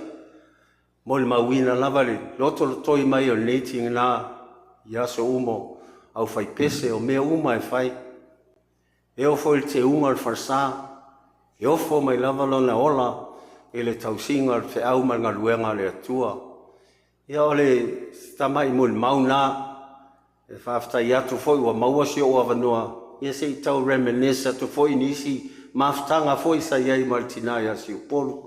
Speaker 14: Molimauina lava le lotolotoi mai o lenei tinā i aso uma o aufaipese o mea uma e fai. E oo foi i le teuga o le falesa, e ofo mai lava lona ola i le tausiga o le feau ma le galuega a le Atua. Ia o le tamai molimau na e faafetai atu foi ua maua si ou avanoa, ia se i tau reminisce atu foi i nisi mafutaga foi sa i ai ma le tinā ia Siupolu.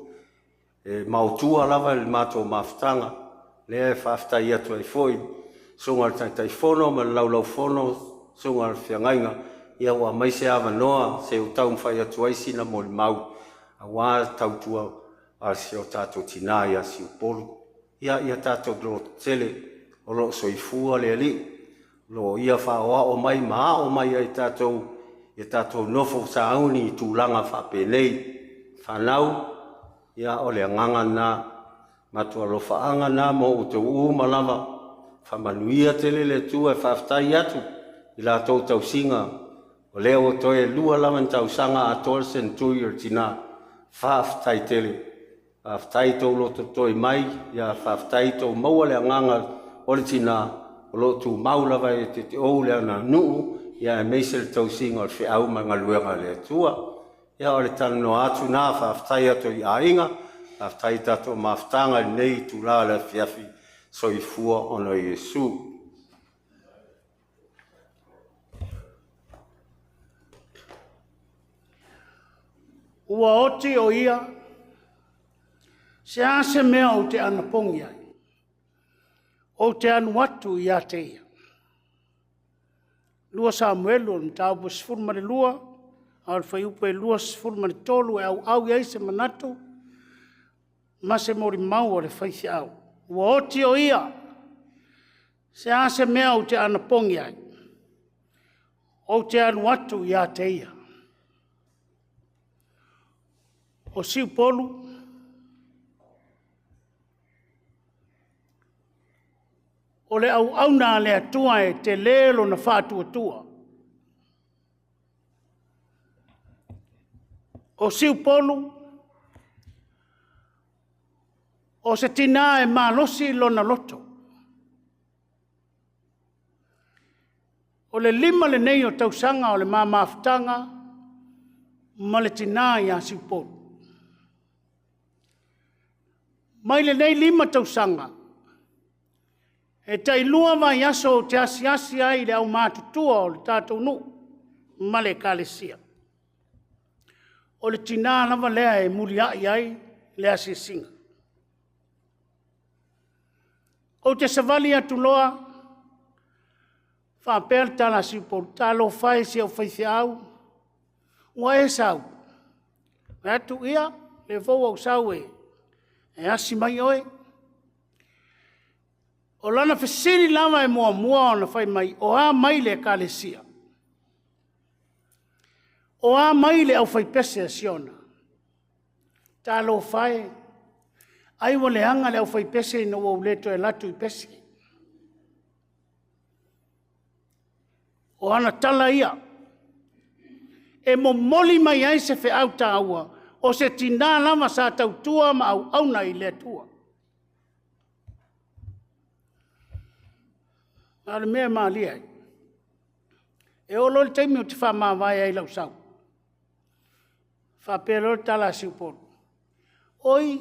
Speaker 14: E maotua lava le matou mafutaga, lea e faafetai atu ai foi susuga i le Taitaifono ma le Laulaufono, susuga i le Feagaiga, ia ua aumai se avanoa se i ou taumafai atu ai sina molimau aua le tautua a si o tatou tinā ia Siupolu. Ia tatou lototele, o lo o soifua le Alii, o lo o ia faaoao mai ma ao mai ai tatou ia tatou nofo sauni i tulaga faapenei. Fanau, ia o le agaga lena, matou alofaaga lena mo outou uma lava. Faamanuia tele le Atua e faafetai atu i latou tausiga, o lea ua toe 2 lava ni tausaga atoa le seneturi o le tinā. Faafetai tele. Faafetai tou lototoi mai, ia faafetai tou maua le agaga o le tinā, o lo o tumau lava e te ou le aganuu, ia aemaise le tausiga o le feau ma le galuega a le Atua. Ia o le talanoa atu na, faafetai atu i aiga, Faafetai i tatou mafutaga i lenei itula o le afiafi. Soifua ona o Iesu.
Speaker 1: Ua oti o ia, se a se mea ou te anapogi ai, ou te alu atu ia te ia. 2 Samuelu o le mataupu e 12, a o le fuaiupu e 23 e auau i ai se manatu ma se molimau a le faifeau. Ua oti o ia, se a se mea ou te anapogi ai, ou te alu atu ia te ia. O Siupolu, O le auauna a le Atua e tele lona faatuatua. O Siupolu, o se tinā e malosi lona loto. O le 5 lenei o tausaga o le ma mafutaga ma le tinā ia Siupolu. Mai lenei 5 tausaga, e tailua vaiaso ou te asiasi ai i le aumatutua o le tatou nuu ma le ekalesia. O le tinā lava lea e muliai ai le asiasiga. Ou te savali atu loa, faapea le tala a Siupolu, talofa e i si ou faifeau, ua e sau? Fai atu, ia, o lea foi ua ou sau e asi mai oe. O lana fesili lava e muamua ona fai mai, o a mai le ekalesia? O a mai le aufaipese a Siona? Talofa e, ai ua leaga le aufaipese ina ua ou le toe alu atu i pese. O ana tala ia e momoli mai ai se feau taua, o se tina lava sa tautua ma auauna i le Atua. A o le mea e malie ai, e oo loa i le taimi ou te faamavae ai i lou sau, faapea loa le tala a Siupolu, oi,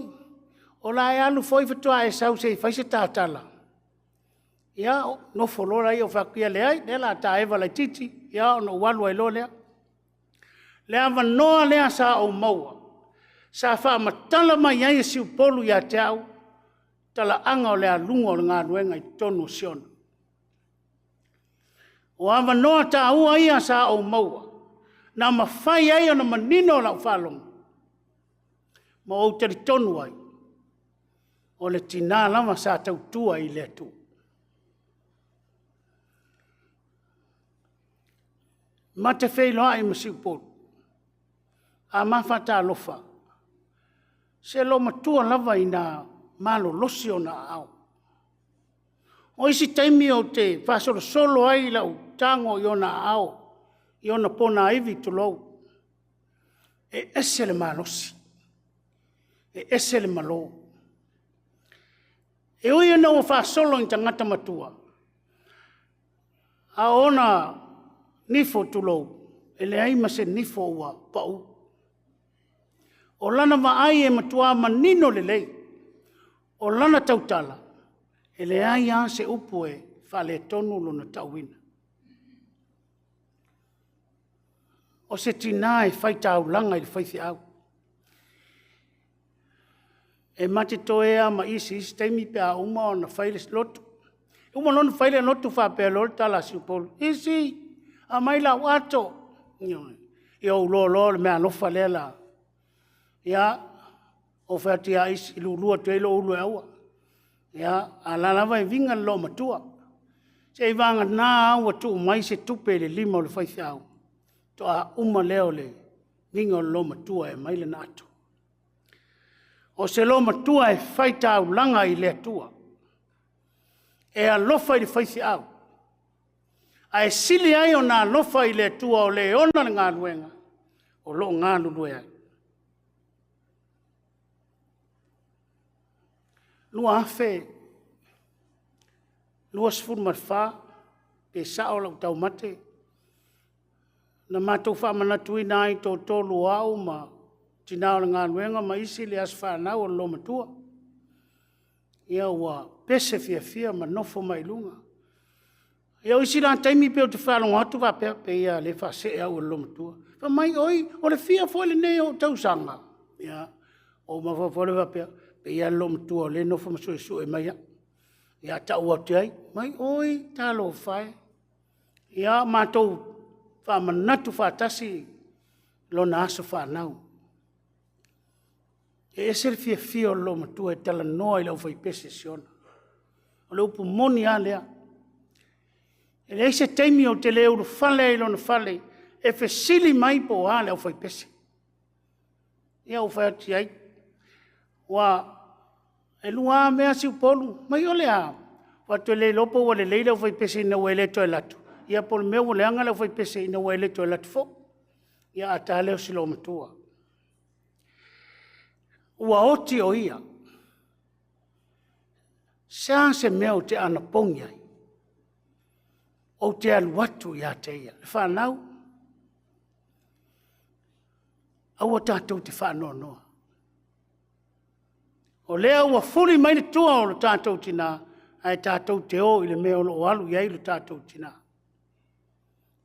Speaker 1: o le a e alu foi faatoa e sau se i fai se ta tala. Ia, nofo loa lea ou fai atu, ia leai, o lea o le a ta eva laitiiti ona ou alu ai loa lea. Le avanoa lea sa ou maua, sa faamatala mai ai e Siupolu ia te au talaaga o le aluga o le galuega i totonu o Siona. O avanoa taua ia sa ou maua, na mafai ai ona manino lau faalogo ma ou talitonu ai, o le tina lava sa tautua i le Atua. Ma te feiloai ma Siupolu, a ma faatalofa, se loomatua lava ina malolosi ona aao. O isi taimi ou te faasolosolo ai lau tago i ona aao, i ona ponaivi tulou, e ese le malosi, e ese le malo. E ui ina ua faasolo i tagata matua, a o ona nifo tulou, e leai ma se nifo ua pau. O lana vaai e matua manino lelei, o lana tautala, e leai lava se upu e faaletonu lona tauina. O se tina e fai taulaga i le faifeau. E ma te toe lava ma isi i isi taimi pe a uma ona fai le lotu. E uma loa ona fai le lotu faapea loa le tala a Siupolu, Isi, aumai lau ato. Ia ou iloa loa o le meaalofa lea o le a... Ia, ou fai atu ia Isi, lulu atu i ai lou ulu e aua. Ia, a o la e lava e viga le loomatua. Seiavagana ua tuu mai se tupe i le lima o le faifeau, faatoa uma lea o le viga o le loomatua e aumai lana ato. O se loomatua e fai taulaga i le Atua, e alofa i le faifeau, ae sili ai ona alofa i le Atua o le ona le galuega o lo o galulue ai. 2024, pe sao lau taumate, na matou faamanatuina ai le toatolu o au ma tina o le galuega ma isi le aso fanau o le loomatua. Ia ua pese fiafia ma nofo mai luga. Ia o isi la taimi pei ou te faalogo atu faapea, pei lava o lea e faasee au e le loomatua. Fai mai, oi, o le fia foi lenei o ou tausaga? Ia, ou mafaufau lea faapea, pei lava le loomatua o lea e nofo ma suesue mai au. Ia tau atu i ai, mai oi, talofa e. Ia matou faamanatu faatasi lona aso fanau. E ese le fiafia o le loomatua e talanoa i le aufaipese si ona. O le upu moni lava lea. E leai se taimi ou te le ulufale ai i lona fale e fesili mai po o a le aufaipese. Ia ou fai atu i ai, e 2 lava mea Siupolu. Fai mai o le a? Ou fai atu, e le iloa pe ua lelei le aufaipese ina ua e le toe alu atu, ia po o le mea ua leaga le aufaipese ina ua e le toe alu atu foi. Ia a ta lea o si loomatua. Ua oti o ia. Se a se mea ou te anapogi ai, ou te alu atu ia te ia. Le fanau, aua tatou te faanoanoa. O lea ua fuli mai le tua o le tatou tina, ae tatou te o i le mea o lo o alu i ai lo tatou tina.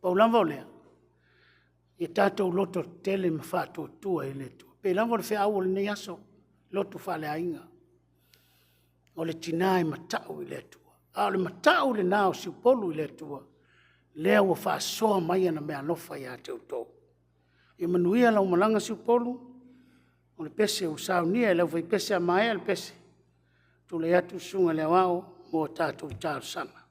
Speaker 1: Pau lava o lea, ia tatou lototetele ma faatuatua i le Atua. E pei lava o le feau o lenei aso, lotu faaleaiga. O le tina e matau i le Atua. A o le matau lena o Siupolu i le Atua, lea ua faasoa mai ana meaalofa ia te outou. Ia manuia lau malaga Siupolu, o le pese ua saunia e le aufaipese, a maea le pese, tulai atu le susuga i le Aoao mo a tatou talosaga.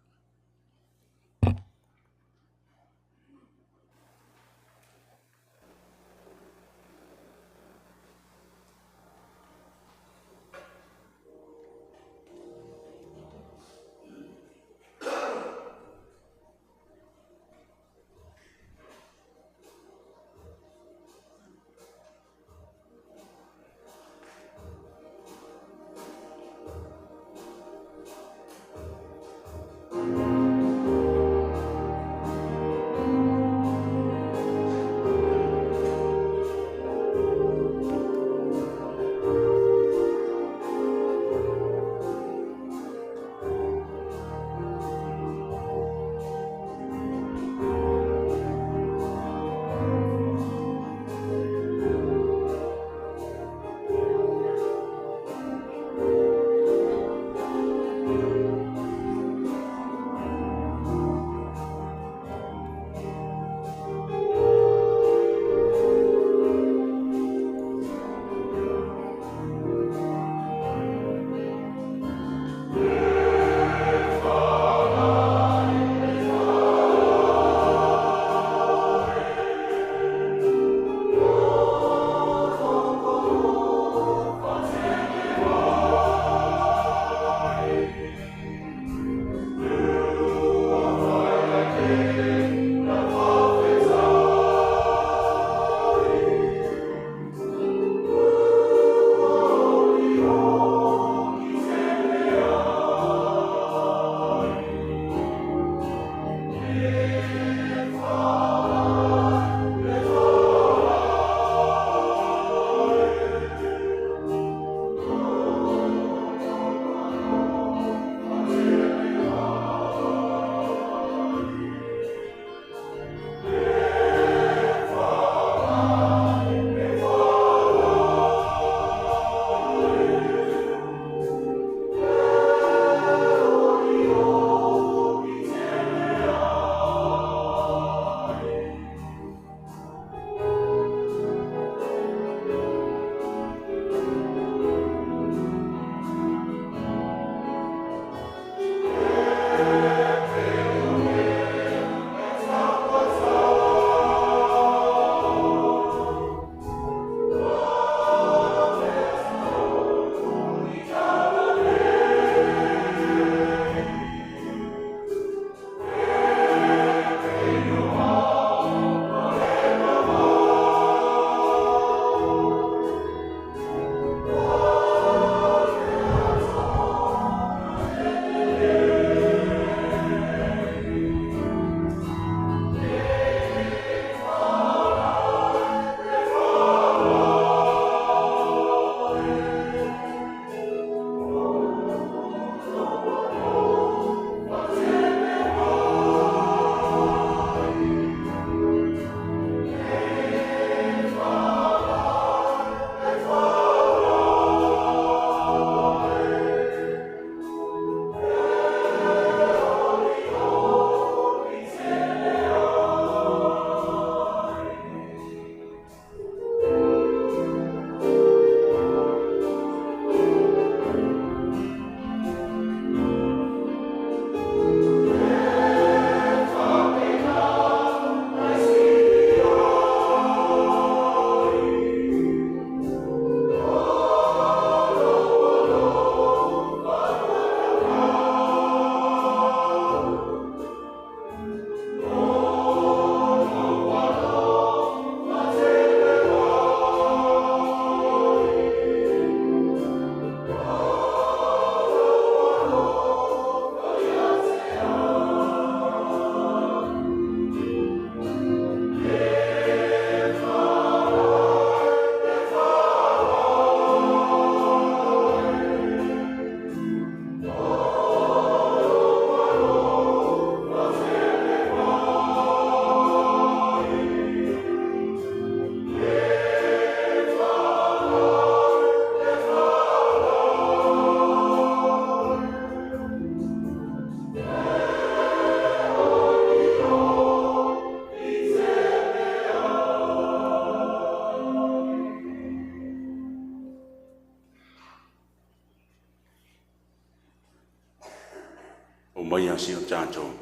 Speaker 15: Aumaia si o tatou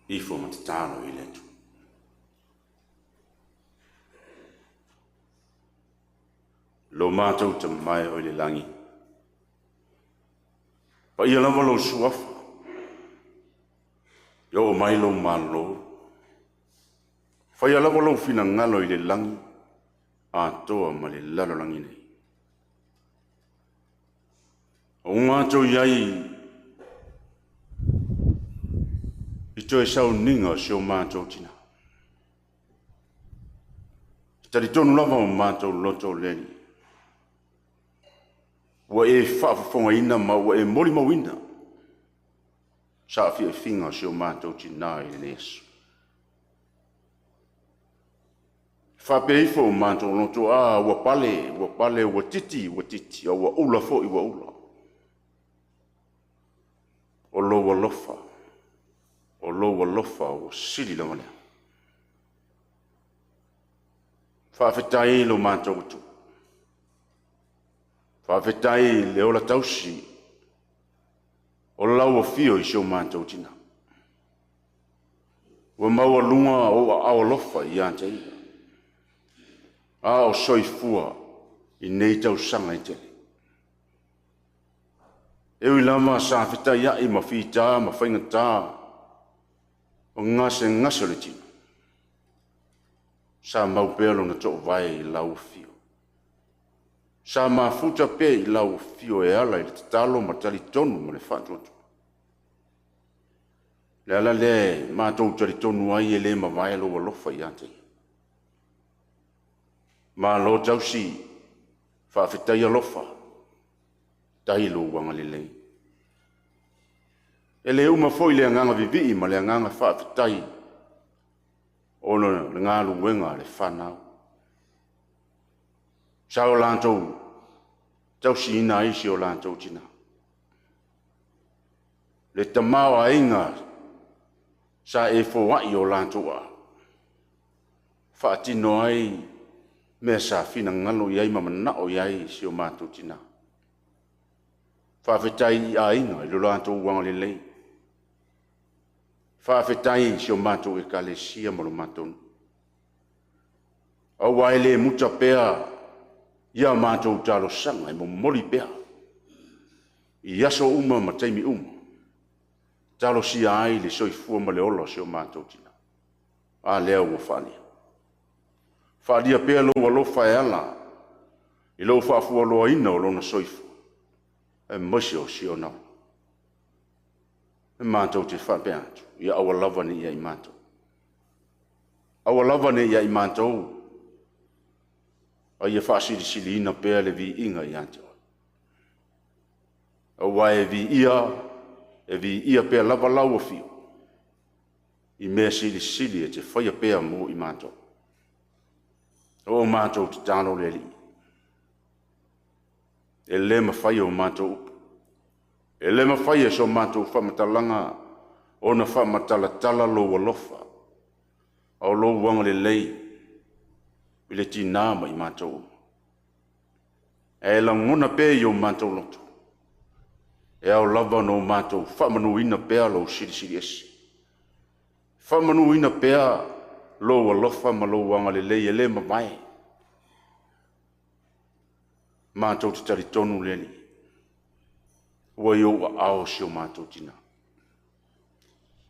Speaker 15: ifo ma tatalo i le Atua. Lo matou Tama e o i le lagi, paia lava lou suafa, ia oo mai lou Malo, faia lava lou finagalo i le lagi atoa ma le lalolagi nei. O matou i ai i toe sauniga o si o matou tina. E talitonu lava o matou loto o le Alii, ua e faafofogaina ma ua e molimauina saafiafiga o si o matou tina i lenei aso. Faapea ifo o matou loto, a ua pale, ua pale, ua titi, ua titi, a ua ula foi, ua ula. O lou alofa, o lou alofa ua sili lava lea. Faafetai lo matou Atua. Faafetai le ola tausi o lau afio i si o matou tina. Ua maualuga ou aao alofa ia te ia, a o soifua i nei tausaga e tele. E ui lava sa fetaiai ma fita ma faigata o gasegase o le tino, sa mau pea lona toovae i lau afio. Sa mafuta pea i lau afio e ala i le tatalo ma talitonu ma le faatuatua. Le ala lea e matou talitonu ai e le mavae lou alofa ia te ia. Malo tausi, faafetai alofa, tahi lou agalelei. E le uma foi le agaga vivii ma le agaga faafetai ona le galuega a le fanau. Sa o latou tausiina ai si o latou tina. Le tamaoaiga sa e foai o latou aa, faatino ai mea sa finagalo i ai ma manao i ai si o matou tina. Faafetai i aiga i lo latou agalelei. Faafetai i si o matou ekalesia ma lo matou nuu. Aua e le muta pea ia matou talosaga e momoli pea i aso uma ma taimi uma, talosia ai le soifua ma le ola o si o matou tina. A lea ua faalia. Faalia pea lou alofa e ala i lou faafualoaina o lona soifua, aemaise o si ona ola. E matou te faapea atu, ia aua lava ne i ia i matou. Aua lava ne i ia i matou, a ia faasilisiliina pea le viiga ia te oe. Aua e viia pea lava lau afio, i mea silisili e te faia pea mo i matou. O matou tatalo le Alii, e le mafai o matou upu, e le mafai e so matou faamatalaga ona faamatalatala lou alofa, a o lou agalelei i le tina ma i matou uma. E lagona pea i o matou loto, e ao lava ona o matou faamanuina pea lou silisili ese. Faamanuina pea lou alofa ma lou agalelei e le mavae. Matou te talitonu le Alii, ua i ou aao si o matou tina.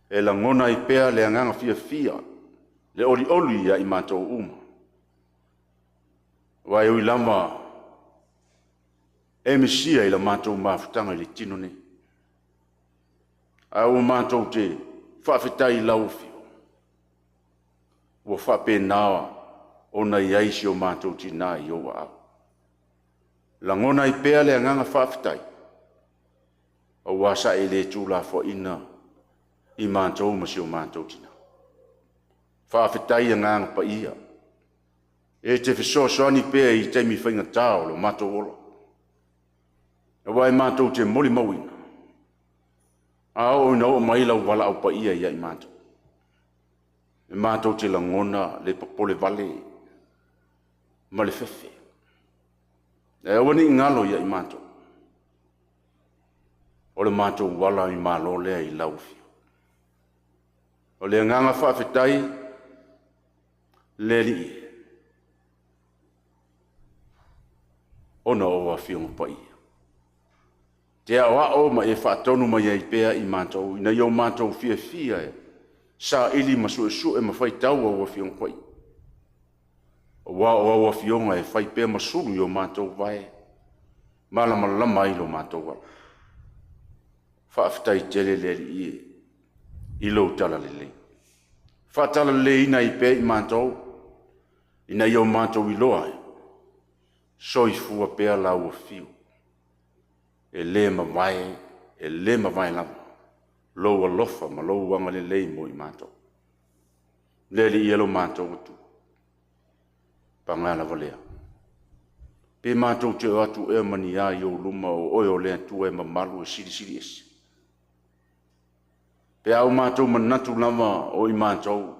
Speaker 15: E lagona ai pea le agaga fiafia, le olioli ia i matou uma. Aua e ui lava e misia i la matou mafutaga i le tino nei, ae ua matou te faafetai i lau afio, ua faapena ona i ai si o matou tina i ou aao. Lagona ai pea le agaga faafetai, aua sa e le tuulafoaiina i matou ma si o matou tina. Faafetai agaga paia, e te fesoasoani pea i taimi faigata o lo matou ola. Aua e matou te molimauina, a oo ina oo mai lau valaau paia ia i matou, e matou te lagona le popole vale ma le fefe. E aua ne i galo ia i matou. O le matou ala i malo lea i lau afio. O le agaga faafetai le Alii ona o Afioga Paia. Te aoao ma e faatonu mai ai pea i matou, ina ia o matou fiafia e saili ma suesue ma faitau au Afioga Paia. Aua o au Afioga e fai pea ma sulu i o matou vae, malamalama ai lo matou ala. Faafetai tele le Alii e i lou talalelei. Faatalaleileina ai pea i matou, ina ia o matou iloa ai, soifua pea lau afio, e le mavae, e le mavae lava, lou alofa ma lou agalelei mo i matou. Le Alii e lo matou Atua, paga lava lea, pe matou te o atu ea ma ni a i ou luma o oe o le Atua e mamalu e silisili ese. Pe a o matou manatu lava o i matou,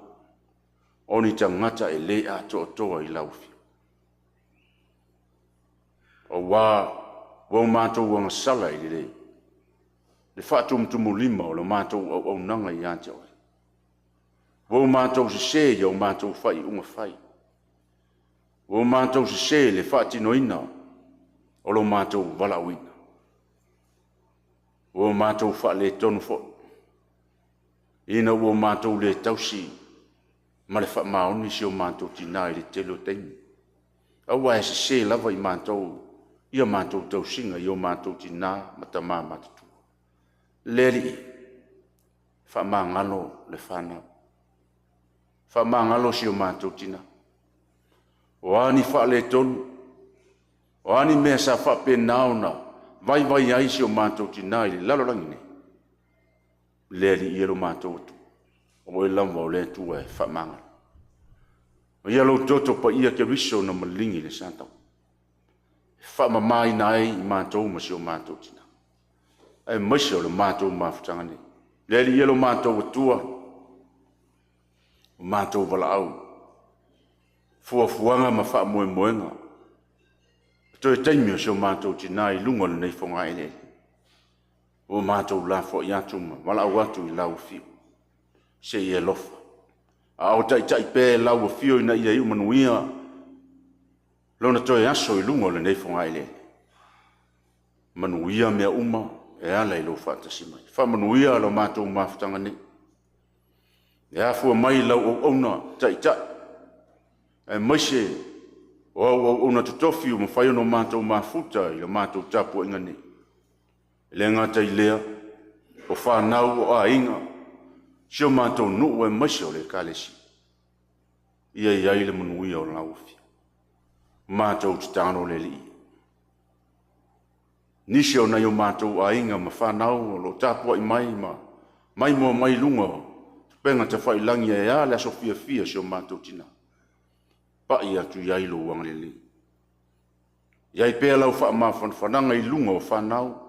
Speaker 15: o ni tagata e le atoatoa i lau afio. Aua ua o matou agasala i le le faatumutumulima o le matou auaunaga ia te oe. Ua o matou sese i o matou faaiuga fai. Ua o matou sese i le faatinoina o lo matou valaauina. Ua o matou faaletonu foi, ina ua o matou le tausi ma le faamaoni si o matou tina i le tele o taimi. Aua e sese lava i matou i a matou tausiga i o matou tina ma tama matutua. Le Alii, faamagalo le fanau, faamagalo si o matou tina. O a ni faaletonu, o a ni mea sa faapena ona vaivai ai si o matou tina i le lalolagi nei, le Alii e lo matou Atua, o oe lava o le Atua e faamagalo. O ia lou toto paia Keriso na maligi le Satao, e faamamaina ai i matou ma si o matou tina, aemaise o le matou mafutaga nei. Le Alii e lo matou Atua, o matou valaau, fuafuaga ma faamoemoega, toe taimi o si o matou tina i luga o lenei fogaeleele, ua matou lafoai atu ma valaau atu i lau afio, se i e alofa. A o taitai pea e lau afio ina ia iu manuia lona toe aso i luga o lenei fogaeleele. Manuia mea uma e ala i lou faatasi mai. Faamanuia lo matou mafutaga nei. E afua mai lau auauna taitai, aemaise o au auauna totofi ua mafai ona matou mafuta i le matou tapuaiga nei. E le gata i lea, o fanau o aiga, si o matou nuu aemaise o le Ekalesia. Ia i ai le manuia o lau afio. Matou tatalo le Alii. Nisi o nai o matou aiga ma fanau o lo o tapuai mai ma maimoa mai luga o upega tafailagi e a le aso fiafia o si o matou tina. Pai atu i ai lou agalelei. I ai pea lau faamafanafanaga i luga o fanau,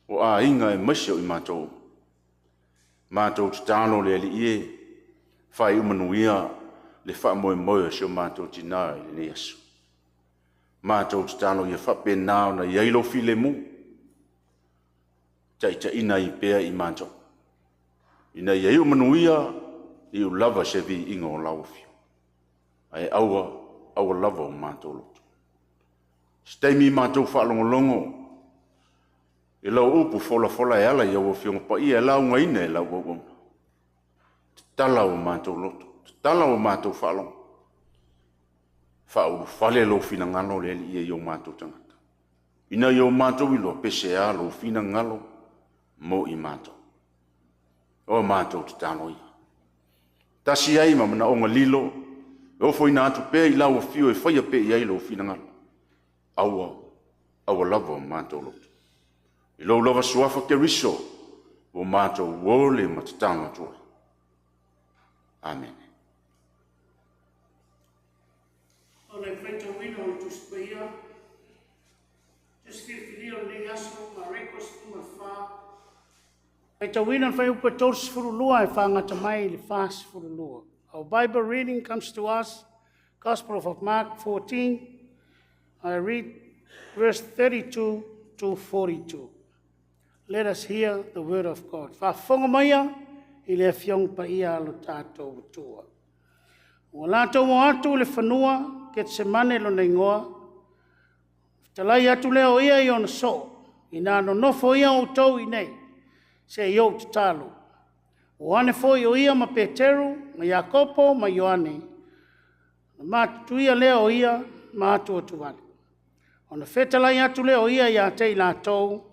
Speaker 15: o aiga aemaise o i matou. Matou tatalo le Alii e, faaiu manuia le faamoemoe o si o matou tina i lenei aso. Matou tatalo ia faapena ona i ai lou filemu, taitaiina ai pea i matou, ina ia iu manuia, iu lava se viiga o lau afio. Ae aua, aua lava o matou loto. Se taimi matou faalogologo i lau upu folafola e ala i au Afioga Paia e laugaina e lau auauna. Tatala o matou loto, tatala o matou faalogo. Faaulufale lou finagalo le Alii i o matou tagata. Ina ia o matou iloa pe se a lou finagalo mo i matou. O matou tatalo ia. Tasi ai ma manaoga lilo, e ofoina atu pea i lau afio e faia pea i ai lou finagalo. Aua, aua lava o matou loto. I lou lava suafa Keriso, ua matou ole ma tatalo atu ai. Amene.
Speaker 1: O le faitauina o le Tusi Paia, Tusi Filifilia o lenei aso, Mareko 14, faitauina le fuaiupu e 32 e faagata mai i le 42. Our Bible reading comes to us, Gospel of Mark 14, I read verse 32 to 42. Let us hear the word of God. Faafofoga maia i le Afioga Paia a lo tatou Atua. Ua latou o atu i le fanua Ketesemane lona igoa, fetalai atu lea o ia i ona soo, ina nonofo ia outou i inei, se i ou tatalo. O ane foi o ia ma Peteru, ma Iakopo ma Ioane, na matutuia lea o ia ma atu atu vale. Ona fetalai atu lea o ia ia te i latou,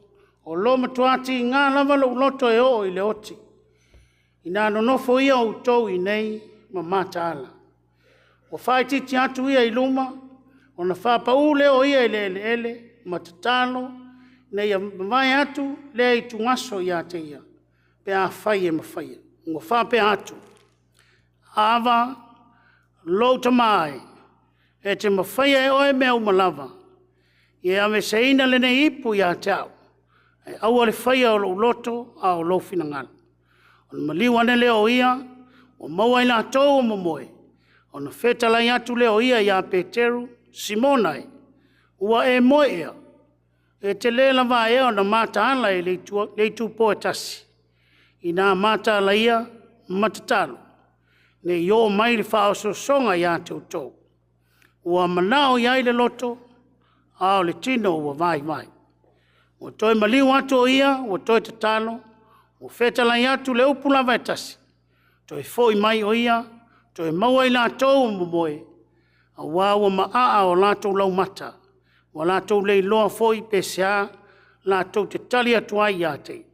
Speaker 1: o lo matua tiga lava lou loto e oo i le oti. Ina nonofo ia outou i inei ma mataala. Ua faaitiiti atu ia i luma, ona faapau lea o ia i le eleele, ma tatalo, ina ia mavae atu lea ituaso ia te ia, pe afai e mafaia. Ua faapea atu, Ava, lou Tama e, e te mafaia e oe mea uma lava, ia aveeseina lenei ipu ia te au, ae aua le faia o lou loto, a o lou finagalo. Ona maliu ane lea o ia, ua maua i latou o momoe, ona fetalai atu lea o ia ia Peteru, Simona e, ua e moe ea? E te le lava ea ona mataala i le itupo e tasi? Ina mataala ia ma tatalo, ne i oo mai le faaosoosoga ia te outou. Ua manao i ai le loto, a o le tino ua vaivai. Ua toe maliu atu o ia ua toe tatalo, ua fetalai atu le upu lava e tasi, toe foi mai o ia, toe maua i latou o momoe, aua ua maaa o latou laumata, ua latou le iloa foi pe sea latou te tali atu ai ia te ia.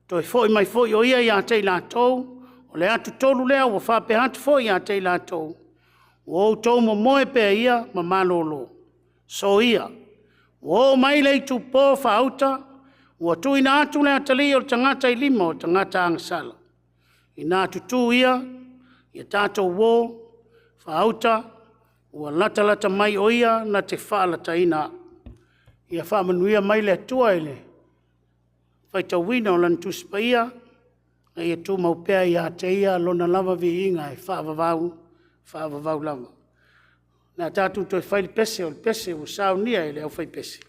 Speaker 1: Toe foi mai foi o ia ia te i latou, o le atu tolu lea ua faapea atu foi ia te i latou, ua outou momoe pea ia ma malolo. Soia, ua oo mai le itupo faauta, ua tuuina atu le atalii o le tagata i lima o tagata agasala. Ina tutū ia, ia tatou o, faauta, ua latalata mai o ia na te faalataina au. Ia faamanuia mai le Atua i le faitauina o Lana Tusi Paia, a ia tumau pea ia te Ia Lona lava viiga e faavavau, faavavau lava. O le a tatou toe fai le pese, o le pese ua saunia e le aufaipese.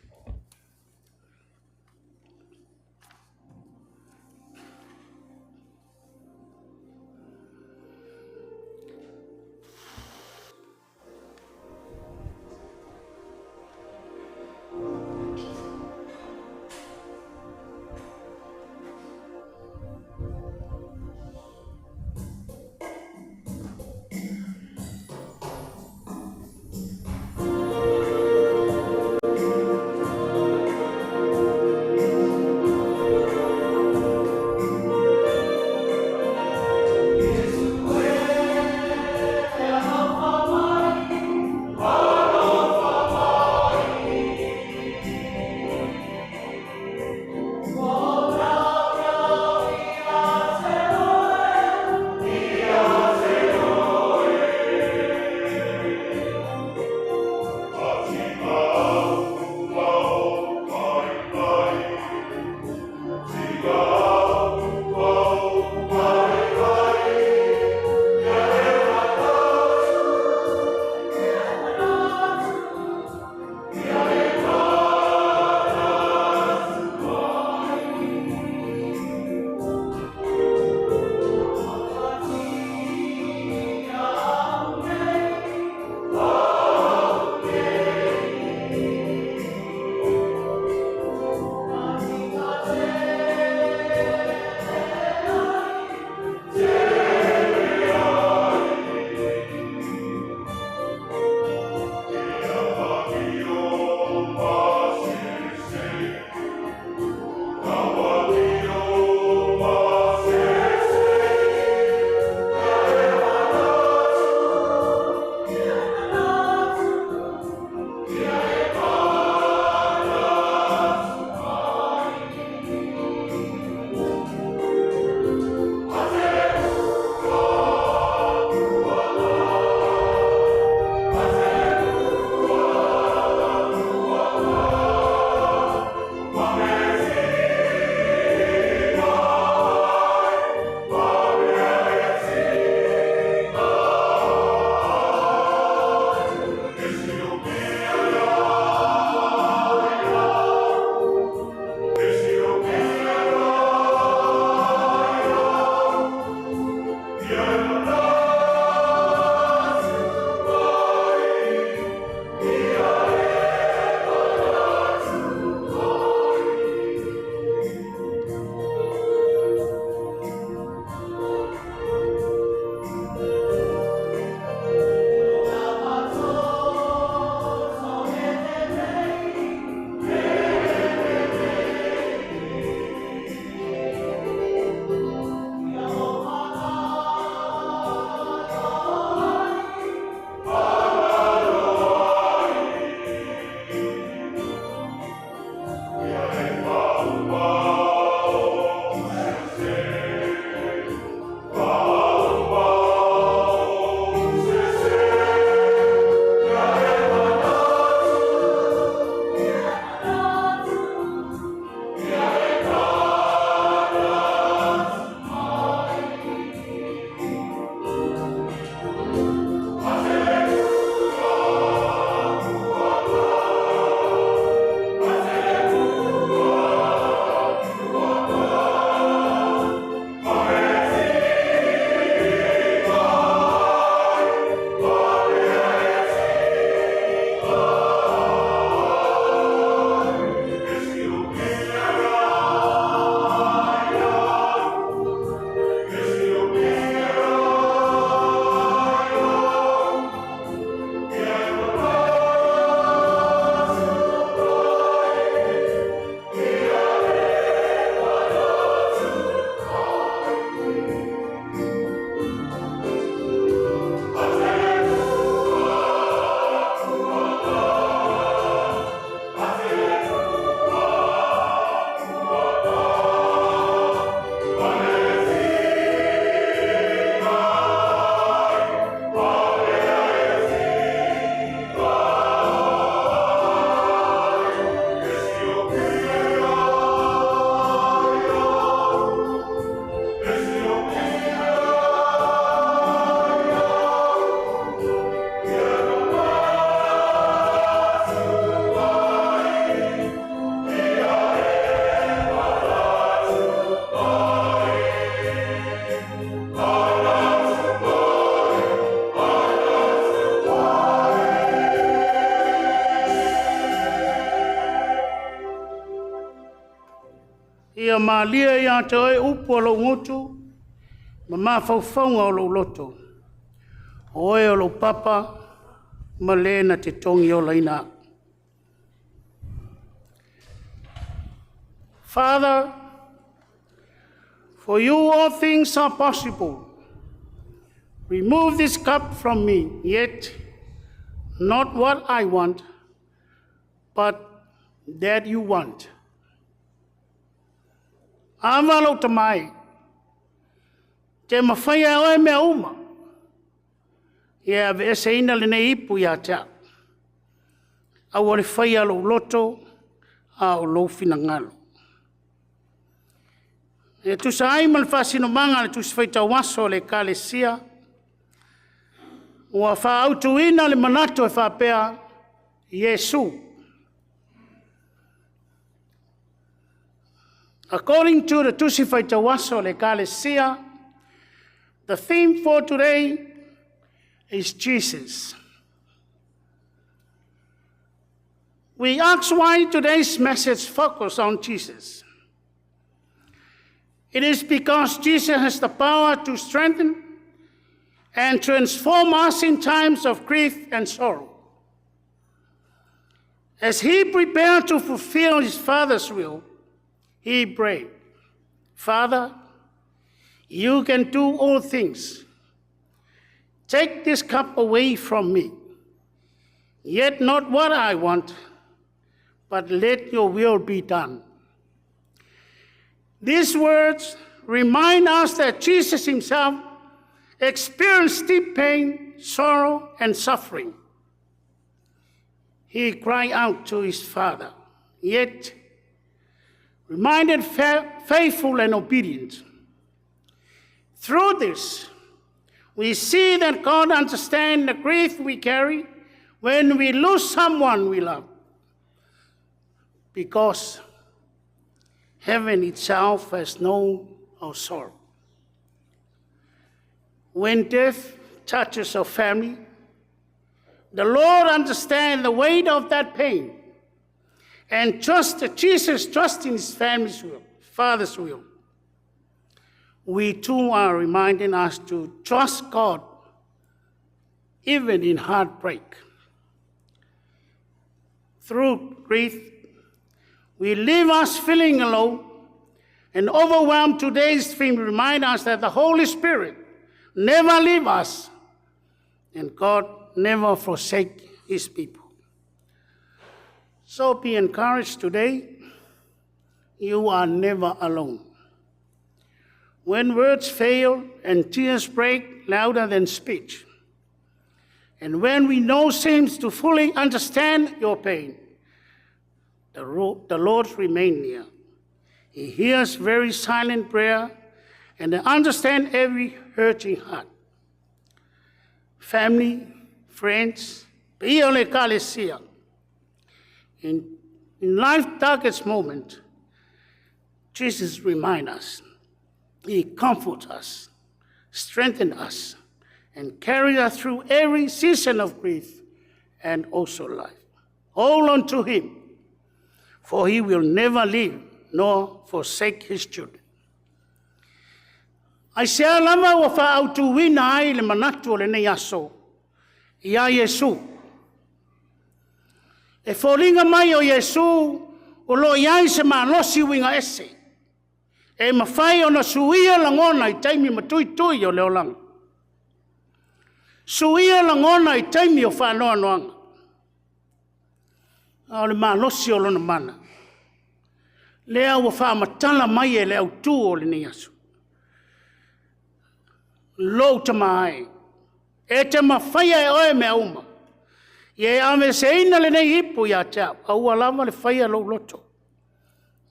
Speaker 1: Ia malie ia te oe upu a lou gutu ma mafaufauga o lou loto. O oe o lou papa ma le na te togiolaina au. Father, for you all things are possible. Remove this cup from me, yet not what I want, but that you want. Ava lou Tama e, te mafaia e oe mea uma, ia aveeseina lenei ipu ia te au. Aua le faia lou loto, a o lou finagalo. E tusa ai ma le faasinomaga a le Tusi Faitau Aso a le Ekalesia, ua faaautuina le manatu e faapea, Iesu. According to the Tusi Faitau Aso a le Ekalesia, the theme for today is Jesus. We ask why today's message focuses on Jesus. It is because Jesus has the power to strengthen and transform us in times of grief and sorrow. As he prepared to fulfill his Father's will, he prayed, Father, you can do all things. Take this cup away from me. Yet not what I want, but let your will be done. These words remind us that Jesus himself experienced deep pain, sorrow, and suffering. He cried out to his Father, yet remained faithful and obedient. Through this, we see that God understands the grief we carry when we lose someone we love, because heaven itself has known our sorrow. When death touches our family, the Lord understands the weight of that pain and trust Jesus trusts in his family's will, Father's will. We too are reminding us to trust God even in heartbreak. Through grief, we leave us feeling alone and overwhelmed. Today's theme remind us that the Holy Spirit never leave us and God never forsake his people. So be encouraged today. You are never alone. When words fail and tears break louder than speech, and when we no seems to fully understand your pain, the Lord remains near. He hears very silent prayer and understands every hurting heart. Family, friends, paia o le Ekalesia. In life's darkest moment, Jesus reminds us. He comforts us, strengthens us, and carries us through every season of grief and also life. Hold on to him, for he will never leave nor forsake his children. Aisea lava ua faaautuina ai le manatu o lenei aso iā Iesu? E foliga mai o Iesu o lo o i ai se malosi uiga ese e mafai ona suia lagona i taimi matuitui o le olaga. Suia lagona i taimi o faanoanoaga. A o le malosi o lona mana, lea ua faamatala mai e le autū o lenei aso. Lou Tama e, e te mafaia e oe mea uma. Ia e aveeseina lenei ipu ia te au, aua lava le faia lou loto,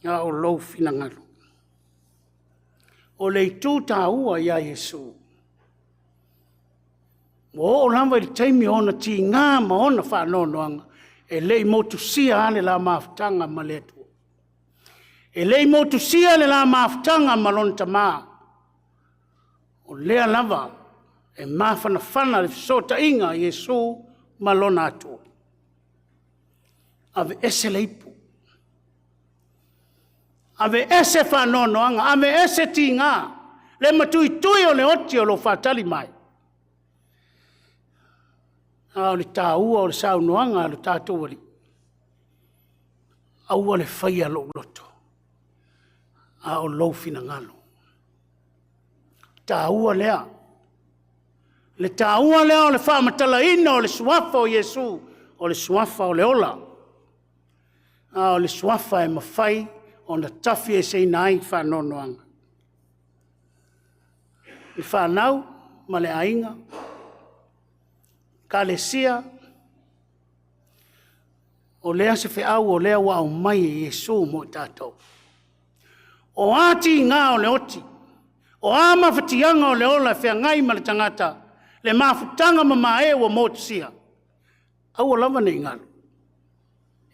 Speaker 1: a o lou finagalo. O le itu taua iā Iesu, ua oo lava i le taimi o ona tiga ma ona faanoanoaga, e le i motusia lava le la mafutaga ma le Atua. E le i motusia le la mafutaga ma lona Tama. O lea lava e mafanafana le fesootaiga a Iesu ma lona Atua. Aveese le ipu. Aveese faanoanoaga, aveese tigā, le matuitui o le oti o lo o faatali mai. A o le taua o le saunoaga a lo tatou Alii, aua le faia lou loto, a o lou finagalo. Taua lea. Le taua lea o le faamatalaina o le suafa o Iesu, o le suafa o le ola. A o le suafa e mafai ona tafieseina ai faanoanoaga. Le fanau ma le aiga, Ekalesia, o lea se feau o lea ua aumai e Iesu mo i tatou. O a tiga o le oti, o a mafatiaga o le ola e feagai ma le tagata, le mafutaga mamae ua motusia, aua lava ne i galo,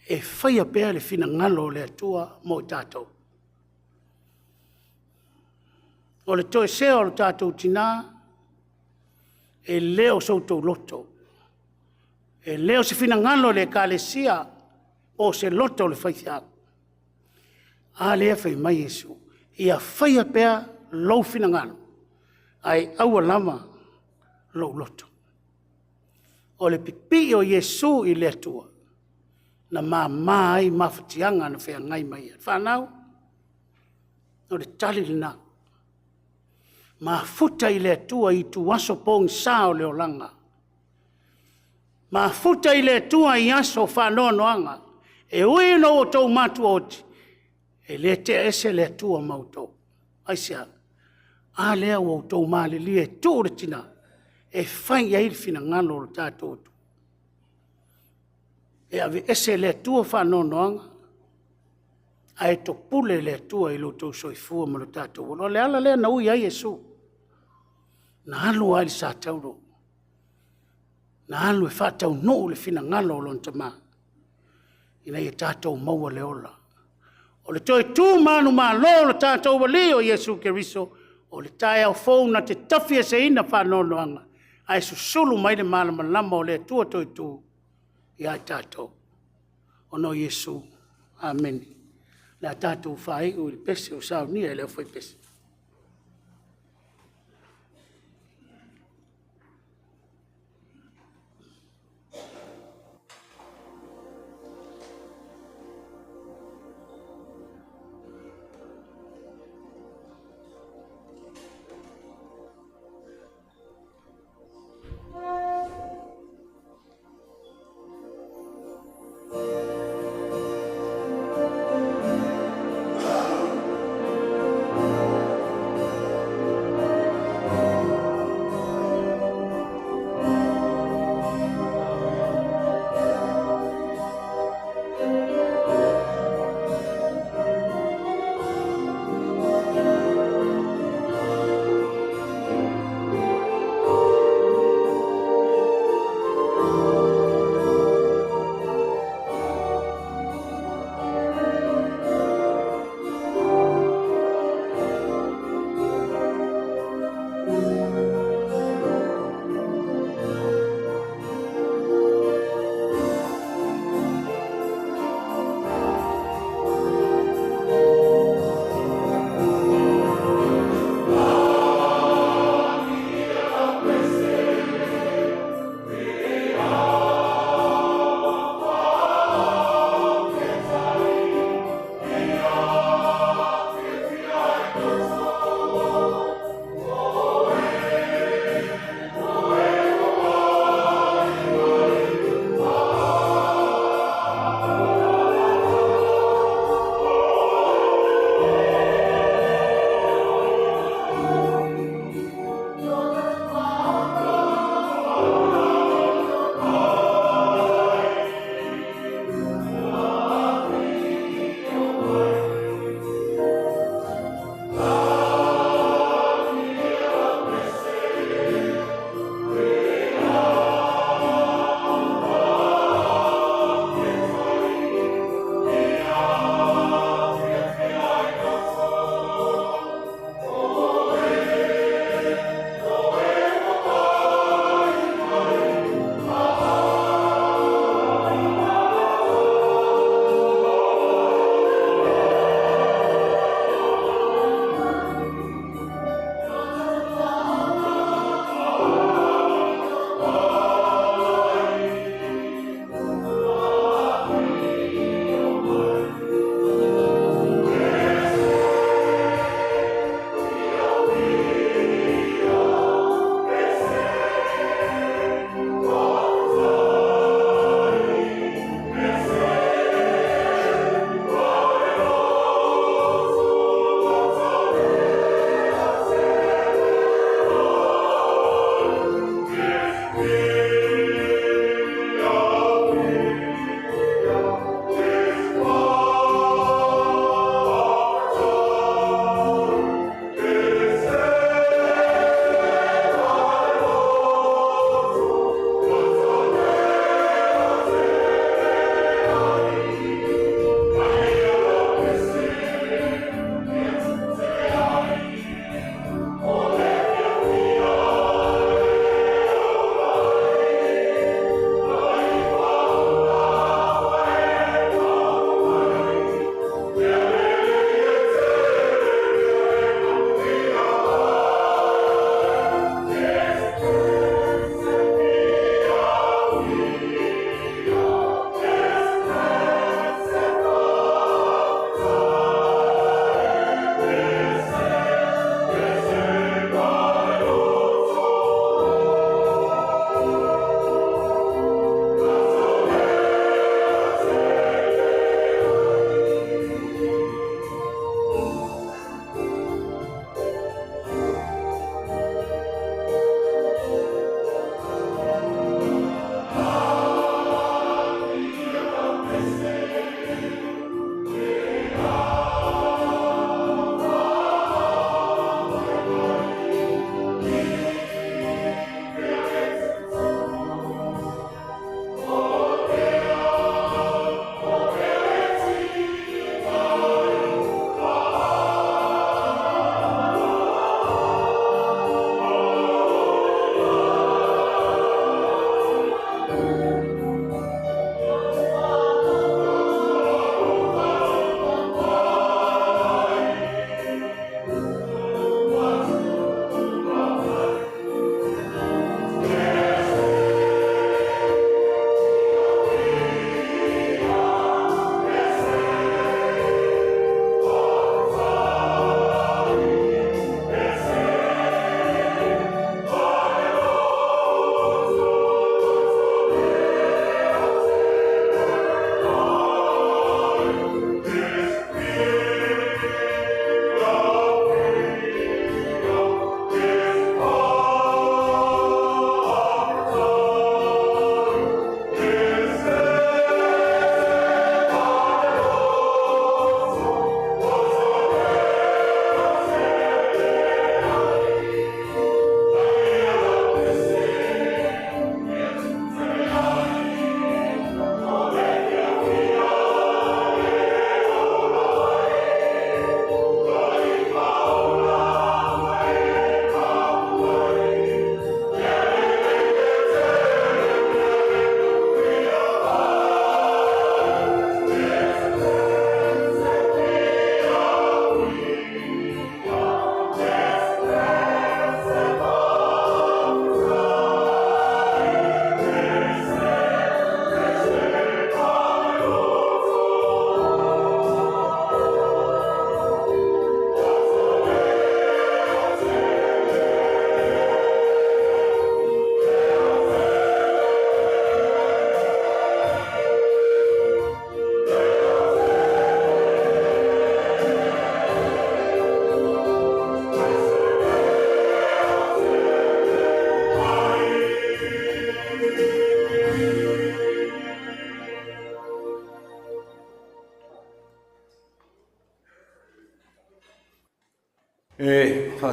Speaker 1: e faia pea le finagalo o le Atua mo i tatou. O le toesea o le tatou tina, e le o so outou loto, e le o se finagalo o le Ekalesia, po o se loto o le faifeau. A lea e fai mai Iesu, ia faia pea lou finagalo, ae aua lava lou loto. O le pipii o Iesu i le Atua, na mama ai mafatiaga na feagai ma ia. Fanau, o le tali lena, mafuta i le Atua i ituaso pogisa o le olaga, mafuta i le Atua i aso o faanoanoaga. E ui ina outou matuaoti, e le tea ese le Atua ma outou. Aisea? A lea ua outou malilie e tuu le tina e fai i ai le finagalo o le tatou Atua. E aveese e le Atua faanoanoaga, ae topule le Atua i lo outou soifua ma lo tatou ola. O le ala lea na ui ai Iesu, na alu lava i le satauro, na alu e faataunuu le finagalo o lona Tama, ina ia tatou maua le ola. O le toe tu manumalo o le tatou Alii o Iesu Keriso, o le taeao fou na te tafieseina faanoanoaga, ae susulu mai le malamalama o le Atua toetu ia i tatou, ona o Iesu. Amene. O le a tatou faaiu i le pese ua saunia e le aufaipese.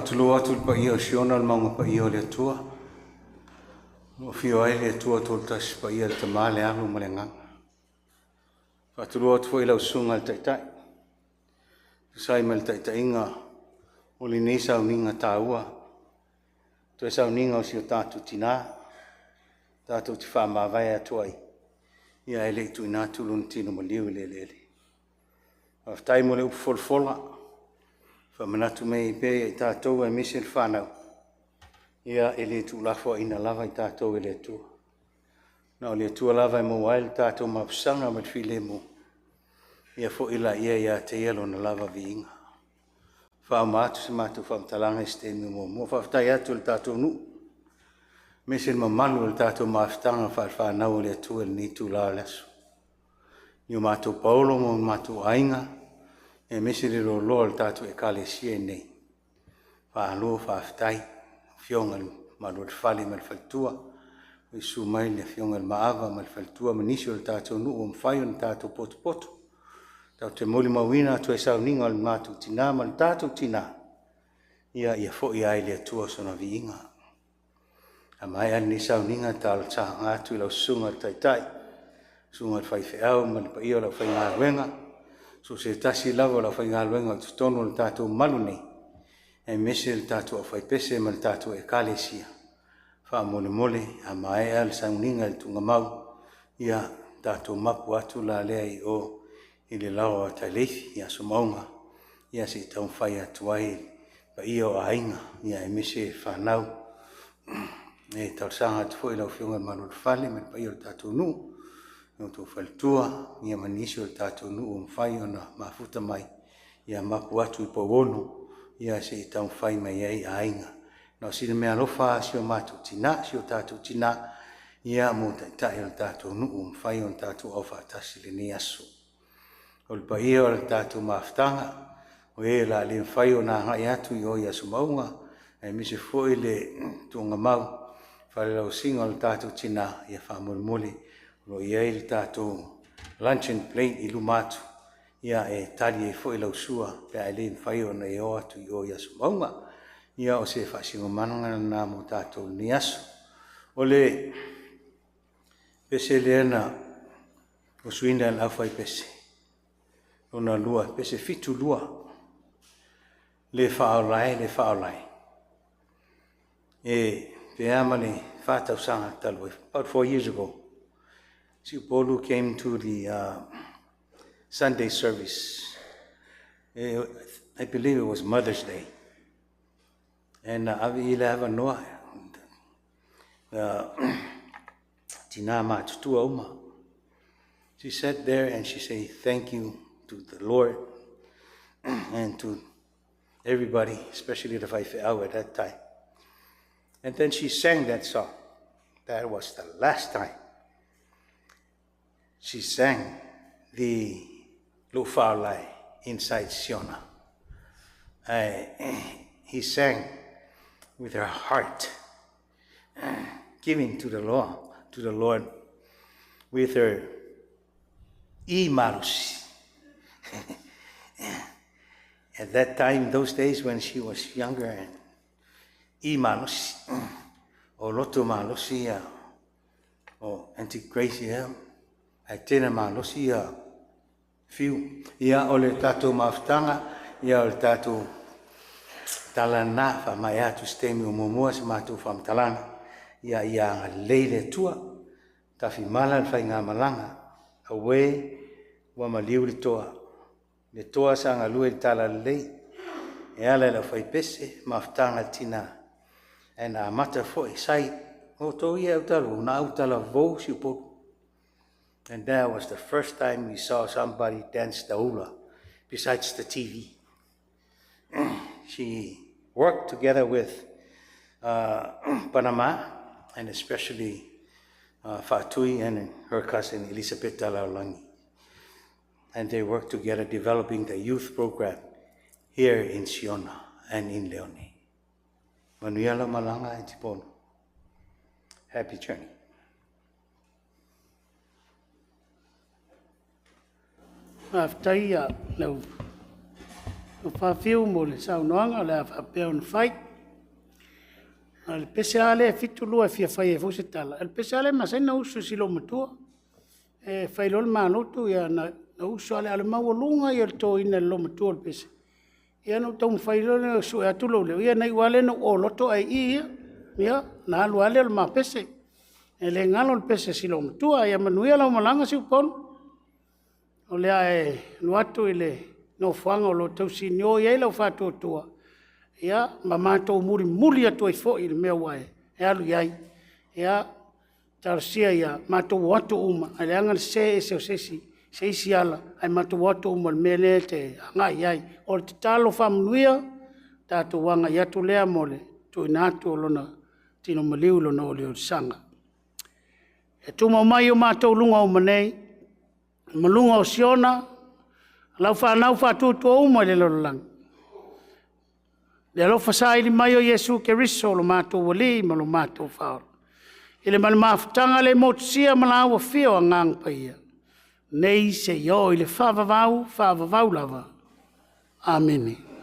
Speaker 5: Faatulou atu i le paia o Siona le mauga paia o le Atua. O lo o afio ai le Atua Toatasi Paia, le Tama, le Alo ma le Agaga. Faatulou atu foi i lau Susuga i le Taitai, tusa ai ma le taitaiga o lenei sauniga taua, toe sauniga o si o tatou tina, tatou te faamavae atu ai, ia ae le i tuuina atu lona tino maliu i le eleele. Faafetai mo le upu folafola, faamanatu mai pea ia i tatou aemaise le fanau, ia e le tuulafoaiina lava i tatou e le Atua. Na o le Atua lava e maua ai le tatou mapusaga ma le filemu, ia foi laia ia te Ia lona lava viiga. Faauma atu se matou faamatalaga i se taimi o muamua. Faafetai atu i le tatou nuu, aemaise le mamalu o le tatou mafutaga faale-fanau a le Atua i lenei itula o le aso. I o matou paolo ma o matou aiga, aemaise le loaloa o le tatou Ekalesia i inei. Malo faafetai i Afioga i le mamalu o le fale ma le faletua, susu mai le Afioga i le Maava ma le faletua ma nisi o le tatou nuu ua mafai ona tatou potopoto tatou te molimauina toe sauniga o le matou tina ma le tatou tina, ia foi lava i le Atua sona viiga. A maea lenei sauniga, talosaga atu i lau Susuga i le Taitai, susuga i le faifeau ma le paia o le aufaigaluega, so o se tasi lava o le aufaigaluega o totonu o le tatou malu nei, aemaise le tatou aufaipese ma le tatou Ekalesia, faamolemole a maea le sauniga i le tuugamau, ia tatou mapu atu la lea i o i le laoa o Taleifi i Aso Mauga, ia se i taumafai atu ai le paia o aiga aemaise fanau. E talosaga atu foi i lau Afioga i le Malu o le Fale ma le paia o le tatou nuu, lo outou faletua ma nisi o le tatou nuu ua mafai ona mafuta mai, ia mapu atu i Pouonu se i taumafai mai ai aiga. Na o sina meaalofa lava a si o matou tina, si o tatou tina mo Taitai o le tatou nuu ua mafai ona tatou aufaatasi i lenei aso. O le paia o le tatou mafutaga, o e o le a le mafai ona agai atu i o i Aso Mauga aemaise foi le tuugamau falelauasiga o le tatou tina, ia faamolemole o lo o i ai le tatou luncheon plate i luma atu e tali ai foi lau sua pe a e le mafai ona e oo atu i o i Aso Mauga. Ia o se faasinomaga lena mo tatou i lenei aso. O le pese lea na usuina e le aufaipese, lona lua, pese 72, le faaola e, le faaola e, pe a ma le 4 tausaga talu ai, about 4 years ago, Siupolu came to the Sunday service. I believe it was Mother's Day. And ave i le avanoa, tina matutua uma. She sat there and she said, "Thank you to the Lord and to everybody, especially the faifeau at that time." And then she sang that song. That was the last time she sang the Lo'u Faaola E inside Siona. He sang with her heart, giving to the Lord, with her imalus. At that time, those days when she was younger, and imalus, o loto malosi ia, o Auntie Grace ia, ae tele malosi ia fiu. Ia o le tatou mafutaga, ia o le tatou tala na faamaea atu se taimi o muamua se matou faamatalaga. Ia ia agalelei le Atua, tafimala le faigamalaga, aue ua maliu le toa. Le toa sa galue i le talalelei, e ala i le aufaipese, mafutaga tina, ae na amata foi, sai, o outou ia e autalavou, na autalavou Siupolu. And that was the first time we saw somebody dance the hula, besides the TV. She worked together with Panama, and especially Fatui and her cousin Elisabetta Laulangi. And they worked together developing the youth program here in Siona and in Leone. Manuia lau malaga e Tipolo. Happy journey.
Speaker 1: Faafetai ia lau Tofa Fiu mo le saunoaga o le a faapea ona fai. A o le pese lava lea e 72 e fia fai ai foi se tala, o le pese lava lea e masani ona usu i si olomatua. E fai loa le malotu ona usu lava lea, a o le maualuga ia o le toina e le olomatua o le pese, ia ona ou taumafai loa lea e sue atu lou leo, ia na iu lava lea ina ou oloto ae i i ia, ona alu lava lea o le ma pese. E le galo le pese a si olomatua. Ia manuia lau malaga Siupolu, o le a e alu atu i le nofoaga o lo o tausinio i ai lau faatuatua, ia ma matou mulimuli atu ai foi i le mea ua e alu i ai. Ia talosia ia matou o atu uma, ae leaga le sese ese o se isi ala, ae matou o atu uma i le mea lea e te agai i ai. O le tatalo faamanuia, tatou agai atu lea mo le tuuina atu o lona tino maliu i lona oliolisaga. E tumau mai i o matou luga o uma nei, ma luga o Siona, lau fanau faatuatua uma i le lalolagi, le alofa saili mai o Iesu Keriso lo matou Alii ma lo matou Faaola, i le ma le mafutaga le motusia ma la ua afio o Agaga Paia, nei seia oo i le faavavau, faavavau lava. Amene.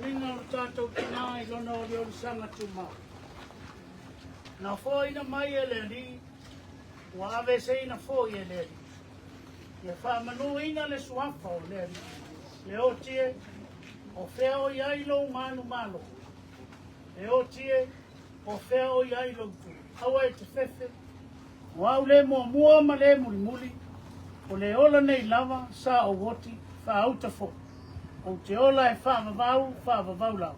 Speaker 1: Sauniga o le tatou tinā i lona oliolisaga tumau. Na foaina mai e le Alii, ua aveeseina foi e le Alii. Ia faamanuina le suafa o le Alii. Le oti e, o fea o i ai lou manumalo? Le oti e, o fea o i ai lou tuli? Aua e te fefe, o au le muamua ma le mulimuli, o le ola nei lava sa ou oti, faauta foi. Ou te ola e faavavau, faavavau lava.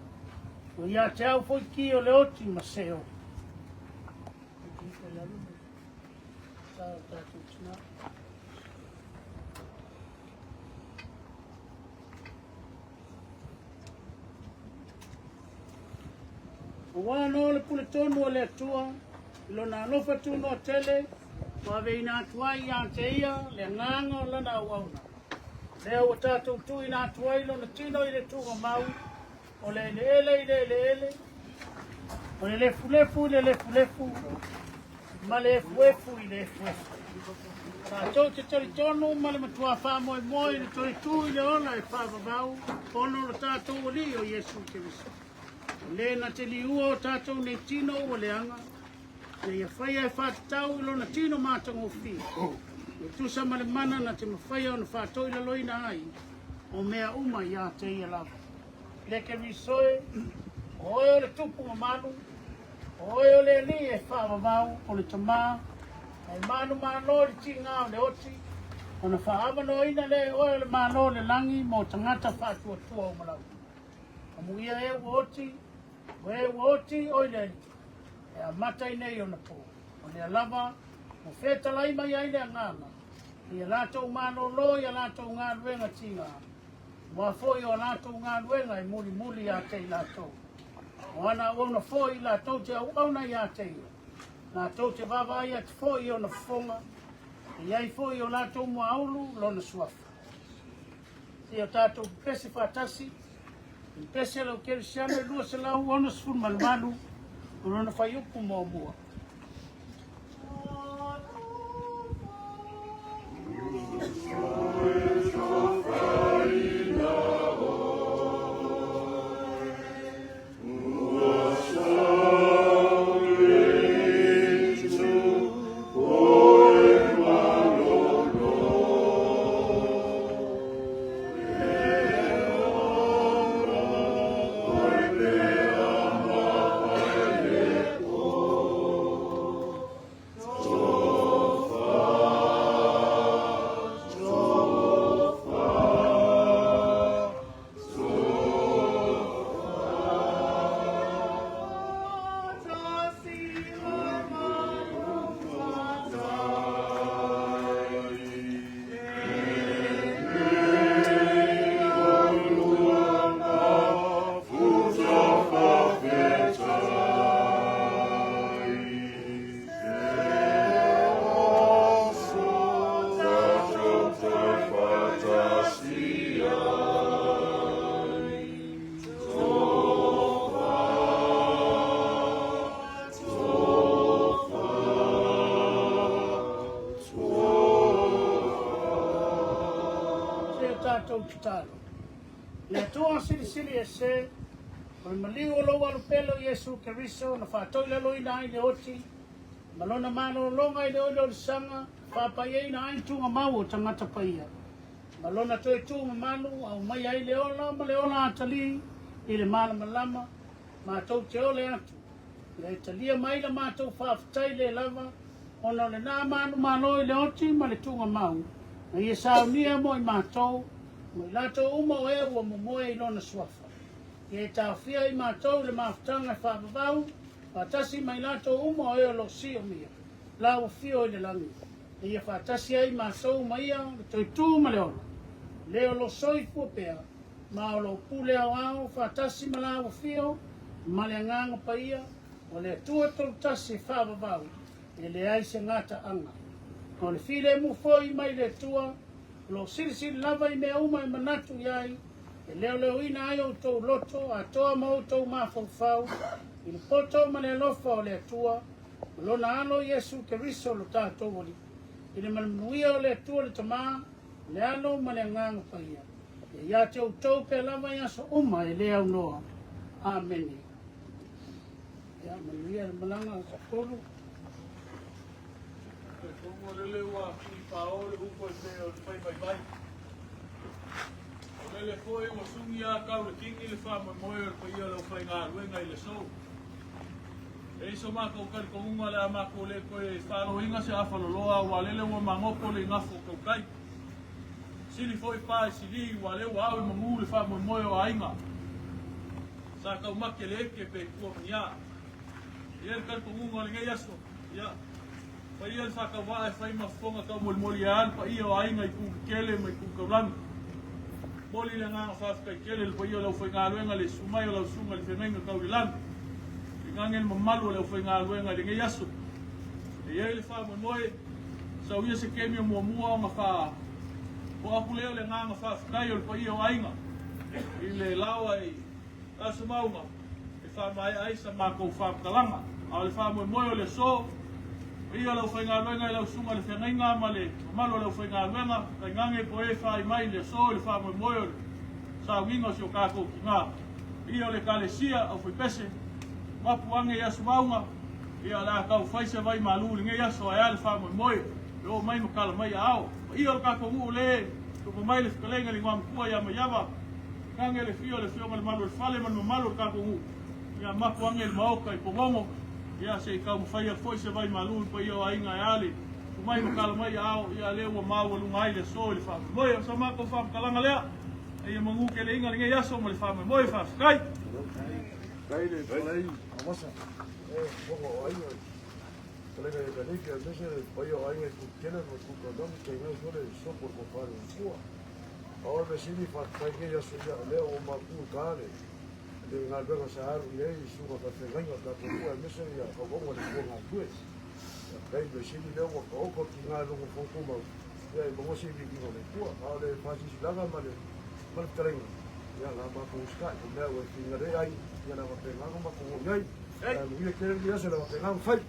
Speaker 1: Ua ia te au foi ki o le oti ma Seoli. Aua no le pule tonu o le Atua, i lona alofa tunoa tele, ua aveina atu ai ia te ia le agaga o lana auauna. Lea ua tatou tuuina atu ai lona tino i le tuugamau, o le eleele i le eleele, o le lefulefu i le lefulefu, ma le efuefu i le efuefu. Tatou te talitonu ma le matua faamoemoe i le toe tu i le ola e faavavau ona o lo tatou Alii o Iesu Keriso. O le na te liua o tatou nei tino ua leaga, ina ia faia e faatatau i lona tino matagofie, e tusa ma le mana na te mafaia ona faatoilaloina ai o mea uma ia te ia lava. Le Keriso e, o oe o le tupu mamalu, o oe o le Alii e faavavau, o le Tamā, e manumalo i le tigā o le oti, ona faaavanoaina lea e oe o le Malo o le lagi mo tagata faatuatua uma lava. Amuia e ua oti, o e ua oti o i le Alii, e amata i nei ona pō. O lea lava, ua fetalai mai ai le agaga, ia latou malōlō i a latou galuega tigā, aua foi o a latou galuega e mulimuli ia te i latou. O ana auauna foi latou te auauna ia te ia, latou te vaavaai atu foi i ona fofoga, e i ai foi i o latou muaulu lona suafa. Seia o tatou pepese faatasi, i pepese a le au kerisiano e 268 o lona fuaiupu muamua. Se o tatou tatalo. Le Atua silisili ese, o le maliu o lou alupele o Iesu Keriso na faatoilaloina ai le oti, ma lona malōlōga i le oliolisaga, faapaiaina ai tuugamau o tagata paia. Ma lona toe tu mamalu, aumaia ai le ola ma le ola atalii i le malamalama, matou te ole atu. Ia e talia mai la matou faafetai le lava, ona o lenā manumalo i le oti ma le tuugamau, na ia saunia mo i matou, ma i latou uma o e ua momoe i lona suafa. Ia e taofia i matou le mafutaga e faavavau, faatasi ma i latou uma o e o lo o siomia, la ua fio i le lagi, e ia faatasi ai matou ma ia le toe tu ma le ola, le o lo o soifua pea, ma o lo o pule aoao faatasi ma la ua fio, ma le Agaga Paia, o le Atua Tolutasi e faavavau, e leai se gataaga. O le filemu foi mai le Atua, o lo o silisili lava i mea uma e manatu i ai, e leoleoina ai outou loto atoa ma outou mafaufau i le poto ma le alofa o le Atua, ma lona Alo Iesu Keriso lo tatou Alii, i le manuia o le Atua le Tamā, le Alo ma le Agaga Paia. Ia ia te outou pea lava i aso uma e le aunoa. Amene. Ia, manuia le malaga a Sapolu.
Speaker 11: Talitonu o lele ua tuipao le upu e pei o le fai vaivai. O lele foi ua sugi a tau le kini le faamoemoe o le paia o le aufaigaluega i le aso. E i ai so matou talitonuga o le a matou le toe faaloina se afaloloa aua lele ua magoto le igafo o tautai. Sili foi pa i sili ua lea ua ao i manu le faamoemoe o aiga. Sa taumate le eke pe tua ma ni a. E i ai le talitonuga o lenei aso, ia, fai ia le faatauvaa e fai ma fofoga taumolimoli ai le paia o aiga i itu tetele ma itu taulagi. Momoli le agaga faafetai tele i le paia o le aufaigaluega i le susu mai o lau susuga i le feagaiga tau i le lagi. Tainane le mamalu o le aufaigaluega i lenei aso. E i ai le faamoemoe, sau ia se taimi o muamua ona faa oo atu lea o le agaga faafetai o le paia o aiga i le laoa i Aso Mauga e faamaea ai sa matou faamatalaga. A o le faamoemoe o le aso, paia o le aufaigaluega i lau susuga i le feagaiga ma le mamalu o le aufaigaluega, tainane po e fai mai i le aso i le faamoemoe o le sauniga o si o tatou tina. Paia o le Ekalesia, aufaipese, mapu ane i Aso Mauga, ia o le a tau fai se vai malu i lenei aso ae a le faamoemoe e oo mai ma tala mai aao. Paia o le tatou nuu le tomo mai le fetalaiga i le Igoamatua ia Maiava, Tainane le afio o le Afioga i le Malu o le Fale ma le mamalu o le tatou nuu, ia mapu ane i le Maota i Pogogo, ia se i taumafai atu foi se vai malu i le paia o aiga e a le tumai ma tala mai aao, ia lea ua maualuga ai le aso i le faamoemoe. O sa matou faamatalaga lea, a ia manu keleiga lenei aso ma le faamoemoe. Faafetai.
Speaker 18: Faafetai le fetalai Amasa, e fofoga o aiga, fetalaiga ia Kaliki, aemaise le paia o aiga i Kukele ma Kukalani, tainane foi le sopo o le Tofa i le Matua. A o le mea sili faafetai lenei aso ia o lea ua mapu i uta le le galuega sa alu i ai susuga faafeagaiga o le tatou nuu aemaise ia auauna a le Atua galulue. Faafetai mea sili lea ua taoto tiga i luga o Fono Tumau ia e maua se viiviiga o le Atua. A o le faasilasilaga ma le ma le fetalaiga ia la matou usitai o mea ua e finagalo ai ia la faapena ona matou oo i ai. Ae manuia tele lenei aso la faapena ona fai.